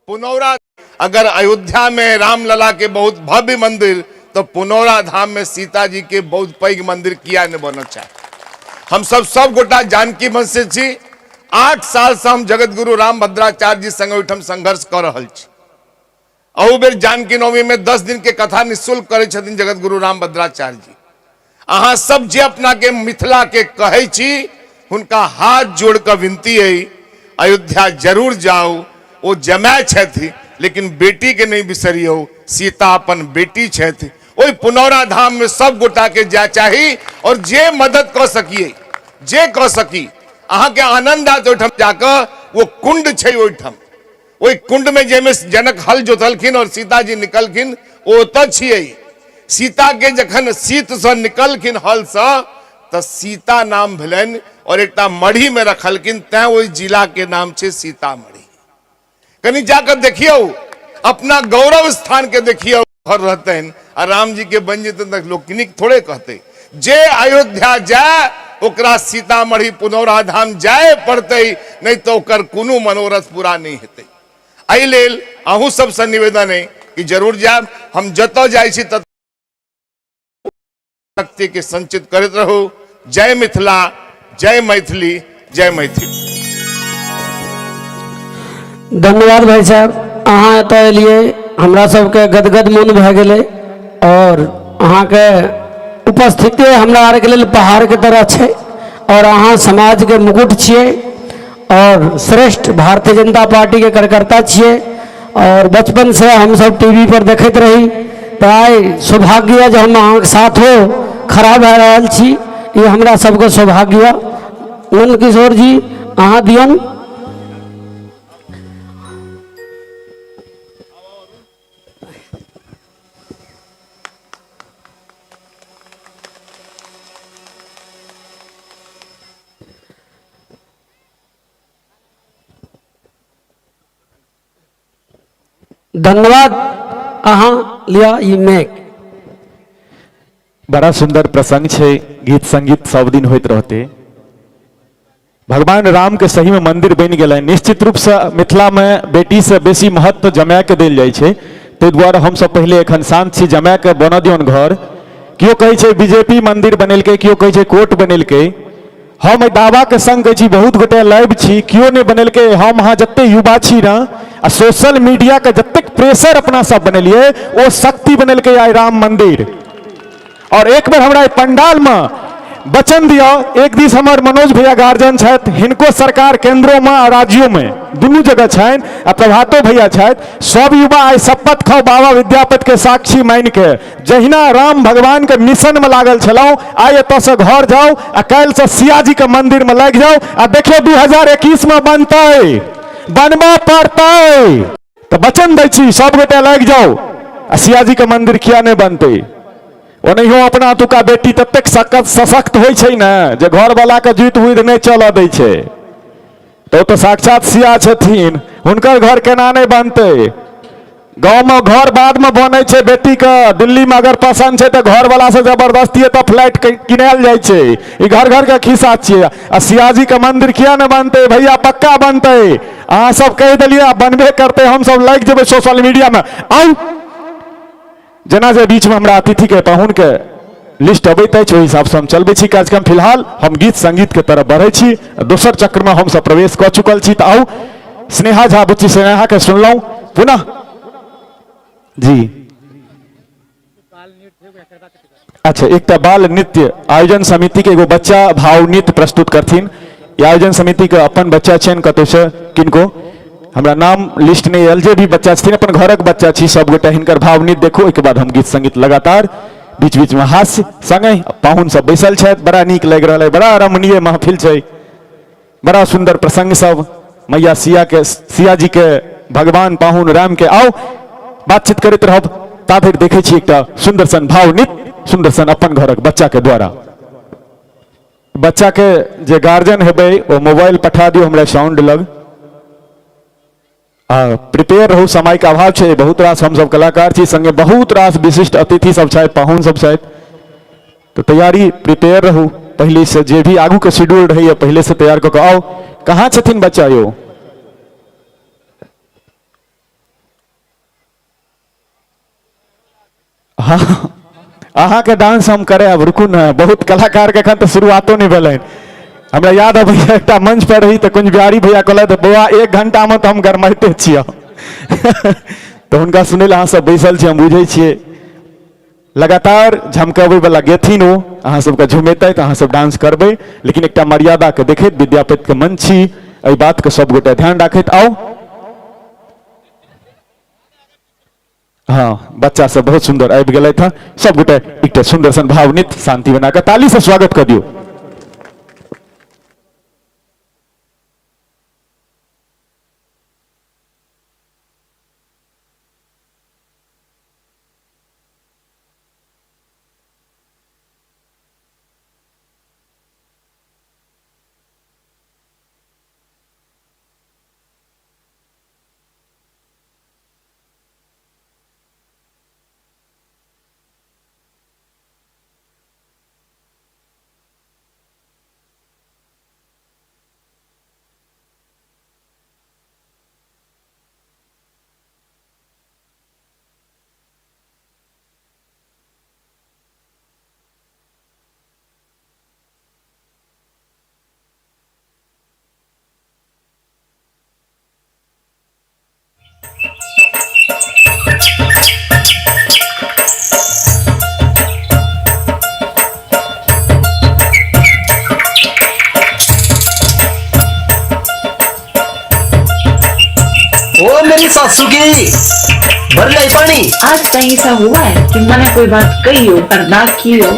पुनौरा। अगर अयोध्या में रामलला के बहुत भव्य मंदिर, तो पुनौरा धाम में सीता जी के बहुत पैघ मंदिर किया नहीं बनल चाहे। हम सब सब गोटा जानकी वंश से छी। 8 साल से हम जगत गुरु राम भद्राचार्य जी संग ओहिठाम संघर्ष कर रहल छी। अहू बेर जानकी नवमी में 10 दिन के कथा निःशुल्क करै छथिन जगत गुरु राम भद्राचार्य जी। अहाँ सब जे अपना के मिथिला के कहै छी, हुनका हाथ जोड़ कऽ विनती है, अयोध्या जरूर जाओ। ओ जमाय छथि, लेकिन बेटी के नहीं बिसरियौ, सीता अपन बेटी छथि। ओहि पुनौरा धाम में सब गोटा के जाय चाही और जे मदद कऽ सकिए, जे कऽ सकी, अहाँ के आनंद आत ओहिठाम जाकऽ। वो कुंड छै ओहिठाम, ओहि कुंड में जाहिमे जनक हल जोतलखिन और सीता जी निकलखिन, ओ ओतऽ छियै। सीता के जखन शीत से निकलखिन हल से, तऽ सीता नाम भेलनि और एकटा मढ़ी में रखलखिन, तैं ओहि जिला के नाम छै सीतामढ़ी। कनि जाकऽ देखियौ, अपना गौरव स्थान के देखियौ। घर रहतनि आ राम जी के बनि जेतनि तऽ लोक नीक थोड़े कहतै। जे अयोध्या जाय ओकरा सीतामढ़ी पुनौरा धाम जाय पड़तै, नहीं तऽ ओकर कोनो मनोरथ पूरा नहीं हेतै। एहि लेल अहूँ सबसँ निवेदन अइ कि जरूर जायब। हम जतऽ जाइ छी ततऽ शक्ति के संचित करैत रहू। जय मिथिला, जय मैथिली, जय मैथिली। धन्यवाद भाई साहब, अहाँ एतऽ एलियै, हमरा सबके गदगद मन भए गेलै और अहाँके उपस्थिति हमरा आरके लेल पहाड़के तरह छै और अहाँ समाजके मुकुट छियै और श्रेष्ठ भारतीय जनता पार्टीके कार्यकर्ता छियै और बचपनसँ हमसब टीवी पर देखैत रही, तऽ आइ सौभाग्य यऽ जे हम अहाँके साथ हो खड़ा भए रहल छी, ई हमरा सबके सौभाग्य यऽ। नंद किशोर जी अहाँ दियौन। धन्यवाद अहाँ लिया ई मेघ। बड़ा सुंदर प्रसंग छै, गीत संगीत सब दिन होइत रहते। भगवान राम के सही में मंदिर बनि गेलनि। निश्चित रूप से मिथिला में बेटी से बेसी महत्व जमाय के देल जाइ छै, ताहि दुआरे हमसब पहिले एखन शांत छी, जमाय के बनऽ दियौन घर। केओ कहै छै बीजेपी मंदिर बनेलकै, केओ कहै छै कोर्ट बनेलकै। हम एहि दावाके संग कहै छी, बहुत गोटे लाइव छी, केओ नहि बनेलकै। हम अहाँ जते युवा छी ने, आ सोशल मीडियाके जतेक प्रेशर अपना सब बनेलियै, ओ शक्ति बनेलकै आइ राम मंदिर। और एक बेर हमरा एहि पंडालमे वचन दिअ, एक दिस हमर मनोज भैया गार्जियन छथि, हिनको सरकार केंद्रोमे आ राज्योमे दुनू जगह छनि, आ प्रभातो भैया छथि। सब युवा आइ शपथ खाउ बाबा विद्यापतिके साक्षी मानिके, जहिना राम भगवान के मिशन में लागल छलहुँ, आइ एतऽसँ घर जाउ आ काल्हिसँ सियाजी के मंदिर में लागि जाउ आ देखियौ 2021 में बनतै, बनबऽ पड़तै। तऽ वचन दै छी सब गोटे लागि जाउ आ सियाजी के मंदिर किया नहि बनतै। ओनाहियो अपना एतुका बेटी ततेक सशक्त होइ छै ने जे घरवलाके जुति बुद्धि नहि चलऽ दै छै। तऽ ओ तऽ साक्षात सिया छथिन, हुनकर घर केना नहि बनतै? गाँवमे घर बादमे बनै छै बेटीके, दिल्लीमे अगर पसन्द छै तऽ घरवलासँ जबरदस्ती एतऽ फ्लैट किनायल जाइ छै। ई घर घरके खिस्सा छियै। आ सियाजीके मंदिर किया नहि बनतै भैया? पक्का बनतै। अहाँ सब कहि देलियै आ बनबे करतै। हमसब लागि जेबै सोशल मीडियामे। आउ जेना जे बीचमे हमरा अतिथिके पाहुनके लिस्ट अबैत अछि ओहि हिसाबसँ हम चलबै छी कार्यक्रम। फिलहाल हम गीत संगीतके तरफ बढ़ै छी। दोसर चक्रमे हमसब प्रवेश कऽ चुकल छी। तऽ आउ स्नेहा झा बुच्ची स्नेहाके सुनलहुँ पुनः जी। अच्छा, एकटा बाल नृत्य आयोजन समिति के एगो बच्चा भाव नृत्य प्रस्तुत करथिन। ई आयोजन समिति के अपन बच्चा छनि कतौसँ किनको हमरा नाम लिस्ट नहि आयल, जे भी बच्चा छथिन अपन घरक बच्चा छी सब गोटा, हिनकर भाव नृत्य देखू। ओहिके बाद हम गीत संगीत लगातार बीच बीच में हास्य संगहि पाहुन सब बैसल छथि। बड़ा नीक लागि रहल है, बड़ा रमणीय महफिल छै, बड़ा सुंदर प्रसंग सब मैया सिया के, सिया जी के भगवान पाहुन राम के। आओ बातचीत करैत रहब ता धरि देखै छी एकटा सुंदर सन भाव नृत्य सुंदर सन अपन घरक बच्चा के द्वारा। बच्चा के जे गार्जियन हेबै ओ मोबाइल पठा दियौ हमरा साउंड लग। आ प्रिपेयर रहू, समय के अभाव छै। बहुत रास हमसब कलाकार छी, संगे बहुत रास विशिष्ट अतिथि सब छथि, पाहुन सब छथि, तो तैयारी प्रिपेयर रहू पहले से। जे भी आगू के शेड्यूल रहैया पहले से तैयार कऽ के आउ। कहाँ छथिन बच्चा यौ? हाँ, अहाँके डांस हम करायब, रुकू ने। बहुत कलाकार के एखन तऽ शुरुआतो नहि भेलनि। हमरा याद अबैया एकटा मंच पर रही तऽ कुंज बिहारी भैया कहलथि बौआ 1 घंटा मे तऽ हम गरमाइते छियै। तऽ हुनका सुनै लए अहाँ सब बैसल छी, हम बुझै छियै। लगातार झमकबै वाला गेथिन ओ, अहाँ सबके झुमेतै तऽ अहाँ सब डांस करबै, लेकिन एकटा मर्यादा के देखैत विद्यापति के मंच छी, एहि बात के सब गोटे ध्यान राखैत आउ। हाँ, बच्चा सब बहुत सुंदर आबि गेलथि हँ। सब गोटे एकटा सुंदर सन भावनित शांति बना कऽ ताली से स्वागत कऽ दियौ। ओ मेरी सासू की भर ले पानी। आज तक ऐसा हुआ है कि मैंने कोई बात कही हो पर ना की हो।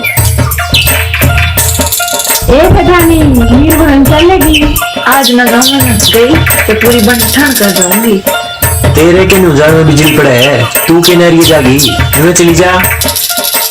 ए प्रधानी नीर भरन चलेगी आज न गाँव में गई तो पूरी बंठन कर जाऊंगी। तेरे के नुजार में बिजली पड़े है, तू के नरिये जागी नुए चली जा।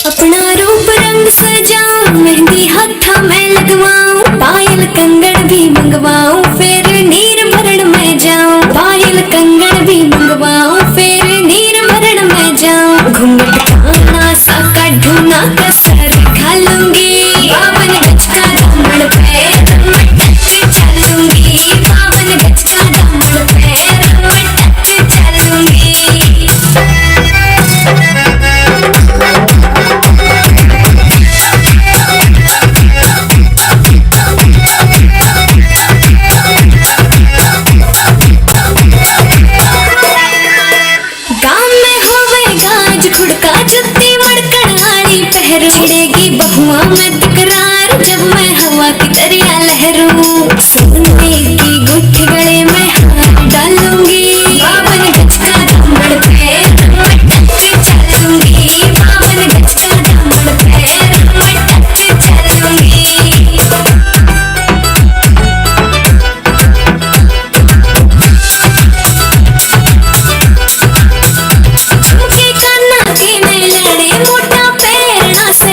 अपना रूप रंग सजाऊं, मेहंदी हाथा में लगवाऊं, पायल कंगन भी मंगवाऊं, फिर नीर भरण में जाऊं, पायल कंगन भी मंगवाऊं, फिर नीर भरण में जाऊं, घूंघट खाना सा काढूं ना कसर खा लूंगी, 52 गज का दामन पैर मैं टच चलूंगी, 52 गज का दामन पैर मैं टच चलूंगी। गांव में होवे गाज खुड़का जुत्ती मड़कण आली पहरू, छिड़ेगी बहुआ में तकरार जब मैं हवा की दरिया लहरूं, सोने की गुठ गले में हार डालूंगी, 52 गज का दामन पैर मैं टच चलूंगी, 52 गज का दामन पैर मैं टच चलूंगी। झुमके काना के मैं लड़े मोटा पैरना से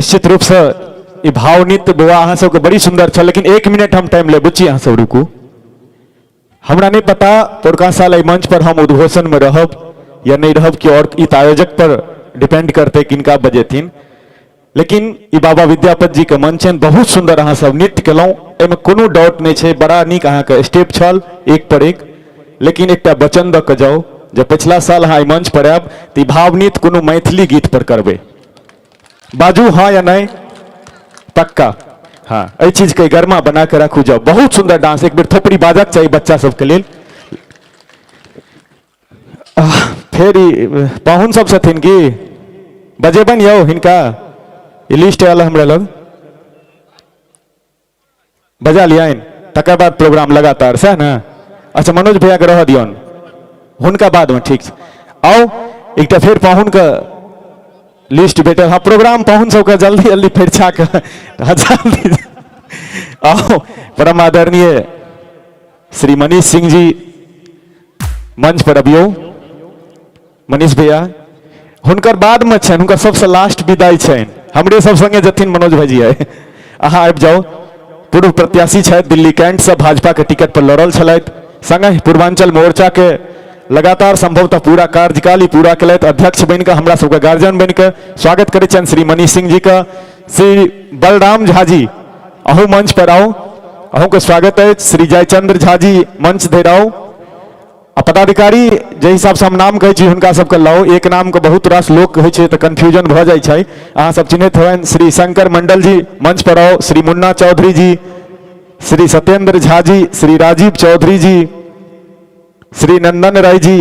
निश्चित रूपसँ ई भाव नृत्य बौआ अहाँ सबके बड़ी सुन्दर छल, लेकिन 1 मिनट हम टाइम लेब। बुच्ची अहाँ सब रुकू, हमरा नहीं पता पोरका साल एहि मंच पर हम उद्घोषण में रहब या नहीं रहब, कि और ई आयोजक पर डिपेंड करते किनका बजेथिन, लेकिन ई बाबा विद्यापति जी के मंच छनि। बहुत सुंदर अहाँ सब नृत्य केलहुँ, एहिमे कोनो डाउट नहीं छै, बड़ा नीक अहाँके स्टेप छल एक पर एक। लेकिन एकटा वचन दऽ के जाउ, जब पिछला साल अहाँ एहि मंच पर आयब तऽ ई भाव नृत्य कोनो मैथिली गीत पर करबै, बाजू हाँ या नहीं? पक्का? हाँ, एहि चीजके गर्मा बना के राखू जाउ। बहुत सुंदर डांस, एक बेर थोपड़ी बाजक चाही बच्चा सबके लेल। फेर ई पाहुन सब छथिन की बजेबनि यौ हिनका? ई लिस्ट आयल हमरा लग, बजा लियनि, तकर बाद प्रोग्राम लगातार, सएह ने? अच्छा मनोज भैयाके रहऽ दियौन, हुनका बादमे, ठीक छै। आउ एकटा फेर पाहुनके लिस्ट भेटल। हाँ, प्रोग्राम पाहुन सबके जल्दी जल्दी फरिछा कऽ जल्दी आउ। परम आदरणीय श्री मनीष सिंह जी मंच पर अबियौ। मनीष भैया हुनकर बादमे छनि, हुनकर सबसँ लास्ट विदाई छनि, हमरे सब संगे जथिन मनोज भाईजी आइ, अहाँ आबि जाउ। पूर्व प्रत्याशी छथि, दिल्ली कैंटसँ भाजपा के टिकट पर लड़ल छलथि, संगहि पूर्वांचल मोर्चा के लगातार संभवतः पूरा कार्यकाल ही पूरा केलथि, अध्यक्ष बनिकऽ हमरा सबके गार्जियन बनिकऽ स्वागत करै छियनि श्री मनीष सिंह जी के। श्री बलराम झा जी अहूँ मंच पर आउ, अहूँके स्वागत अछि। श्री जयचंद्र झा जी मंच धरि आउ। आ पदाधिकारी जे हिसाबसँ हम नाम कहै छी हुनका सबके लाउ, एक नामके बहुत रास लोक होइ छै तऽ कन्फ्यूजन भऽ जाइ छै, अहाँ सब चिन्हैत हेबनि। श्री शंकर मंडल जी मंच पर आउ, श्री मुन्ना चौधरी जी, श्री सत्येंद्र झा जी, श्री राजीव चौधरी जी, श्री नंदन राय जी,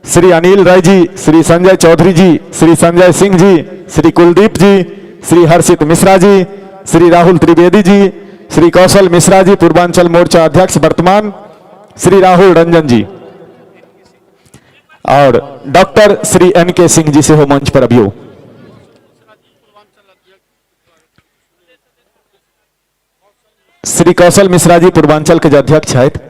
श्री अनिल राय जी, श्री संजय चौधरी जी, श्री संजय सिंह जी, श्री कुलदीप जी, श्री हर्षित मिश्रा जी, श्री राहुल त्रिवेदी जी, श्री कौशल मिश्रा जी पूर्वांचल मोर्चा अध्यक्ष वर्तमान, श्री राहुल रंजन जी और डॉक्टर श्री एन के सिंह जी सेहो मंच पर अबियौ। श्री कौशल मिश्रा जी पूर्वांचल के जे अध्यक्ष छथि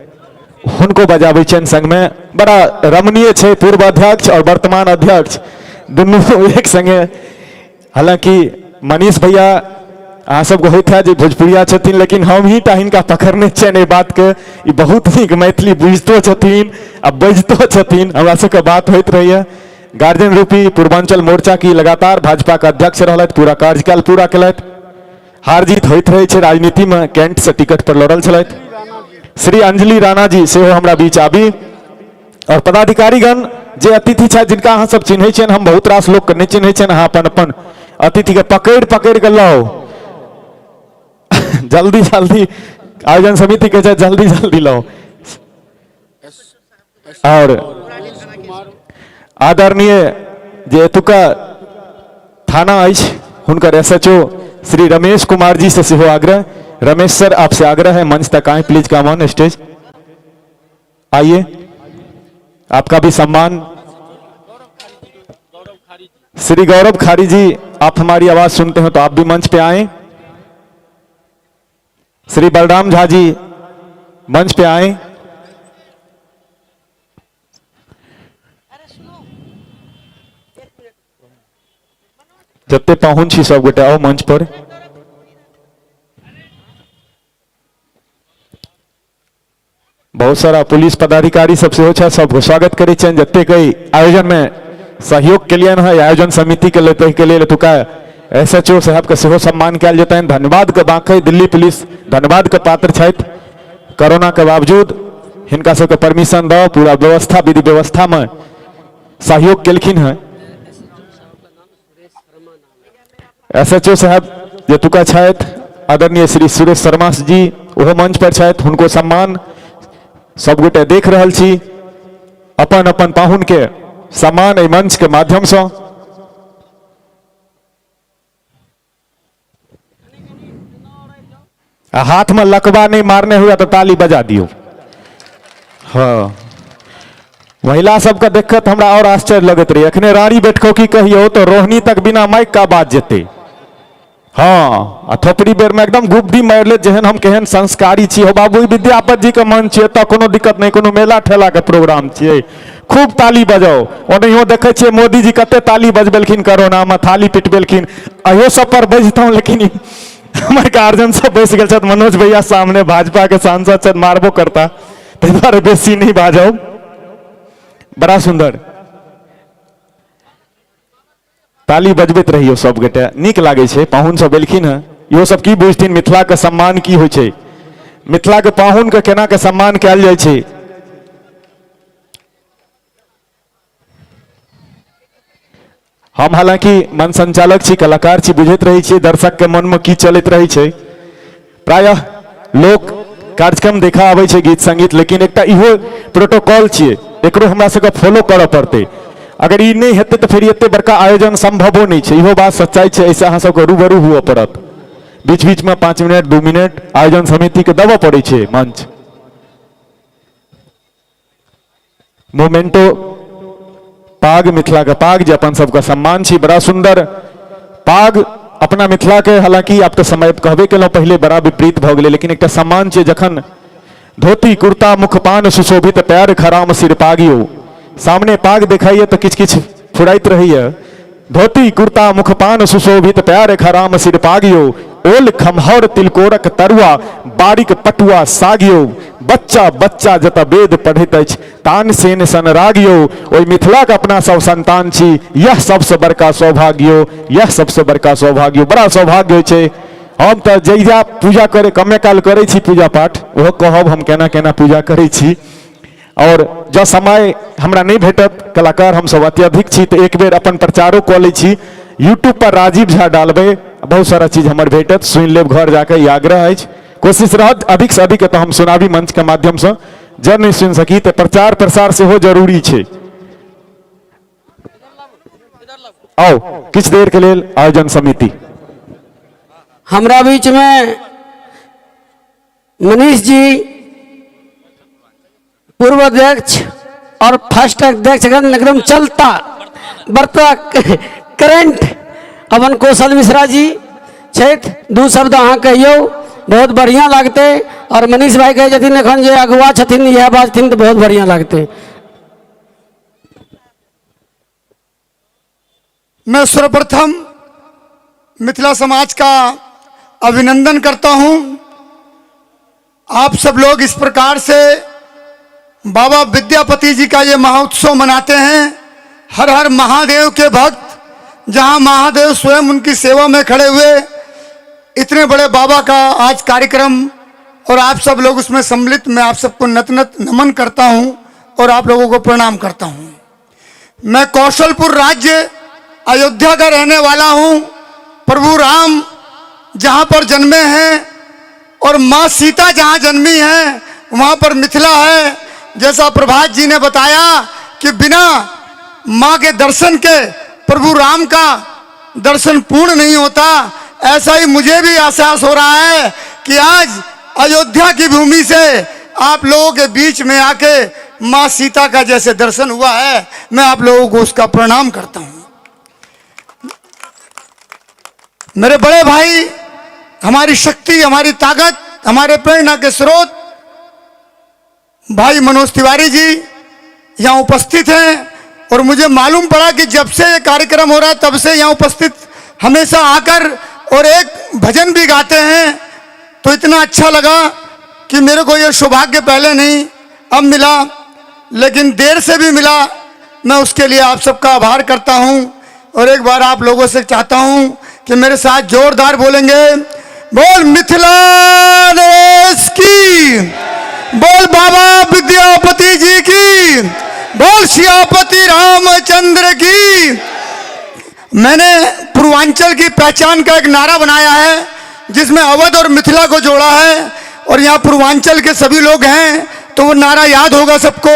हुनको बजाबै छियनि संग में। बड़ा रमणीय छै, पूर्व अध्यक्ष और वर्तमान अध्यक्ष दुनू एक संगे। हालांकि मनीष भैया अहाँ सबके होइत है जे भोजपुरिया छथिन, लेकिन हम ही टा हिनका पकड़ने छियनि एहि बातके, ई बहुत नीक मैथिली बुझितो छथिन आ बजितो छथिन, हमरा सबके बात होइत रहैए। गार्जियन रूपी पूर्वांचल मोर्चा की लगातार भाजपा के अध्यक्ष रहलथि, पूरा कार्यकाल पूरा केलथि। हार जीत होइत रहै छै राजनीतिमे, कैंट से टिकट पर लड़ल छलथि। श्री अंजलि राणा जी सेहो हमरा बीच आबी और पदाधिकारीगण जे अतिथि छथि जिनका अहाँ सब चिन्है छियनि, हम बहुत रास लोकके नहि चिन्है छियनि, अहाँ अपन अपन अतिथिके पकड़ि पकड़ि कऽ लाउ, जल्दी जल्दी आयोजन समिति के छै जल्दी जल्दी लाउ। और आदरणीय जे एतुका थाना अछि हुनकर एसएचओ श्री रमेश कुमार जी से सेहो आग्रह, रमेश सर आपसे आग्रह है मंच तक आए, प्लीज कम ऑन स्टेज आइए, आपका भी सम्मान। श्री गौरव खारी जी आप हमारी आवाज सुनते हो तो आप भी मंच पे आए। श्री बलराम झा जी मंच पे आए। जते पाहुन छी सब गोटे आओ मंच पर। बहुत सारा पुलिस पदाधिकारी सब सेहो छथि, सबके स्वागत करै छियनि। जतेक एहि आयोजन में सहयोग केलियनि हँ, आयोजन समिति के लेल के लेल एतुका एस एच ओ साहब के सेहो सम्मान कयल जेतनि, धन्यवाद के बाँकै दिल्ली पुलिस धन्यवाद के पात्र छथि। कोरोना के बावजूद हिनका सबके परमिशन दऽ पूरा व्यवस्था विधि व्यवस्था में सहयोग केलखिन हँ। एस एच ओ साहब एतुका छथि आदरणीय श्री सुरेश शर्मा जी ओहो मंच पर छथि, हुनको सम्मान। सबगोटे देख रहल छी अपन अपन पाहुन के सम्मान एहि मंच के माध्यम से। आ हाथ में लकवा नहीं मारने हुआ तो ताली बजा दियो। हाँ, महिला सबके देख के हमरा और आश्चर्य लगत रही। अखने रानी बैठको की कहियो तो रोहिणी तक बिना माइक का बात जेते। हाँ, आ थोपड़ी बेर में एकदम गुब्दी मार ले, जेहन हम केहन संस्कारी छी। हो बाबू, ई विद्यापति जी के मन छियै, एतऽ कोनो दिक्कत नहीं, कोनो मेला ठेला के प्रोग्राम छियै, खूब ताली बजाउ। ओनाहियो देखै छियै मोदीजी कते ताली बजबेलखिन कोरोनामे, थाली पिटबेलखिन, अहियो सब पर बजतहुँ, लेकिन हमर गार्जियन सब बैस गेल छथि, मनोज भैया सामने भाजपा के सांसद छथि, मारबो करता, ताहि दुआरे बेसी नहि बाजब। बड़ा सुंदर ताली बजबैत रहियौ सब गोटे, नीक लागै छै। पाहुन सब एलखिन हँ, इहो सब की बुझथिन मिथिलाके सम्मान की होइ छै, मिथिलाके पाहुनके केना के सम्मान कयल जाइ छै। हम हालांकि मन संचालक छी, कलाकार छी, बुझैत रहै छियै दर्शकके मनमे की चलैत रहै छै। प्रायः लोक कार्यक्रम देखा आबै छै गीत संगीत, लेकिन एकटा इहो प्रोटोकॉल छियै, एकरो हमरा सबके फॉलो करऽ पड़तै। अगर ई नहि हेतै तऽ फेर एते बड़का आयोजन सम्भवो नहि छै, इहो बात सच्चाइ छै। एहिसँ अहाँ सबके रूबरू हुअ पड़त। बीच बीचमे 5 मिनट 2 मिनट आयोजन समितिके देबऽ पड़ै छै मंच। मोमेंटो पाग, मिथिला के पाग जे अपन सबके सम्मान छी, बड़ा सुंदर पाग अपना मिथिला के। हालांकि आब तऽ समय कहबे केलहुँ पहिले बड़ा विपरीत भऽ गेलै, लेकिन एकटा सम्मान छै। जखन धोती कुर्ता मुख पान सुशोभित पैर खराम सिर पागियो, सामने पाग देखाइए तऽ किछु किछु फुराइत रहैए। धोती कुर्ता मुख पान सुशोभित पैर खराम सिर पागियो, ओल खम्हौर तिलकोरक तरुआ बारिक पटुआ सागियो, बच्चा बच्चा जतऽ वेद पढ़ैत अछि तानसेन सन रागियो, ओहि मिथिलाके अपना सब संतान छी, यह सबसँ बड़का सौभाग्यो, यह सबसँ बड़का सौभाग्यो। बड़ा सौभाग्य होइ छै। हम तऽ जहिया पूजा करे कमे काल करै छी पूजा पाठ, ओहो कहब हम केना केना पूजा करै छी। और जँ समय हमरा नहि भेटत, कलाकार हमसब अत्यधिक छी, तऽ एक बेर अपन प्रचारो कऽ लै छी। यूट्यूब पर राजीव झा डालबै, बहुत सारा चीज हमर भेटत, सुनि लेब घर जाके, ई आग्रह अछि। कोशिश रहत अधिक से अधिक एतऽ हम सुनाबी मंच के माध्यमसँ, जँ नहि सुनि सकी तऽ प्रचार प्रसार सेहो जरूरी छै। आउ किछु देर के लेल आयोजन समिति। हमरा बीच में मनीष जी पूर्व अध्यक्ष और फर्स्ट अध्यक्ष एकदम चलता बढ़ता करंट अपन कौशल मिश्रा जी छथि। दू शब्द अहाँ कहियौ, बहुत बढ़िया लागतै। और मनीष भाई कहै छथिन एखन जे अगुआ छथिन इएह बाजथिन तऽ बहुत बढ़िया लागतै। मैं सर्वप्रथम मिथिला समाज का अभिनंदन करता हूं। आप सब लोग इस प्रकार से बाबा विद्यापति जी का ये महोत्सव मनाते हैं। हर हर महादेव के भक्त, जहां महादेव स्वयं उनकी सेवा में खड़े हुए, इतने बड़े बाबा का आज कार्यक्रम और आप सब लोग उसमें सम्मिलित, मैं आप सबको नत नत नमन करता हूं और आप लोगों को प्रणाम करता हूं। मैं कौशलपुर राज्य अयोध्या का रहने वाला हूं। प्रभु राम जहां पर जन्मे हैं और माँ सीता जहां जन्मी है वहां पर मिथिला है। जैसा प्रभात जी ने बताया कि बिना माँ के दर्शन के प्रभु राम का दर्शन पूर्ण नहीं होता, ऐसा ही मुझे भी एहसास हो रहा है कि आज अयोध्या की भूमि से आप लोगों के बीच में आके माँ सीता का जैसे दर्शन हुआ है, मैं आप लोगों को उसका प्रणाम करता हूँ। मेरे बड़े भाई, हमारी शक्ति, हमारी ताकत, हमारे प्रेरणा के स्रोत भाई मनोज तिवारी जी यहाँ उपस्थित हैं। और मुझे मालूम पड़ा कि जब से ये कार्यक्रम हो रहा है तब से यहाँ उपस्थित हमेशा आकर और एक भजन भी गाते हैं, तो इतना अच्छा लगा कि मेरे को ये सौभाग्य पहले नहीं अब मिला, लेकिन देर से भी मिला। मैं उसके लिए आप सबका आभार करता हूँ और एक बार आप लोगों से चाहता हूँ कि मेरे साथ जोरदार बोलेंगे, बोल मिथिला देश की, बोल बाबा विद्यापति जी की, बोल सियापति रामचंद्र की। मैंने पूर्वांचल की पहचान का एक नारा बनाया है जिसमें अवध और मिथिला को जोड़ा है, और यहाँ पूर्वांचल के सभी लोग हैं तो वो नारा याद होगा सबको।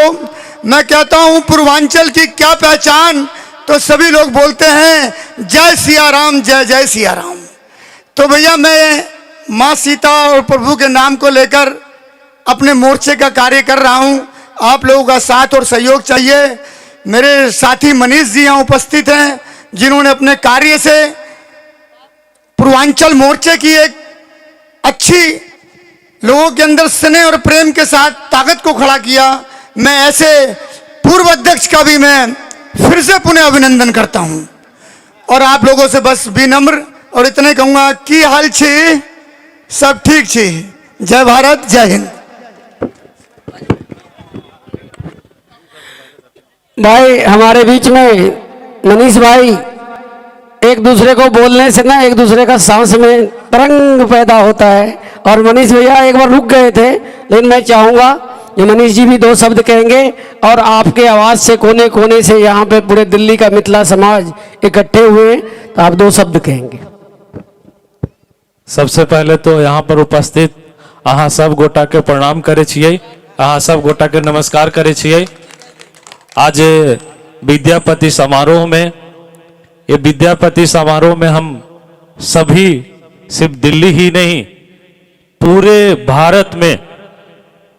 मैं कहता हूँ पूर्वांचल की क्या पहचान, तो सभी लोग बोलते हैं जय सिया राम, जय जय सिया राम। तो भैया मैं माँ सीता और प्रभु के नाम को लेकर अपने मोर्चे का कार्य कर रहा हूँ। आप लोगों का साथ और सहयोग चाहिए। मेरे साथी मनीष जी यहाँ उपस्थित हैं, जिन्होंने अपने कार्य से पूर्वांचल मोर्चे की एक अच्छी लोगों के अंदर स्नेह और प्रेम के साथ ताकत को खड़ा किया। मैं ऐसे पूर्व अध्यक्ष का भी मैं फिर से पुनः अभिनंदन करता हूं। और आप लोगों से बस विनम्र और इतने कहूंगा की हाल छी, सब ठीक छी। जय भारत, जय हिंद। भाई हमारे बीच में मनीष भाई एक दूसरे को बोलने से ना एक दूसरे का सांस में तरंग पैदा होता है। और मनीष भैया एक बार रुक गए थे, लेकिन मैं चाहूँगा कि मनीष जी भी दो शब्द कहेंगे और आपके आवाज़ से कोने कोने से यहाँ पे पूरे दिल्ली का मिथिला समाज इकट्ठे हुए, तो आप दो शब्द कहेंगे। सबसे पहले तो यहाँ पर उपस्थित अहाँ सब गोटा के प्रणाम करे छियै, अहाँ सब गोटा के नमस्कार करे छियै। आज विद्यापति समारोह में, ये विद्यापति समारोह में हम सभी सिर्फ दिल्ली ही नहीं पूरे भारत में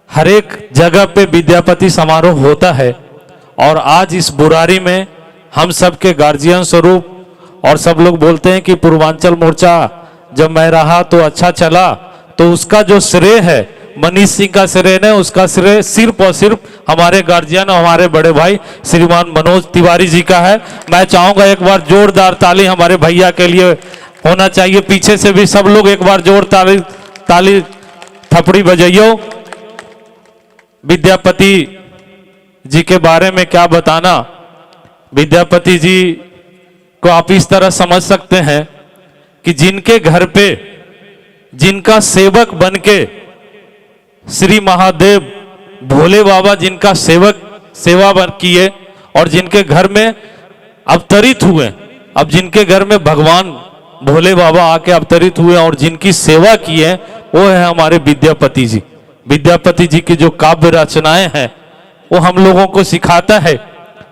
हर एक जगह पे विद्यापति समारोह होता है। और आज इस बुरारी में हम सब के गार्जियन स्वरूप, और सब लोग बोलते हैं कि पूर्वांचल मोर्चा जब मैं रहा तो अच्छा चला, तो उसका जो श्रेय है मनीष सिंह का श्रेय नहीं, उसका श्रेय सिर्फ और सिर्फ हमारे गार्जियन और हमारे बड़े भाई श्रीमान मनोज तिवारी जी का है। मैं चाहूंगा एक बार जोरदार ताली हमारे भैया के लिए होना चाहिए। पीछे से भी सब लोग एक बार जोर ताली ताली थपड़ी बजाइयो। विद्यापति जी के बारे में क्या बताना, विद्यापति जी को आप इस तरह समझ सकते हैं कि जिनके घर पे जिनका सेवक बनके श्री महादेव भोले बाबा जिनका सेवक सेवा किए और जिनके घर में अवतरित हुए, अब जिनके घर में भगवान भोले बाबा आके अवतरित हुए और जिनकी सेवा किए, वो है हमारे विद्यापति जी। विद्यापति जी की जो काव्य रचनाएं हैं वो हम लोगों को सिखाता है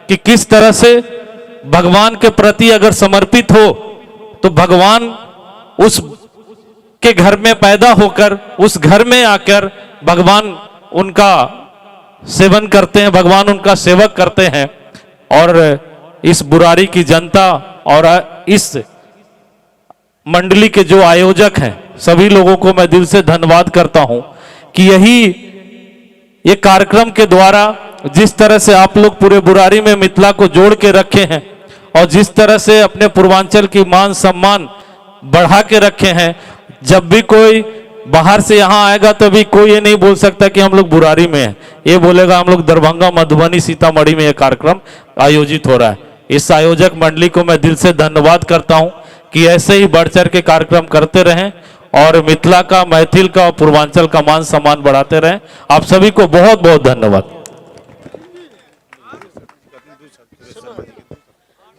कि किस तरह से भगवान के प्रति अगर समर्पित हो तो भगवान उस के घर में पैदा होकर उस घर में आकर भगवान उनका सेवन करते हैं, भगवान उनका सेवक करते हैं। और इस बुरारी की जनता और इस मंडली के जो आयोजक हैं सभी लोगों को मैं दिल से धन्यवाद करता हूं कि यही ये कार्यक्रम के द्वारा जिस तरह से आप लोग पूरे बुरारी में मिथिला को जोड़ के रखे हैं और जिस तरह से अपने पूर्वांचल की मान सम्मान बढ़ा के रखे हैं, जब भी कोई बाहर से यहाँ आएगा तभी कोई ये नहीं बोल सकता कि हम लोग बुरारी में हैं, ये बोलेगा हम लोग दरभंगा, मधुबनी, सीतामढ़ी में ये कार्यक्रम आयोजित हो रहा है। इस आयोजक मंडली को मैं दिल से धन्यवाद करता हूँ कि ऐसे ही बढ़ चढ़ के कार्यक्रम करते रहें और मिथिला का, मैथिल का और पूर्वांचल का मान सम्मान बढ़ाते रहें। आप सभी को बहुत बहुत धन्यवाद।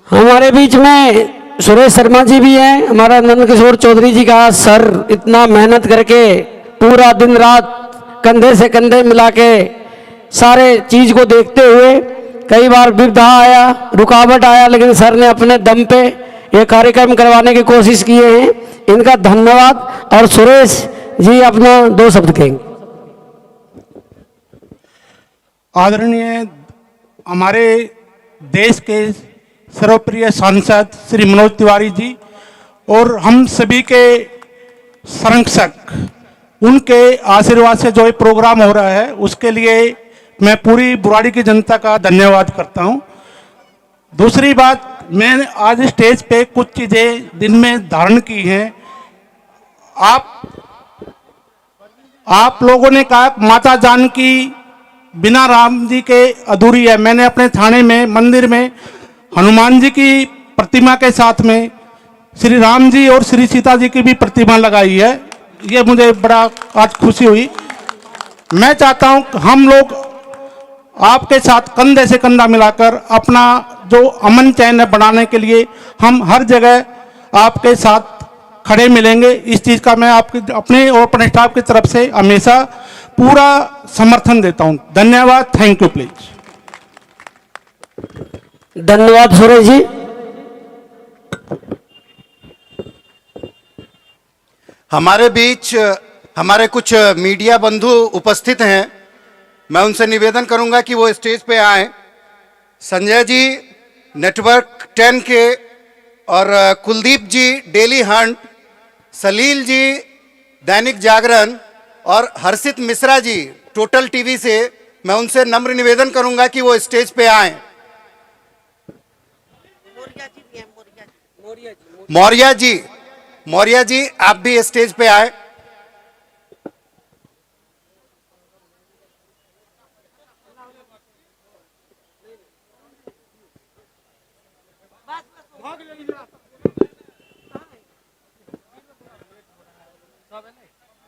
हमारे बीच में सुरेश शर्मा जी भी हैं, हमारा नंद किशोर चौधरी जी का सर इतना मेहनत करके पूरा दिन रात कंधे से कंधे मिला के सारे चीज़ को देखते हुए, कई बार विपदा आया, रुकावट आया, लेकिन सर ने अपने दम पे ये कार्यक्रम करवाने की कोशिश किए हैं, इनका धन्यवाद। और सुरेश जी अपना दो शब्द कहेंगे। आदरणीय हमारे देश के सर्वप्रिय सांसद श्री मनोज तिवारी जी और हम सभी के संरक्षक, उनके आशीर्वाद से जो ये प्रोग्राम हो रहा है उसके लिए मैं पूरी बुराड़ी की जनता का धन्यवाद करता हूँ। दूसरी बात, मैंने आज स्टेज पे कुछ चीज़ें दिन में धारण की हैं। आप लोगों ने कहा माता जानकी बिना राम जी के अधूरी है। मैंने अपने थाने में मंदिर में हनुमान जी की प्रतिमा के साथ में श्री राम जी और श्री सीता जी की भी प्रतिमा लगाई है। ये मुझे बड़ा आज खुशी हुई। मैं चाहता हूँ हम लोग आपके साथ कंधे से कंधा मिलाकर अपना जो अमन चैन है बनाने के लिए हम हर जगह आपके साथ खड़े मिलेंगे। इस चीज़ का मैं आपके अपने और अपने स्टाफ की तरफ से हमेशा पूरा समर्थन देता हूँ। धन्यवाद, thank you, please. धन्यवाद सुरेश जी। हमारे बीच हमारे कुछ मीडिया बंधु उपस्थित हैं, मैं उनसे निवेदन करूंगा कि वो स्टेज पे आएं। संजय जी नेटवर्क 10 के और कुलदीप जी डेली हंट, सलील जी दैनिक जागरण और हर्षित मिश्रा जी टोटल टीवी से मैं उनसे नम्र निवेदन करूंगा कि वो स्टेज पे आए। मौर्य जी, मौर्य जी आप भी स्टेज पे आए।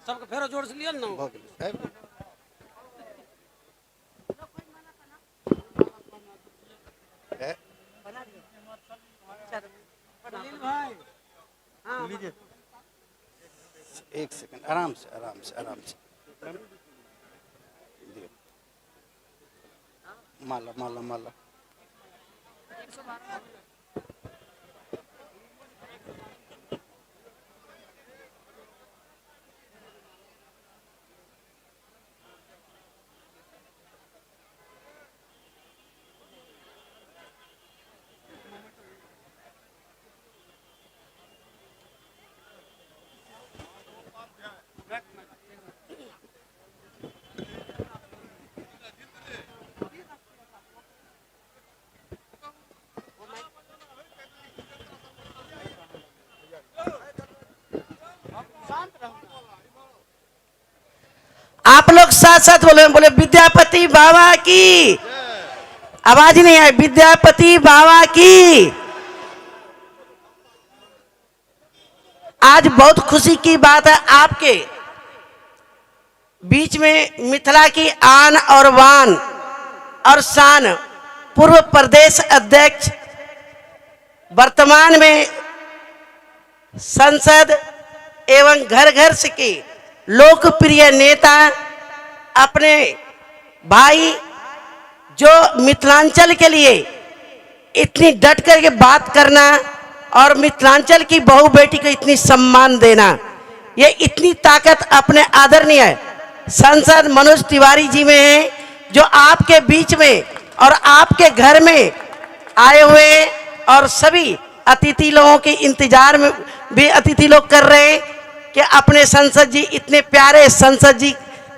सबके फेरो जोर से लियो ना। एक सेकंड, आराम से आराम से आराम से। माला माला माला। आप लोग साथ साथ बोले, बोले विद्यापति बाबा की आवाज नहीं आई। विद्यापति बाबा की। आज बहुत खुशी की बात है, आपके बीच में मिथिला की आन और वान और शान पूर्व प्रदेश अध्यक्ष, वर्तमान में संसद एवं घर घर से के लोकप्रिय नेता, अपने भाई जो मिथिलांचल के लिए इतनी डट करके बात करना और मिथिलांचल की बहू बेटी को इतनी सम्मान देना, ये इतनी ताकत अपने आदरणीय सांसद मनोज तिवारी जी में है, जो आपके बीच में और आपके घर में आए हुए हैं और सभी अतिथि लोगों के इंतजार में भी अतिथि लोग कर रहे हैं कि अपने सांसद जी, इतने प्यारे सांसद जी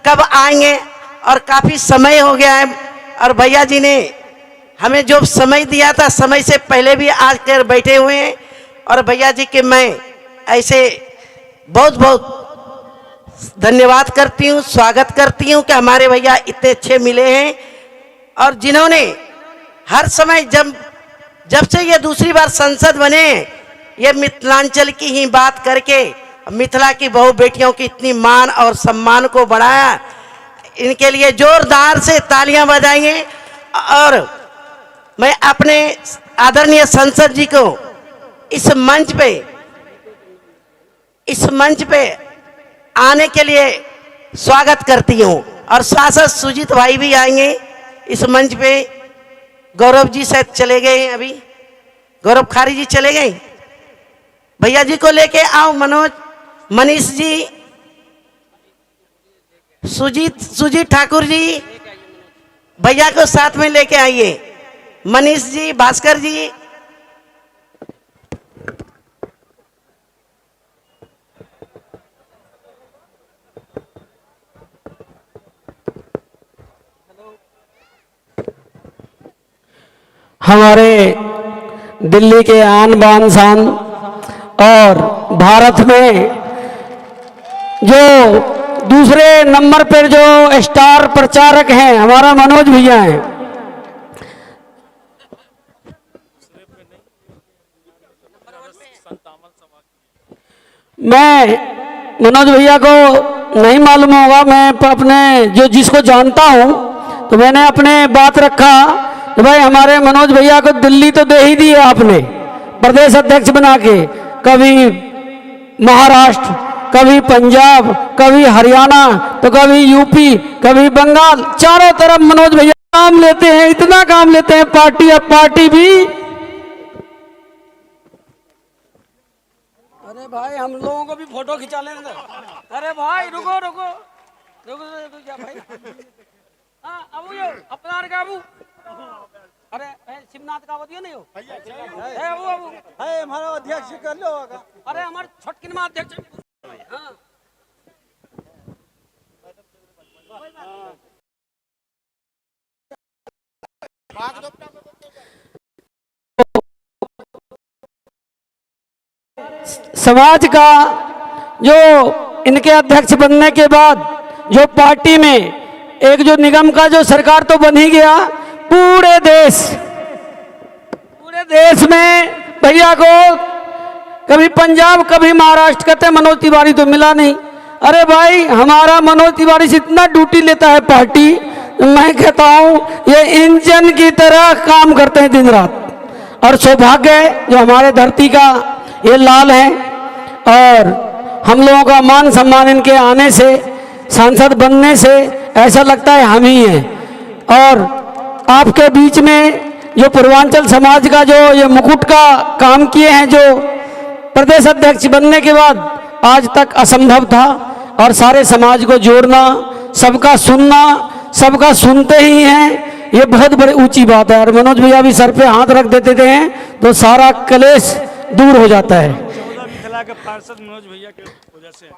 कब आएंगे। और काफ़ी समय हो गया है और भैया जी ने हमें जो समय दिया था समय से पहले भी आज कर बैठे हुए हैं। और भैया जी के मैं ऐसे बहुत बहुत धन्यवाद करती हूँ, स्वागत करती हूँ कि हमारे भैया इतने अच्छे मिले हैं और जिन्होंने हर समय जब जब से ये दूसरी बार संसद बने, ये मिथिलांचल की ही बात करके मिथिला की बहू बेटियों की इतनी मान और सम्मान को बढ़ाया। इनके लिए जोरदार से तालियां बजाएंगे। और मैं अपने आदरणीय सांसद जी को इस मंच पे आने के लिए स्वागत करती हूँ। और सांसद सुजीत भाई भी आएंगे इस मंच पे। गौरव जी शायद चले गए हैं अभी, गौरव खारी जी चले गए। भैया जी को लेके आओ, मनोज, मनीष जी, सुजीत ठाकुर जी, भैया को साथ में लेके आइए, मनीष जी, भास्कर जी। हमारे दिल्ली के आन बान शान और भारत में जो दूसरे नंबर पर जो स्टार प्रचारक हैं, हमारा मनोज भैया हैं। मैं मनोज भैया को नहीं मालूम होगा, मैं अपने जो जिसको जानता हूं तो मैंने अपने बात रखा तो भाई हमारे मनोज भैया को दिल्ली तो दे ही दी है आपने प्रदेश अध्यक्ष बना के, कभी महाराष्ट्र, कभी पंजाब, कभी हरियाणा, तो कभी यूपी, कभी बंगाल, चारों तरफ मनोज भैया काम लेते हैं, इतना काम लेते हैं। पार्टी अब पार्टी भी। अरे भाई हम लोगों को भी फोटो खिंचा लेने दो। अरे भाई रुको रुको रुको रुको क्या भाई, हाँ अबू ये अपना अबू, अरे शिवनाथ का दियो नहीं हो अबू, अबू है हमारा अध्यक्ष कर लो। अरे हमारे छोटकिन में अध्यक्ष। हाँ। समाज का जो इनके अध्यक्ष बनने के बाद जो पार्टी में एक जो निगम का जो सरकार तो बन ही गया, पूरे देश में भैया को कभी पंजाब कभी महाराष्ट्र कहते मनोज तिवारी तो मिला नहीं। अरे भाई हमारा मनोज तिवारी से इतना ड्यूटी लेता है पार्टी, मैं कहता हूँ ये इंजन की तरह काम करते हैं दिन रात। और सौभाग्य है जो हमारे धरती का ये लाल है और हम लोगों का मान सम्मान इनके आने से, सांसद बनने से ऐसा लगता है हम ही हैं। और आपके बीच में जो पूर्वांचल समाज का जो ये मुकुट का काम किए हैं, जो प्रदेश अध्यक्ष बनने के बाद आज तक असंभव था, और सारे समाज को जोड़ना, सबका सुनना, सबका सुनते ही हैं, ये बहुत बड़ी ऊंची बात है। और मनोज भैया भी सर पे हाथ रख देते थे तो सारा कलेश दूर हो जाता है।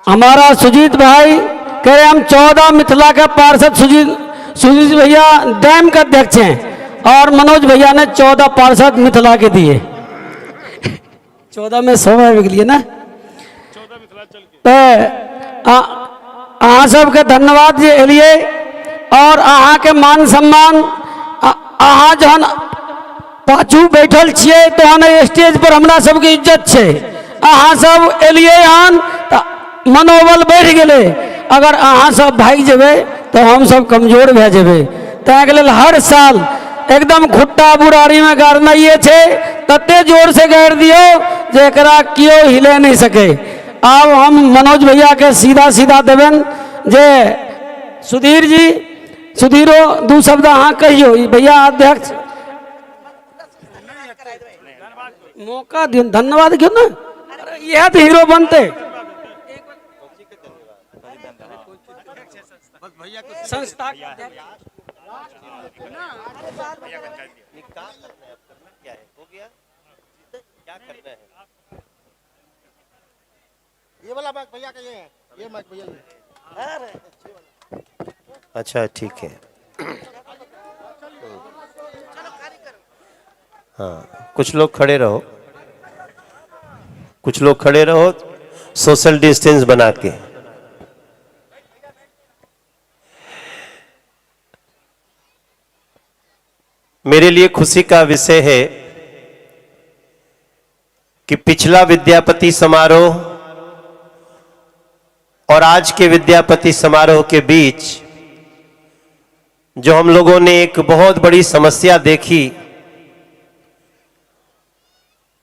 हमारा सुजीत भाई कह रहे हम 14 मिथिला का पार्षद सुजीत भैया डैम का अध्यक्ष हैं और मनोज भैया ने 14 पार्षद मिथिला के दिए। 14 में 100 के लिए ना। तो अहाँ सबके धन्यवाद जे एलिए और अहाँ के मान सम्मान। अहाँ जहन पाछू बैठल छियै तहन स्टेज पर हमरा सबके इज्जत छै। अहाँ सब एलिए हन तो मनोबल बढ़ि गेलै। अगर अहाँ सब भागि जेबै तो हम सब कमजोर भए जेबै। ताहिके लेल हर साल एकदम खुट्टा बुरारीमे गाड़नाइए छै, तते जोर से गाड़ि दियौ जे एकरा केओ हिले नहीं सके। आब हम मनोज भैया के सीधा सीधा देबनि जे सुधीर जी, सुधीरो दू शब्द अहाँ कहियौ। ई भैया अध्यक्ष मौका दियौ, धन्यवाद क्यों ना, इएह तऽ हीरो बनतै। संस्था ये वाला माइक भैया का ये है, ये माइक भैया ये। अच्छा ठीक है। हाँ कुछ लोग खड़े रहो, कुछ लोग खड़े रहो सोशल डिस्टेंस बना के। मेरे लिए खुशी का विषय है कि पिछला विद्यापति समारोह और आज के विद्यापति समारोह के बीच जो हम लोगों ने एक बहुत बड़ी समस्या देखी,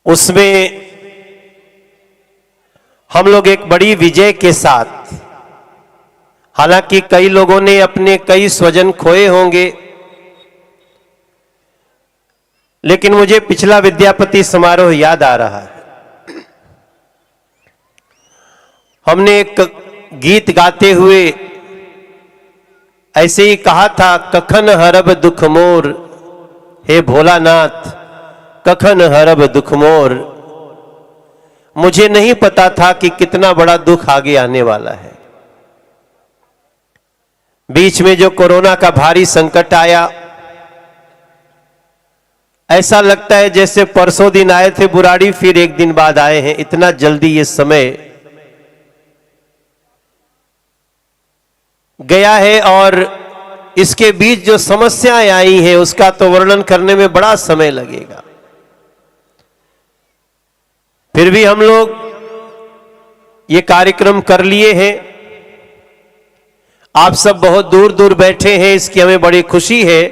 उसमें हम लोग एक बड़ी विजय के साथ, हालांकि कई लोगों ने अपने कई स्वजन खोए होंगे, लेकिन मुझे पिछला विद्यापति समारोह याद आ रहा है। हमने एक गीत गाते हुए ऐसे ही कहा था, कखन हरब दुख मोर हे भोलानाथ, कखन हरब दुख मोर। मुझे नहीं पता था कि कितना बड़ा दुख आगे आने वाला है। बीच में जो कोरोना का भारी संकट आया, ऐसा लगता है जैसे परसों दिन आए थे बुराड़ी, फिर एक दिन बाद आए हैं। इतना जल्दी ये समय गया है और इसके बीच जो समस्याएं आई हैं उसका तो वर्णन करने में बड़ा समय लगेगा। फिर भी हम लोग ये कार्यक्रम कर लिए हैं। आप सब बहुत दूर दूर बैठे हैं, इसकी हमें बड़ी खुशी है।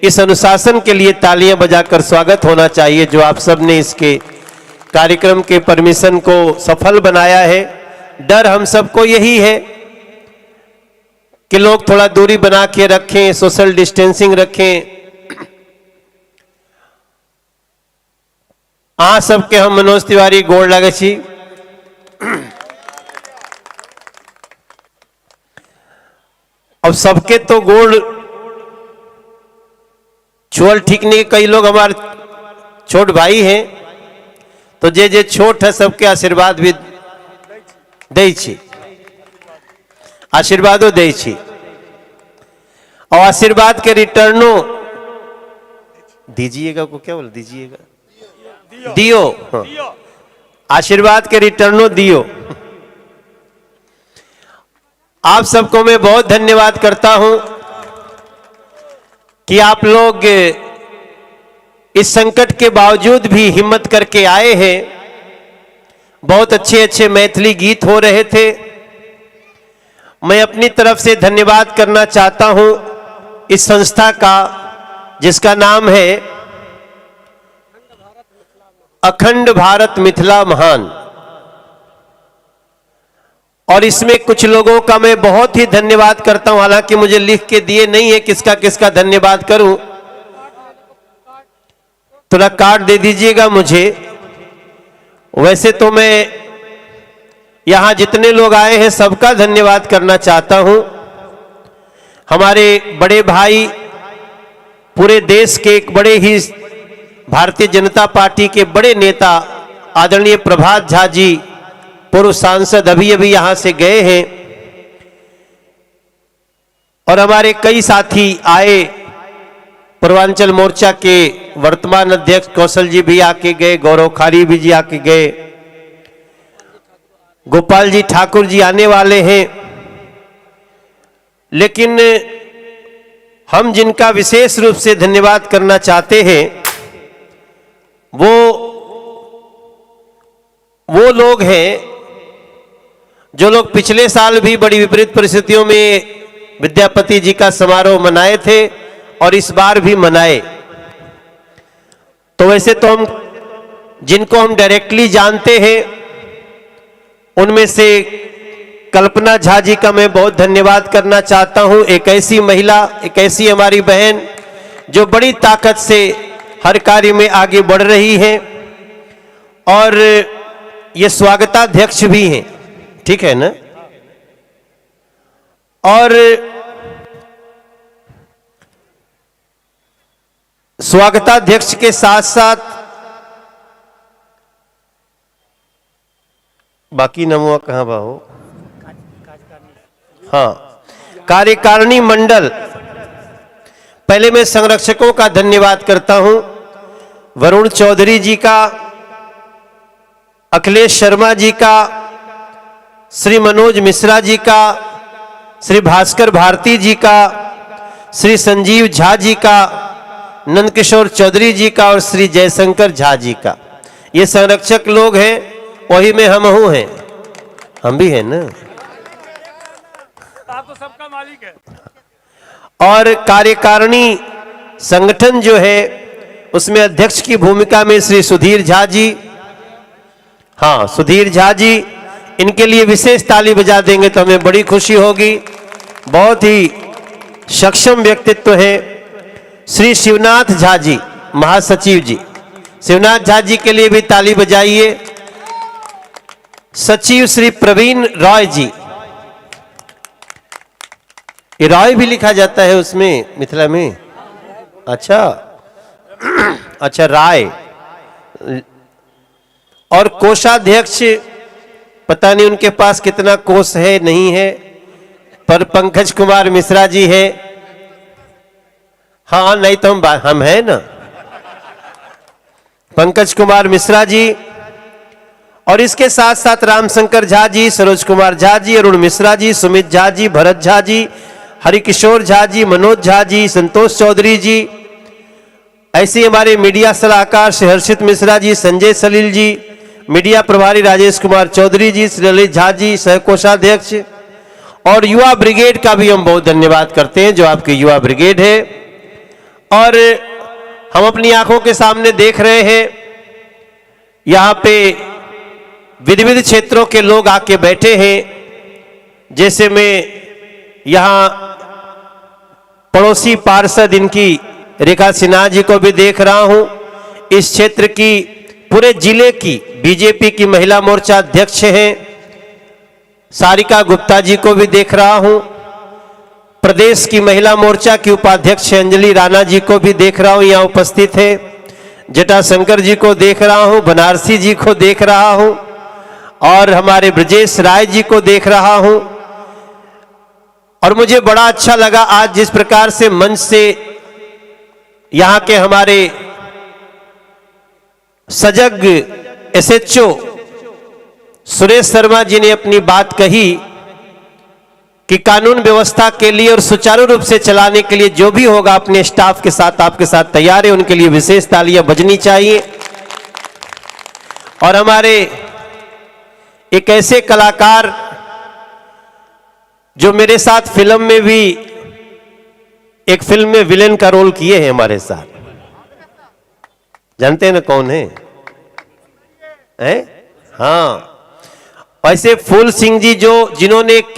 इस अनुशासन के लिए तालियां बजाकर स्वागत होना चाहिए जो आप सब ने इसके कार्यक्रम के परमिशन को सफल बनाया है। डर हम सबको यही है कि लोग थोड़ा दूरी बना के रखें, सोशल डिस्टेंसिंग रखें। अहाँ सबके हम मनोज तिवारी गोड़ लगै छी। अब सबके तो गोड़ छुअल ठीक नहीं, कई लोग हमारे छोट भाई हैं, तो जे जे छोट है सबके आशीर्वाद भी दै छी, आशीर्वादो दै छी और आशीर्वाद के रिटर्नो दीजिएगा को क्या बोल दीजिएगा दियो, हाँ। आशीर्वाद के रिटर्नो दियो। आप सबको मैं बहुत धन्यवाद करता हूं कि आप लोग इस संकट के बावजूद भी हिम्मत करके आए हैं। बहुत अच्छे अच्छे मैथिली गीत हो रहे थे। मैं अपनी तरफ से धन्यवाद करना चाहता हूं इस संस्था का, जिसका नाम है अखंड भारत मिथिला महान। और इसमें कुछ लोगों का मैं बहुत ही धन्यवाद करता हूं, हालांकि मुझे लिख के दिए नहीं है किसका किसका धन्यवाद करूं, थोड़ा कार्ड दे दीजिएगा मुझे। वैसे तो मैं यहां जितने लोग आए हैं सबका धन्यवाद करना चाहता हूं। हमारे बड़े भाई, पूरे देश के एक बड़े ही भारतीय जनता पार्टी के बड़े नेता आदरणीय प्रभात झा जी, पूर्व सांसद, अभी अभी यहां से गए हैं। और हमारे कई साथी आए, पूर्वांचल मोर्चा के वर्तमान अध्यक्ष कौशल जी भी आके गए, गौरव खारी भी जी आके गए, गोपाल जी ठाकुर जी आने वाले हैं। लेकिन हम जिनका विशेष रूप से धन्यवाद करना चाहते हैं वो लोग हैं जो लोग पिछले साल भी बड़ी विपरीत परिस्थितियों में विद्यापति जी का समारोह मनाए थे और इस बार भी मनाए। तो वैसे तो हम जिनको हम डायरेक्टली जानते हैं उनमें से कल्पना झा जी का मैं बहुत धन्यवाद करना चाहता हूं। एक ऐसी महिला, एक ऐसी हमारी बहन जो बड़ी ताकत से हर कार्य में आगे बढ़ रही है और ये स्वागताध्यक्ष भी हैं, ठीक है ना। और स्वागताध्यक्ष के साथ साथ बाकी नमुआ कहां बाहो, हाँ, कार्यकारिणी मंडल। पहले मैं संरक्षकों का धन्यवाद करता हूं, वरुण चौधरी जी का, अखिलेश शर्मा जी का, श्री मनोज मिश्रा जी का, श्री भास्कर भारती जी का, श्री संजीव झा जी का, नंदकिशोर चौधरी जी का और श्री जयशंकर झा जी का। ये संरक्षक लोग हैं, वही में हम हूं हैं, हम भी हैं ना, आप तो सबका मालिक है। और कार्यकारिणी संगठन जो है उसमें अध्यक्ष की भूमिका में श्री सुधीर झा जी, हाँ सुधीर झा जी, इनके लिए विशेष ताली बजा देंगे तो हमें बड़ी खुशी होगी। बहुत ही सक्षम व्यक्तित्व है। श्री शिवनाथ झा जी महासचिव जी, शिवनाथ झा जी के लिए भी ताली बजाइए। सचिव श्री प्रवीण रॉय जी, ये रॉय भी लिखा जाता है उसमें मिथिला में, अच्छा अच्छा राय। और कोषाध्यक्ष, पता नहीं उनके पास कितना कोष है नहीं है, पर पंकज कुमार मिश्रा जी है। हाँ नहीं तो हम हैं ना, पंकज कुमार मिश्रा जी। और इसके साथ साथ रामशंकर झा जी, सरोज कुमार झा जी, अरुण मिश्रा जी, सुमित झा जी, भरत झा जी, हरिकिशोर झा जी, मनोज झा जी, संतोष चौधरी जी, ऐसे हमारे मीडिया सलाहकार श्री हर्षित मिश्रा जी, संजय सलील जी, मीडिया प्रभारी राजेश कुमार चौधरी जी, श्री ललित झा जी सहकोषाध्यक्ष। और युवा ब्रिगेड का भी हम बहुत धन्यवाद करते हैं, जो आपकी युवा ब्रिगेड है। और हम अपनी आंखों के सामने देख रहे हैं यहाँ पे विविध क्षेत्रों के लोग आके बैठे हैं। जैसे मैं यहाँ पड़ोसी पार्षद इनकी रेखा सिन्हा जी को भी देख रहा हूँ। इस क्षेत्र की, पूरे जिले की बीजेपी की महिला मोर्चा अध्यक्ष हैं सारिका गुप्ता जी को भी देख रहा हूँ। प्रदेश की महिला मोर्चा की उपाध्यक्ष अंजलि राणा जी को भी देख रहा हूँ, यहाँ उपस्थित है। जटाशंकर जी को देख रहा हूँ, बनारसी जी को देख रहा हूँ और हमारे ब्रजेश राय जी को देख रहा हूँ। और मुझे बड़ा अच्छा लगा आज जिस प्रकार से मंच से यहाँ के हमारे सजग एसएचओ सुरेश शर्मा जी ने अपनी बात कही कि कानून व्यवस्था के लिए और सुचारू रूप से चलाने के लिए जो भी होगा अपने स्टाफ के साथ आपके साथ तैयार है, उनके लिए विशेष तालियां बजनी चाहिए। और हमारे एक ऐसे कलाकार जो मेरे साथ फिल्म में भी, एक फिल्म में विलेन का रोल किए हैं हमारे साथ, जानते हैं ना कौन है, हैं? हाँ, ऐसे फूल सिंह जी जो जिन्होंने एक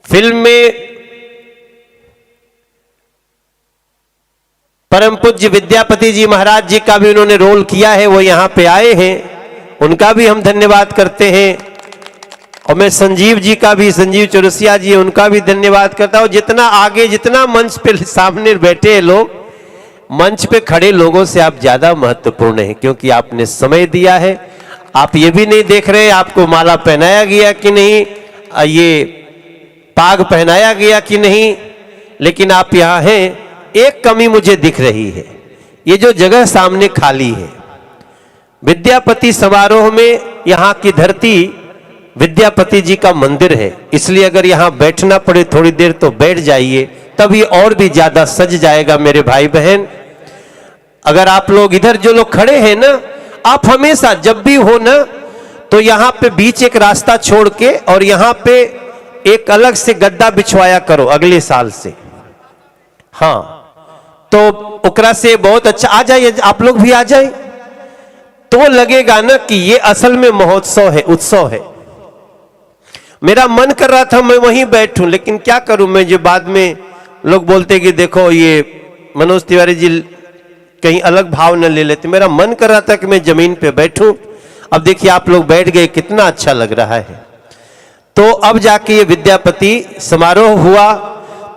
फिल्म में परम पूज्य विद्यापति जी महाराज जी का भी उन्होंने रोल किया है, वो यहाँ पे आए हैं, उनका भी हम धन्यवाद करते हैं। और मैं संजीव जी का भी, संजीव चौरसिया जी, उनका भी धन्यवाद करता हूँ। जितना आगे, जितना मंच पे सामने बैठे हैं लोग, मंच पे खड़े लोगों से आप ज़्यादा महत्वपूर्ण हैं, क्योंकि आपने समय दिया है। आप ये भी नहीं देख रहे आपको माला पहनाया गया कि नहीं, ये पाग पहनाया गया कि नहीं, लेकिन आप यहाँ हैं। एक कमी मुझे दिख रही है, ये जो जगह सामने खाली है, विद्यापति समारोह में यहाँ की धरती विद्यापति जी का मंदिर है, इसलिए अगर यहाँ बैठना पड़े थोड़ी देर तो बैठ जाइए, तभी और भी ज्यादा सज जाएगा मेरे भाई बहन। अगर आप लोग इधर जो लोग खड़े हैं ना, आप हमेशा जब भी हो ना तो यहाँ पे बीच एक रास्ता छोड़ के और यहाँ पे एक अलग से गद्दा बिछवाया करो अगले साल से। हाँ, तो ओकरा से बहुत अच्छा आ जाइए, आप लोग भी आ जाए तो लगेगा ना कि ये असल में महोत्सव है, उत्सव है। मेरा मन कर रहा था मैं वहीं बैठूं, लेकिन क्या करूं मैं, जो बाद में लोग बोलते कि देखो ये मनोज तिवारी जी कहीं अलग भाव न ले लेते। मेरा मन कर रहा था कि मैं जमीन पे बैठूं। अब देखिए आप लोग बैठ गए, कितना अच्छा लग रहा है। तो अब जाके ये विद्यापति समारोह हुआ,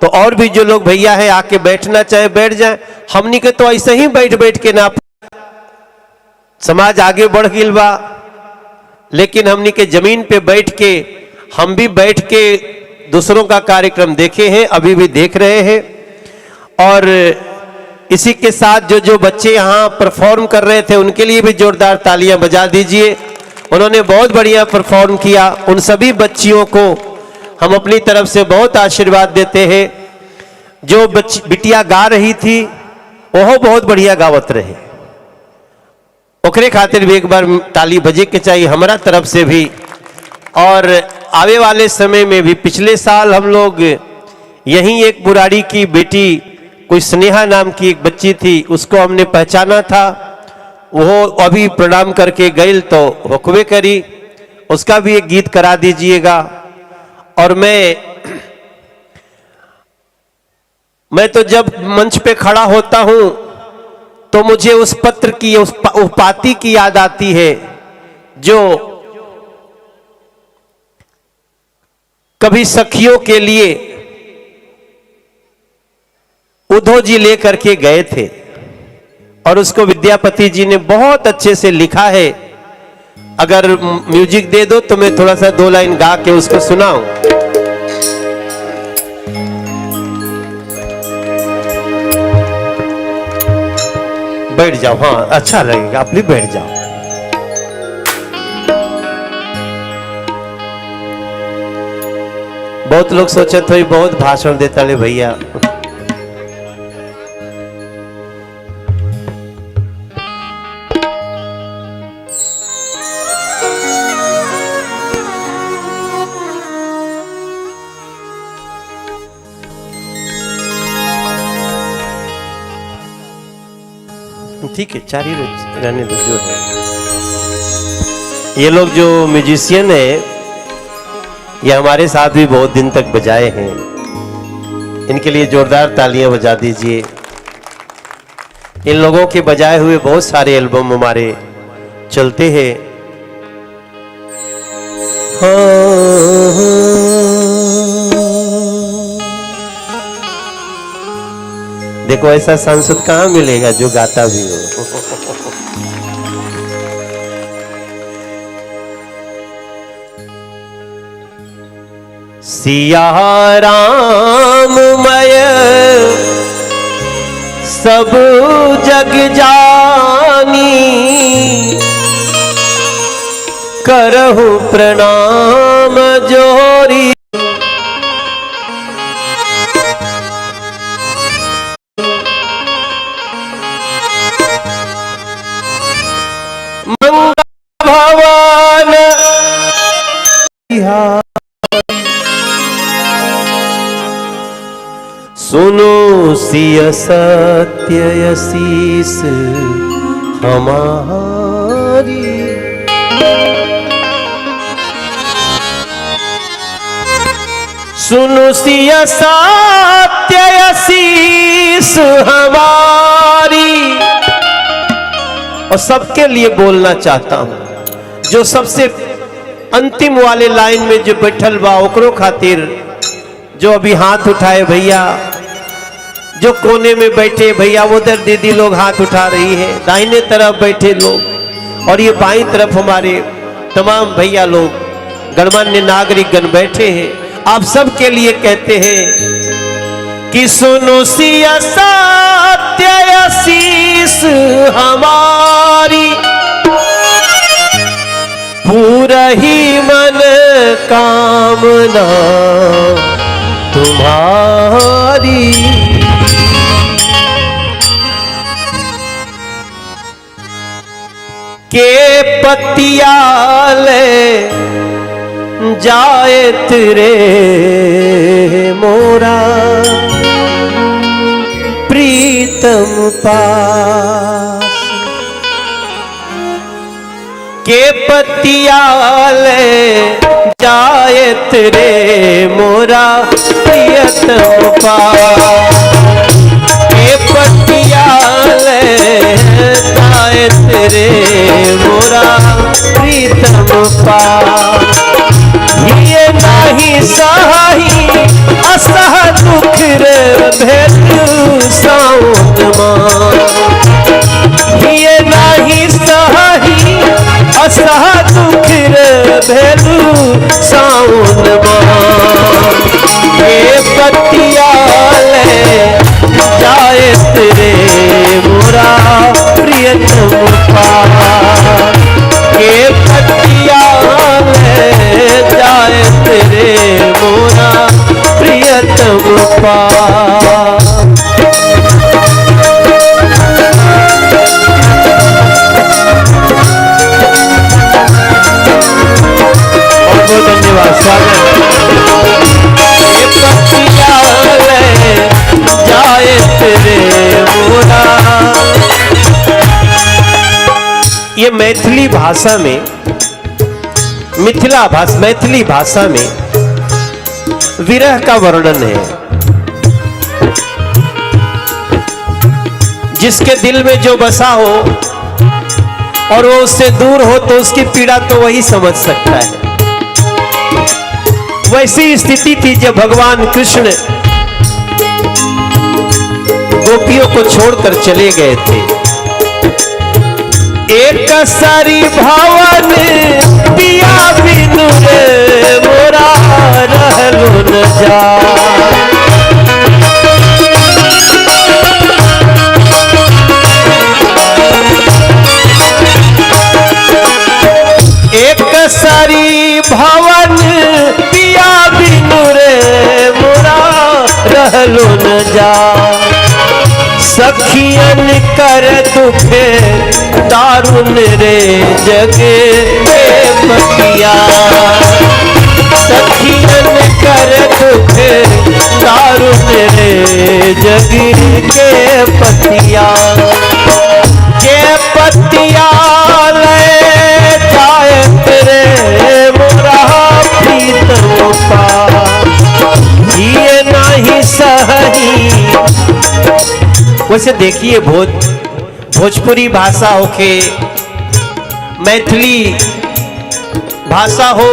तो और भी जो लोग भैया है आके बैठना चाहे बैठ जाए। हमनी के तो ऐसे ही बैठ बैठ के ना समाज आगे बढ़ गइल बा, लेकिन हमनी के जमीन पे बैठ के, हम भी बैठ के दूसरों का कार्यक्रम देखे हैं, अभी भी देख रहे हैं। और इसी के साथ जो जो बच्चे यहाँ परफॉर्म कर रहे थे उनके लिए भी जोरदार तालियां बजा दीजिए, उन्होंने बहुत बढ़िया परफॉर्म किया। उन सभी बच्चियों को हम अपनी तरफ से बहुत आशीर्वाद देते हैं। जो बिटिया गा रही थी वो बहुत बढ़िया गावत रहे, ओकरे खातिर भी एक बार ताली बजे के चाहिए हमारा तरफ से भी। और आवे वाले समय में भी, पिछले साल हम लोग यहीं एक बुराड़ी की बेटी, कोई स्नेहा नाम की एक बच्ची थी, उसको हमने पहचाना था, वो अभी प्रणाम करके गई तो हुक्मे करी, उसका भी एक गीत करा दीजिएगा। और मैं तो जब मंच पे खड़ा होता हूं तो मुझे उस पत्र की, उस पाती की याद आती है जो कभी सखियों के लिए उद्धव जी लेकर के गए थे, और उसको विद्यापति जी ने बहुत अच्छे से लिखा है। अगर म्यूजिक दे दो तो मैं थोड़ा सा 2 लाइन गा के उसको सुनाऊं। बैठ जाओ, हाँ अच्छा लगेगा, आप भी बैठ जाओ। बहुत लोग सोचे थे बहुत भाषण देता ले भैया। ठीक है, चार ही रहने दो जो है। ये लोग जो म्यूजिशियन है ये हमारे साथ भी बहुत दिन तक बजाए हैं, इनके लिए जोरदार तालियां बजा दीजिए। इन लोगों के बजाए हुए बहुत सारे एल्बम हमारे चलते हैं। देखो ऐसा सांसद कहाँ मिलेगा जो गाता भी हो। सिया राम मय सब जग जानी, करहु प्रणाम जोरी। मंगल भवन सुनो सिय सत्य आशीष हमारी। सुनो सिय सत्य आशीष हमारी। और सबके लिए बोलना चाहता हूं, जो सबसे अंतिम वाले लाइन में जो बैठल बा ओकरो खातिर, जो अभी हाथ उठाए भैया, जो कोने में बैठे भैया, उधर दीदी लोग हाथ उठा रही है, दाहिने तरफ बैठे लोग और ये बाईं तरफ हमारे तमाम भैया लोग, गणमान्य नागरिक गण बैठे हैं। आप सबके लिए कहते हैं कि सुनो सिया सत्य आशीष हमारी, पूरा ही मन कामना तुम्हारी। के पतियाले जाए तेरे मोरा प्रीतम पास, के पतियाले जाए तेरे मोरा प्रियतम पास, के पतियाले जाए तेरे मोरा प्रीतम पास। ये नहीं सही असह दुख रे भेल साउन मां, ये नहीं सही असह दुख रे भेल साउन मां, के पतियाले जाए तेरे मोरा प्रियतम पास, के पतियाले जाए तेरे मोरा प्रियतम पास। बहुत बहुत धन्यवाद, स्वागत। पतियाले जाए तेरे मोरा। ये मैथिली भाषा में, मिथिला भाषा, मैथिली भाषा में विरह का वर्णन है। जिसके दिल में जो बसा हो और वो उससे दूर हो तो उसकी पीड़ा तो वही समझ सकता है। वैसी स्थिति थी जब भगवान कृष्ण गोपियों को छोड़कर चले गए थे। एक सारी भवन पिया बिनु रे मोरा रहलो न जा, एक सारी भवन पिया बिनु रे मोरा रहलो न जा, सखियन कर दुखे दारुण रे जगे पतिया, सखियन कर दुखे दारुण रे जगे के पतिया, के पतिया ले जाए तेरे मोरा प्रीतम पास, ये नहीं सही। वैसे देखिए भोजपुरी भाषा होके, मैथिली भाषा हो,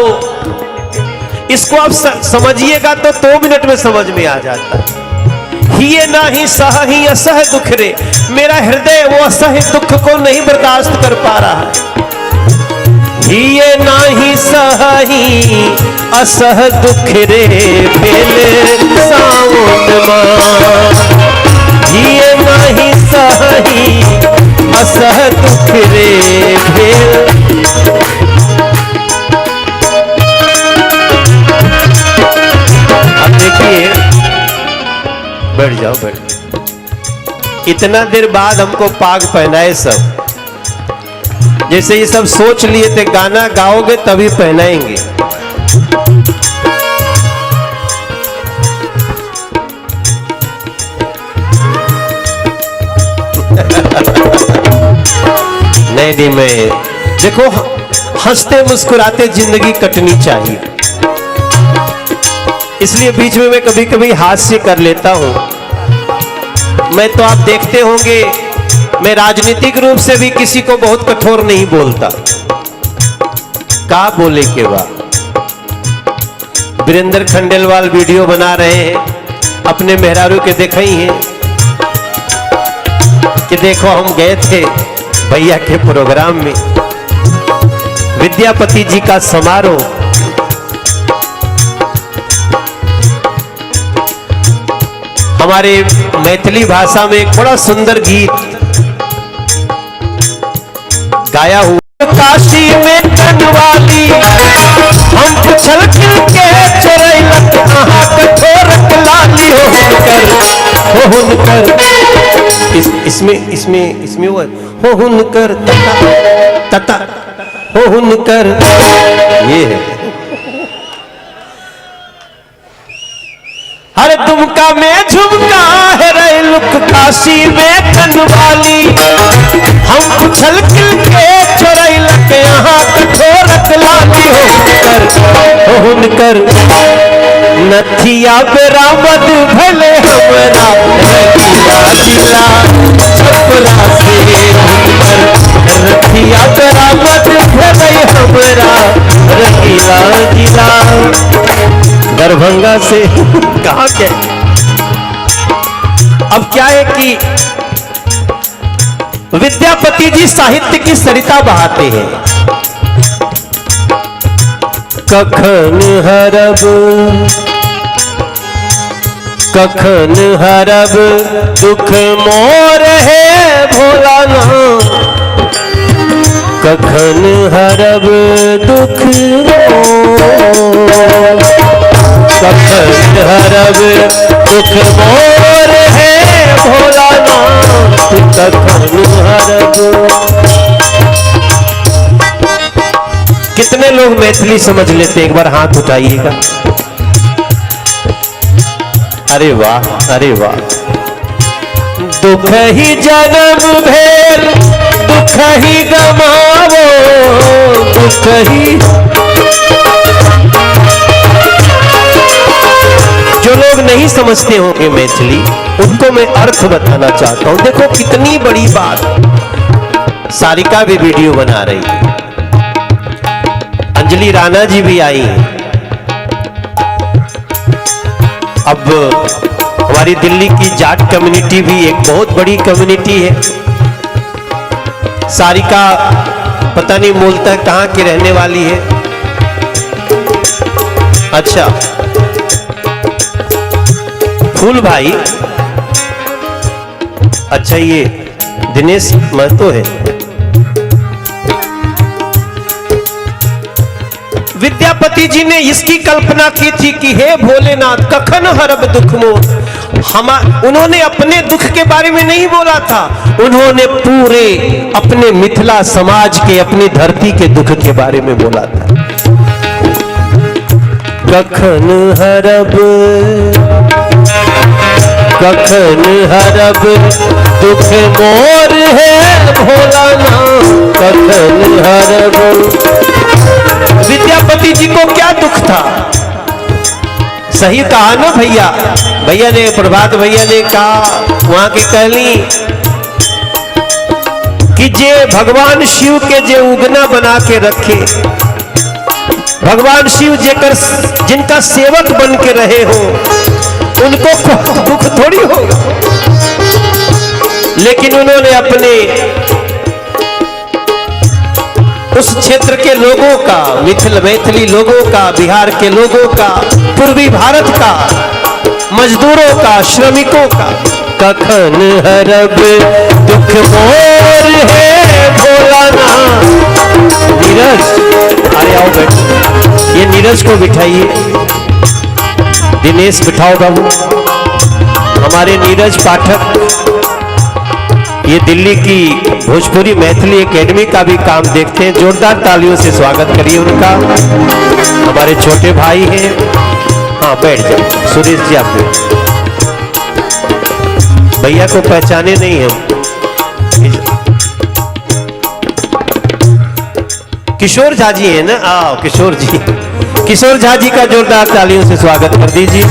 इसको आप समझिएगा तो 2 मिनट में समझ में आ जाता है। ये नहीं सही असह दुख रे, मेरा हृदय वो असह्य दुख को नहीं बर्दाश्त कर पा रहा है। ये नहीं सही असह दुख रे भेले सावन मां, ये नहीं सही बैठ जाओ बैठ। इतना देर बाद हमको पाग पहनाए सब, जैसे ये सब सोच लिए थे गाना गाओगे तभी पहनाएंगे। नहीं नहीं, मैं देखो हंसते मुस्कुराते जिंदगी कटनी चाहिए, इसलिए बीच में मैं कभी कभी हास्य कर लेता हूं। मैं तो आप देखते होंगे मैं राजनीतिक रूप से भी किसी को बहुत कठोर नहीं बोलता। का बोले के बाद वीरेंद्र खंडेलवाल वीडियो बना रहे हैं, अपने मेहरारू के देखा ही है कि देखो हम गए थे भैया के प्रोग्राम में, विद्यापति जी का समारोह। हमारे मैथिली भाषा में एक बड़ा सुंदर गीत गाया हुआ, काशी में कनवाली हम उछल के चोरैलक अहाँ कठोरक लाली हो हुनकर इसमें इसमें इसमें वो हो हुनकर तता तता हो हुनकर, ये है। हर दुमका में झुमका है रैलुक काशी में कनवाली हम उछल के चोरैलक अहाँ कठोरक लाली हो हुनकर नथिया बरामद भले हमरा रतिया जिला छपरा से हुनकर, नथिया बरामद भले हमरा रतिया जिला दरभंगा से। कहा के अब क्या है कि विद्यापति जी साहित्य की सरिता बहाते हैं। कखन हरब कखन हरब दुख मोर है भोलानाथ, कखन हरब दुख मोर, कखन हरब दुख मोर है भोलानाथ, कखन हरब। कितने लोग मैथिली समझ लेते हैं, एक बार हाथ उठाइएगा। अरे वाह अरे वाह। दुख ही जन्म भेल दुख ही गमावो दुख ही, जो लोग नहीं समझते होंगे मैथिली उनको मैं अर्थ बताना चाहता हूं। देखो कितनी बड़ी बात, सारिका भी वीडियो बना रही है, अंजलि राणा जी भी आई हैं। अब हमारी दिल्ली की जाट कम्युनिटी भी एक बहुत बड़ी कम्युनिटी है। सारिका पता नहीं मूलतः कहाँ की रहने वाली है। अच्छा फूल भाई, अच्छा ये दिनेश महतो है। विद्यापति जी ने इसकी कल्पना की थी कि हे भोलेनाथ कखन हरब दुख मोर। हम उन्होंने अपने दुख के बारे में नहीं बोला था, उन्होंने पूरे अपने मिथिला समाज के, अपनी धरती के दुख के बारे में बोला था। कखन हरब कखन हरब दुख मोर है भोलानाथ, कखन हरब। विद्यापति जी को क्या दुख था? सही कहा ना भैया, भैया ने, प्रभात भैया ने कहा, वहां के कहली कि जे भगवान शिव के जे उगना बना के रखे, भगवान शिव जेकर जिनका सेवक बन के रहे हो, उनको दुख थोड़ी होगा। लेकिन उन्होंने अपने उस क्षेत्र के लोगों का, मिथिल मैथिली लोगों का, बिहार के लोगों का, पूर्वी भारत का, मजदूरों का, श्रमिकों का, कखन हरब दुख मोर है भोलानाथ। नीरज अरे आओ बैठो, ये नीरज को बिठाइए, दिनेश बिठाओ बाबू। हमारे नीरज पाठक, ये दिल्ली की भोजपुरी मैथिली एकेडमी का भी काम देखते हैं। जोरदार तालियों से स्वागत करिए उनका। हमारे छोटे भाई हैं। हाँ बैठ जाओ सुरेश जी, आप भैया को पहचाने नहीं हम। किशोर झा जी है ना? आओ किशोर जी, किशोर झा जी का जोरदार तालियों से स्वागत कर दीजिए।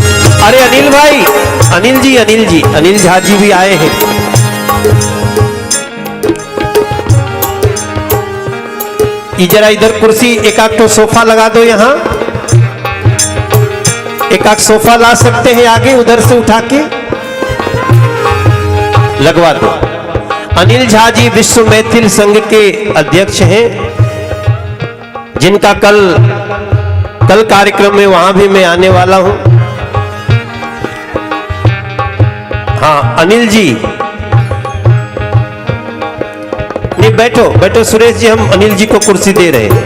अरे अनिल भाई, अनिल जी, अनिल जी, अनिल झा जी भी आए हैं। ये जरा इधर कुर्सी, एक आध तो सोफा लगा दो यहाँ, एक आध सोफा ला सकते हैं आगे, उधर से उठा के लगवा दो। अनिल झा जी विश्व मैथिल संघ के अध्यक्ष हैं, जिनका कल कल कार्यक्रम में वहां भी मैं आने वाला हूं। हाँ अनिल जी, नहीं बैठो बैठो सुरेश जी, हम अनिल जी को कुर्सी दे रहे हैं।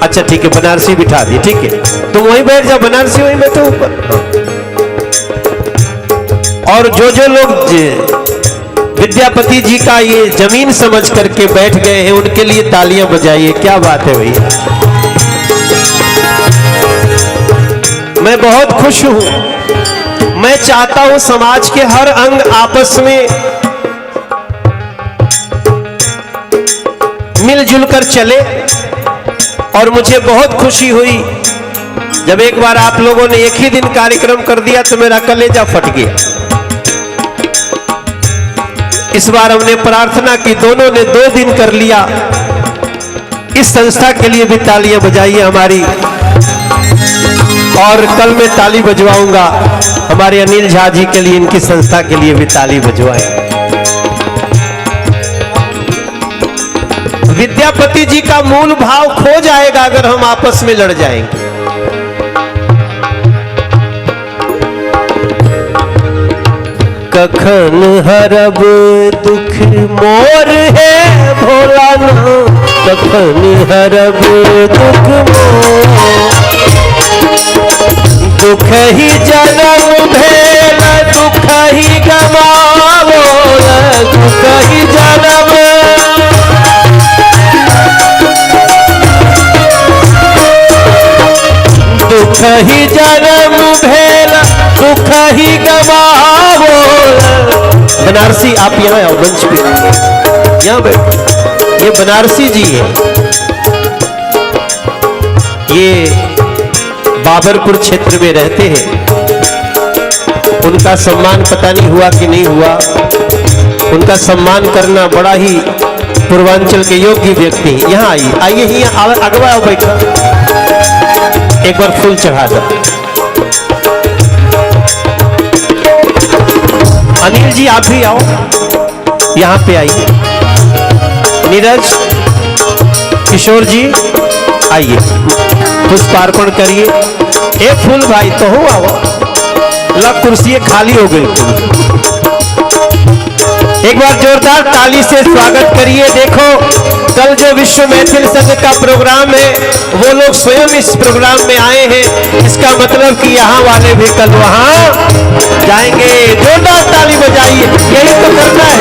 अच्छा ठीक है, बनारसी बिठा दी, ठीक है तुम वहीं बैठ जाओ, बनारसी वहीं बैठो ऊपर। हाँ। और जो जो लोग विद्यापति जी का ये जमीन समझ करके बैठ गए हैं उनके लिए तालियां बजाइए। क्या बात है भैया, मैं बहुत खुश हूं। मैं चाहता हूं समाज के हर अंग आपस में मिलजुल कर चले। और मुझे बहुत खुशी हुई जब एक बार आप लोगों ने एक ही दिन कार्यक्रम कर दिया तो मेरा कलेजा फट गया। इस बार हमने प्रार्थना की, दोनों ने 2 दिन कर लिया। इस संस्था के लिए भी तालियां बजाइए हमारी। और कल मैं ताली बजवाऊंगा हमारे अनिल झा जी के लिए, इनकी संस्था के लिए भी ताली बजवाएं। विद्यापति जी का मूल भाव खो जाएगा अगर हम आपस में लड़ जाएंगे। कखन हरब दुख मोर है भोला ना, कखन हरब दुख मोर, दुख ही जन्म भेल दुख ही गमावो, दुख ही जन्म दुख ही जन्म भेल दुख ही गमावो। बनारसी आप यहाँ आओ, मंच पे यहाँ बैठो। ये बनारसी जी है, ये बाबरपुर क्षेत्र में रहते हैं। उनका सम्मान पता नहीं हुआ कि नहीं हुआ। उनका सम्मान करना बड़ा ही पूर्वांचल के योग्य व्यक्ति हैं। यहाँ आइए, आइए ही अगवा आओ, बैठो, एक बार फूल चढ़ा दो। अनिल जी आप भी आओ, यहाँ पे आइए। नीरज किशोर जी आइए, पुष्पार्पण करिए। ए फूल भाई तो हो आओ, लग कुर्सी खाली हो गई। एक बार जोरदार ताली से स्वागत करिए। देखो कल जो विश्व मैथिल संघ का प्रोग्राम है वो लोग स्वयं इस प्रोग्राम में आए हैं। इसका मतलब कि यहाँ वाले भी कल वहां जाएंगे। जोरदार ताली बजाइए, यही तो करना है।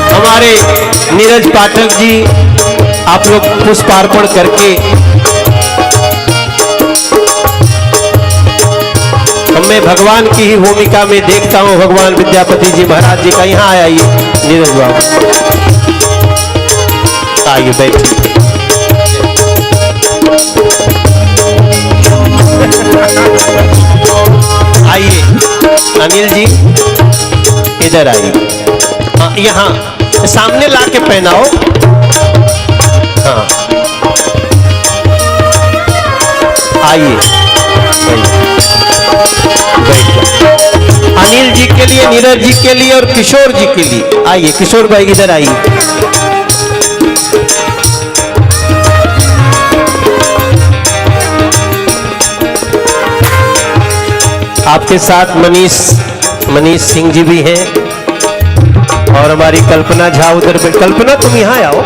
हमारे नीरज पाठक जी आप लोग पुष्पार्पण करके मैं भगवान की ही भूमिका में देखता हूं भगवान विद्यापति जी महाराज जी का। यहाँ आइए नीरज बाबू, आइए बैठिए। आइए अनिल जी इधर आइए, हाँ यहाँ सामने ला के पहनाओ। हाँ आइए बैठ जाओ। अनिल जी के लिए, नीरज जी के लिए और किशोर जी के लिए। आइए किशोर भाई इधर आइए। आपके साथ मनीष मनीष सिंह जी भी हैं और हमारी कल्पना झा उधर पे। कल्पना तुम यहाँ आओ,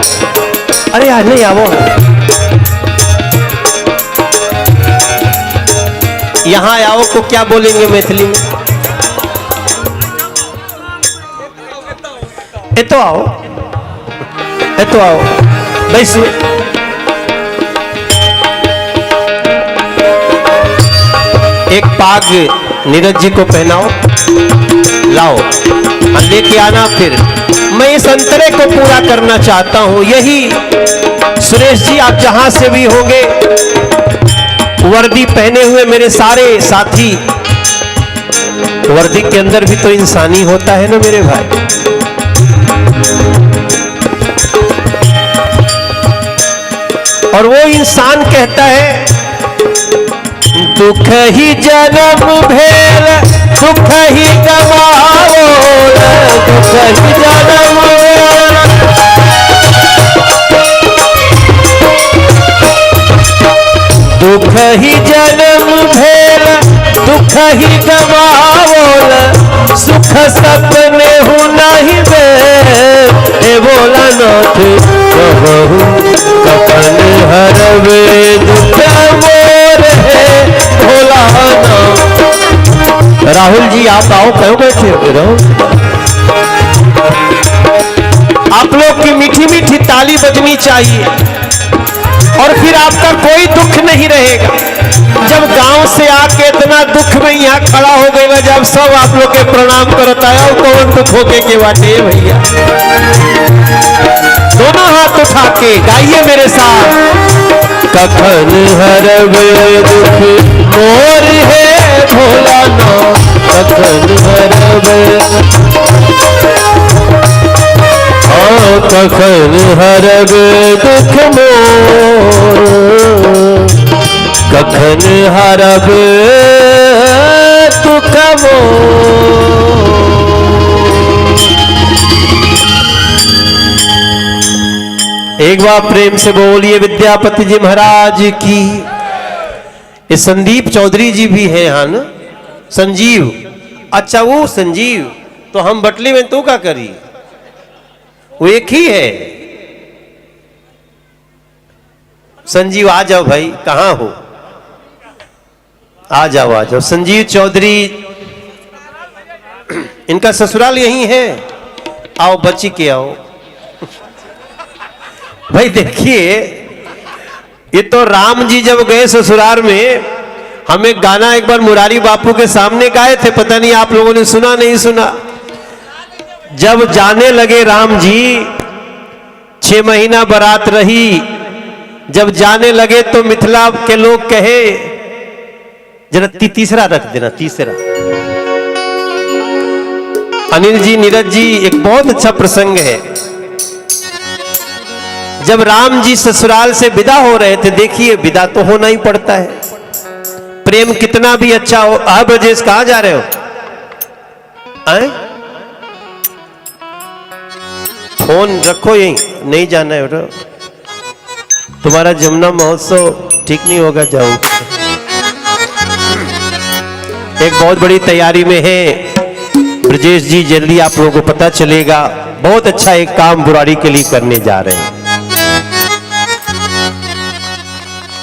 अरे यार नहीं आओ। यहाँ आओ को क्या बोलेंगे मैथिली में? ए तो आओ, ए तो आओ, बैसू। एक पाग नीरज जी को पहनाओ, लाओ और लेके आना। फिर मैं इस अंतरे को पूरा करना चाहता हूं। यही सुरेश जी, आप जहां से भी होंगे, वर्दी पहने हुए मेरे सारे साथी, वर्दी के अंदर भी तो इंसानी होता है ना मेरे भाई। और वो इंसान कहता है, दुख ही जन्म भेल सुख ही गवाओ, दुख ही जन्म भेल, दुख ही जन्म भेल दुख ही गवाओल, सुख सपने हूँ नहीं भेल, हे भोलानाथ कहू कफन हरवे दुख मोर है भोलानाथ। राहुल जी आप आओ, क्यों बैठे हो? रहो। आप लोग की मीठी मीठी ताली बजनी चाहिए और फिर आपका कोई दुख नहीं रहेगा। जब गांव से आके इतना दुख में यहाँ खड़ा हो गए, जब सब आप लोग के प्रणाम करता है, और कौन दुख होके के बाटे भैया। दोनों हाथ उठा के गाइए मेरे साथ, कफन हरवे दुख मोर है भोलानाथ, कफन हरवे, कफन हरवे दुख मोर, कखन हरवे दुख मोर। एक बार प्रेम से बोलिए विद्यापति जी महाराज की। ये संदीप चौधरी जी भी हैं, हाँ ना? संजीव, अच्छा वो संजीव, तो हम बटली में तो क्या करी, वो एक ही है। संजीव आ जाओ भाई, कहाँ हो? आ जाओ आ जाओ। संजीव चौधरी, इनका ससुराल यही है। आओ बच्ची के आओ भाई। देखिए ये तो राम जी जब गए ससुराल में, हम एक गाना एक बार मुरारी बापू के सामने गाए थे, पता नहीं आप लोगों ने सुना नहीं सुना। जब जाने लगे राम जी, 6 महीना बारात रही, जब जाने लगे तो मिथिला के लोग कहे, जरा तीसरा रख देना, तीसरा। अनिल जी, नीरज जी, एक बहुत अच्छा प्रसंग है। जब राम जी ससुराल से विदा हो रहे थे, देखिए विदा तो होना ही पड़ता है, प्रेम कितना भी अच्छा हो। आ ब्रजेश कहां जा रहे हो? आए? फोन रखो यहीं, नहीं जाना है बेटा, तुम्हारा जमुना महोत्सव ठीक नहीं होगा, जाओ। एक बहुत बड़ी तैयारी में है ब्रजेश जी, जल्दी आप लोगों को पता चलेगा। बहुत अच्छा एक काम बुराड़ी के लिए करने जा रहे हैं,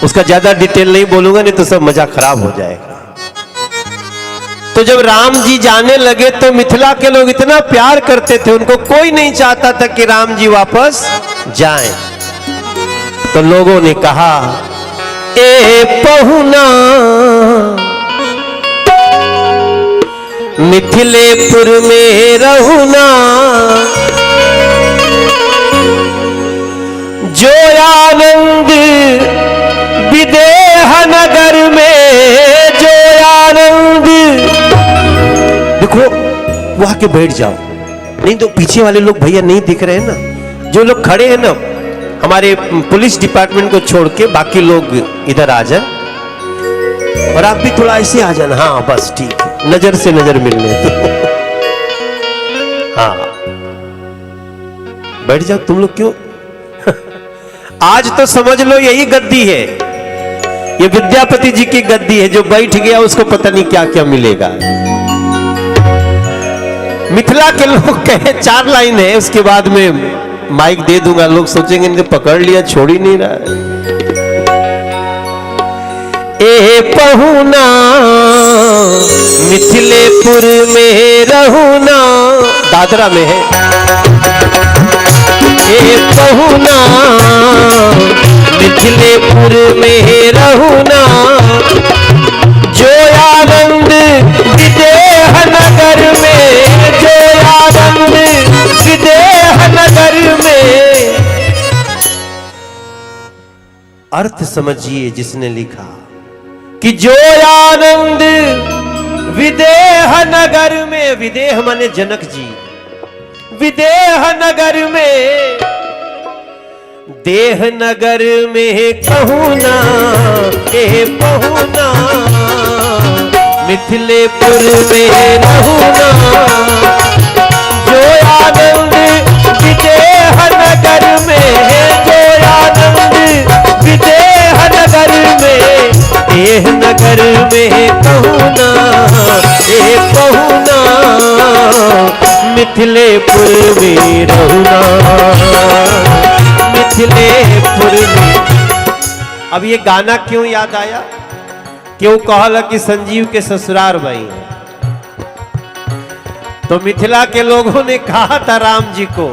उसका ज्यादा डिटेल नहीं बोलूंगा, नहीं तो सब मजा खराब हो जाएगा। तो जब राम जी जाने लगे तो मिथिला के लोग इतना प्यार करते थे, उनको कोई नहीं चाहता था कि राम जी वापस जाएं। तो लोगों ने कहा, ए पहुना मिथिलेपुर में रहुना, जो आनंद विदेह नगर में, जो आनंद। देखो वहां के बैठ जाओ, नहीं तो पीछे वाले लोग भैया नहीं दिख रहे हैं ना, जो लोग खड़े हैं ना हमारे पुलिस डिपार्टमेंट को छोड़ के बाकी लोग इधर आ जाए, और आप भी थोड़ा ऐसे आ जाना। हाँ बस ठीक है, नजर से नजर मिलने तो। हाँ बैठ जाओ तुम लोग, क्यों आज तो समझ लो यही गद्दी है, ये विद्यापति जी की गद्दी है, जो बैठ गया उसको पता नहीं क्या क्या मिलेगा। मिथिला के लोग कहे, 4 लाइन है उसके बाद में माइक दे दूंगा, लोग सोचेंगे इनके पकड़ लिया, छोड़ ही नहीं रहा है। ए पहुना मिथिलेपुर में रहूना, दादरा में है ए पहुना, मिथिलेपुर में रहूना, जो आनंद विदेह नगर में, जो आनंद विदेह नगर में। अर्थ समझिए जिसने लिखा कि जो आनंद विदेह नगर में, विदेह माने जनक जी, विदेह नगर में, देह नगर में कहूँ ना ए पहुना, मिथिलेपुर में रहूना, जो आनंद विदेह नगर में, जो आनंद विदेह नगर में, देह नगर में कहूँ ना ए पहुना, मिथिलेपुर में रहूना, मिथिलेपुर में। अब ये गाना क्यों याद आया? क्यों कहला कि संजीव के ससुराल भाई है? तो मिथिला के लोगों ने कहा था राम जी को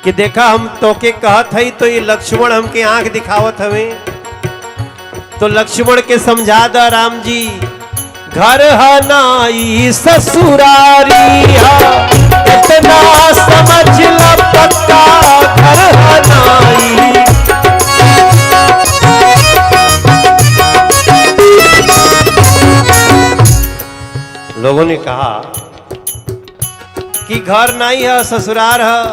कि देखा हम तोके कहत हई तो ये लक्ष्मण हमके आंख दिखावत हवे, तो लक्ष्मण के समझा दा राम जी, घर हनाई ससुरारी हा, इतना समझ ला पक्का घर हनाई। लोगों ने कहा कि घर नहीं है ससुरार है,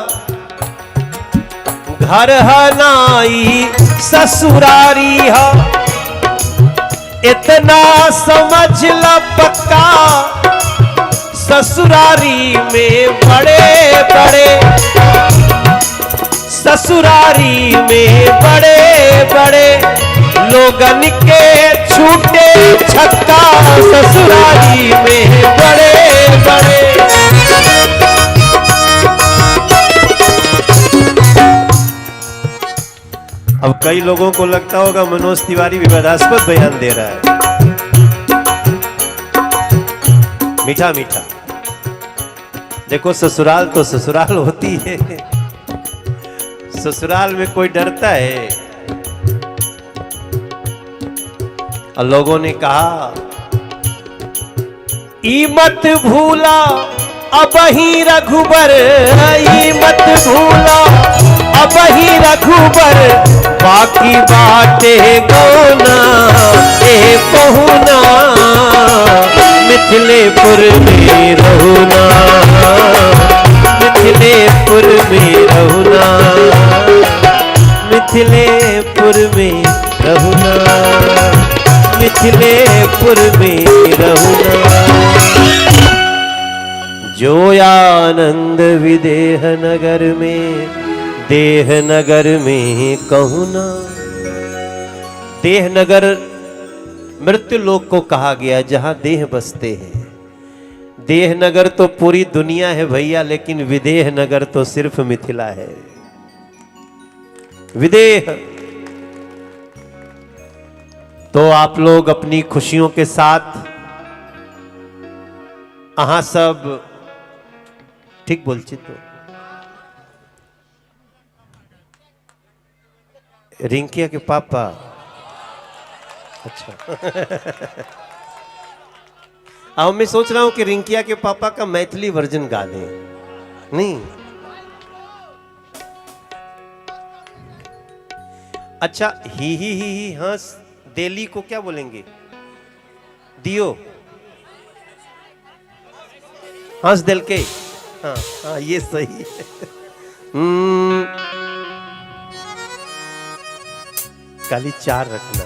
घर हनाई ससुरारी है, इतना समझ ला पक्का ससुरारी में बड़े बड़े, ससुरारी में बड़े बड़े लोगन के छूटे छक्का, ससुरारी में बड़े बड़े। अब कई लोगों को लगता होगा मनोज तिवारी विवादास्पद बयान दे रहा है। मीठा मीठा देखो, ससुराल तो ससुराल होती है, ससुराल में कोई डरता है? और लोगों ने कहा ई मत भूला अब ही रघुबर, ई मत भूला अब ही रघुबर, बाकी बातें गौना ए पहुना, मिथिलेपुर में रहूना, मिथिलेपुर में रहूना, मिथिलेपुर में रहूना, मिथिलेपुर में रहूना। जो आनंद विदेह नगर में, देह नगर में कहूँ ना। देह नगर मृत्यु लोक को कहा गया, जहां देह बसते हैं। देह नगर तो पूरी दुनिया है भैया, लेकिन विदेह नगर तो सिर्फ मिथिला है। विदेह तो आप लोग अपनी खुशियों के साथ अहाँ सब ठीक बोलছি तो रिंकिया के पापा, अच्छा अब मैं सोच रहा हूं कि रिंकिया के पापा का मैथिली वर्जन गा दें। नहीं अच्छा, ही ही ही ही हंस देली को क्या बोलेंगे? दियो हंस दिल के, हाँ हाँ ये सही है। काली चार रखना।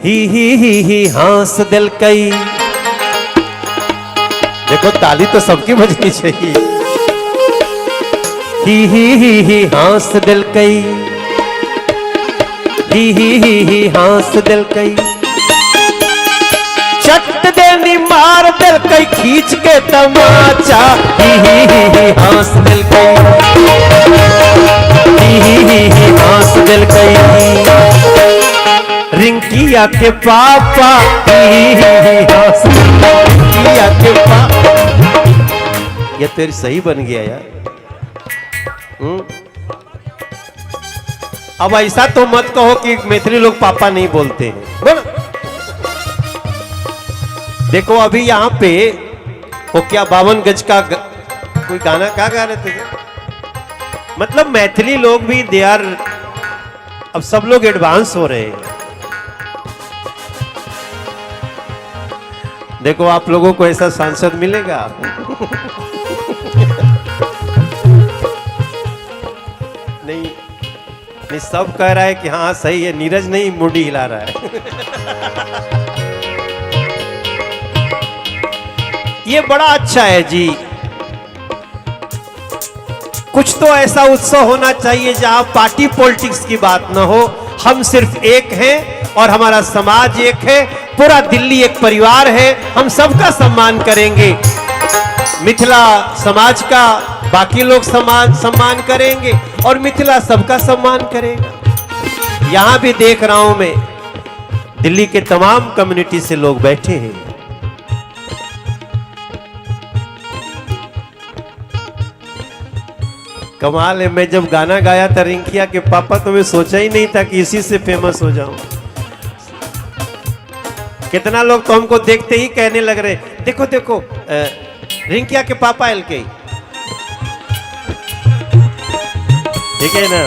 ही ही ही ही हंस दिल कई। देखो ताली तो सबकी बजनी चाहिए। ही ही ही ही हंस दिल कई, ही ही ही ही हंस दिल कई, चट देनी मार दिल कई खींच के तमाचा। ही ही ही ही हंस दिल कई, ही ही ही ही हंस दिल कई। रिंकिया के पापा रिंकिया के पापा। ये तेरी सही बन गया यार। अब ऐसा तो मत कहो कि मैथिली लोग पापा नहीं बोलते हैं। बोलो। देखो अभी यहाँ पे वो क्या 52 गज का कोई गाना क्या गा रहे थे, मतलब मैथिली लोग भी they are, अब सब लोग एडवांस हो रहे हैं। देखो आप लोगों को ऐसा सांसद मिलेगा। नहीं नहीं, सब कह रहा है कि हाँ सही है, नीरज नहीं मुंडी हिला रहा है। ये बड़ा अच्छा है जी। कुछ तो ऐसा उत्सव होना चाहिए जहां पार्टी पॉलिटिक्स की बात ना हो। हम सिर्फ एक हैं और हमारा समाज एक है, पूरा दिल्ली एक परिवार है, हम सबका सम्मान करेंगे। मिथिला समाज का बाकी लोग सम्मान करेंगे और मिथिला सबका सम्मान करेगा। यहां भी देख रहा हूं मैं, दिल्ली के तमाम कम्युनिटी से लोग बैठे हैं। कमाल है, मैं जब गाना गाया था रिंकिया के पापा तो मैं सोचा ही नहीं था कि इसी से फेमस हो जाऊं। कितना लोग तो हमको देखते ही कहने लग रहे, देखो देखो रिंकिया के पापा एल के। ठीक है ना।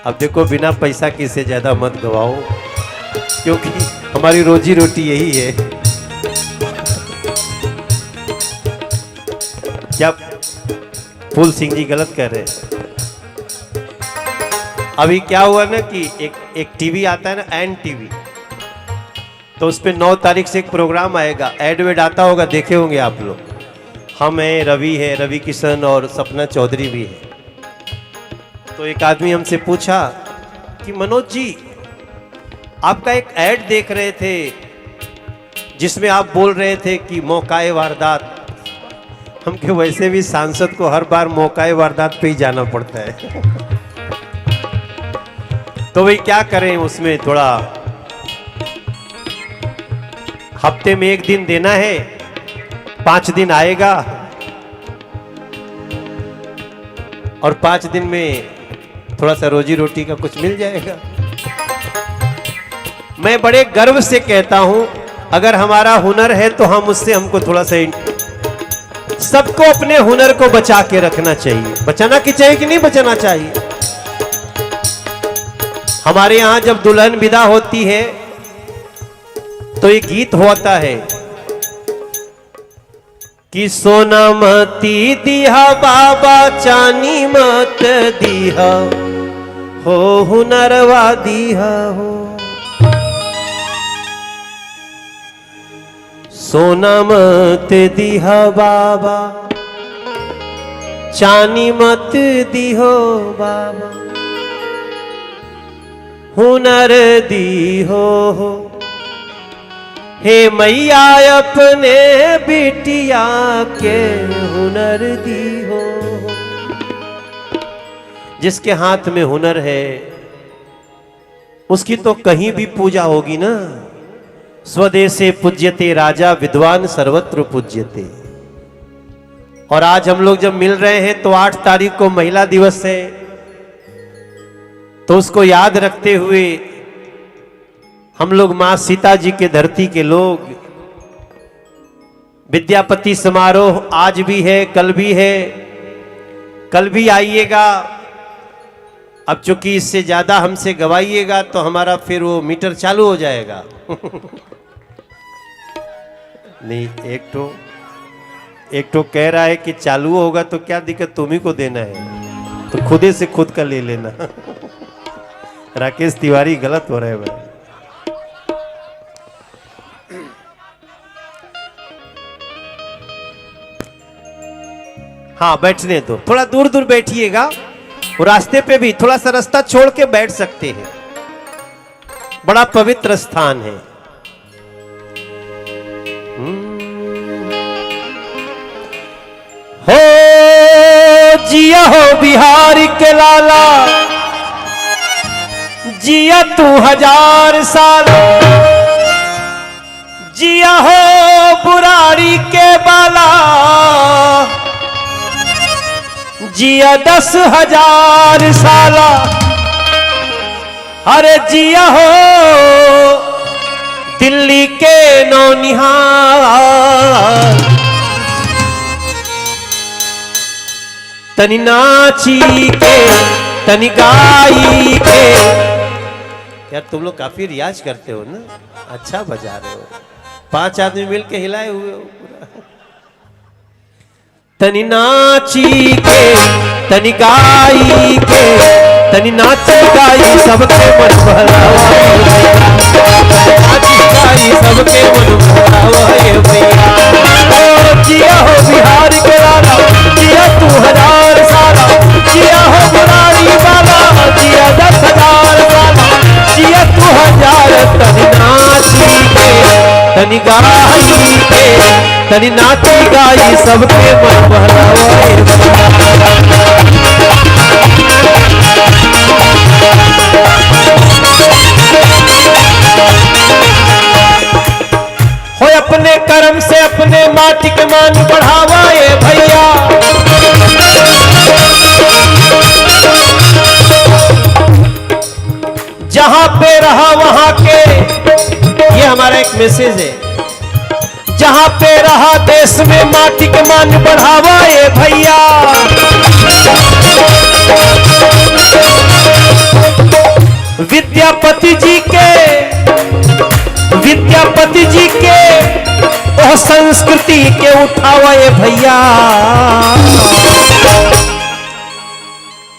अब देखो बिना पैसा किसे ज्यादा मत गवाओ, क्योंकि हमारी रोजी रोटी यही है। क्या फूल सिंह जी गलत कह रहे हैं? अभी क्या हुआ ना कि एक टीवी आता है ना, एन टीवी, तो उस पर 9 तारीख से एक प्रोग्राम आएगा, एड वेड आता होगा, देखे होंगे आप लोग। हम हैं, रवि है, रवि किशन और सपना चौधरी भी है। तो एक आदमी हमसे पूछा कि मनोज जी आपका एक ऐड देख रहे थे जिसमें आप बोल रहे थे कि मौकाए वारदात। हम के वैसे भी सांसद को हर बार मौकाए वारदात पे ही जाना पड़ता है। तो भाई क्या करें, उसमें थोड़ा हफ्ते में एक दिन देना है, 5 दिन आएगा और 5 दिन में थोड़ा सा रोजी रोटी का कुछ मिल जाएगा। मैं बड़े गर्व से कहता हूं, अगर हमारा हुनर है तो हम उससे हमको थोड़ा सा, सबको अपने हुनर को बचा के रखना चाहिए। बचाना कि चाहिए कि नहीं बचाना चाहिए? हमारे यहां जब दुल्हन विदा होती है तो एक गीत होता है कि सोना मती दिहा बाबा चानी मत दिहा हो हुनरवा दिहा हो। सोना मत दिहा बाबा चानी मत दिहो बाबा हुनर दिहो हो। हे मैया अपने बिटिया के हुनर दी हो। जिसके हाथ में हुनर है उसकी तो कहीं भी पूजा होगी ना। स्वदेशे पूज्यते राजा विद्वान सर्वत्र पूज्यते। और आज हम लोग जब मिल रहे हैं तो 8 तारीख को महिला दिवस है, तो उसको याद रखते हुए हम लोग मां सीता जी के धरती के लोग, विद्यापति समारोह आज भी है, कल भी है, कल भी आइएगा। अब चूंकि इससे ज्यादा हमसे गवाइएगा तो हमारा फिर वो मीटर चालू हो जाएगा। नहीं, एक तो कह रहा है कि चालू होगा तो क्या दिक्कत, तुम्ही को देना है तो खुदे से खुद का ले लेना। राकेश तिवारी गलत हो रहे हैं भाई। हाँ बैठने दो, थोड़ा दूर दूर बैठिएगा, रास्ते पे भी थोड़ा सा रास्ता छोड़ के बैठ सकते हैं। बड़ा पवित्र स्थान है। हो जिया हो बिहार के लाला, जिया जिया तू 1000 साल, जिया हो बुराड़ी के बाला, जिया 10,000 साला, अरे जिया हो दिल्ली के नौनिहाल। तनी नाची के तनी गाई के। यार तुम लोग काफी रियाज करते हो ना, अच्छा बजा रहे हो, 5 आदमी मिलके हिलाए हुए हो पूरा। तनी नाची के तनी गाई के, तनी नाची गाई सबके मन बहलावा, नाची गाई सबके मन बहलावा ये भैया। ओ जिया हो बिहार के लाला, जिया तू 1000 साला, जिया हो बुराड़ी वाला, जिया 10,000 साला, जिया तू 1000। तनी नाची के तनी गाई के, तनी नाची गाई सबके मन बहलावा ये भैया। हो अपने कर्म से अपने माटी के मान बढ़ावा ये भैया। जहां पे रहा वहां के, ये हमारा एक मैसेज है, जहां पे रहा देश में माटी के मान बढ़ावा ये भैया। विद्यापति जी के, विद्यापति जी के ओ संस्कृति के उठावा ये भैया।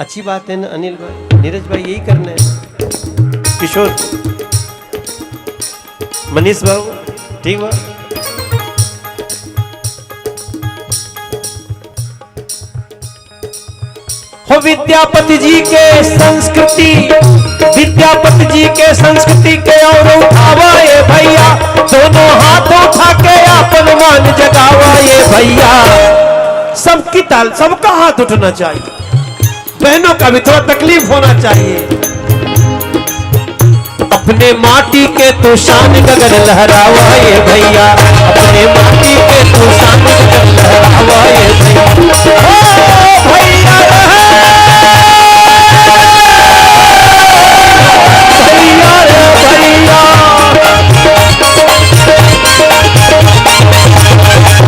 अच्छी बात है ना अनिल भाई, नीरज भाई, यही करना है। किशोर, मनीष बाबू, ठीक बा। हो विद्यापति जी के संस्कृति, विद्यापति जी के संस्कृति के और उठावा ये भैया, दोनों हाथ उठा के अपन मान जगावा ये भैया। सबकी ताल, सबका हाथ उठना चाहिए, बहनों का भी थोड़ा तकलीफ होना चाहिए। अपने माटी के तू शान गगन लहरावा ये भैया, अपने माटी के तू शान गगन लहरावा ये भैया। ओ भैया भैया रे भैया,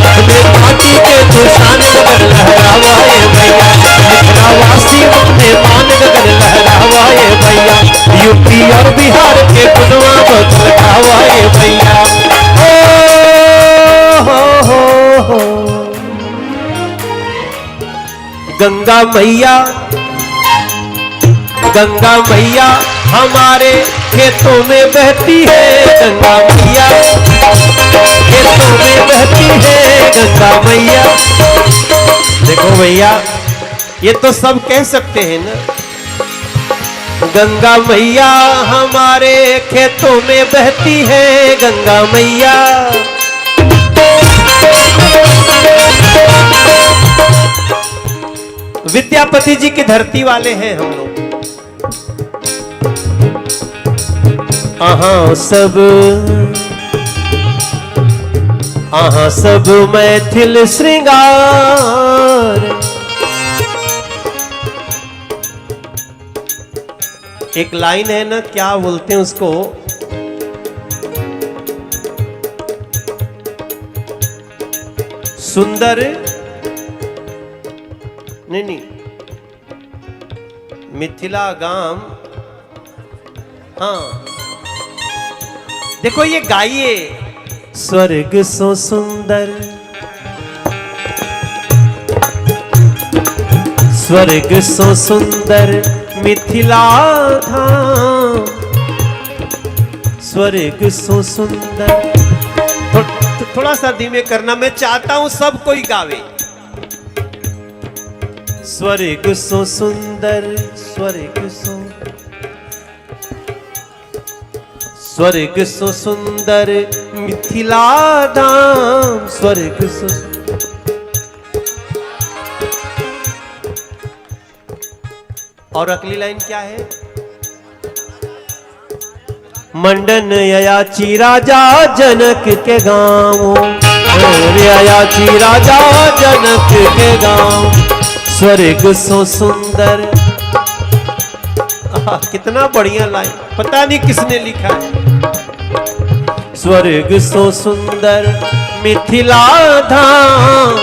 अपने माटी के तू शान गगन लहरावा ये भैया, मिथिलावासी अपने मान गगन लहरावा ये भैया, यूपी और बिहार के पुनवा बदल गावा ये भैया। ओ हो हो गंगा मैया, गंगा मैया हमारे खेतों में बहती है, गंगा मैया खेतों में बहती है, गंगा मैया। देखो भैया, ये तो सब कह सकते हैं ना, गंगा मैया हमारे खेतों में बहती है, गंगा मैया। विद्यापति जी की धरती वाले हैं हम लोग। आहा सब, आहा सब मैथिल श्रृंगार। एक लाइन है ना, क्या बोलते हैं उसको, सुंदर, नहीं नहीं, मिथिला गाम। हाँ देखो ये गाइए, स्वर्ग सो सुंदर, स्वर्ग सो सुंदर मिथिला धाम, स्वर्ग सो सुंदर। थोड़ा सा धीमे करना, मैं चाहता हूं सब कोई गावे। स्वर्ग सो सुंदर, स्वर्ग सो, स्वर्ग सो सुंदर मिथिला धाम, स्वर्ग सो। और अगली लाइन क्या है? मंडन अयाची राजा जनक के गाँव, अरे अयाची राजा जनक के गाँव, स्वर्ग सो सुंदर। कितना बढ़िया लाइन, पता नहीं किसने लिखा है। स्वर्ग सो सुंदर मिथिला धाम,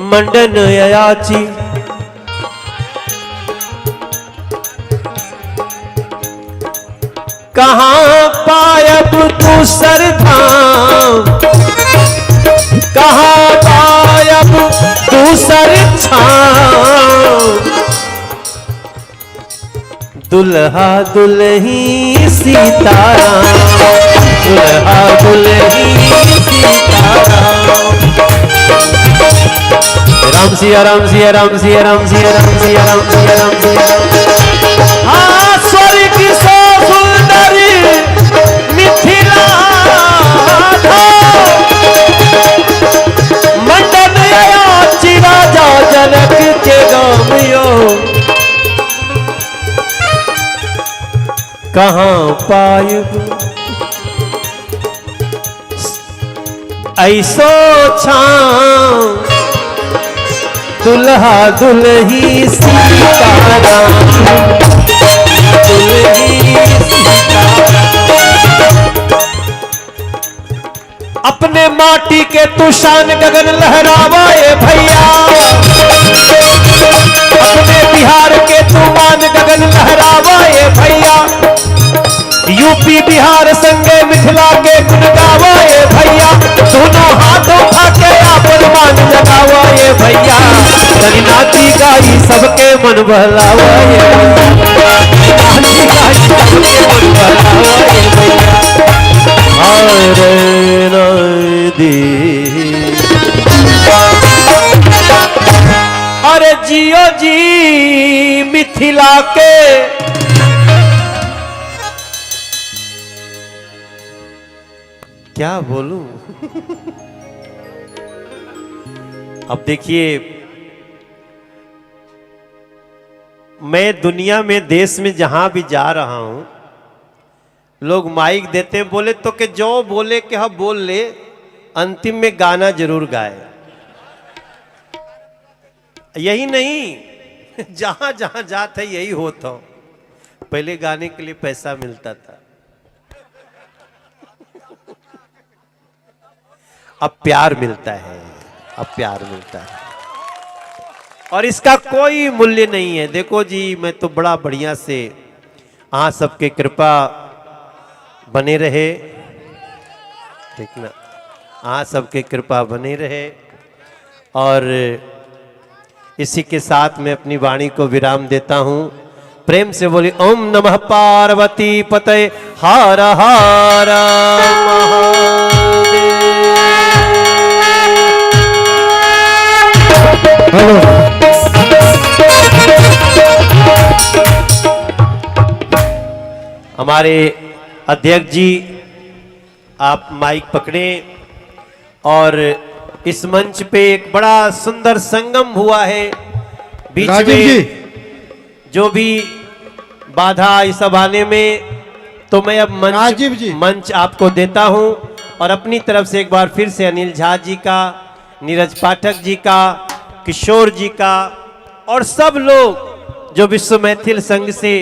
मंडन अयाची। कहाँ पायब दूसर धाम, कहाँ पायब दूसर छाम, दुल्हा दुल्ही सीताराम, दुल्हा दुल्ही सीताराम। राम सिया राम सिया राम सिया राम सिया राम सिया राम सिया राम सिया। हाँ स्वर्ग सो सुंदर मिथिला धाम, मंडन अयाची राजा जनक के गाम यो, कहाँ पायब ऐसो छाम, दुल्हा दुल्ही सीताराम, दुल्ही सीताराम। अपने माटी के तुषान गगन लहरावाए भैया, अपने बिहार के तूमान गगन लहरावाए भैया, यूपी बिहार संगे मिथिला के गुण गावाए भैया, दोनों हाथ उठा के आपन मान जगावाए भैया, तनी नाची गाई सबके मन बहलावाए, नाची गाई सबके मन बहलावाए भैया। हरे नदी अरे जियो जी मिथिला के। क्या बोलूं। अब देखिए, मैं दुनिया में देश में जहां भी जा रहा हूं, लोग माइक देते हैं, बोले तो कि जो बोले कि हाँ बोल ले, अंतिम में गाना जरूर गाए। यही नहीं, जहां जहां जाते यही होता हो। पहले गाने के लिए पैसा मिलता था, अब प्यार मिलता है, अब प्यार मिलता है और इसका कोई मूल्य नहीं है। देखो जी, मैं तो बड़ा बढ़िया से आ सबके कृपा बने रहे, देखना आ सबके कृपा बने रहे। और इसी के साथ मैं अपनी वाणी को विराम देता हूँ। प्रेम से बोली ओम नमः पार्वती पतये, हर हर महादेव। हेलो, हमारे अध्यक्ष जी, आप माइक पकड़ें और इस मंच पे एक बड़ा सुंदर संगम हुआ है। बीच में जो भी बाधा इस सब आने में, तो मैं अब मंच आपको देता हूं और अपनी तरफ से एक बार फिर से अनिल झा जी का, नीरज पाठक जी का, किशोर जी का और सब लोग जो विश्व मैथिल संघ से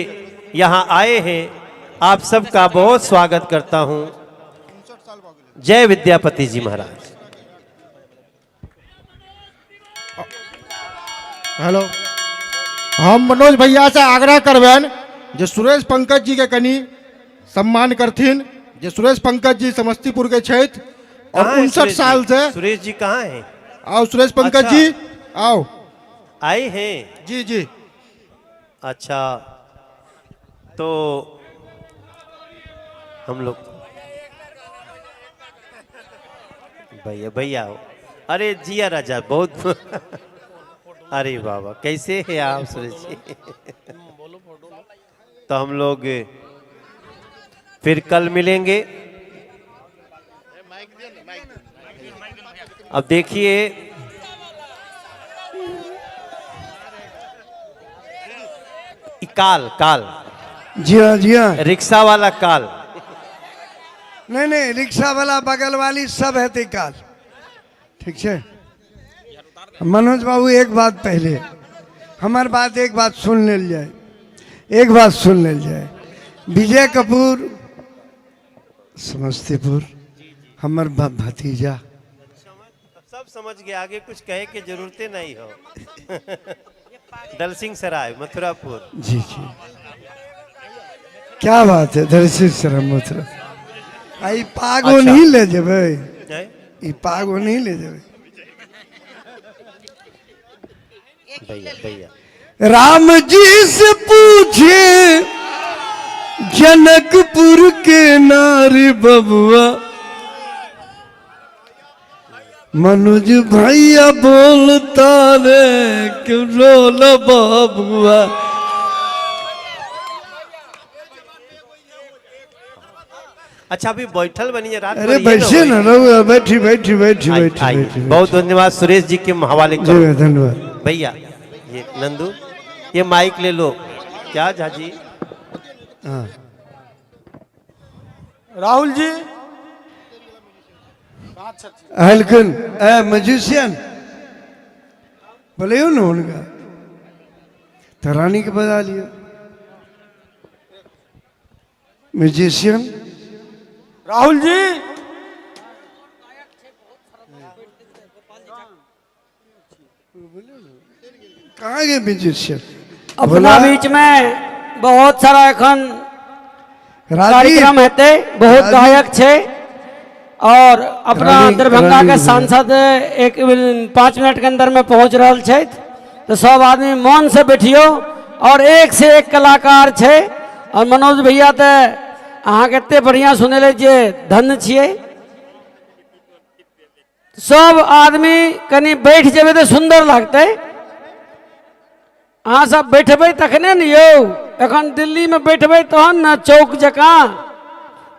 यहाँ आए हैं, आप सबका बहुत स्वागत करता हूँ। जय विद्यापति जी महाराज। हेलो, हम मनोज भैया से आग्रह करबनि जे सुरेश पंकज जी के कनी सम्मान करथिन, जे सुरेश पंकज जी समस्तीपुर के छथि और 59 साल से। सुरेश जी कहाँ हैं? आओ सुरेश पंकज अच्छा। जी आओ, आए हैं जी जी। अच्छा, तो हम लोग भैया भैया आओ। अरे जिया राजा बहुत अरे बाबा कैसे हैं आप सुरेश जी? तो हम लोग फिर कल मिलेंगे। अब देखिए, काल काल जी हाँ, जी हाँ। रिक्शा वाला काल। नहीं नहीं, रिक्शा वाला बगल वाली सब है काल। ठीक है मनोज बाबू, एक बात पहले हमार बात एक बात सुन लेल जाए, एक बात सुन लेल जाए। विजय कपूर समस्तीपुर हमर भतीजा। सब समझ गए, आगे कुछ कहे के जरूरतें नहीं हो। दलसिंह सराय मथुरापुर। जी जी, क्या बात है, दलसिंह सराय मथुरा। आई पागो अच्छा। नहीं ले जेबै, नहीं? ई पागो नहीं ले जेबै। भैया भैया राम जी से पूछे जनकपुर के नारी बबुआ, मनोज भैया बोलता रे क्यों रोल बबुआ। अच्छा अभी बैठल बनी है रात अरे भर ये बैठिए ना ना रघु, बैठी बैठी बैठी आइए, बैठी आइए। बैठी। बहुत धन्यवाद सुरेश जी के हवाले जी करो। धन्यवाद। भैया ये नंदू ये माइक ले लो। क्या झाजी? हाँ। राहुल जी हलकन ए म्यूजिशियन बोले ना उनका तो रानी के बजा लिया। म्यूजिशियन राहुल जी कहाँ गए म्यूजिशियन? अपना बीच में बहुत सारा एखन कार्यक्रम हेतै, बहुत गायक छै और अपना दरभंगा के सांसद एक 5 मिनट के अंदर में पहुंच रहल छथि, तो सब आदमी मन से बैठियो और एक से एक कलाकार छै। और मनोज भैया तो अहाँके एते बढ़िया सुनेले जे धन्य छियै। सब आदमी कनि बैठ जेबै तऽ सुंदर लगतै। अहाँ सब बैठबै तखने ने यौ, एखन दिल्ली में बैठबै तहन ने चौक जकाँ,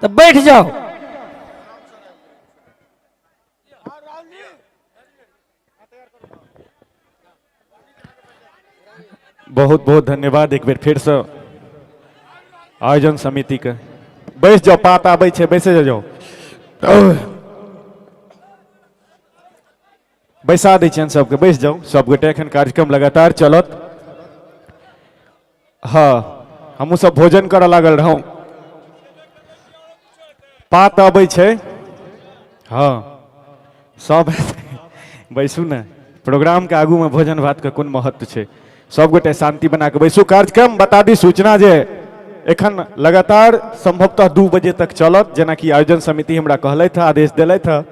तऽ बैठ जाउ। बहुत बहुत धन्यवाद एक बेर फिर से आयोजन समिति के। बैस जाओ, पात आबै छै, बैसे जाओ। बैसा दै छियनि सबके, बैस जाउ सबगोटे। एखन कार्यक्रम लगातार चलत। हाँ, हमहूँ सब भोजन करऽ लागल रहौं। पात अबै छै। हाँ सब बैसू ने, प्रोग्राम के आगू में भोजन भात के कोन महत्व छै। सबगोटे शांति बना के बैसू। कार्यक्रम बता दी सूचना जे एखन लगातार संभवतः 2 बजे तक चलत, जेनाकि आयोजन समिति हमरा कहलथि हँ, आदेश देलथि हँ।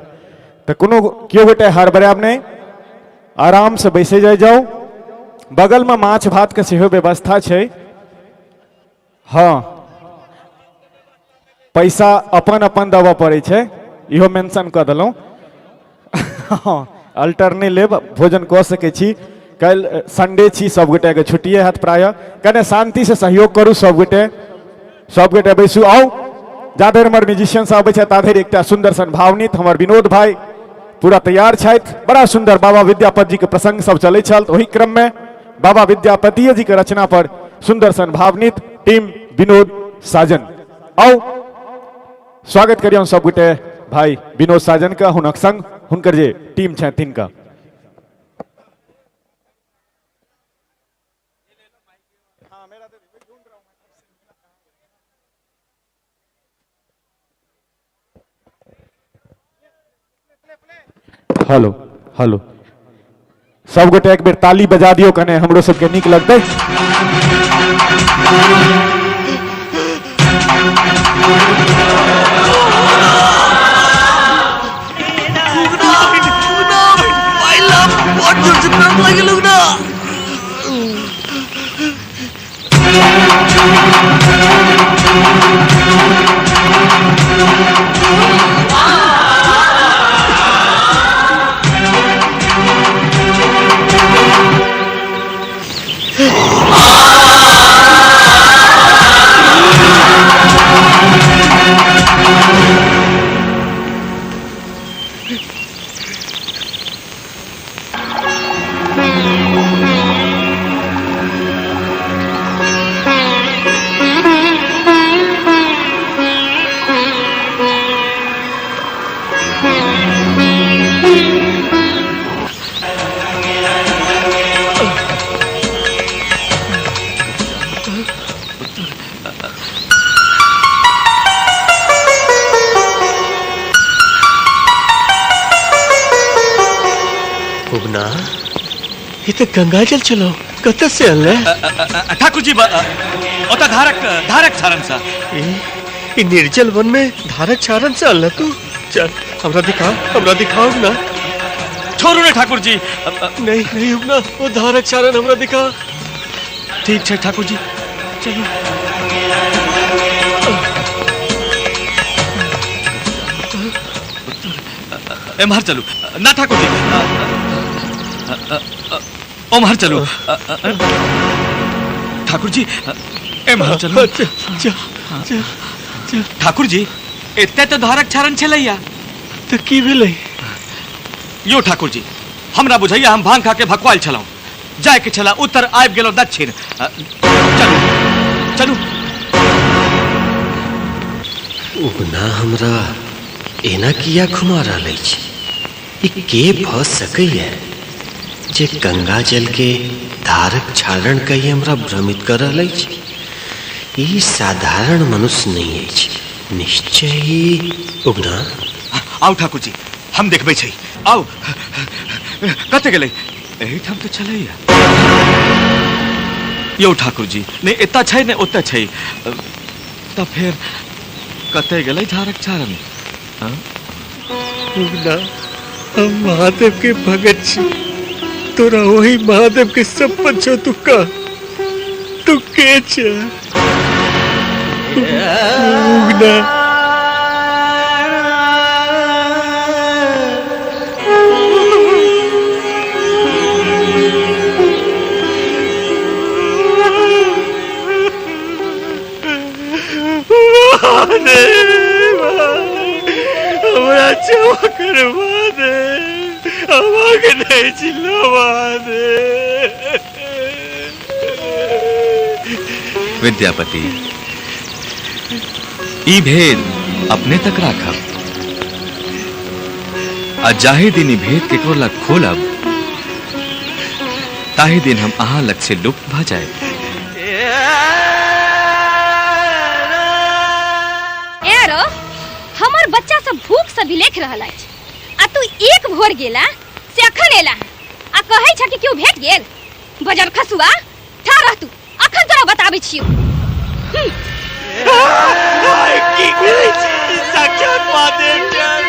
तऽ कोनो केओ गोटे हड़बड़ायब नहि, आराम से बैसे जाय जाउ। बगल में माछ भात के सेहो व्यवस्था छै। हाँ, पैसा अपन अपन देबऽ पड़ै छै, इहो मेंशन कऽ देलहुँ। हाँ, अल्टर नहि लेब, भोजन कऽ सकै छी। काल्हि संडे छी, सबगोटेके छुट्टिए हैत प्रायः। कने शांति से सहयोग करू सबगोटे, सबगोटे बैसू। आउ, जा धरि हमर म्यूजिशियन सब अबै छथि ता धरि एकटा सुंदर सन भावनीत हमर विनोद भाई पूरा तैयार छथि। बड़ा सुंदर बाबा विद्यापति जी के प्रसंग सब चलै छल, तऽ ओहि क्रम में बाबा विद्यापतिये जी के रचना पर सुंदर सन भावनीत टीम विनोद साजन। आउ स्वागत करियौ सबगोटे भाई विनोद साजन का, हुनक संग हुनकर जे टीम छनि तिनका। हेलो हेलो, सब गोटे एक बेर ताली बजा दियौ कने, हमरो सबके नीक लगतै। ई तऽ गंगा जल छलो, कतऽ से अनले? ठाकुर जी, ओतऽ धारक धारक छारन सा। ई निर्जल वन में धारक छारन से अनले तू? चल हमरा दिखाओ, हमरा दिखाओ ना। छोड़ू ने ठाकुर जी। नहीं नहीं उगना, वो धारक छारन हमरा दिखा। ठीक है ठाकुर जी, चलो। एम्हर चलू ना ठाकुर जी, ओम्हर चलू ठाकुर जी, एम्हर चलू। ठाकुर जी, एते तो धारक छारन छलैया। तो की भेलै? यो ठाकुर जी, हमरा बुझैया हम भांग खा के भकवाल छलहुँ। जाय के छला उत्तर, आबि गेलहुँ दक्षिण। चलू चलू। उगना हमरा एना किया घुमा रहल अछि? ई के भऽ सकैया जे गंगा जल के धारक छारण कहि हमरा भ्रमित कऽ रहल अछि? ई साधारण मनुष्य नहि अछि, निश्चय ही उगना। आउ ठाकुर जी, हम देखबै छी। आउ, कतऽ गेलै? एहिठाम तऽ छलैया। यौ ठाकुर जी, नहि एतऽ छै नहि ओतऽ छै, तऽ फेर कतऽ गेलै धारक छारण? उगना, हम महादेव के भगत छी, तोरा ओही महादेव के शपथ छौ, तू कह तू के छे? उगना। हमरा क्षमा करवा दे, আমাকে नहीं चिल्लावा दे। विद्यापति, ई भेद अपने तक राखब आ जाहि दिन ई भेद केकरो लग खोलब, ताहि दिन हम अहाँ लग से लुप्त भऽ जायब। ए रो, हमर बच्चा सब भूख से बिलेख रहल अछि आ तू एक भोर गेला से अखन एला आ कहै छ कि केओ भेट गेल। बजर खसुआ, ठाढ़ रह तू, अखन तोरा बताबै छियौ। की करै छी? साक्षात महादेव छल।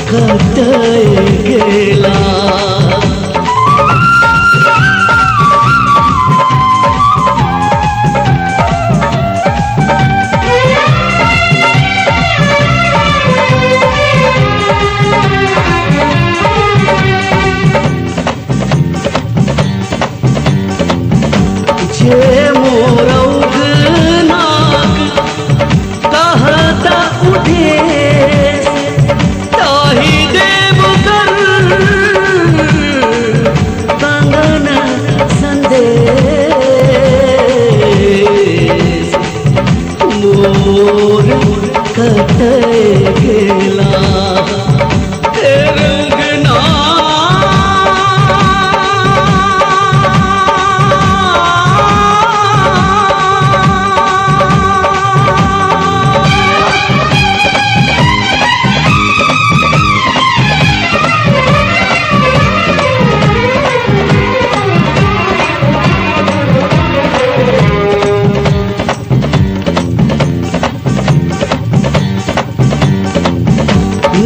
कतय गेला। जे मोर उगनाक कहता उठे ताही देव कर कंगन संदेश मोर कतय गेला।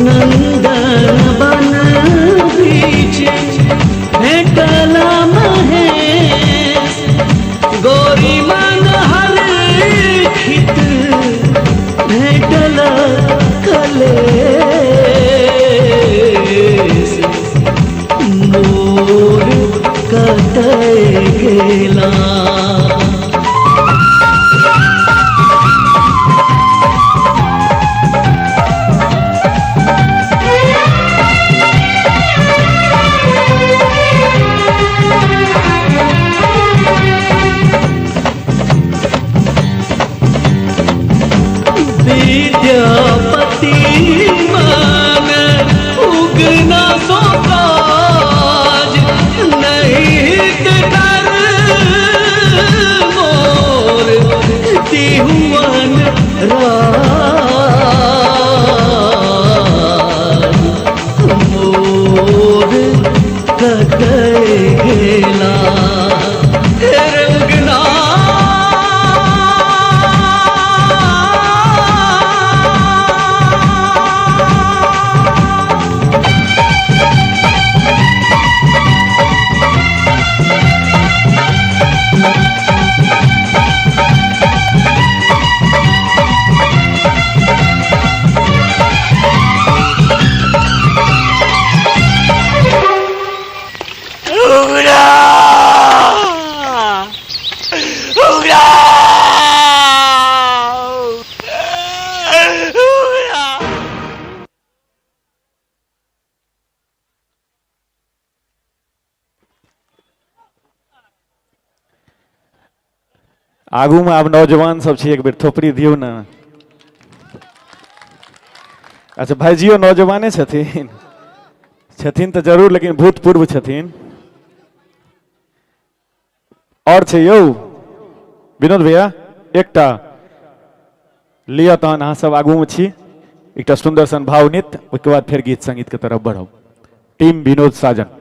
नंदन बन बीच भेटला महेश गौरी मन हरखित भेटला कलेश मोर कतय गेला। विद्यापति मन उगना सो काज नहीं कर मोर तिहुअन राज मोर कतय गेला। रंगना आगू में आब नौजवान सब छी, एक बेर थोपड़ी दियौ ने। अच्छा भाईजियो नौजवाने छथिन, छथिन तऽ जरूर लेकिन भूतपूर्व छथिन। और छै यौ विनोद भैया एकटा लिअ, तहन अहाँ सब आगू में छी, एकटा सुंदर सन भाव नृत्य, ओहिके बाद फेर गीत संगीत के तरफ बढ़ब। टीम विनोद साजन।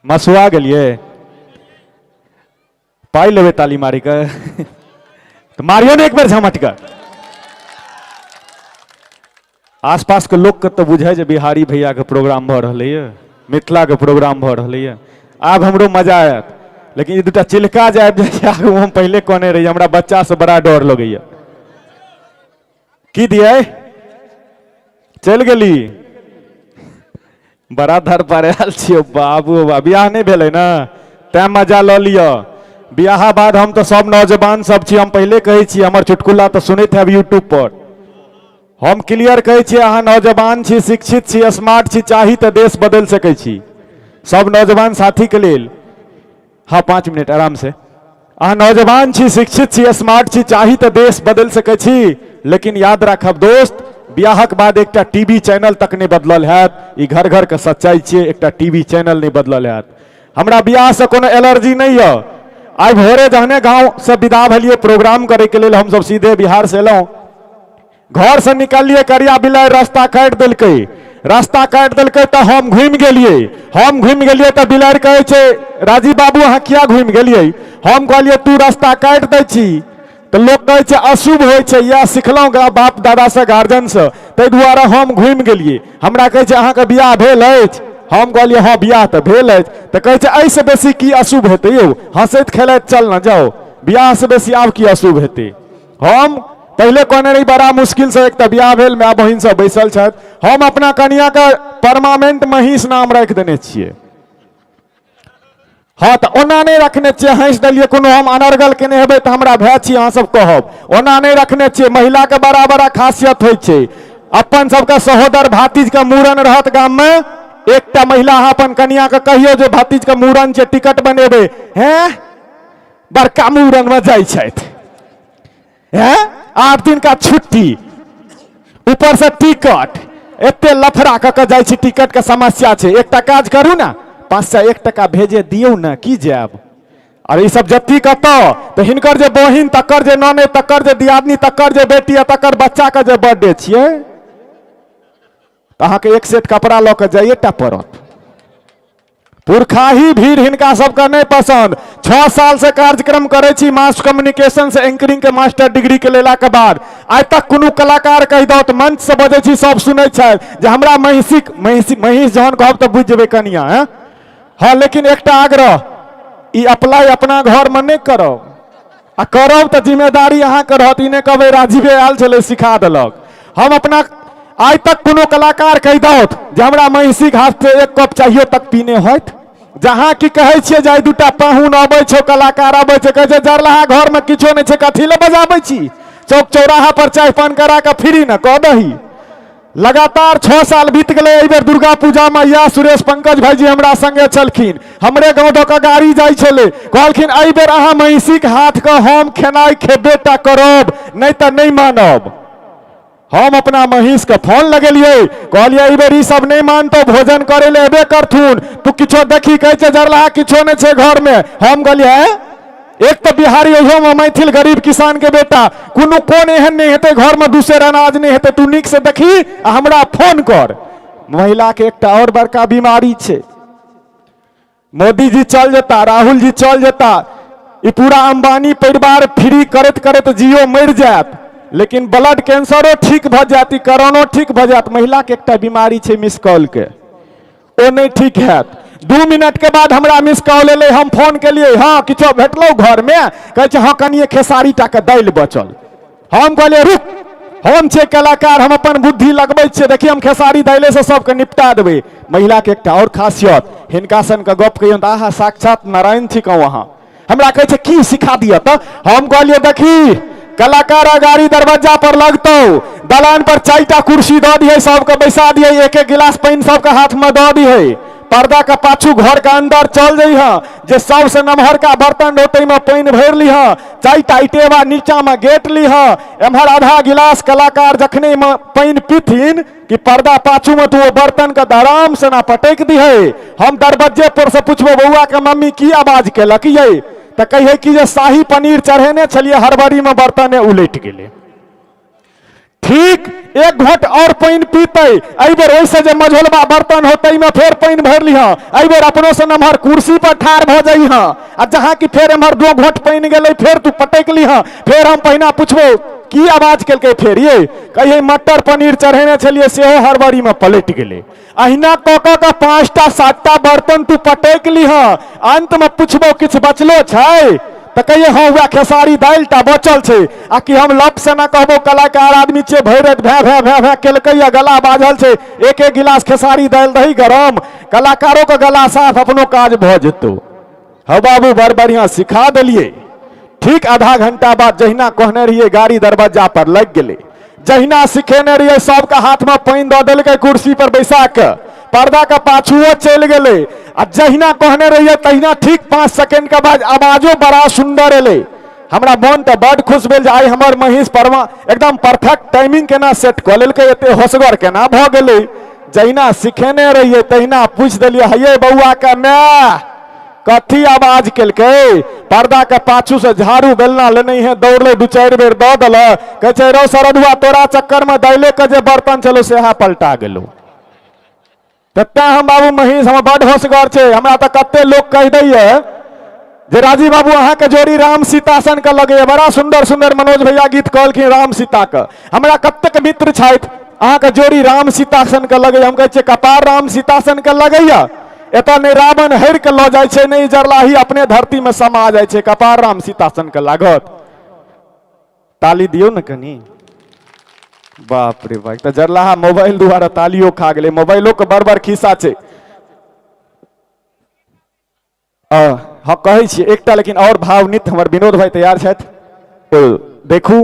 मसुआ गेलियै? पाइ लेबै ताली मारि कऽ तऽ मारियौ ने एक बेर झमटि कऽ। आसपास के लोकके तऽ बुझाइ जे बिहारी भैयाके प्रोग्राम भऽ रहलैए, मिथिलाके प्रोग्राम भऽ रहलैए, आब हमरो मजा आयत। लेकिन ई दूटा चिलका जे आबि जाइ छै आगू, हम पहिले कहने रहियै हमरा बच्चासँ बड़ा डर लगैए। की दियै, चलि गेली, बड़ा धर पर आयल छियौ बाबू। बा बियाह नहि भेलै ने तैं मजा लऽ लिअ। बियाह बाद हम तऽ सब नौजवान सब छी, हम पहिले कहै छी, हमर चुटकुला तऽ सुनैत हैब यूट्यूब पर, हम क्लियर कहै छी, अहाँ नौजवान छी, शिक्षित छी, स्मार्ट छी, चाही तऽ देश बदलि सकै छी। सब नौजवान साथीके लेल, हाँ 5 मिनट आराम से। अहाँ नौजवान छी, शिक्षित छी, स्मार्ट छी, चाही तऽ देश बदलि सकै छी, लेकिन याद राखब दोस्त, बियाहक बाद एकटा टीवी चैनल तक नहि बदलल हैत। ई घर घर के सच्चाई छियै, एकटा टीवी चैनल नहि बदलल हैत। हमरा बियाहसँ कोनो एलर्जी नहि यऽ। आइ भोरे जहने गाँवसँ विदा भेलियै प्रोग्राम करैके लेल, हमसब सीधे बिहारसँ एलहुँ, घरसँ निकललियै, करिया बिलाइ रास्ता काटि देलकै, रास्ता काटि देलकै तऽ हम घुमि गेलियै, हम घुमि गेलियै तऽ बिलाड़ि कहै छै राजीव बाबू अहाँ किया घुमि गेलियै? हम कहलियै तू रास्ता काटि दै छी तऽ लोक कहै छै अशुभ होइ छै, इएह सिखलहुँ बाप दादासँ गार्जियनसँ, ताहि दुआरे हम घुमि गेलियै। हमरा कहै छै अहाँके बियाह भेल अछि? हम कहलियै हँ बियाह तऽ भेल अछि। तऽ कहै छै एहिसँ बेसी की अशुभ हेतै यौ, हँसैत खेलाइत चल ने जाउ, बियाहसँ बेसी आब की अशुभ हेतै? हम पहिले कहने रही बड़ा मुश्किल से एक तऽ बियाह भेल, माय बहिन सब बैसल छथि, हम अपना कनिया के परमानेंट महीष नाम राखि देने छियै। हाँ तऽ ओना नहि रखने छियै, हँसि देलियै, कोनो हम अनर्गल केने हेबै तऽ हमरा भय छी अहाँ सब कहब, ओना नहि रखने छियै। महिला के बड़ा बड़ा खासियत होइ छै, अपन सबके सहोदर भातिज के मूड़न रहत गाम में, एकटा महिला अहाँ अपन कनिया के कहियौ जे भातिज के मूड़न छै, टिकट बनेबै, हैं बड़का मूड़न में जाइ छथि, हैं 8 दिन का छुट्टी, ऊपर से टिकट, एते लफड़ा कऽ के जाइ छी, टिकट के समस्या छै। एकटा काज करू ने, 501 टका भेजे दियौ ने, की जायब? और ई सब जत्ती कतऽ तऽ हिनकर जे बहिन, तकर जे ननैद, तकर जे दियादनी, तकर जे बेटी आ तकर बच्चा के जे बर्थडे छियै, तऽ अहाँके एक सेट कपड़ा लऽ कऽ जाइए टा पड़त। पुरखाही भीड़ हिनका सबके नहि पसंद। 6 साल से कार्यक्रम करै छी मास कम्युनिकेशन से एंकरिंग के मास्टर डिग्री के लेला के बाद आइ तक कोनो कलाकार कहि दौ तऽ मंच से बजै छी, सब सुनै छथि जे हमरा महिषीक महिषी महिष जहन कहब तऽ बुझि जेबै कनिया, हैं? हाँ, लेकिन एकटा आग्रह, ई अप्लाई अपना घर में नहि करब, आ करब तऽ जिम्मेदारी अहाँके रहत। ई नहि कहबै राजीवे आयल छलै सिखा देलक। हम अपना आइ तक कोनो कलाकार कहि दौथ जे हमरा महिषीक हाथ से एक कप चाहियो तक पीने होत। जहाँ की कहै छियै जे आइ दूटा पाहुन अबै छै, कलाकार अबै छै, कहै छै जरलाहा घरमे किछो नहि छै, कथी लए बजाबै छी? चौक चौराहा पर चाय पान करा कऽ फ्री ने कऽ दही। लगातार 6 साल बीत गेलै। एहि बेर दुर्गा पूजामे इएह सुरेश पंकज भाईजी हमरा संगे छलखिन, हमरे गाँव दऽ कऽ गाड़ी जाइ छलै, कहलखिन एहि बेर अहाँ महिषीक हाथके हम खेनाइ खेबे टा करब, नहि तऽ नहि मानब। हम अपना महिषके फोन लगेलियै, कहलियै एहि बेर ई सब नहि मानतौ, भोजन करै लए एबे करथुन, तू किछो देखी। कहै छै जरलाहा किछो नहि छै घरमे। हम कहलियै एक तऽ बिहारी, ओहोमे मैथिल गरीब किसान के बेटा, कोनो कोन एहन नहि हेतै घरमे 2 सेर अनाज नहि हेतै, तू नीक से देखी आ हमरा फोन कर। महिला के एकटा और बड़का बीमारी छै, मोदी जी चल जेता, राहुल जी चल जेता, ई पूरा अंबानी परिवार फ्री करैत करैत जियो मरि जायत, लेकिन ब्लड कैंसरो ठीक भऽ जायत, ई कोरोनो ठीक भऽ जायत। महिला के एकटा बीमारी छै मिस कॉल के, ओ नहि ठीक हैत। 2 मिनट के बाद हमरा मिस कॉल एलै, हम फोन केलियै, हाँ किछो भेटलौ घरमे? कहै छै हाँ कनिए खेसारी टाके दालि बचल। हम कहलियै रुक, हम छियै कलाकार, हम अपन बुद्धि लगबै छियै, देखिए हम खेसारी दालिसँ सबके निपटा देबै। महिलाके एकटा और खासियत, हिनका सनके गप कहियौन तऽ आहा साक्षात नारायण थिकहुँ अहाँ। हमरा कहै छै की सिखा दिअ तऽ? हम कहलियै देखी कलाकार गाड़ी दरवाजा पर लगतौ, दलान पर 4टा कुर्सी दऽ दिहे, सबके बैसा दिहे, एक एक गिलास पानि सबके हाथ में दऽ दिहे, पर्दा के पाछू घर के अंदर चल जइह, जे सबसे नमहर का बर्तन रहतै में पानि भरि लिह, 4टा इटेवा नीचा में गेट लिह, एम्हर आधा गिलास कलाकार जखने में पानि पीथिन कि पर्दा पाछू में तू ओ बर्तन के आराम से ना पटक दिहे। हम दरबज्जे पर से पूछबो बौआ के मम्मी की आवाज केलक ये, तऽ कहिए कि जे शाही पनीर चढ़ेने छलियै, हड़बड़ी में बर्तने उलटि गेलै। ठीक एक घोट और पानि पीतै, एहि बेर ओहिसँ जे मझोलबा बर्तन होतै एहिमे फेर पानि भरि लिहऽ, एहि बेर अपनो से नमहर कुर्सी पर ठाढ़ भऽ जइहऽ, आ जहाँ कि फेर एम्हर 2 घोट पानि गेलै फेर तू पटकि लिहऽ। फेर हम पहिना पुछबो की आवाज केलकै, फेर ये कहियै मटर पनीर चढ़ेने छलियै सेहो हड़बड़ीमे पलटि गेलै। अहिना कऽ कऽ के 5टा 7टा बर्तन तू पटकि लिहऽ, अंतमे पुछबो किछु बचलो छै तऽ कहियै हँ वएह खेसारी दालि टा बचल छै। आ कि हम लप से ना कहबो कलाकार आदमी छियै, भरि राति भै भै भै भै केलकै या गला बाझल छै, एक एक गिलास खेसारी दालि दही गरम, कलाकारो के गला साफ, अपनो काज भऽ जेतौ। हँ बाबू बड़ बढ़िआँ सिखा देलियै। ठीक आधा घंटा बाद जहिना कहने रहियै गाड़ी दरवाजा पर लागि गेलै, जहिना सिखेने रहियै सबके हाथमे पानि दऽ देलकै, कुर्सी पर बैसा कऽ पर्दा के पाछुओ चलि गेलै, आ जहिना कहने रहियै तहिना ठीक 5 सेकेंड के बाद आवाजो बड़ा सुंदर एलै। हमरा मन तऽ बड खुश भेल जे आइ हमर महीष परमा एकदम परफेक्ट टाइमिंग केना सेट कऽ लेलकै, एते होशगर केना भऽ गेलै। जहिना सिखेने रहियै तहिना पूछि देलियै, हयै बौआ के माय कथी आवाज केलकै? पर्दा के पाछू से झाड़ू बेलना लेने है, दौड़ले 2-4 बेर दऽ देलक, कहै छै रौ सरदुआ तोरा चक्कर में दाइले के जे बर्तन छलो सेहा पलटा गेलो। तऽ तैं हम बाबू महीष हमर बड होशगर छै। हमरा तऽ कते लोक कहि दैए जे राजीव बाबू अहाँके जोड़ी राम सीता सन के लगैए, बड़ा सुंदर सुंदर मनोज भैया गीत कहलखिन राम सीता के। हमरा कतेक मित्र छथि अहाँके जोड़ी राम सीता सन के लगैए, हम कहै छियै कपार राम सीता सन के लगैए, एतऽ नहि रावण हरि के लऽ जाइ छै नहि जरलाही अपने धरती में समा जाइ छै, कपार राम सीता सन के लागत। ताली दियौ ने कनी। बाप रे बाप, तऽ जरलाहा मोबाइल द्वारा तालियो खा गेलै। मोबाइलो के बड़ बड़ खिस्सा छै। हम कहै छियै एकटा लेकिन और भावनित हमर विनोद भाई तैयार छथि, ओ देखू,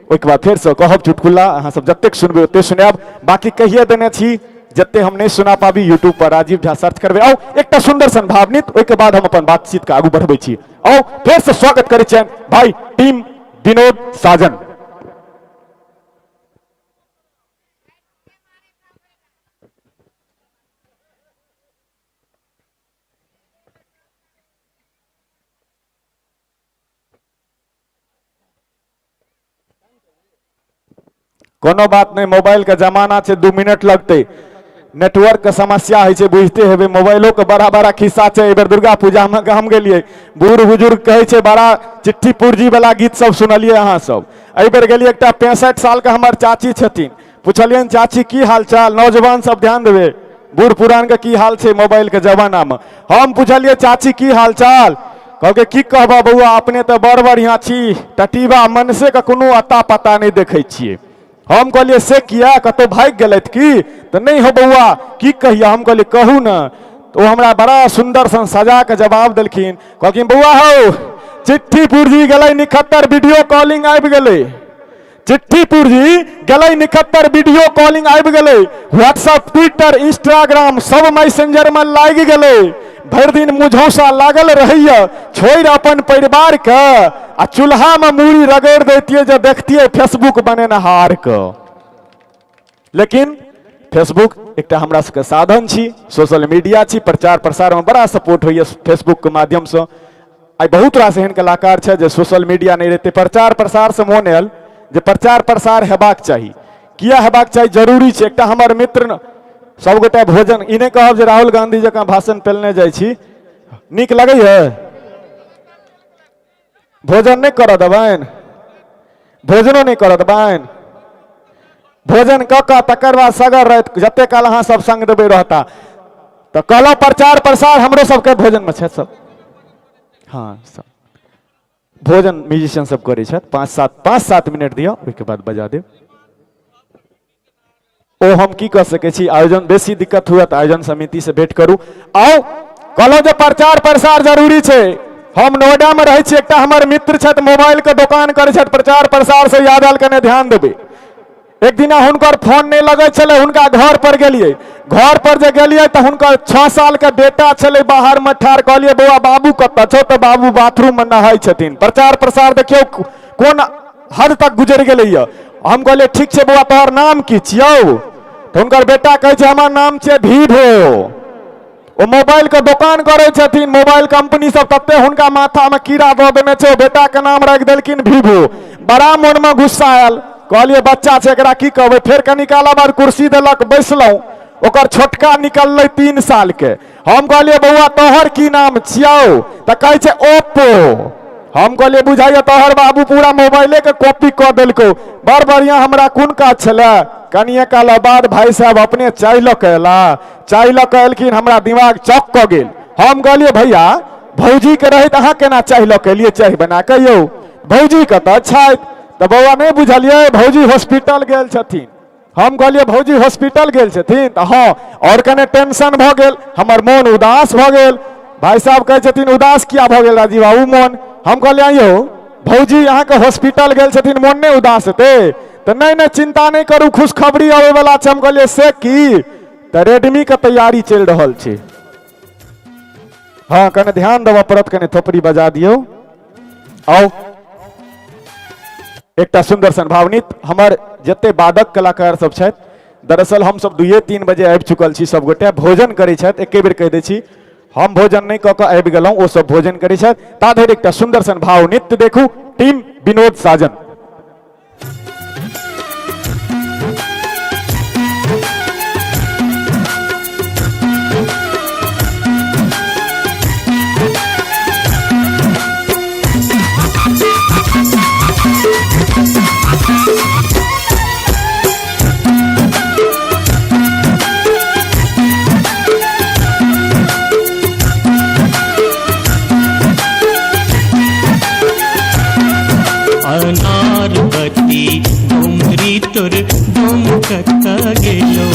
ओहिके बाद फेरसँ कहब चुटकुला। अहाँ सब जतेक सुनबै ओतेक सुनायब, बाकी कहिए देने छी जते हम नहीं सुना पाबी यूट्यूब पर राजीव झा सर्च करबै। आउ एकटा सुंदर सन भावनित, ओहिके बाद हम अपन बातचीत के आगू बढ़बै छी। आउ फेरसँ स्वागत करै छियनि भाई टीम विनोद साजन। कोनो बात नहीं, मोबाइल के जमाना छै, 2 मिनट लगतै। नेटवर्क के समस्या होइ छै, बुझते हेबै। मोबाइलो के बड़ा बड़ा खिस्सा छै। एहि बेर दुर्गा पूजा में गाम गेलियै, बूढ़ बुजुर्ग कहै छै बड़ा चिट्ठी पुर्जी वाला गीत सब सुनलियै अहाँ सब। एहि बेर गेलियै, एकटा 65 साल के हमर चाची छथिन, पुछलियनि चाची की हाल चाल, नौजवान सब ध्यान देबै, बूढ़ पुरान के की हाल छै मोबाइल के जमाना में। हम पुछलियै चाची की हाल चाल, कहलकै की कहबह बौआ, अपने तऽ बड़ बढ़िआँ छी, टटीबा मनसे के कोनो अता पता नहि देखै छियै। हम कहलियै से किया, कतहु भागि गेलथि की? तऽ नहि हो बौआ की कहिया। हम कहलियै कहू ने। तऽ ओ हमरा बड़ा सुन्दर सन सजा के जवाब देलखिन, कहलखिन बौआ हौ चिट्ठी पुर्जी गेलै निखत्तर, वीडियो कॉलिंग आबि गेलै, चिट्ठी पुर्जी गेलै निखत्तर, वीडियो कॉलिंग आबि गेलै, व्हाट्सअप ट्विटर इंस्टाग्राम सब मैसेंजर में लागि गेलै, भरि दिन मुझौसा लागल रहैया, छोड़ि अपन परिवार के आ चूल्हा में मूड़ी रगड़ि दैतियै जे देखतियै फेसबुक बनेनहार के। लेकिन फेसबुक एकटा हमरा सबके साधन छी, सोशल मीडिया छी, प्रचार प्रसार में बड़ा सपोर्ट होइए फेसबुक के माध्यमसँ। आइ बहुत रास एहन कलाकार छै जे सोशल मीडिया नहि रहितै, प्रचार प्रसारसँ मोन आयल जे प्रचार प्रसार हेबाक चाही। किया हेबाक चाही? जरूरी छै। एकटा हमर मित्र सबगोटा भोजन, ई नहि कहब जे राहुल गांधी जकाँ भाषण पेलने जाइ छी, नीक लगैए? भोजन नहि करऽ देबनि? भोजनो नहि करऽ देबनि? भोजन कऽ कऽ तकर बाद सगर राति जते काल अहाँ सब संग देबै रहता। तऽ कहलहुँ प्रचार प्रसार हमरो सबके भोजनमे छथि सब, हाँ सब भोजन म्यूजिशियन सब करै छथि। 5-7 मिनट दिअ, ओहिके बाद बजा देब। ओ हम की कऽ सकै छी, आयोजन बेसी दिक्कत हुए तऽ आयोजन समिति से भेंट करू। आउ कहलहुँ जे प्रचार प्रसार जरूरी छै। हम नोएडा में रहै छी, एकटा हमर मित्र छथि मोबाइल के दोकान करै छथि, प्रचार प्रसार से याद आयल कने ध्यान देबै। एक दिना हुनकर फोन नहि लगै छलै, हुनका घर पर गेलियै, घर पर जे गेलियै तऽ हुनकर 6 साल के बेटा छलै बाहर में ठाढ़। कहलियै बौआ बाबू कतऽ छौ? तऽ बाबू बाथरूम में नहाइ छथिन। प्रचार प्रसार देखियौ कोन हद तक गुजरि गेलैया। हम कहलियै ठीक छै बौआ तोहर नाम की छियौ? तऽ हुनकर बेटा कहै छै हमर नाम छियै भीभो। ओ मोबाइल के दोकान करै छथिन, मोबाइल कंपनी सब तते हुनका माथा में कीड़ा दऽ देने छै, बेटा के नाम राखि देलखिन भीभो। बड़ा मोन में गुस्सा आयल। कहलियै बच्चा छै एकरा की कहबै। फेर कनी काल बाद कुर्सी देलक, बैसलहुँ, ओकर छोटका निकललै 3 साल के। हम कहलियै बौआ तोहर की नाम छियौ? तऽ कहै छै ओप्पो। हम कहलियै बुझाइए तोहर बाबू पूरा मोबाइले के कॉपी कऽ देलकौ, बड़ बढ़िया। हमरा कोन काज छलै? कनिए काल बाद भाई साहब अपने चाय लऽ के अयला, चाय लऽ के एलखिन, हमरा दिमाग चौक कऽ गेल। हम कहलियै भैया भौजी के रहैत अहाँ केना चाय लऽ के एलियै चाय बना के यौ? भौजी कतऽ छथि? तऽ बौआ नहि बुझलियै, भौजी हॉस्पिटल गेल छथिन। हम कहलियै भौजी हॉस्पिटल गेल छथिन? तऽ हँ। और कने टेंशन भऽ गेल, हमर मोन उदास भऽ गेल। भाई साहब कहै छथिन उदास किया भऽ गेल राजीव बाबू मोन? हम कहलियै यौ भौजी अहाँके हॉस्पिटल गेल छथिन, मोन नहि उदास हेतै? तऽ नहि नहि चिंता नहि करू, खुशखबरी अबै वला छै। हम कहलियै से की? तऽ रेडमी के तैयारी चलि रहल छै। हँ कने ध्यान देबऽ पड़त, कने थोपड़ी बजा दियौ। आउ एकटा सुंदर सन भावनीत। हमर जते वादक कलाकार सब छथि, दरअसल हम सब 2-3 बजे आबि चुकल छी, सब गोटे भोजन करै छथि। एके बेर कहि दै छी, हम भोजन नहि कऽ कऽ आबि गेलहुँ, ओ सब भोजन करै छथि। ता धरि एकटा सुंदर सन भाव नृत्य देखू, टीम विनोद साजन। अनारबती डोमरी तोर डोम कत्ता गेलो,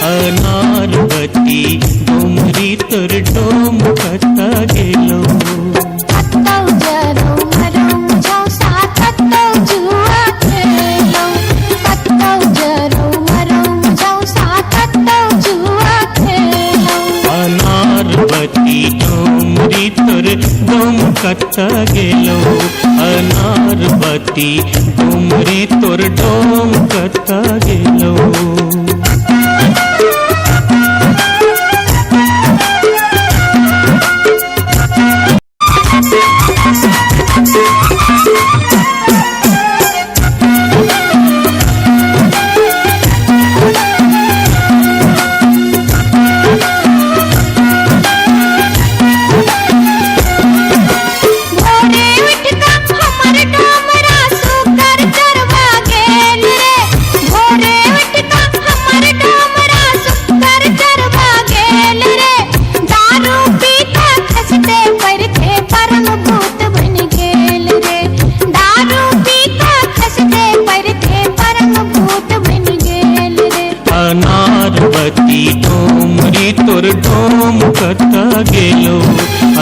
अनारबती डोमरी तोर डोम कत्ता गेलो। अनारबती डोमरी तोर डोम कत्ता गेलो, अनारबती डोमरी तोर डोम कत्ता गेलो। अनारबती डोमरी तोर डोम कत्ता गेलो,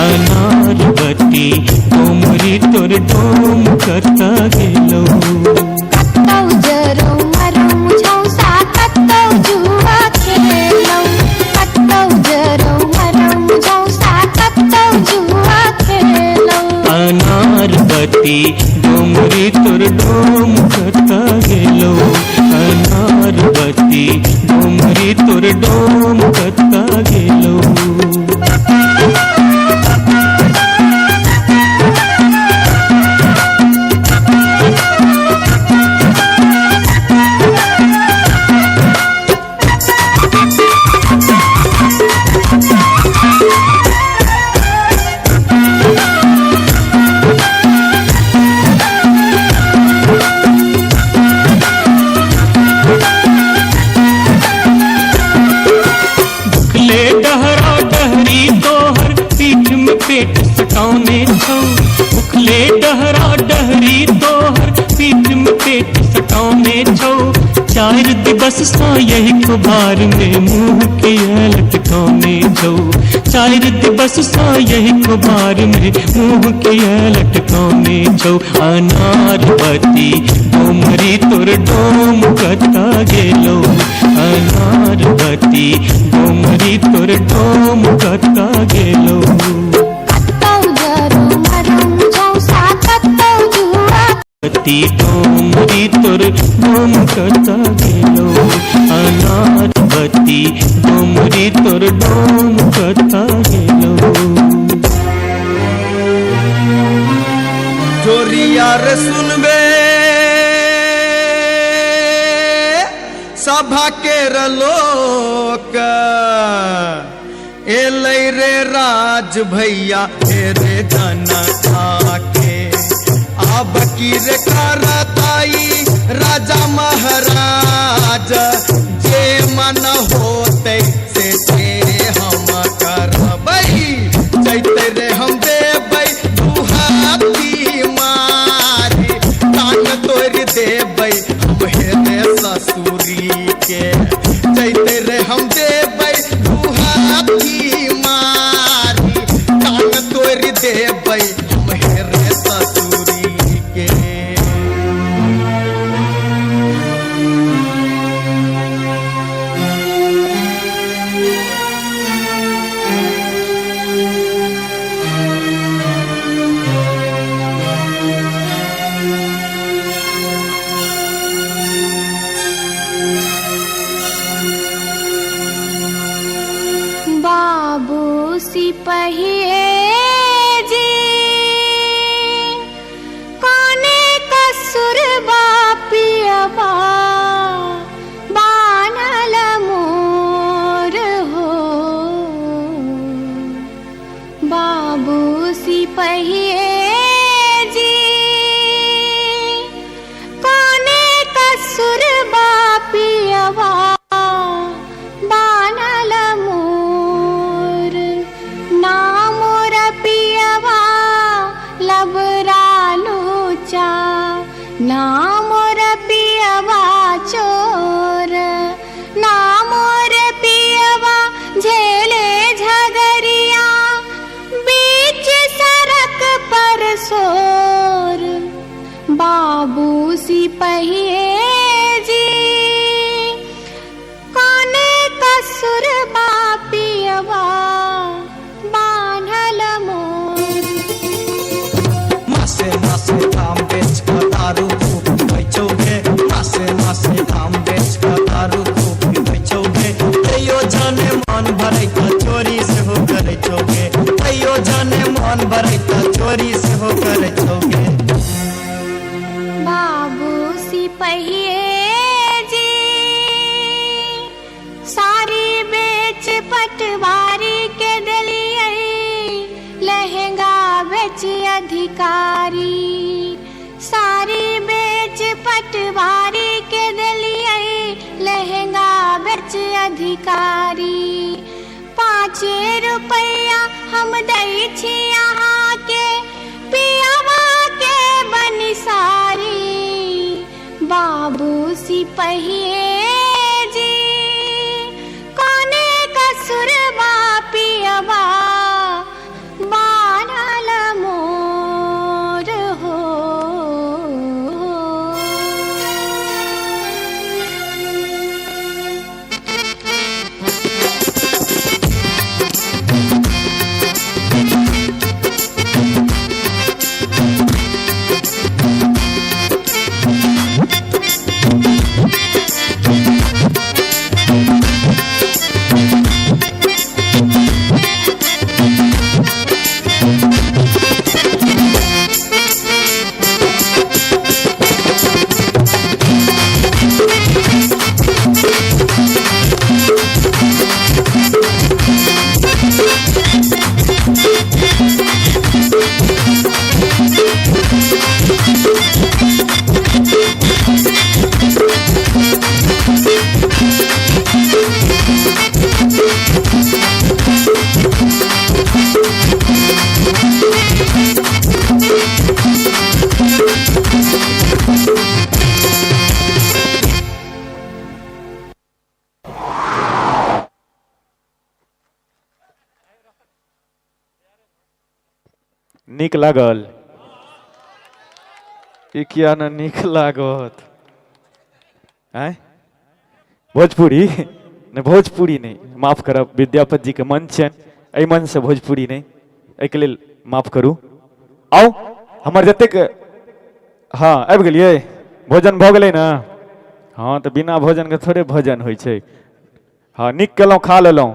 अनारबती डोमरी तोर डोम कत्ता गेलो। अनारबती डोमरी तोर डोम कत्ता गेलो, अनारबती डोमरी तोर डोम कत्ता गेलो। भुखले डहरा डहरी तोहर पीठ में पेट सटौने छौ, भुखले डहरा डहरी तोहर पीठ में पेट सटौने छौ। 4 दिवस सा यही कुभार में मुँह के लटकौने छौ, 4 दिवस सा यही कुभार में मुँह के लटकौने छौ। अनारबती डोमरी तोर डोम कत्ता गेलो, अनारबती डोमरी तोर डोम कत्ता गेलो। डोमरी तोर डोम कत्ता गेलो, अनारबती डोमरी तोर डोम कत्ता गेलो। जोरिया रे सुनबे सभा के लोक एलै रे राज भैया हे रे जनता के। अब की रे करताई राजा महाराज, जे मन होते से ते हम करबै, जैते रे हम देबै दुहाती मारी, कान तोड़ देबै हम हे रे ससुरी के, जैते रे हम देबै दुहाती मारी, कान तोड़ देबै हम हे रे ससुरी के। बाबू सिपहिए जी काने कसुर बापियबा बान्हल मोर हो। बाबू सिपहिए जी काने कसुर बापियबा बान्हल मोर, ना मोर पियवा लबरालूचा, ना मोर पियवा चोर, ना मोर पियवा झेले झगरिया बीच सड़क पर शोर। बाबू सिपहिए जी काने कसुर बापियवा बान्हल मोर। मासे मासे धाम बेच कऽ दारू खूब पीबै छौ गे, मासे मासे धाम बेच कऽ दारू खूब पीबै छौ गे, तैयो जाने मन भरै तऽ चोरी सेहो करै छौ गे, तैयो जाने मन भरै तऽ चोरी सेहो करै छौ गे। बाबू सिपहिए जी सारी बेच पटवारी के देलियै, लहंगा बेच अधिकारी, सारी बेच पटवारी के देलियै, लहंगा बेच अधिकारी। 5 रुपैया हम दै छी अहाँके पियवा के बनिसारी। बाबू सिपहिए जी काने कसुर बापियवा बान्हल मोर हो। नीक लागल? ई किया ने नीक लागत? आँय भोजपुरी नहि, भोजपुरी नहि, माफ करब, विद्यापति जी के मंच छनि, एहि मंच से भोजपुरी नहि, एहिके लेल माफ करू। आउ हमर जतेक, हाँ आबि गेलियै, भोजन भऽ गेलै ने? हाँ तऽ बिना भोजनके थोड़े भोजन होइ छै। हाँ नीक केलहुँ, खा लेलहुँ।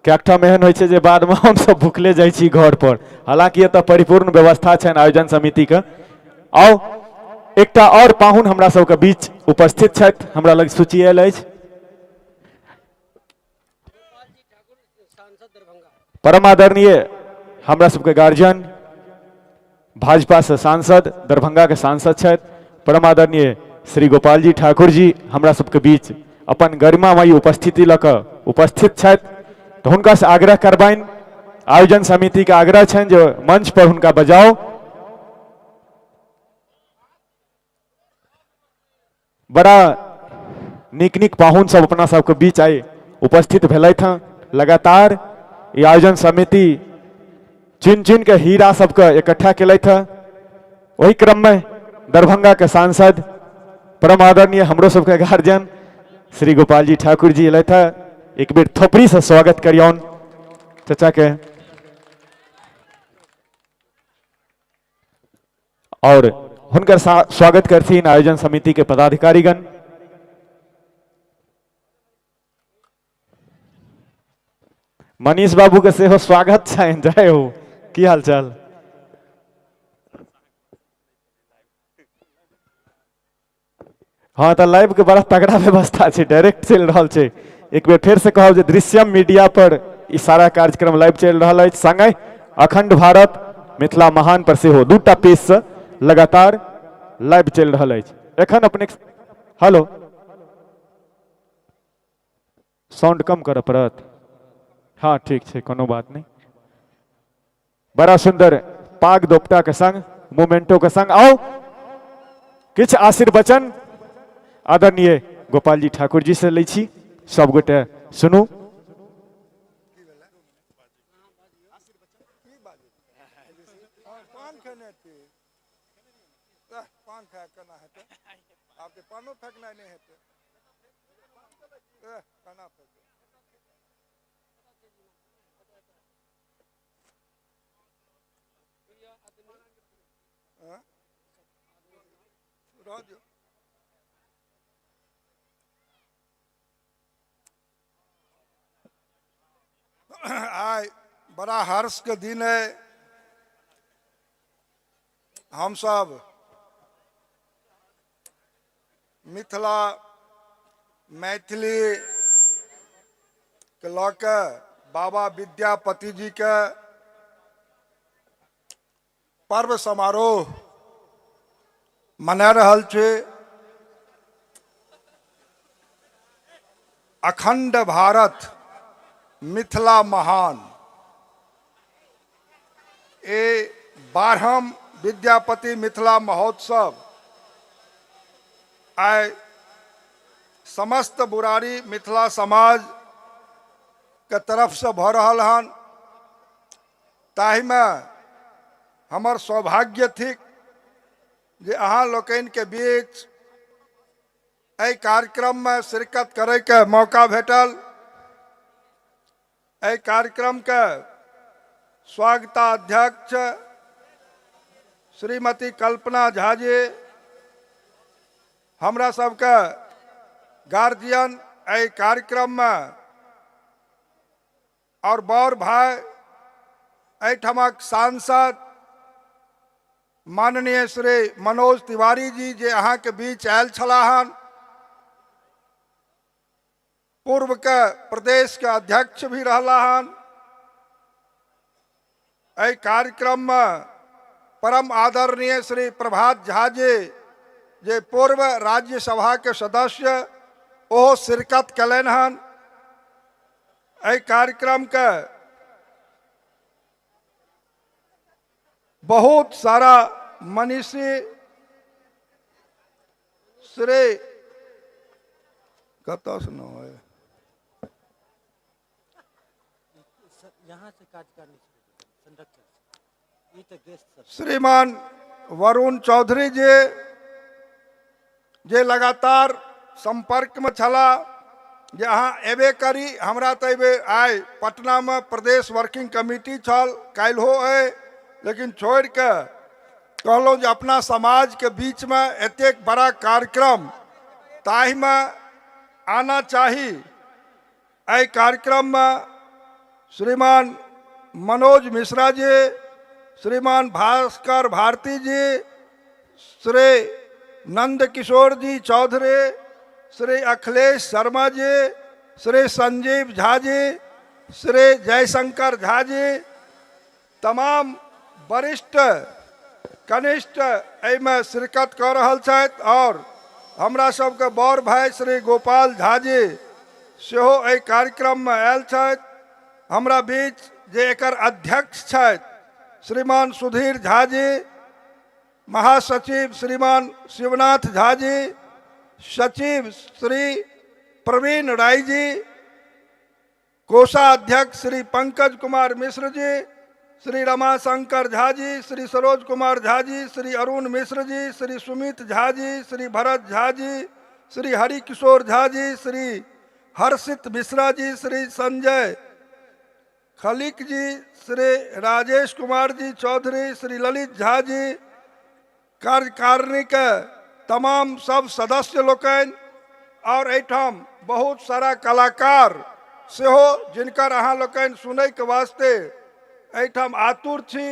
कएक ठाम एहन होइ छै जे बादमे हमसब भुखले जाइ छी घर पर, हालांकि एतऽ परिपूर्ण व्यवस्था छनि आयोजन समितिके। आउ एकटा आओर पाहुन हमरा सबके बीच उपस्थित छथि, हमरा लग सूची आयल अछि। परम आदरणीय हमरा सबके गार्जियन भाजपा से सांसद, दरभंगा के सांसद छथि परम आदरणीय श्री गोपाल जी ठाकुर जी हमरा सबके बीच अपन गरिमामयी उपस्थिति लऽ कऽ उपस्थित छथि। तऽ हुनका से आग्रह करबनि, आयोजन समिति के आग्रह छनि जे मंच पर हुनका बजाओ। बड़ा नीक नीक पाहुन सब अपना सबके बीच आइ उपस्थित भेलथि हँ। लगातार ई आयोजन समिति चुनि चुनि के हीरा सबके इकट्ठा केलथि हँ। ओहि क्रम में दरभंगा के सांसद परम आदरणीय हमरो सबके गार्जियन श्री गोपाल जी ठाकुर जी एलथि हँ। एक बेर थोपड़ी से स्वागत करियौन चचा के। और हुनकर स्वागत करथिन आयोजन समिति के पदाधिकारीगण। मनीष बाबू के सेहो स्वागत छनि। जय हो, की हाल चाल? हाँ, तऽ लाइव के बड़ा तगड़ा व्यवस्था छै, डायरेक्ट चलि रहल छै। एक बेर फेर से कहब जे दृश्यम मीडिया पर ई सारा कार्यक्रम लाइव चलि रहल अछि, संगहि अखंड भारत मिथिला महान पर सेहो दूटा पेज से लगातार लाइव चलि रहल अछि। एखन अपने हेलो साउंड कम करऽ पड़त। हाँ ठीक छै, कोनो बात नहि। बड़ा सुंदर पाग दोपटा के संग मोमेंटो के संग आओ किछु आशीर्वचन आदरणीय गोपाल जी ठाकुर जी से लै छी, सब गोटे सुनू। पान खेने छी, पान खा केना हेतै? आब तऽ पानो फेकनाइ नहि हेतै। केना फेकबै? रह दियौ। आइ बड़ा हर्ष के दिन है। हम सब मिथिला मैथिली के लऽ के बाबा विद्यापति जी के पर्व समारोह मना रहल छी। अखंड भारत मिथिला महान, ए 12म विद्यापति मिथिला महोत्सव आइ समस्त बुरारी मिथिला समाज के तरफ से भऽ रहल हन। ताहिमे हमर सौभाग्य थिक जे अहाँ लोकनिके बीच एहि कार्यक्रममे शिरकत करैके मौका भेटल। एहि कार्यक्रमके स्वागताध्यक्ष श्रीमती कल्पना झा जी, हमरा सबके गार्जियन एहि कार्यक्रममे और बड़ भाई एहिठामक सांसद माननीय श्री मनोज तिवारी जी जे अहाँके बीच आयल छलाह हन, पूर्व के प्रदेश के अध्यक्ष भी रहला हन। एहि कार्यक्रम में परम आदरणीय श्री प्रभात झा जी जे पूर्व राज्यसभा के सदस्य ओहो शिरकत कयलनि हन। एहि कार्यक्रम के बहुत सारा मनीषी श्री कतऽ से नाम है? यहाँ से कार्यकारिणी संरक्षक ई तऽ गेस्ट सब। श्रीमान वरुण चौधरी जी जे लगातार संपर्क में छला जे अहाँ एबे करी। हमरा तऽ एहिबेर आइ पटनामे प्रदेश वर्किंग कमिटी छल, काल्हिहो अइ, लेकिन छोड़ि कऽ कहलहुँ जे अपना समाजके बीचमे एतेक बड़ा कार्यक्रम ताहिमे आना चाही। एहि कार्यक्रममे श्रीमान मनोज मिश्रा जी, श्रीमान भास्कर भारती जी, श्री नंद किशोर जी चौधरी, श्री अखिलेश शर्मा जी, श्री संजीव झा जी, श्री जयशंकर झा जी, तमाम वरिष्ठ कनिष्ठ एहिमे शिरकत कऽ रहल छथि आओर हमरा सबके बड़ भाई श्री गोपाल झा जी सेहो एहि कार्यक्रममे आयल छथि। हमरा बीच जे एकर अध्यक्ष छथि श्रीमान सुधीर झा जी, महासचिव श्रीमान शिवनाथ झा जी, सचिव श्री प्रवीण राय जी, कोषाध्यक्ष श्री पंकज कुमार मिश्र जी, श्री रमाशंकर झा जी, श्री सरोज कुमार झा जी, श्री अरुण मिश्र जी, श्री सुमित झा जी, श्री भरत झा जी, श्री हरिकिशोर झा जी, श्री हर्षित मिश्रा जी, श्री संजय खलिक जी, श्री राजेश कुमार जी चौधरी, श्री ललित झा जी, कार्यकारिणी के तमाम सब सदस्य लोकनि और एहिठाम बहुत सारा कलाकार सेहो जिनकर अहाँ लोकनि सुनैके वास्ते एहिठाम आतुर छी।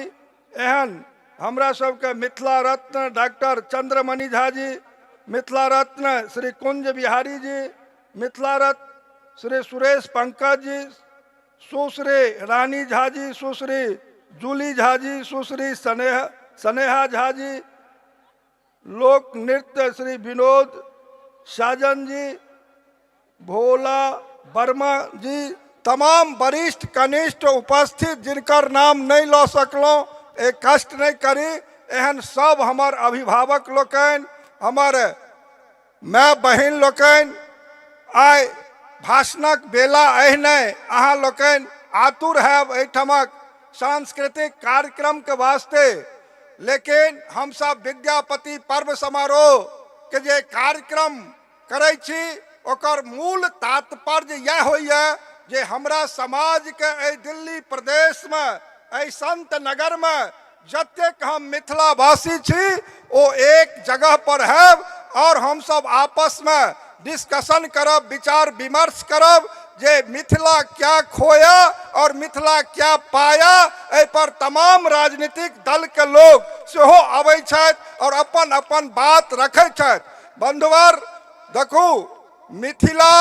एहन हमरा सबके मिथिला रत्न डॉक्टर चंद्रमणि झा जी, मिथिला रत्न श्री कुंज बिहारी जी, मिथिला रत्न श्री सुरेश पंकज जी, सुश्री रानी झा जी, सुश्री जूली झा जी, सुश्री स्नेहा झा जी, लोक नृत्य श्री विनोद साजन जी, भोला वर्मा जी, तमाम वरिष्ठ कनिष्ठ उपस्थित जिनकर नाम नहीं लऽ सकलहुँ, एक कष्ट नहीं करी, एहन सब हमर अभिभावक लोकनि, हमर माय बहिन लोकनि, आइ भाषणक बेला एहने अहाँ लोकनि आतुर हैब एहिठामक सांस्कृतिक कार्यक्रम के वास्ते, लेकिन हमसब विद्यापति पर्व समारोह के जे कार्यक्रम करै छी ओकर मूल तात्पर्य यह होइए जे हमरा समाज के एहि दिल्ली प्रदेश में, एहि संत नगर में जतेक हम मिथिलावासी छी ओ एक जगह पर हैब और हम सब आपस में डिस्कशन करब, विचार विमर्श करब जे मिथिला क्या खोया और मिथिला क्या पाया। एहि पर तमाम राजनीतिक दल के लोग सेहो अबै छथि और अपन अपन बात रखै छथि। बंधुवर देखू, मिथिला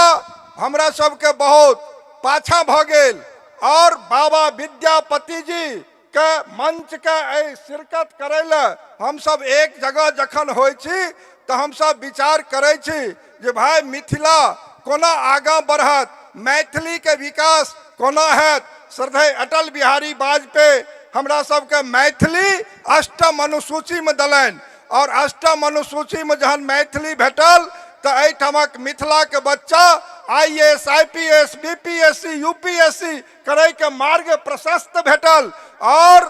हमरा सबके बहुत पाछा भऽ गेल और बाबा विद्यापति जी के मंच के एहि शिरकत करै लए हमसब एक जगह जखन होइ छी तऽ हमसब विचार करै छी जे भाई मिथिला कोना आगाँ बढ़त, मैथिली के विकास कोना हैत। श्रद्धेय अटल बिहारी वाजपेयी हमरा सबके मैथिली अष्टम अनुसूची में देलनि और अष्टम अनुसूची में जहन मैथिली भेटल तऽ एहिठामक मिथिला के बच्चा I S, I P S, B P S C, U P S C करे के मार्ग प्रशस्त भेटल और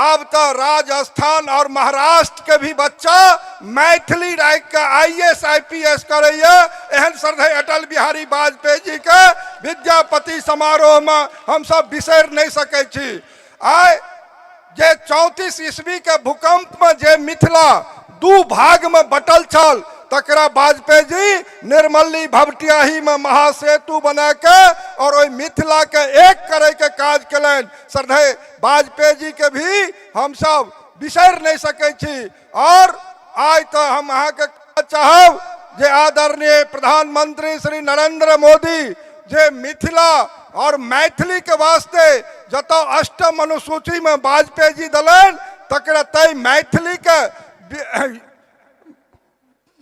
अब तो राजस्थान और महाराष्ट्र के भी बच्चा मैथिली राखि के I S, I P S करैया। एहन श्रद्धेय अटल बिहारी वाजपेयी जी के विद्यापति समारोह में हम सब बिसरि नहीं सकै छी। आइ जे 34 ईस्वी के भूकंप में जे मिथिला दू भाग में बटल छल तकरा वाजपेयी जी निर्मली भवटियाही में महासेतु बना के और ओहि मिथिला के एक करे के काज केलनि। श्रद्धेय वाजपेयी जी के भी हम सब बिसरि नहीं सकै छी। और आइ तऽ हम अहाँके चाहब जे आदरणीय प्रधानमंत्री श्री नरेंद्र मोदी जे मिथिला और मैथिली के वास्ते जतऽ अष्टम अनुसूची में वाजपेयी जी देलनि तकरा तै मैथिली के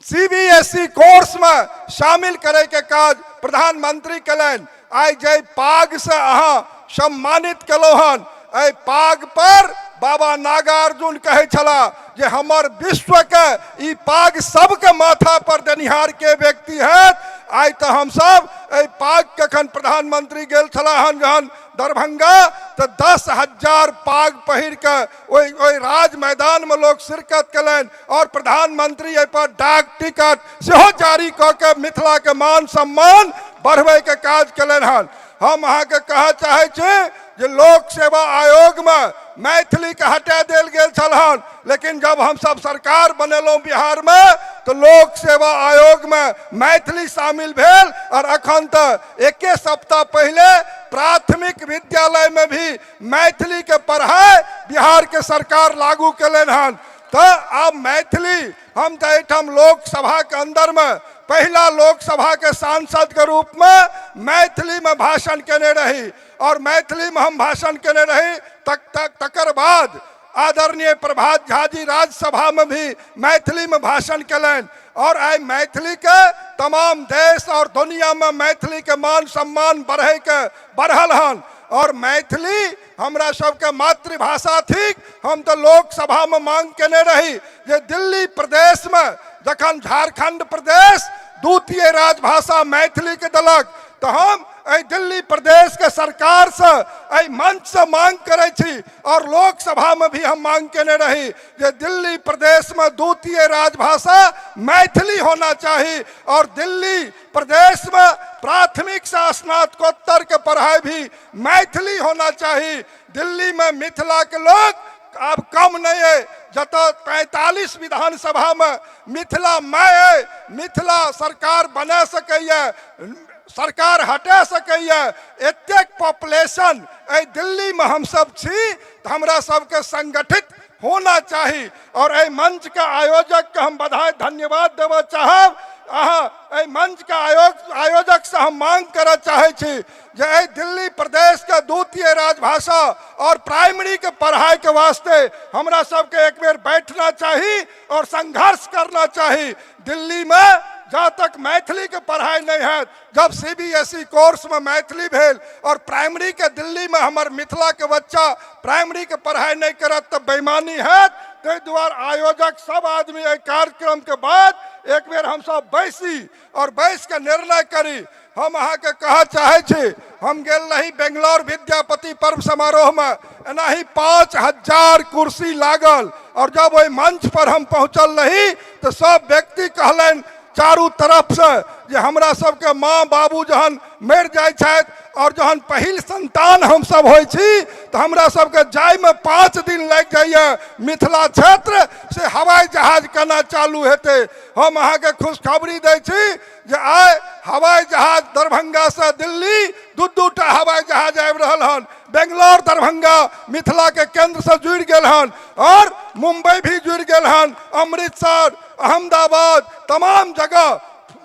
सीबीएसई कोर्स में शामिल करे के काज प्रधानमंत्री केलनि। आइ जे पाग से अहाँ सम्मानित केलहुँ हन, एहि पाग पर बाबा नागार्जुन कहै छलाह जे हमर विश्व के ई पाग सबके माथा पर देनिहार के व्यक्ति हैत। आइ तऽ हमसब एहि पाग कखन प्रधानमंत्री गेल छलाह हन जहन दरभंगा तऽ 10,000 पाग पहिर के ओहि राज मैदान में लोग शिरकत केलनि और प्रधानमंत्री एहि पर डाक टिकट सेहो जारी कऽ के मिथिला के मान सम्मान बढ़बै के काज केलनि हन। हम अहाँके कहऽ चाहै छी जे लोक सेवा आयोग में मैथिली के हटा देल गेल छल हन, लेकिन जब हम सब सरकार बनेलहुँ बिहार में तो लोक सेवा आयोग में मैथिली शामिल भेल और अखन तऽ एके सप्ताह पहले प्राथमिक विद्यालय में भी मैथिली के पढ़ाई बिहार के सरकार लागू केलनि हन। तऽ आब मैथिली हम तऽ एहिठाम लोकसभाके अन्दरमे पहिला लोकसभाके सांसदके रूपमे मैथिलीमे भाषण केने रही और मैथिलीमे हम भाषण केने रही। तक तक तकर बाद आदरणीय प्रभात झा जी राज्यसभामे भी मैथिलीमे भाषण केलनि और आइ मैथिलीके तमाम देश और दुनियामे मैथिलीके मान सम्मान बढ़ैके बढ़ल हन और मैथिली हमरा सबके मातृभाषा थिक। हम तऽ लोकसभामे मांग केने रही जे दिल्ली प्रदेशमे जखन झारखंड प्रदेश द्वितीय राजभाषा मैथिलीके देलक तऽ हम एहि दिल्ली प्रदेशके सरकारसँ एहि मंचसँ मांग करै छी और लोकसभामे भी हम मांग केने रही जे दिल्ली प्रदेशमे द्वितीय राजभाषा मैथिली होना चाही और दिल्ली प्रदेशमे प्राथमिक से स्नातकोत्तर के पढ़ाई भी मैथिली होना चाही। दिल्ली में मिथिला के लोग आब कम नहीं है, जतऽ 45 विधानसभा में मिथिला में है, मिथिला सरकार बना सकैए, सरकार हटा सकैए, एतेक पॉपुलेशन एहि दिल्ली में हम सब छी तऽ हमरा सबके संगठित होना चाही। और एहि मंच के आयोजक के हम बधाई धन्यवाद देबऽ चाहब। अहाँ एहि मंच के आयोजक से हम मांग करऽ चाहै छी जे एहि दिल्ली प्रदेश के द्वितीय राजभाषा और प्राइमरी के पढ़ाई के वास्ते हमरा सबके एक बेर बैठना चाही और संघर्ष करना चाही। दिल्ली में जा तक मैथिली के पढ़ाई नहीं है, जब CBSE course में मैथिली भेल और प्राइमरी के दिल्ली में हमर मिथिला के बच्चा प्राइमरी के पढ़ाई नहीं करत तो बेईमानी है। ताहि दुआरे आयोजक सब आदमी एहि कार्यक्रम के बाद एक बेर हम सब बैसी और बैस के निर्णय करी। हम अहाँके कहऽ चाहै छी, हम गेल रही बेंगलौर विद्यापति पर्व समारोहमे, एनाही 5000 कुर्सी लागल और जब ओहि मंच पर हम पहुँचल रही तऽ सब व्यक्ति कहलनि चारू तरफसँ जे हमरा सबके माँ बाबू जहन मरि जाइ छथि और जहन पहिल संतान हमसब होइ छी तऽ हमरा सबके जाइमे 5 दिन लागि जाइए मिथिला क्षेत्र से हवाई जहाज केना चालू हेतै। हम अहाँके खुशखबरी दै छी जे आइ हवाई जहाज दरभंगासँ दिल्ली 2-2 टा हवाई जहाज आबि रहल हन, बेंगलौर दरभंगा मिथिला के केंद्र से जुड़ि गेल हन और मुंबई भी जुड़ि गेल हन, अमृतसर, अहमदाबाद, तमाम जगह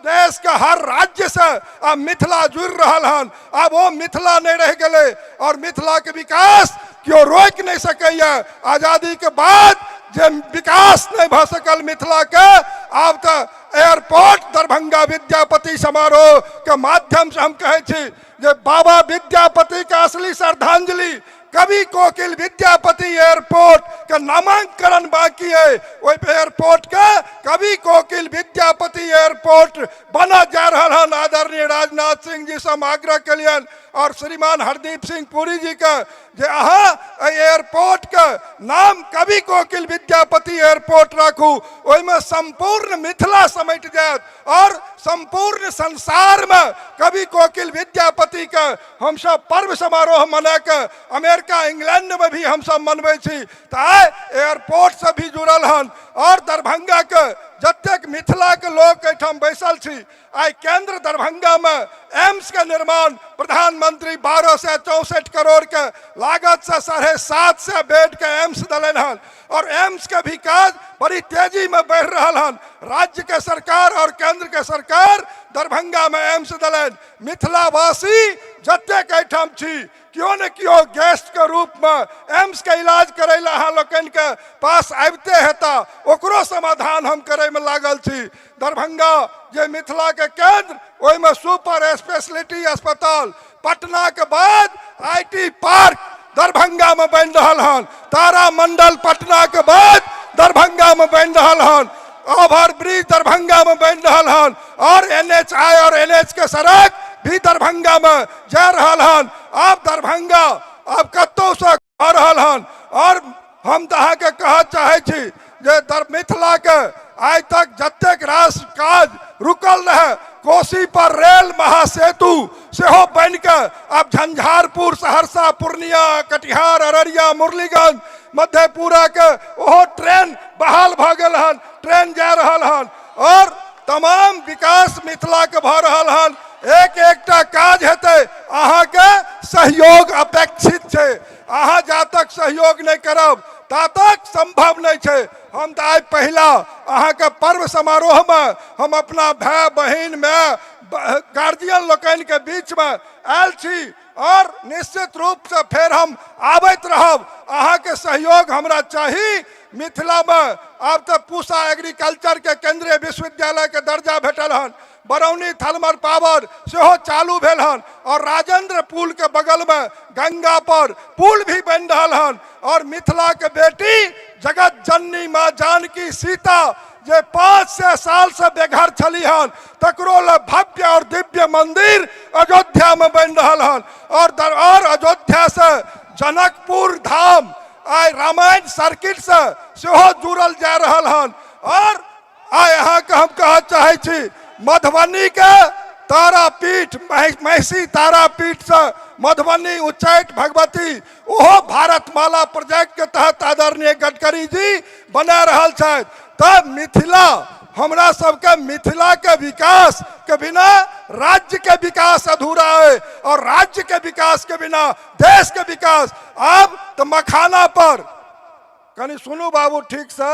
देश के हर राज्य से आब मिथिला जुड़ि रहल हन। आब ओ मिथिला नहीं रहि गेलै और मिथिला के विकास केओ रोकि नहीं सकैए। आजादी के बाद जे विकास नहीं भऽ सकल मिथिला के, आब तऽ एयरपोर्ट दरभंगा विद्यापति समारोह के माध्यम से हम कहै छी जे बाबा विद्यापति के असली श्रद्धांजलि कवि कोकिल विद्यापति एयरपोर्ट के नामांकन बाकी है, ओहि एयरपोर्ट के कवि कोकिल विद्यापति एयरपोर्ट बना जा रहा हन। आदरणीय राजनाथ सिंह जी से हम आग्रह केलियन और श्रीमान हरदीप सिंह पुरी जी के जे अहाँ एहि एयरपोर्ट के नाम कवि कोकिल विद्यापति एयरपोर्ट राखू, ओहिमे संपूर्ण मिथिला समेट जायत और संपूर्ण संसार में कवि कोकिल विद्यापति के हम सब पर्व समारोह मना के अमेरिका इंग्लैंड में भी हम सब मनबै छी। तऽ आइ एयरपोर्ट से भी जुड़ल हन और दरभंगा के जतेक मिथिला के लोक एहिठाम बैसल छी, आइ केंद्र दरभंगा में एम्स के निर्माण प्रधानमंत्री 1264 करोड़ के लागत से 750 बेड के एम्स देलनि हन और एम्स के भी काज बड़ी तेजी में बढ़ रहल हन। राज्य के सरकार और केंद्र के सरकार दरभंगा में एम्स देलनि। मिथिलावासी जतेक एहिठाम छी केओ ने केओ गेस्ट के रूप में एम्स के इलाज करै लए अहाँ लोकनि के पास आबिते हेता, ओकरो समाधान हम करै में लागल छी। दरभंगा जे मिथिला के केंद्र, ओहिमे सुपर स्पेशलिटी अस्पताल, पटना के बाद IT park Darbhanga में बनि रहल हन, तारामंडल पटना के बाद दरभंगा में बनि रहल हन, ओवर ब्रिज दरभंगा में बनि रहल हन और NHI और NH के सड़क भी दरभंगा में जा रहल हन। आब दरभंगा आब कतौ से आ रहल हन। और हम तऽ अहाँके कहऽ चाहै छी जे मिथिला के आइ तक जतेक रास काज रुकल रहे, कोसी पर रेल महासेतु सेहो बनि के आब झंझारपुर, सहरसा, पूर्णिया, कटिहार, अररिया, मुरलीगंज, मधेपुरा के ओहो ट्रेन बहाल भऽ गेल हन, ट्रेन जा रहल हन और तमाम विकास मिथिला के भऽ रहल हन। एक एकटा काज हेतै, अहाँके सहयोग अपेक्षित छै। अहाँ जा तक सहयोग नहि करब ता तक संभव नहि छै। हम तऽ आइ पहिला अहाँके पर्व समारोहमे हम अपना भाय बहिन माय गार्जियन लोकनिके बीचमे आयल छी और निश्चित रूपसँ फेर हम आबैत रहब। अहाँके सहयोग हमरा चाही। मिथिलामे आब तऽ पूसा एग्रीकल्चरके केंद्रीय विश्वविद्यालयके दर्जा भेटल हन, बरौनी थर्मल पावर सेहो चालू भेल हन और राजेंद्र पुल के बगल में गंगा पर पुल भी बनि रहल हन। और मिथिला के बेटी जगत जननी माँ जानकी सीता जे 500 साल से बेघर छली हन, तकरो ले भव्य और दिव्य मंदिर अयोध्या में बनि रहल हन। और अयोध्या से जनकपुर धाम आइ रामायण सर्किट से सेहो जुड़ल जा रहल हन। और आइ अहाँके हम कहऽ चाहै छी मधुबनी के तारापीठ, महिषी तारापीठ से मधुबनी उच्चैठ भगवती, ओहो भारतमाला प्रोजेक्ट के तहत आदरणीय गडकरी जी बना रहल छथि। तऽ मिथिला हमरा सबके मिथिला के विकास के बिना राज्य के विकास अधूरा है और राज्य के विकास के बिना देश के विकास। आब तऽ मखाना पर कनि सुनू बाबू ठीक से।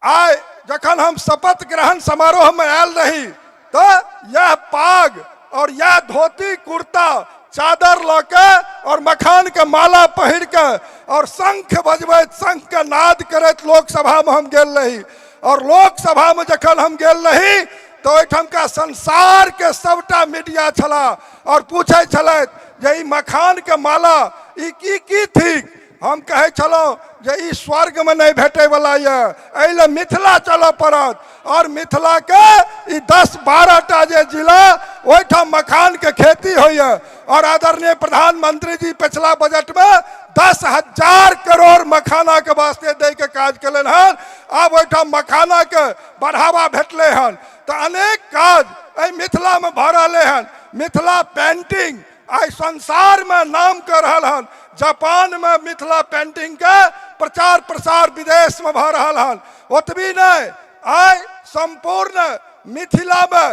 आइ जखन हम शपथ ग्रहण समारोह में आयल रही तऽ यह पाग और यह धोती कुर्ता चादर लऽ के और मखान के माला पहिर के और शंख बजबैत शंख के नाद करैत लोकसभा में हम गेल रही। और लोकसभा में जखन हम गेल रही तऽ ओहिठामका संसार के सबटा मीडिया छला और पूछै छलथि जे ई मखान के माला ई की की थिक। हम कहै छलहुँ जे ई स्वर्गमे नहि भेटैवला यऽ, एहि लए मिथिला चलऽ पड़त। और मिथिलाके ई 10-12 टा जे जिला ओहिठाम मखानके खेती होइए। और आदरणीय प्रधानमंत्री जी पिछला बजटमे 10,000 करोड़ मखानाके वास्ते दैके काज केलनि हन। आब ओहिठाम मखानाके बढ़ावा भेटलै हन। तऽ अनेक काज एहि मिथिलामे भऽ रहलै हन। मिथिला पेंटिंग आइ संसारमे नाम कऽ रहल हन। जापानमे मिथिला पेंटिंगके प्रचार प्रसार विदेशमे भऽ रहल हन। ओतबी नहि, आइ सम्पूर्ण मिथिलामे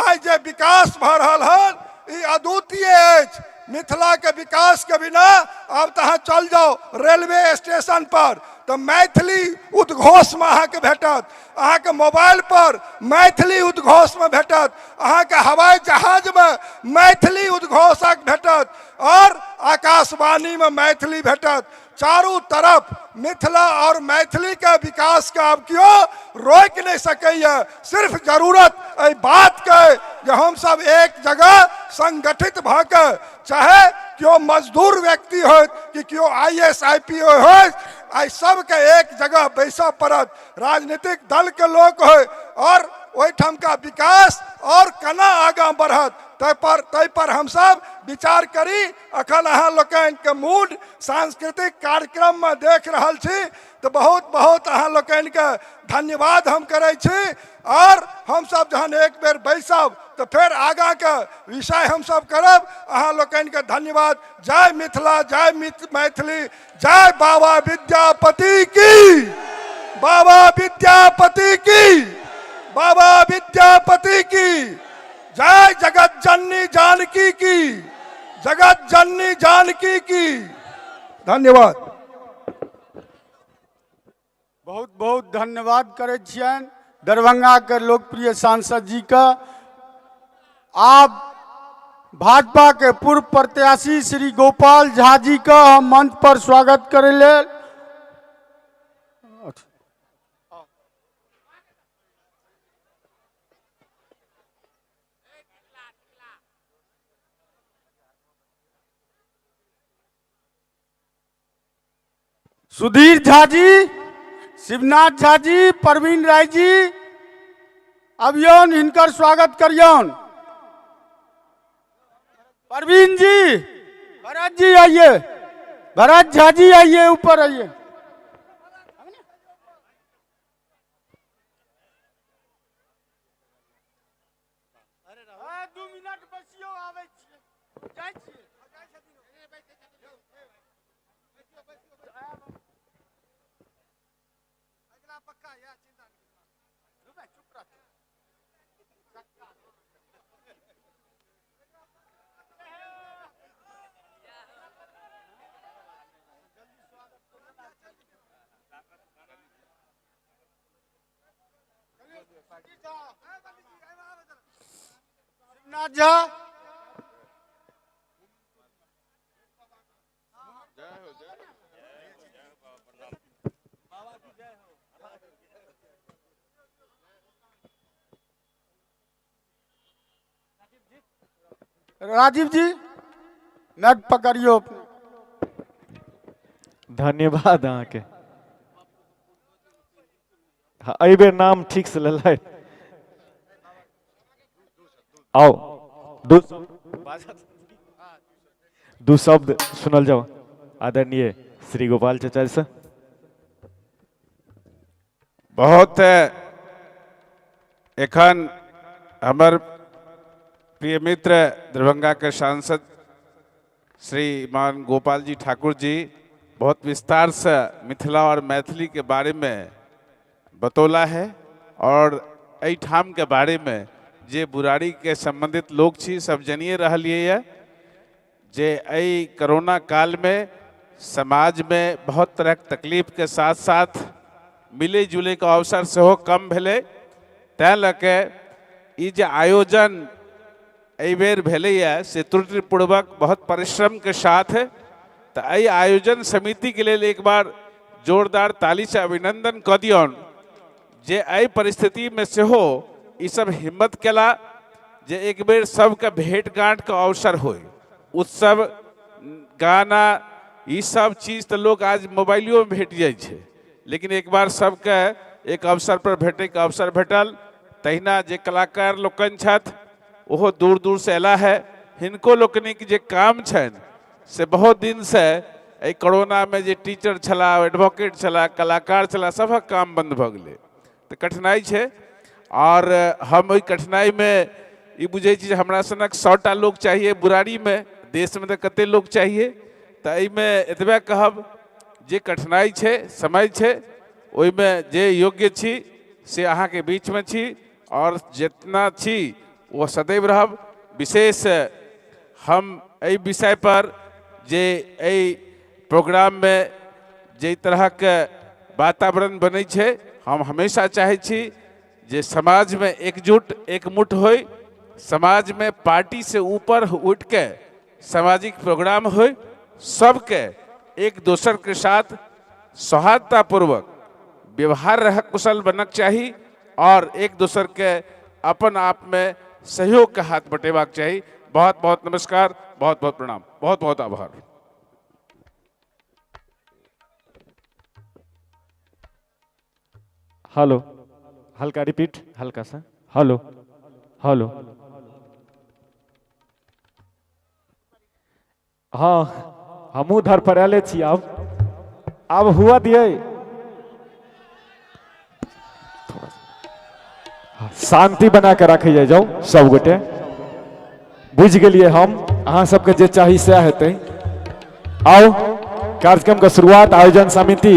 आइ जे विकास भऽ रहल हन ई अद्वितीय अछि। मिथिलाके विकासके बिना आब तऽ अहाँ चल जाउ रेलवे स्टेशन पर तऽ मैथिली उद्घोषमे अहाँके भेटत, अहाँके मोबाइल पर मैथिली उद्घोषमे भेटत, अहाँके हवाई जहाजमे मैथिली उद्घोषक भेटत और आकाशवाणीमे मैथिली भेटत। चारू तरफ मिथिला और मैथिली के विकास के आब केओ रोकि नहीं सकैए। सिर्फ जरूरत एहि बात के जे हम सब एक जगह संगठित भऽ के, चाहे केओ मजदूर व्यक्ति होत कि केओ I S I P O होत, आइ सबके एक जगह बैसऽ पड़त। राजनीतिक दल के लोक होय और ओहिठामका विकास और केना आगाँ बढ़त ताहि पर हमसब विचार करी। अखन अहाँ लोकनिके मूड सांस्कृतिक कार्यक्रममे देख रहल छी तऽ बहुत बहुत अहाँ लोकनिके धन्यवाद हम करै छी। और हमसब जहन एक बेर बैसब तऽ फेर आगाँके विषय हमसब करब। अहाँ लोकनिके धन्यवाद। जय मिथिला, जय मैथिली, जय बाबा विद्यापति की, बाबा विद्यापति की, बाबा विद्यापति की जय। जगत जननी जानकी की, जगत जननी जानकी की। धन्यवाद। बहुत बहुत धन्यवाद करै छियनि दरभंगा के लोकप्रिय सांसद जी के। आब भाजपा के पूर्व प्रत्याशी श्री गोपाल झा जी के हम मंच पर स्वागत करै लेल। सुधीर झा जी, शिवनाथ झा जी, प्रवीण राय जी अबियौन, हिनकर स्वागत करियौन। प्रवीण जी, भरत जी आइए, भरत झा जी आइए, ऊपर आइए। 2 मिनट बसियो, आबै छियै, जाइ छियै। शिवनाथ झा। राजीव जी नेट पकड़ियो। धन्यवाद अहाँके। हाँ, एहि बेर नाम ठीक से लेलथि। आओ दू शब्द सुनल जाओ आदरणीय श्री गोपाल चाचा से। बहुत एखन हमर प्रिय मित्र दरभंगा के सांसद श्रीमान गोपाल जी ठाकुर जी बहुत विस्तार से मिथिला और मैथिली के बारे में बतौला है और एहिठाम के बारे में जे बुराड़ी के संबंधित लोग छी सब जानिए रहलिए जे एहि कोरोना काल में समाज में बहुत तरह के तकलीफ के साथ साथ मिले जुले के अवसर सेहो कम भेलै, तैं लऽ के ई जे आयोजन एहि बेर भेलैए से त्रुटिपूर्वक बहुत परिश्रम के साथ, तो एहि आयोजन समिति के लेल एक बार जोरदार ताली से अभिनंदन कऽ दियौन जे एहि परिस्थिति में सेहो ई सब हिम्मत केला जे एक बेर सबके भेंट गाँठ के अवसर होय। उत्सव गाना ई सब चीज़ तो लोग आज मोबाइलो में भेट जाइ छै, लेकिन एक बार सबके एक अवसर पर भेटैके अवसर भेटल। तहिना जे कलाकार लोकनि छथि ओहो दूर दूर से अयला है, हिनको लोकनिक जे काम छनि से बहुत दिन से एहि कोरोना में जे टीचर छला, एडवोकेट छला, कलाकार छला, सबक काम बंद भऽ गेलै, तऽ कठिनाई छै। और हम ओहि कठिनाई में ई बुझै छी जे हमरा सनक 100टा लोक चाहिए बुराड़ी में, देश में तऽ कते लोक चाहिए। तऽ एहिमे एतबे कहब जे कठिनाई छै, समय छै, ओहिमे जे योग्य छी से अहाँके बीचमे छी और जितना छी वो सदैव रहब। विशेष हम एहि विषय पर जे एहि प्रोग्राम में जाहि तरहक वातावरण बनै छै, हम हमेशा चाहै छी जे समाज में एकजुट एकमुठ होय, समाज में पार्टी से ऊपर उठ के सामाजिक प्रोग्राम होय, सबके एक दोसर के साथ सौहार्दतापूर्वक व्यवहार रह कुशल बनक चाही और एक दोसर के अपन आप में सहयोग के हाथ बटेबाक चाही। बहुत बहुत नमस्कार, बहुत बहुत प्रणाम, बहुत बहुत आभार। हेलो, हल्का रिपीट, हल्का सा हेलो हेलो। हाँ, हमहूँ धर पर आले छी। आब हुआ दिए, शांति बना के रखे जाए जाओ सब गोटे। बुझि गेलिए हम, अहाँ सबके जे चाही सएह हेतै। आओ कार्यक्रम के शुरुआत आयोजन समिति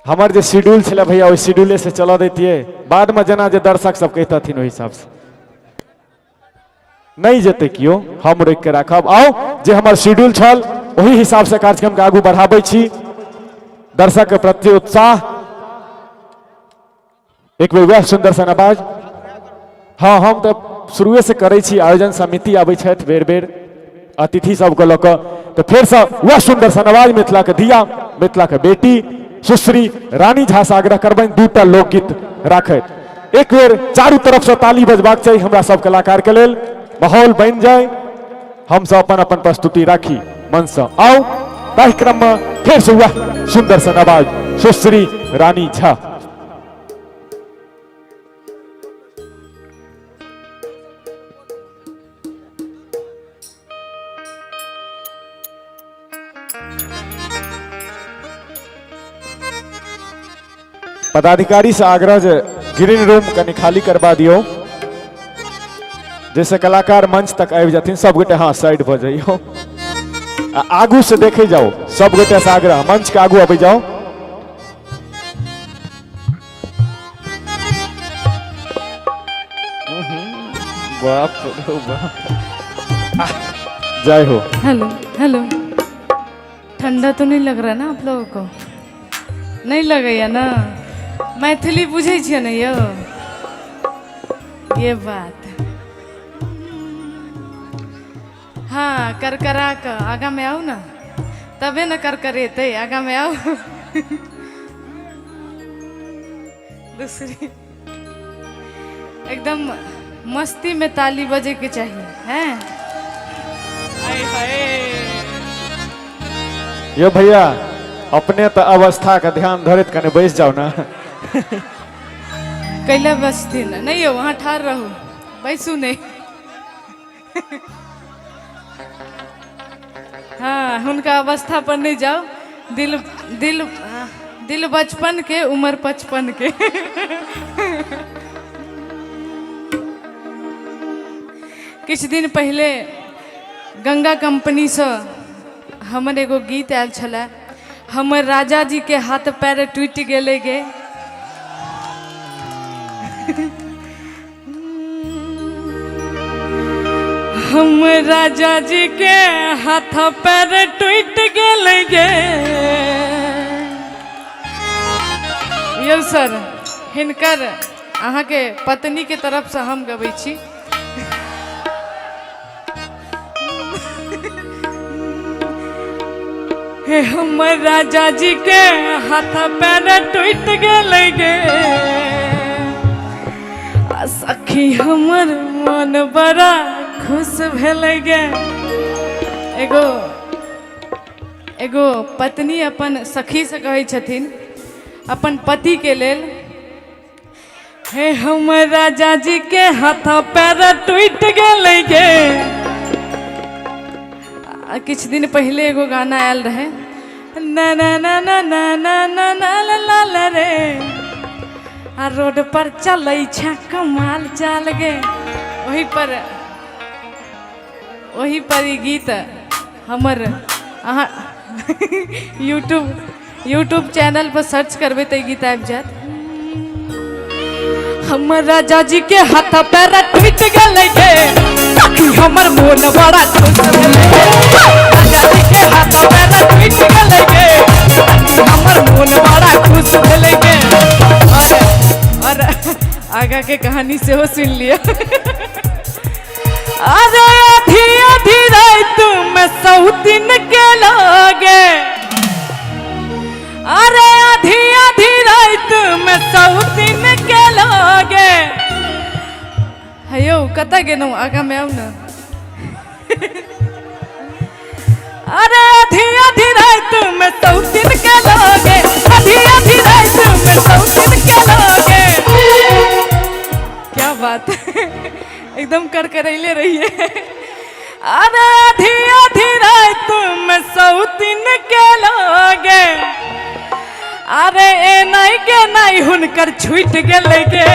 हमर जे शेड्यूल छलै भैया ओहि शेड्यूले से चलऽ दैतियै, बाद में जेना जे दर्शक सब कहितथिन ओहि हिसाब से नहीं जेतै कियो, हम रोकि के राखब। आओ जे हमर शेड्यूल छल ओही हिसाब से कार्यक्रम के आगू बढ़ाबै छी। दर्शक के प्रति उत्साह एक बेर वएह सुंदर सन आवाज। हाँ, हम तऽ शुरुए से करै छी। आयोजन समिति आबै छथि बेर बेर अतिथि सबके लऽ कऽ, तऽ फेरसँ वएह सुंदर सन आवाज मिथिला के धिया, मिथिला के बेटी सुश्री रानी झा से आग्रह करबनि दूटा लोकगीत राखैत। एक बेर चारू तरफ से ताली बजबाक चाही हमरा सब कलाकार के लेल, माहौल बनि जाय, हम सब अपन अपन प्रस्तुति राखी मन से। आओ ताहि क्रम में फिर से वह सुंदर सन आवाज सुश्री रानी झा। पदाधिकारी से आग्रह जे ग्रीन रूम कनि खाली करबा दियौ, जैसे कलाकार मंच तक आबि जाथिन सब गोटे। हाँ, साइड भऽ जइयौ आ आगू से देखे जाओ, सब गोटे से आग्रह मंच के आगू आबि जाओ। बाप रे बाप, जय हो। हेलो हेलो, ठंडा तो नहीं लग रहा ना आप लोगों को? नहीं लगैया ना? मैथिली बुझै छियै ने यौ? ये बात। हाँ, करकरा कऽ आगाँ में आउ ना, तबे ने करकरेतै। आगाँ में आउ। दूसरी एकदम मस्ती में ताली बजे के चाहिए हैं। हाय हाय। यो भैया, अपने तो अवस्था का ध्यान धरत कने बैस जाओ ना। कैला बसथिन नहीं हो, वहाँ ठार रहू, बैसू नहीं। हाँ, हुनका अवस्था पर नहीं जाओ। दिल दिल दिल बचपन के, उम्र 55 के। किछु दिन पहले गंगा कंपनीसँ हमर एगो गीत आयल छलै, हमर राजा जी के हाथ पैर टूटि गेलै गे। हम राजा जी के हाथ पैर टूटि गेलै गे। यौ सर, हिनकर अहाँके पत्नी के तरफसँ हम गबै छी। हे हमर राजा जी के हाथ पैर टूटि गेलै गे, आ सखी हमर मन बड़ा खुश भेलै गे। एगो एगो पत्नी अपन सखी से कहै छथिन अपन पति के लेल, हे हमर राजा जी के हाथ पैर टूटि गेलै गे। आ किछु दिन पहिले एगो गाना आयल रहै, ना ना ना ना ना ना ना ना ला ला ला रे, आ रोड पर चलै छै कमाल चाल गे। ओही पर ई गीत हमर अहाँ यूट्यूब चैनल पर सर्च करबै तऽ ई गीत आबि जायत। हमर राजा जी के हाथ पैर टूटि गेलै गे, सखी हमर मोन बड़ा खुश भेलै गे। राजा जी के हाथ पैर टूटि गेलै गे, सखी हमर मोन बड़ा खुश भेलै गे। और आगा के कहानी सेहो सुनि लिअ। अरे आधी आधी रात में सौतिन के लागे, अरे आधी आधी रात में सौतिन के लागे। हयौ कतऽ गेलहुँ? आगाँ में आउ ने। अरे आधी आधी रात में सौतिन के लागे, आधी आधी रात में सौतिन के लागे। क्या बात है, एकदम करकरैले रहिए। अरे आधी आधी रात में सौतिन के लागे, अरे ए नहीं के नहीं हुनकर छूटि गेलै गे।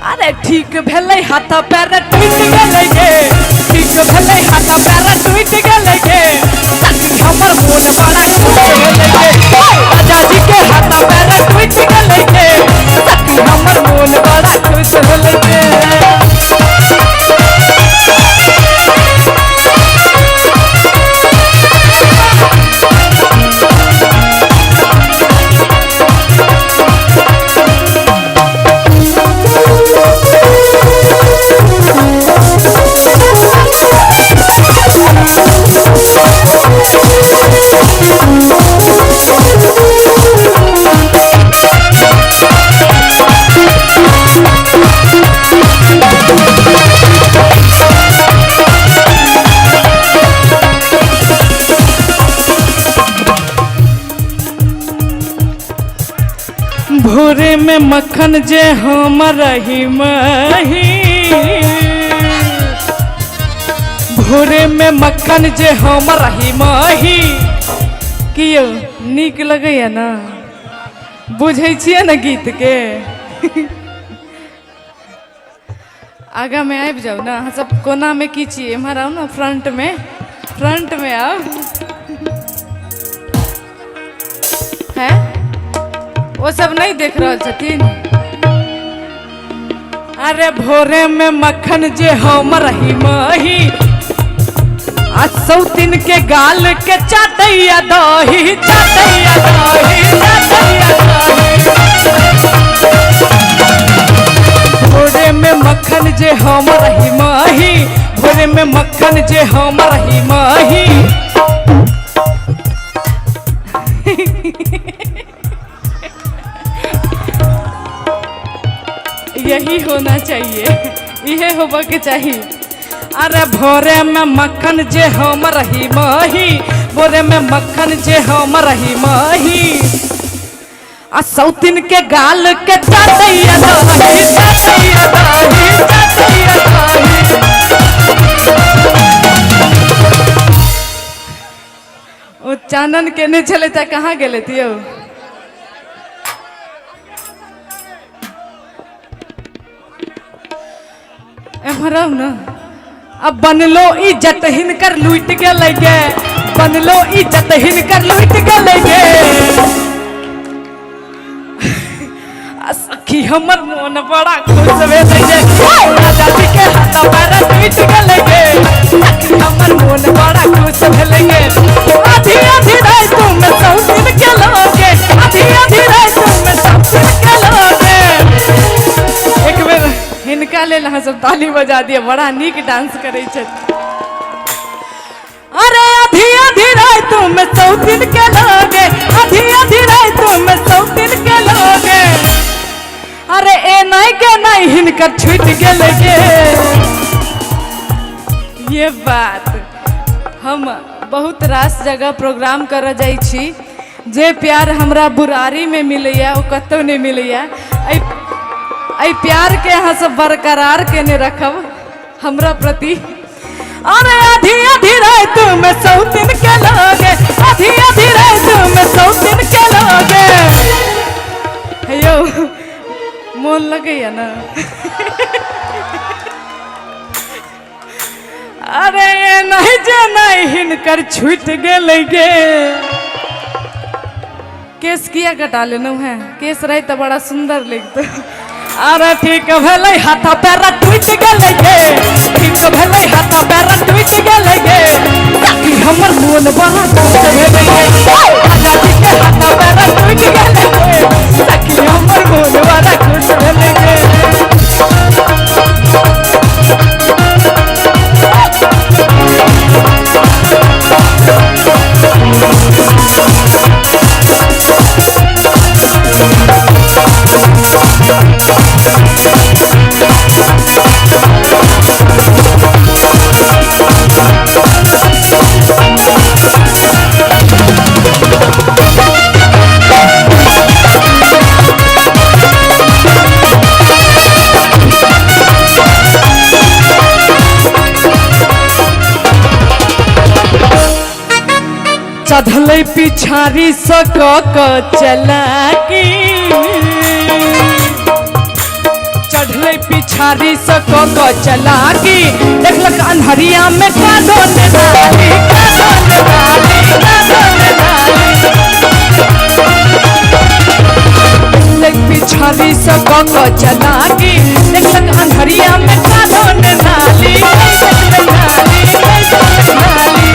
अरे ठीक भेलै हाथ पैर टूटि गेलै गे, ठीक भेलै हाथ पैर टूटि गेलै गे, सखी हमर मोन बड़ा खुश भेलै गे। राजा जी के हाथ पैर टूटि गेलै गे, सखी हमर मोन बड़ा खुश भेलै गे। भोरे में मक्खन जे हम रही मही, भोरे में मक्खन जे हम रही मही। कियो नीक लगैया ना? बुझै छियै ने गीत के? आगा में आबि जाउ ना अहाँ सब। कोना में की छियै? एम्हर आउ ना, फ्रंट में, फ्रंट में आउ। हैं, ओ सब नहीं देख रहल छथिन? अरे भोरे में मक्खन जे हम रही मही, आ सौतिन के गाल के चाटैया दही, चाटैया दही, चाटैया दही। भोरे में मक्खन जे हम रही मही, भोरे में मक्खन जे हम रही मही। यही होना चाहिए, यह होबा के चाहिए। अरे भोरे में मक्खन जे हम रही मही, भोरे में मक्खन जे हम रही मही, आ सौतिन के गाल के चाटैया दही, चाटैया दही, चाटैया दही। ओ चानन केने छलै त कहाँ गेलै यौ? एम्हर आउ न। अब बनलो इज्जत हिनकर लूट गेलै गे, बनलो इज्जत हिनकर लूट गेलै गे। आ सखी हमर मोन बड़ा खुश भेलै गे, राजा जी के हाथ पैर टूट गेलै गे। सखी हमर मोन बड़ा खुश भेलै गे। आधी आधी रात में सौतिन के लोगे, आधी आधी रात में सौतिन के लोगे। एक बेर हिनका लेल अहाँ सब ताली बजा दिअ, बड़ा नीक डांस करै छथि। अरे आधी आधी रात में सौतिन के लोगे, आधी आधी रात में सौतिन के लोगे। अरे ए नहीं के नहीं हिनकर छूट गेलै गे। ये बात हम बहुत रास जगह प्रोग्राम करऽ जाइ छी, जे प्यार हमरा बुरारी में मिलैया ओ कतौ नहि मिलैया। एहि प्यार के अहाँ सब बरकरार केने रखब हमरा प्रति। अरे आधी आधी रात में सौतिन के लोगे, आधी आधी रात में सौतिन के लोगे। यौ मोन लगैया ना? अरे नहीं जे नहीं हिनकर छूट गेलै गे। केस किया कटा लेलहुँ हैं? केस रहे तऽ बड़ा सुंदर लगतै। अरे ठीक भेलै हाथ पैर टूट गेलै गे, ठीक भेलै हाथ पैर टूट गेलै गे। सखी हमर मोन बड़ा खुश भेलै गे, राजा जी के हाथ पैर टूट गेलै गे। सखी हमर मोन बड़ा खुश भेलै गे। चढ़लै पिछाड़ी स क चलाकी, चढ़लै पिछाड़ी स क चलाकी। देखलक अन्हरिया में कादो ने डाली, कादो ने डाली, कादो ने डाली। चढ़लै पिछाड़ी स क चलाकी, देखलक अन्हरिया में कादो ने डाली, कादो ने डाली, कादो ने डाली।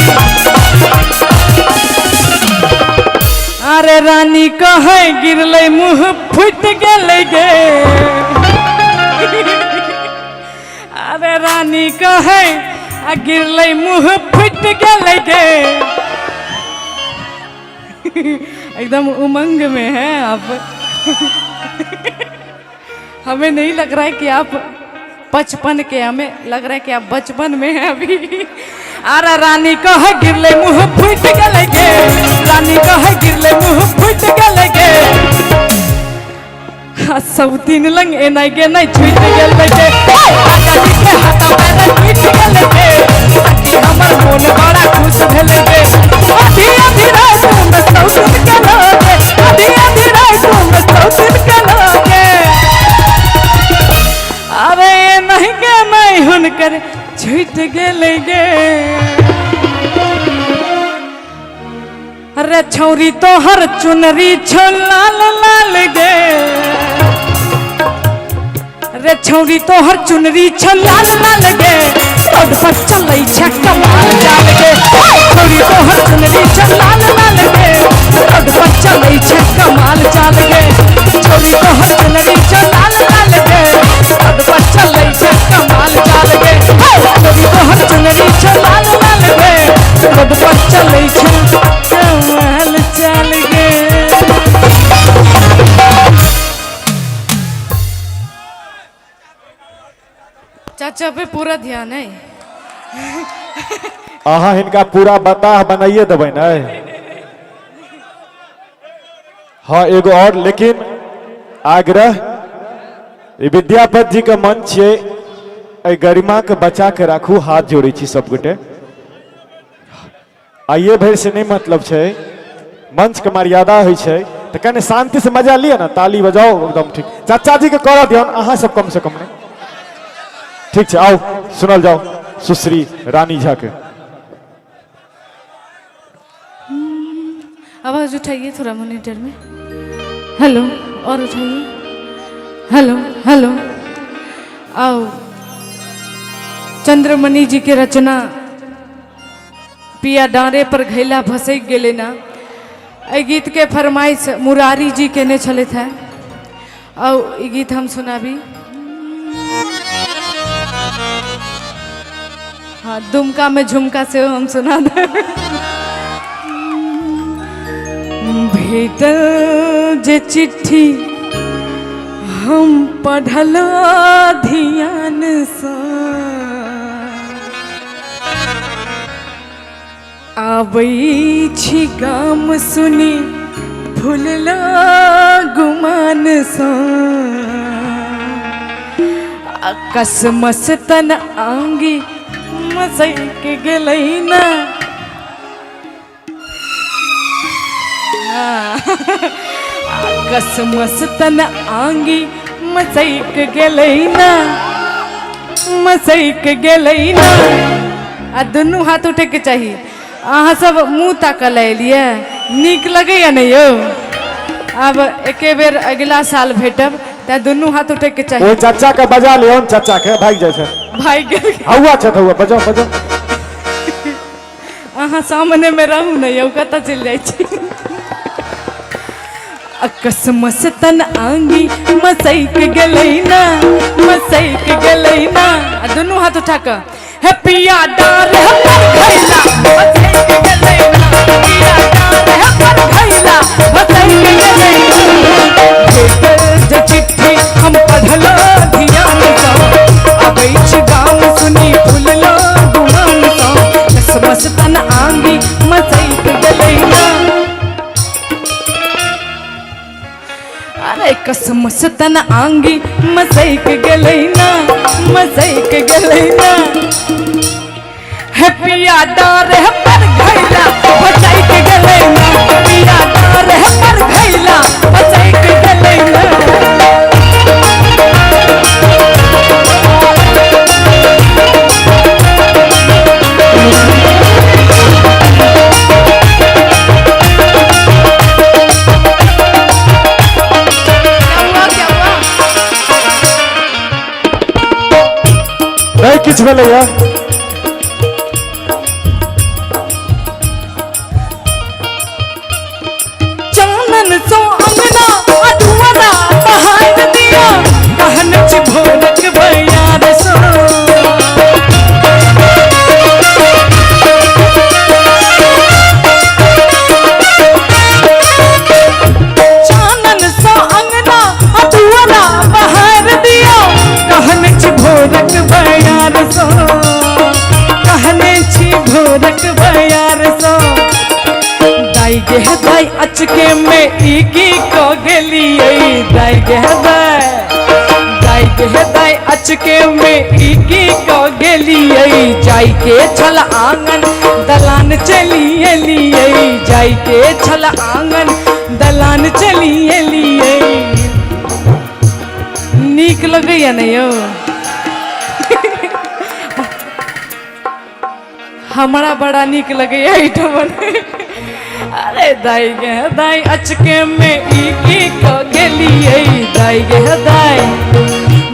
अरे रानी कहे गिरलै मुँह फूट गेलै गे। अरे रानी कहे आ गिरलै मुँह फूट गेलै गे। एकदम उमंग में हैं आप। हमें नहीं लग रहा है कि आप 55 के, हमें लग रहा है कि आप बचपन में हैं अभी। अरे रानी कहे गिरले मुँह फूट गेलै गे, रानी कहे गिरले मुँह फूट गेलै गे। सब दिन लंग एनाइ गेनाइ छूटि गेलै गे, राजा जी के हाथ पैर टूटि गेलै गे। सखी हमर मोन बड़ा खुश भेलै गे। आधी आधी रात में सौतिन के लोगे, आधी आधी रात में सौतिन के लोगे। अरे नहीं गे नहीं हुनकर छूटि गेलै गे। अरे छौरी तोहर चुनरी छौ लाल लाल गे, रे छौरी तोहर चुनरी छ लाल लाल गे, रोड पर चलै छै कमाल चाल गे। छौरी तोहर चुनरी छ लाल लाल गे, रोड पर चलै छै कमाल चाल गे। छौरी तोहर चुनरी छ लाल लाल गे, रोड पर चलै छै कमाल चाल गे। छौरी तोहर चुनरी छ लाल लाल गे, रोड पर चलै छै कमाल चाल गे। चाचा पे पूरा ध्यान है। अहाँ हिनका पूरा बताह बनाइए देबै ने। हाँ एगो और लेकिन आग्रह, ई विद्यापति जी के मंच छियै, एहि गरिमा के बचा के राखू, हाथ जोड़ै छी सबगोटे। आइए भरि से नहीं मतलब छै, मंच के मर्यादा होइ छै, तऽ कनि शांति से मजा लिअ ना, ताली बजाओ एकदम ठीक। चाचा जी के करऽ दियौन, अहाँ सब कम से कम नहीं। ठीक छै, आउ सुनल जाओ सुश्री रानी झा के। आवाज उठाइए थोड़ा मॉनिटर में। हेलो, और उठाइए। हेलो हेलो, आओ चंद्रमणि जी के रचना पिया डाँरे पर घैला भसैक गेलै ना, एहि गीत के फरमाइश मुरारी जी केने छलथि हेँ। आउ ई गीत हम सुनाबी। हाँ, दुमका में झुमका से हम सुना दे। भेटल जे चिट्ठी हम पढ़ल ध्यान सँ, आबै छी गाम सुनी फुलला गुमान सँ, कसमस तन आंगी मसैक गेलै ना। कसमस तन आंगी मसैक गेलै ना, मसैक गेलै ना। आ दुनू हाथ उठैके चाही। अहाँ सब मुँह ताकऽ लए एलियै, नीक लगैया ने यौ? आब एके बेर अगिला साल भेटब, तें दुनू हाथ उठैके चाही। ओ चाचा के बजा लियौन, चाचा के भागि जाइ छै। भागि गेल। हौआ छथि, हौआ, बजाउ बजाउ। अहाँ सामने में रहू ने यौ, कतऽ चलि जाइ छी? अकस्मस तन आंगी मसैक गेलै ना, मसैक गेलै ना। आ दुनू हाथ उठा कऽ हे पिया डार पर घैला मसैक गेलै ना, पिया डार पर घैला मसैक गेलै ना। भेटल जे चिट्ठी हम पढ़लो ध्यान सँ, अबै छी गाम सुनी फुललो गुमान सँ, कसमस तन आंगी मसैक गेलै ना। अरे कसमस तन आंगी मसैक गेलै ना, मसैक गेलै ना। हे पिया डार पर घैला मसैक गेलै ना, पिया डार पर घैला मसैक गेलै ना। नहीं किछु भेलैया। चानन सो अंगना अधुआरा बहार दिया, कहन छी भोरक भैयार सो। चानन सो अंगना अधुआरा बहार दिया, कहन छी भोरक भैयार सो, कहने छी भोरक भैयार सो। दाई गे दाई अचके में ई की क गेलियै, दाई गे दाई, दाई गे दाई अचके में ई की क गेलियै। जाई के छल आंगन दलान चली एलियै, जाई के छल आंगन दलान चली एलियै। नीक लगैया ने यौ? हमरा बड़ा नीक लगैया एहिठाम। अरे दाई गे दाई अचके में ई की क गेलियै, दाई गे दाई,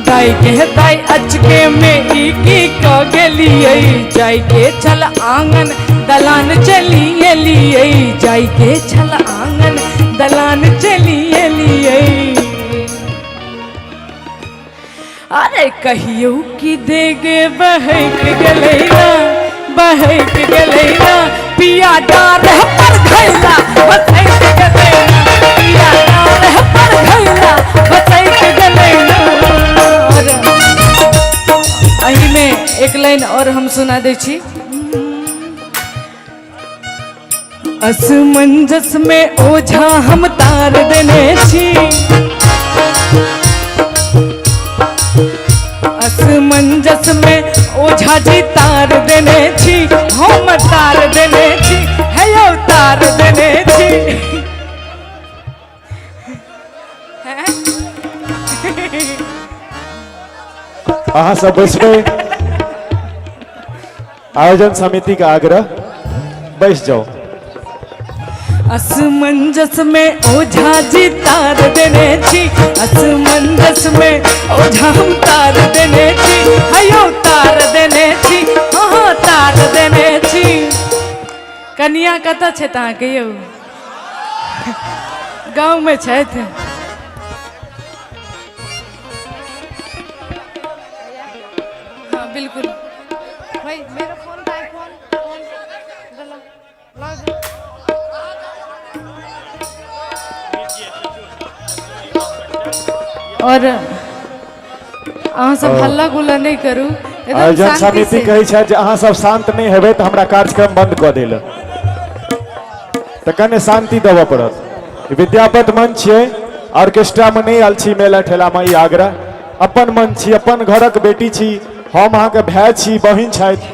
दाई दाई के दाई अचके में ई की क गेलियै, जाय के छल आंगन दलान चली एलियै, जाय के छल आंगन दलान चली एलियै। अरे कहियो कि देगे बहक गेलै ना, बहक गेलै ना, पिया डार पर घैला बसैक गेलै ना, पिया डार पर घैला बसैक गेलै ना। और एही में एक लाइन और हम सुना दै छी। असमंजस में ओझा हम तार देने छी, असमंजस में ओझा जी तार देने छी, हम तार देने छी, हे यौ तार देने छी। अहाँ सब बैसबै, आयोजन समिति का आग्रह, बैस जाओ। असमंजस में ओझा जी तार देने छी, असमंजस में ओझा हम तार देने छी, हयो तार देने छी, हाँ तार देने छी। कनिया कतऽ छथि अहाँके यौ? गाँव में छथि। हाँ बिल्कुल भाई, मेरा फोन का फोन फोन ला ला। और अहाँ सब हल्ला गुल्ला नहीं करू, एकदम आयोजन शांति समिति से। कहै छथि जे अहाँ सब शांत नहीं हेबै तऽ हमरा कार्यक्रम बंद कऽ देल, तऽ कने शांति देबऽ पड़त। विद्यापति मंच छियै, ऑर्केस्ट्रा में नहीं आयल छी मेला ठेला में, ई आग्रह। अपन मंच छी, अपन घरक बेटी छी, हम अहाँके भाय छी, बहिन छथि,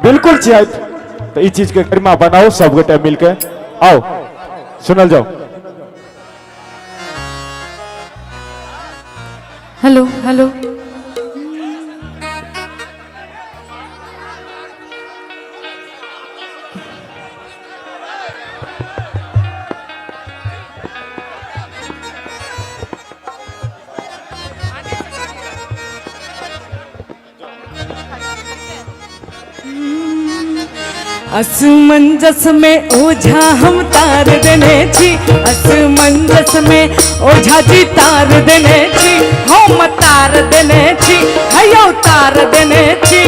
बिल्कुल छियथि, तऽ ई चीजके गरिमा बनाउ सबगोटे मिलके। आउ सुनल जाउ। Hello hello. असमंजस में ओझा हम तार देने छी, असमंजस में ओझा जी तार देने छी, हम तार देने छी, हयो तार देने छी।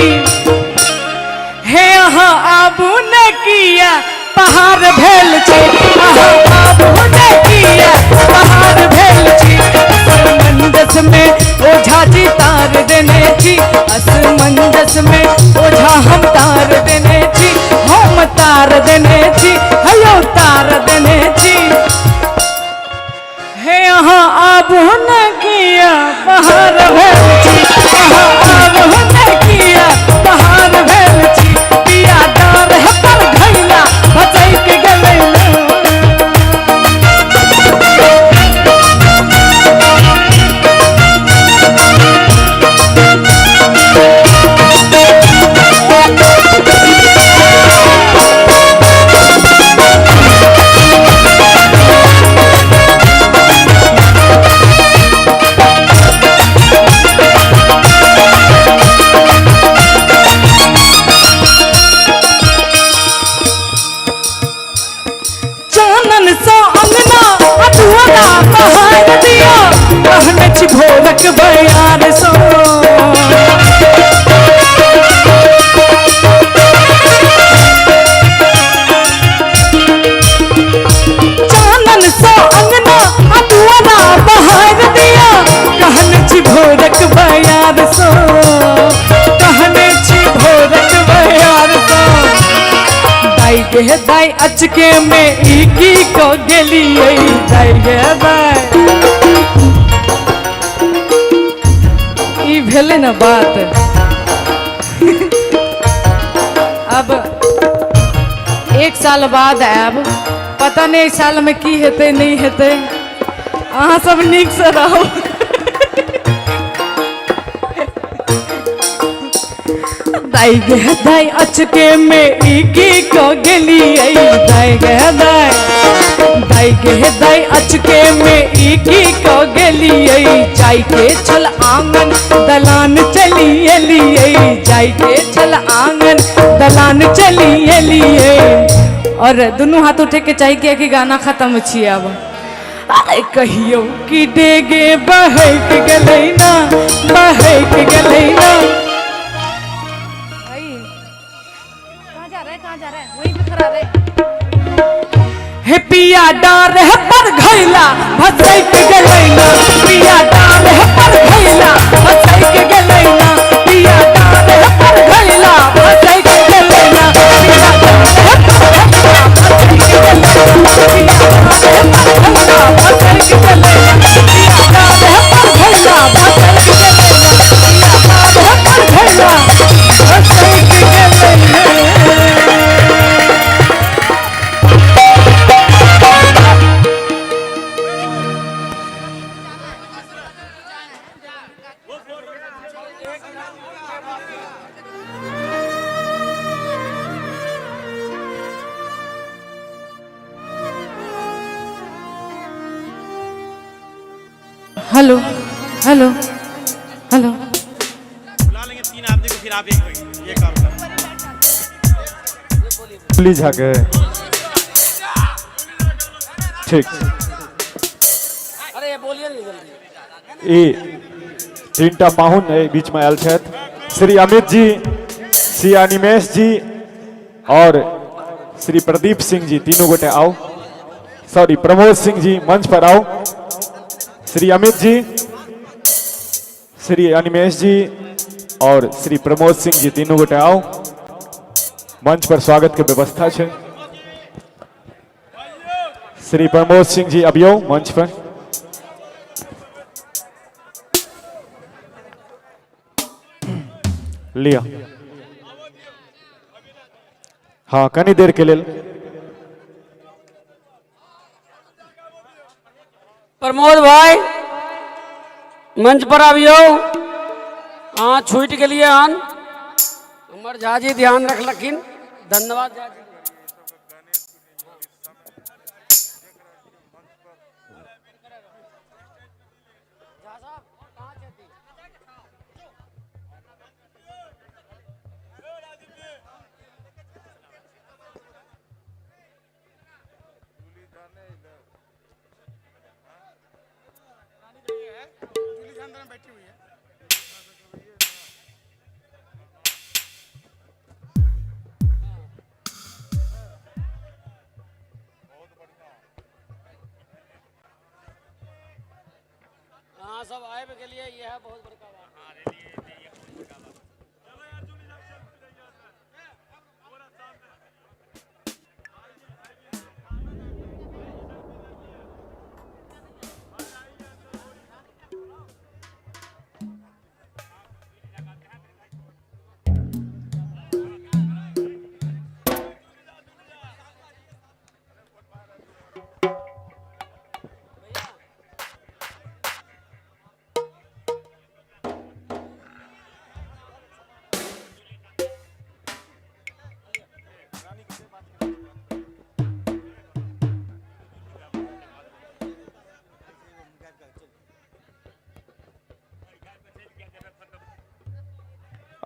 हे अहाँ आबू ने किया पहाड़ भेल छी, अहाँ आबू ने किया पहाड़ भेल छी। असमंजस में ओझा जी तार देने छी, असमंजस में ओझा हम तार देने छी, हम तार देने छी, हयो तार देने छी। हे अहाँ आबू ने किया पहाड़ भेल छी, अहाँ आबू ने किया पहाड़ भेल छी, पिया डार पर घैला बचैक गेलै। चानन सा अंगना अधूरा बहार दिया, कहने छी भोरक बयार सो। चानन सा अंगना अधूरा बहार दिया, कहने छी भोरक बयार सो, कहने छी भोरक बयार सो। दाई गे दाई अचके में ई की क गेलियै, दाई गे दाई ई भेलै ने बात। अब एक साल बाद आयब, पता नहीं एहि साल में की हेतै नहीं हेतै। अहाँ सब नीक से रहू। दाई गे दाई अचके में ई की क गेलियै, दाई गे दाई, दाई गे दाई अचके में ई की क गेलियै, जाइके छल आंगन दलान चली एलियै, जाइके छल आंगन दलान चली एलियै। और दुनू हाथ उठे के चाही कियाकि गाना खत्म छियै आब। अरे कहियो कि डेगे बहक गेलै ना, बहक गेलै ना। भाई कहाँ जा रहा है, कहाँ जा रहा है, वहीं पे खड़ा रहे। हे पिया डार है पर घैला भसैक गेलै ना, पिया डार है पर घैला भसैक गेलै ना, पिया डार है पर घैला भसैक गेलै ना, पिया डार है पर घैला भसैक गेलै ना, पिया डार है पर घैला भसैक गेलै ना, पिया डार है पर घैला भसैक गेलै ना, पिया डार है पर घैला भसैक गेलै ना। Hello hello hello. बुला लेंगे 3 आदमी को, फिर आप एक होइए, ये काम करो। प्लीज आगे ठीक। अरे बोलिए नहीं जल्दी। ई 3टा पाहुन एहि बीच में आयल छथि, श्री अमित जी, श्री अनिमेश जी और श्री प्रदीप सिंह जी, तीनों गोटे आओ। सॉरी, प्रमोद सिंह जी मंच पर आओ। श्री अमित जी, श्री अनिमेश जी और श्री प्रमोद सिंह जी, तीनों गोटे आओ। मंच पर स्वागत के व्यवस्था है। श्री प्रमोद सिंह जी अबियो मंच पर। लिया हाँ, कनी देर के लेल। प्रमोद भाई मंच पर आबियो। अहाँ छूटि गेलियै हन, हमर झाजी ध्यान रखलखिन, धन्यवाद झाजी। अहाँ सब आबि गेलियै, इएह बहुत बड़का बात।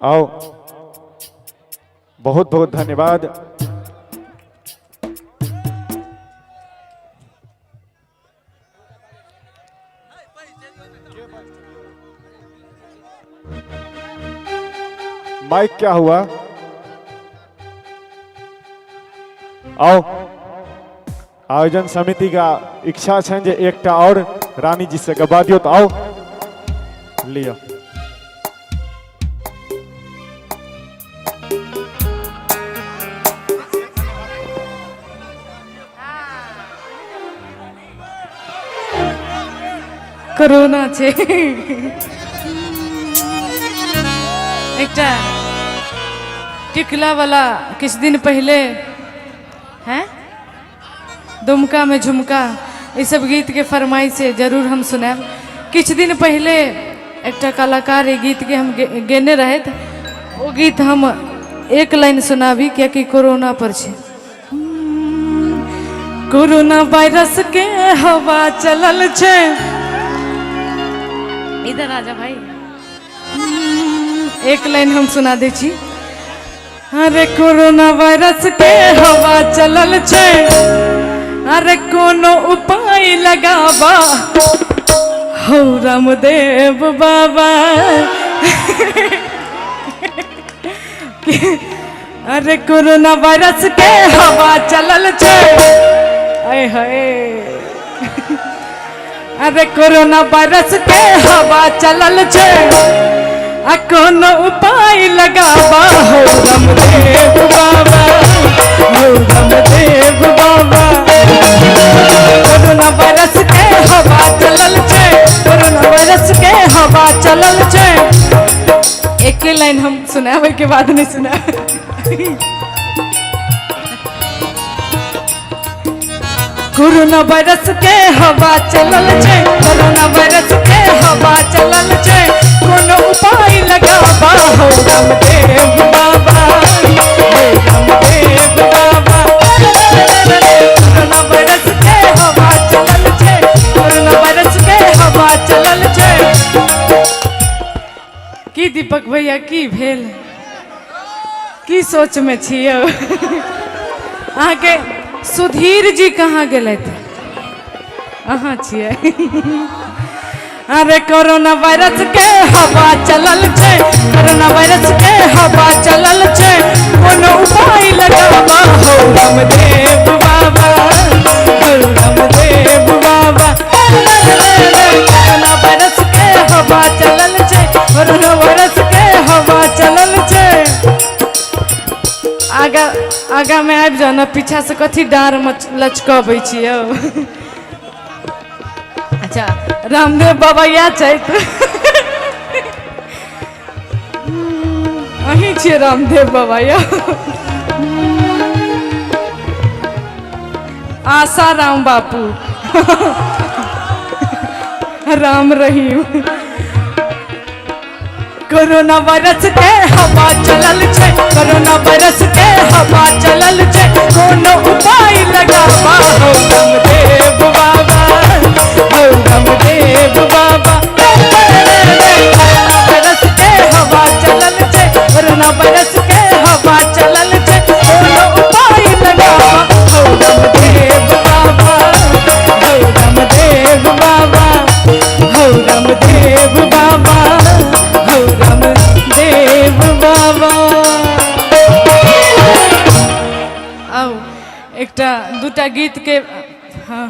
आओ, बहुत बहुत धन्यवाद। माइक क्या हुआ? आओ, आयोजन समिति का इच्छा छनि जे एकटा और रानी जी से गवा दियो, तो आओ लियो। कोरोना छै एकटा टिकला वाला किछु दिन पहले हैं दुमका में झुमका, ई सब गीत के फरमाइश है, जरूर हम सुनायब। किछु दिन पहले एकटा कलाकार ई गीत के हम गेने रहथि, ओ गीत हम एक लाइन सुनाबी कियाकि कोरोना पर छै। कोरोना वायरस के हवा चलल छै, इधर आ जा भाई। एक लाइन हम सुना दै छी। अरे कोरोना वायरस के हवा चलल छै, अरे कोनो उपाय लगाबा हौ रामदेव बाबा। अरे कोरोना वायरस के हवा चलल छै, आय हाय। अरे कोरोना वायरस के हवा चलल छै, आ कोनो उपाय लगाबा हौ रामदेव बाबा, हौ रामदेव बाबा। कोरोना वायरस के हवा चलल छै, कोरोना वायरस के हवा चलल छै। एक लाइन हम सुनाबै के बाद नहीं सुनाबै। कोरोना वायरस के हवा चलल छै, कोरोना वायरस के हवा चलल छै, कोनो उपाय लगाबा हौ रामदेव बाबा, हौ रामदेव बाबा। कोरोना वायरस के हवा चलल छै, कोरोना वायरस के हवा चलल छै। की दीपक भैया की भेल, की सोच में छियै अहाँके? सुधीर जी कहाँ गेलथि? अहाँ छियै। अरे कोरोना वायरस के हवा चलल छै, कोरोना वायरस के हवा चलल छै, कोनो उपाय लगाबा हौ रामदेव बाबा, हौ रामदेव बाबा। कोरोना वायरस के हवा चलल छै, कोरोना वायरस के हवा चलल छै। आगा आगा में आबि जाउ ने, पीछा से कथी डाँर लचकबै छियै। अच्छा रामदेव बाबा इएह छथि, अहीं छियै रामदेव बाबा यौ। आशा राम बापू, राम रहीम। कोरोना वायरस के हवा चलल छै, कोरोना वायरस के हवा चलल छै, कोनो उपाय लगाबा हौ रामदेव बाबा, हौ रामदेव बाबा। कोरोना वायरस के हवा चलल छै, कोरोना वायरस के हवा चलल छै, कोनो उपाय लगाबा हौ रामदेव बाबा, हौ रामदेव बाबा, हौ रामदेव बाबा, हौ रामदेव बाबा। आउ एकटा दूटा गीत के हाँ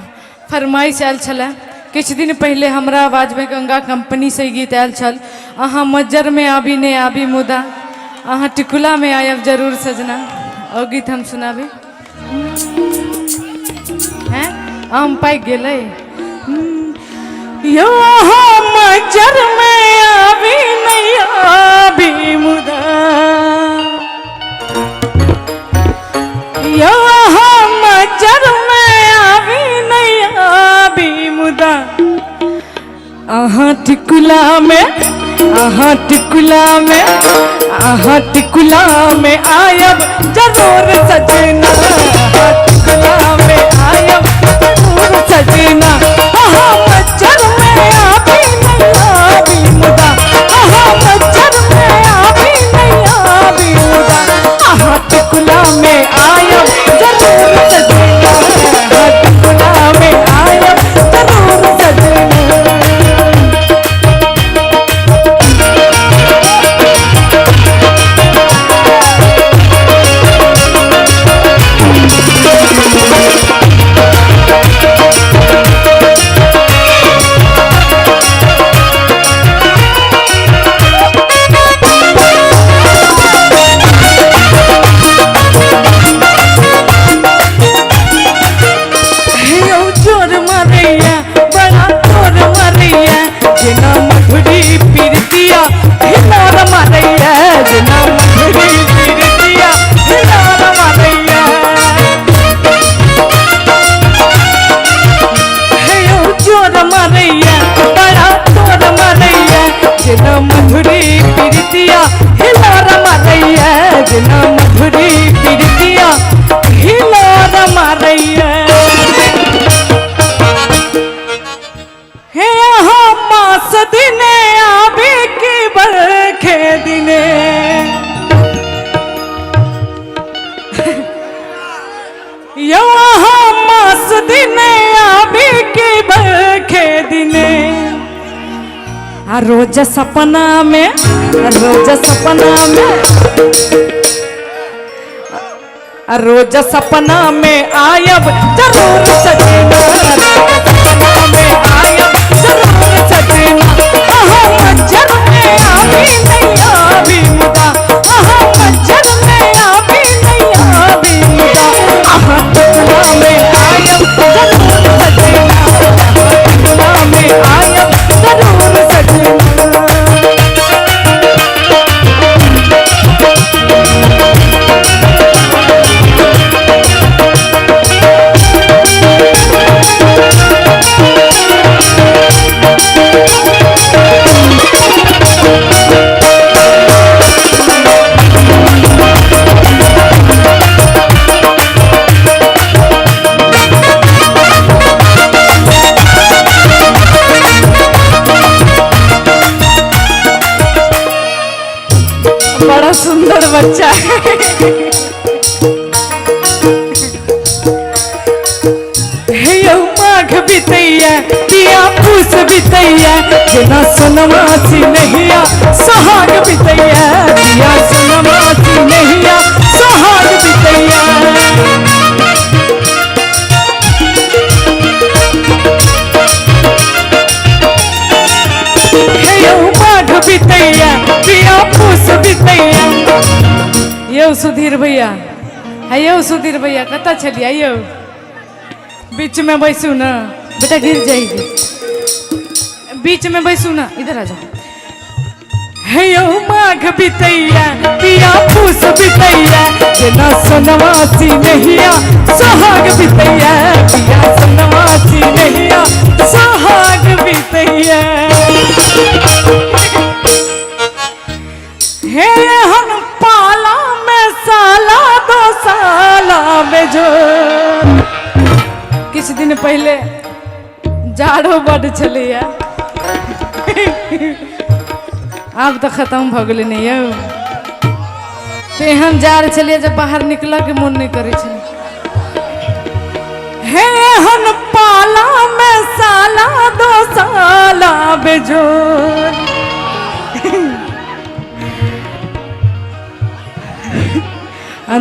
फरमाइश आयल छलै किछु दिन पहिले। हमरा आवाजमे गंगा कंपनी से गीत आयल छल, अहाँ मज्जरमे आबी नहि आबी मुदा अहाँ टिकुलामे आयब जरूर सजना। ओ गीत हम सुनाबी हैं। आम पाकि गेलै यो, अहाँ मज्जर में आबी नहीं आबी मुदा, यो अहाँ मज्जर में आबी नहीं आबी मुदा, अहाँ टिकुला में, अहाँ टिकुला में, अहाँ टिकुला में आयब जरूर सजना, अहाँ टिकुला में आयब जरूर सजना। अहाँ मज्जर में आबी नहीं आबी मुदा, अहाँ मज्जर में आबी नहीं आबी मुदा, अहाँ टिकुला में आयब जरूर सजना, अहाँ टिकुला में आयब जरूर सजना। हे अहाँ मास दिने बरखे दिने। यौ अहाँ मास दिने आबी की बरखे दिने। आ रोज सपना में, रोज सपना में, रोज सपना में आयब जरूर सजना, सपना में आयब जरूर सजना। अहाँ मज्जर में आबी नहीं आबी मुदा, अहाँ मज्जर में आबी नहीं आबी मुदा। अहाँ सपना में आयब जरूर सजना, सपना में आयब जरूर सजना। बड़ा सुंदर बच्चा है। हे माघ बितैया पिया पूस बितैया, जेना सोनमा सिनहिया सोहाग बितैया, पिया सोनमा सिनहिया सोहाग बितैया। हे माघ बितैया पिया पूस बितैया। यौ सुधीर भैया, है यौ सुधीर भैया कतऽ छलियै यौ? बीच में बैसू ना बेटा, गिर जाएगी। बीच में बैसू ना, इधर आ जाओ। हे यौ माघ बितैया पिया पूस बितैया, जेना सोनमा सिनहिया सोहाग बितैया, पिया सोनमा सिनहिया सोहाग बितैया। हे हम पाला में साला दो साला में जो। किछु दिन पहले जाड़ो बड छलैया, आब तऽ खत्म भऽ गेलै ने यौ। तेहन जाड़ छलैया जे बाहर निकलऽ के मोन नहि करै छलै। हे हम पाला में साला दो साला बेजोड़।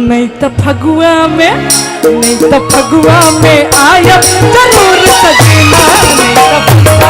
नहीं तो फगुआ में, नहीं तो फगुआ में आयब जरूर सजना, नहीं तो फगुआ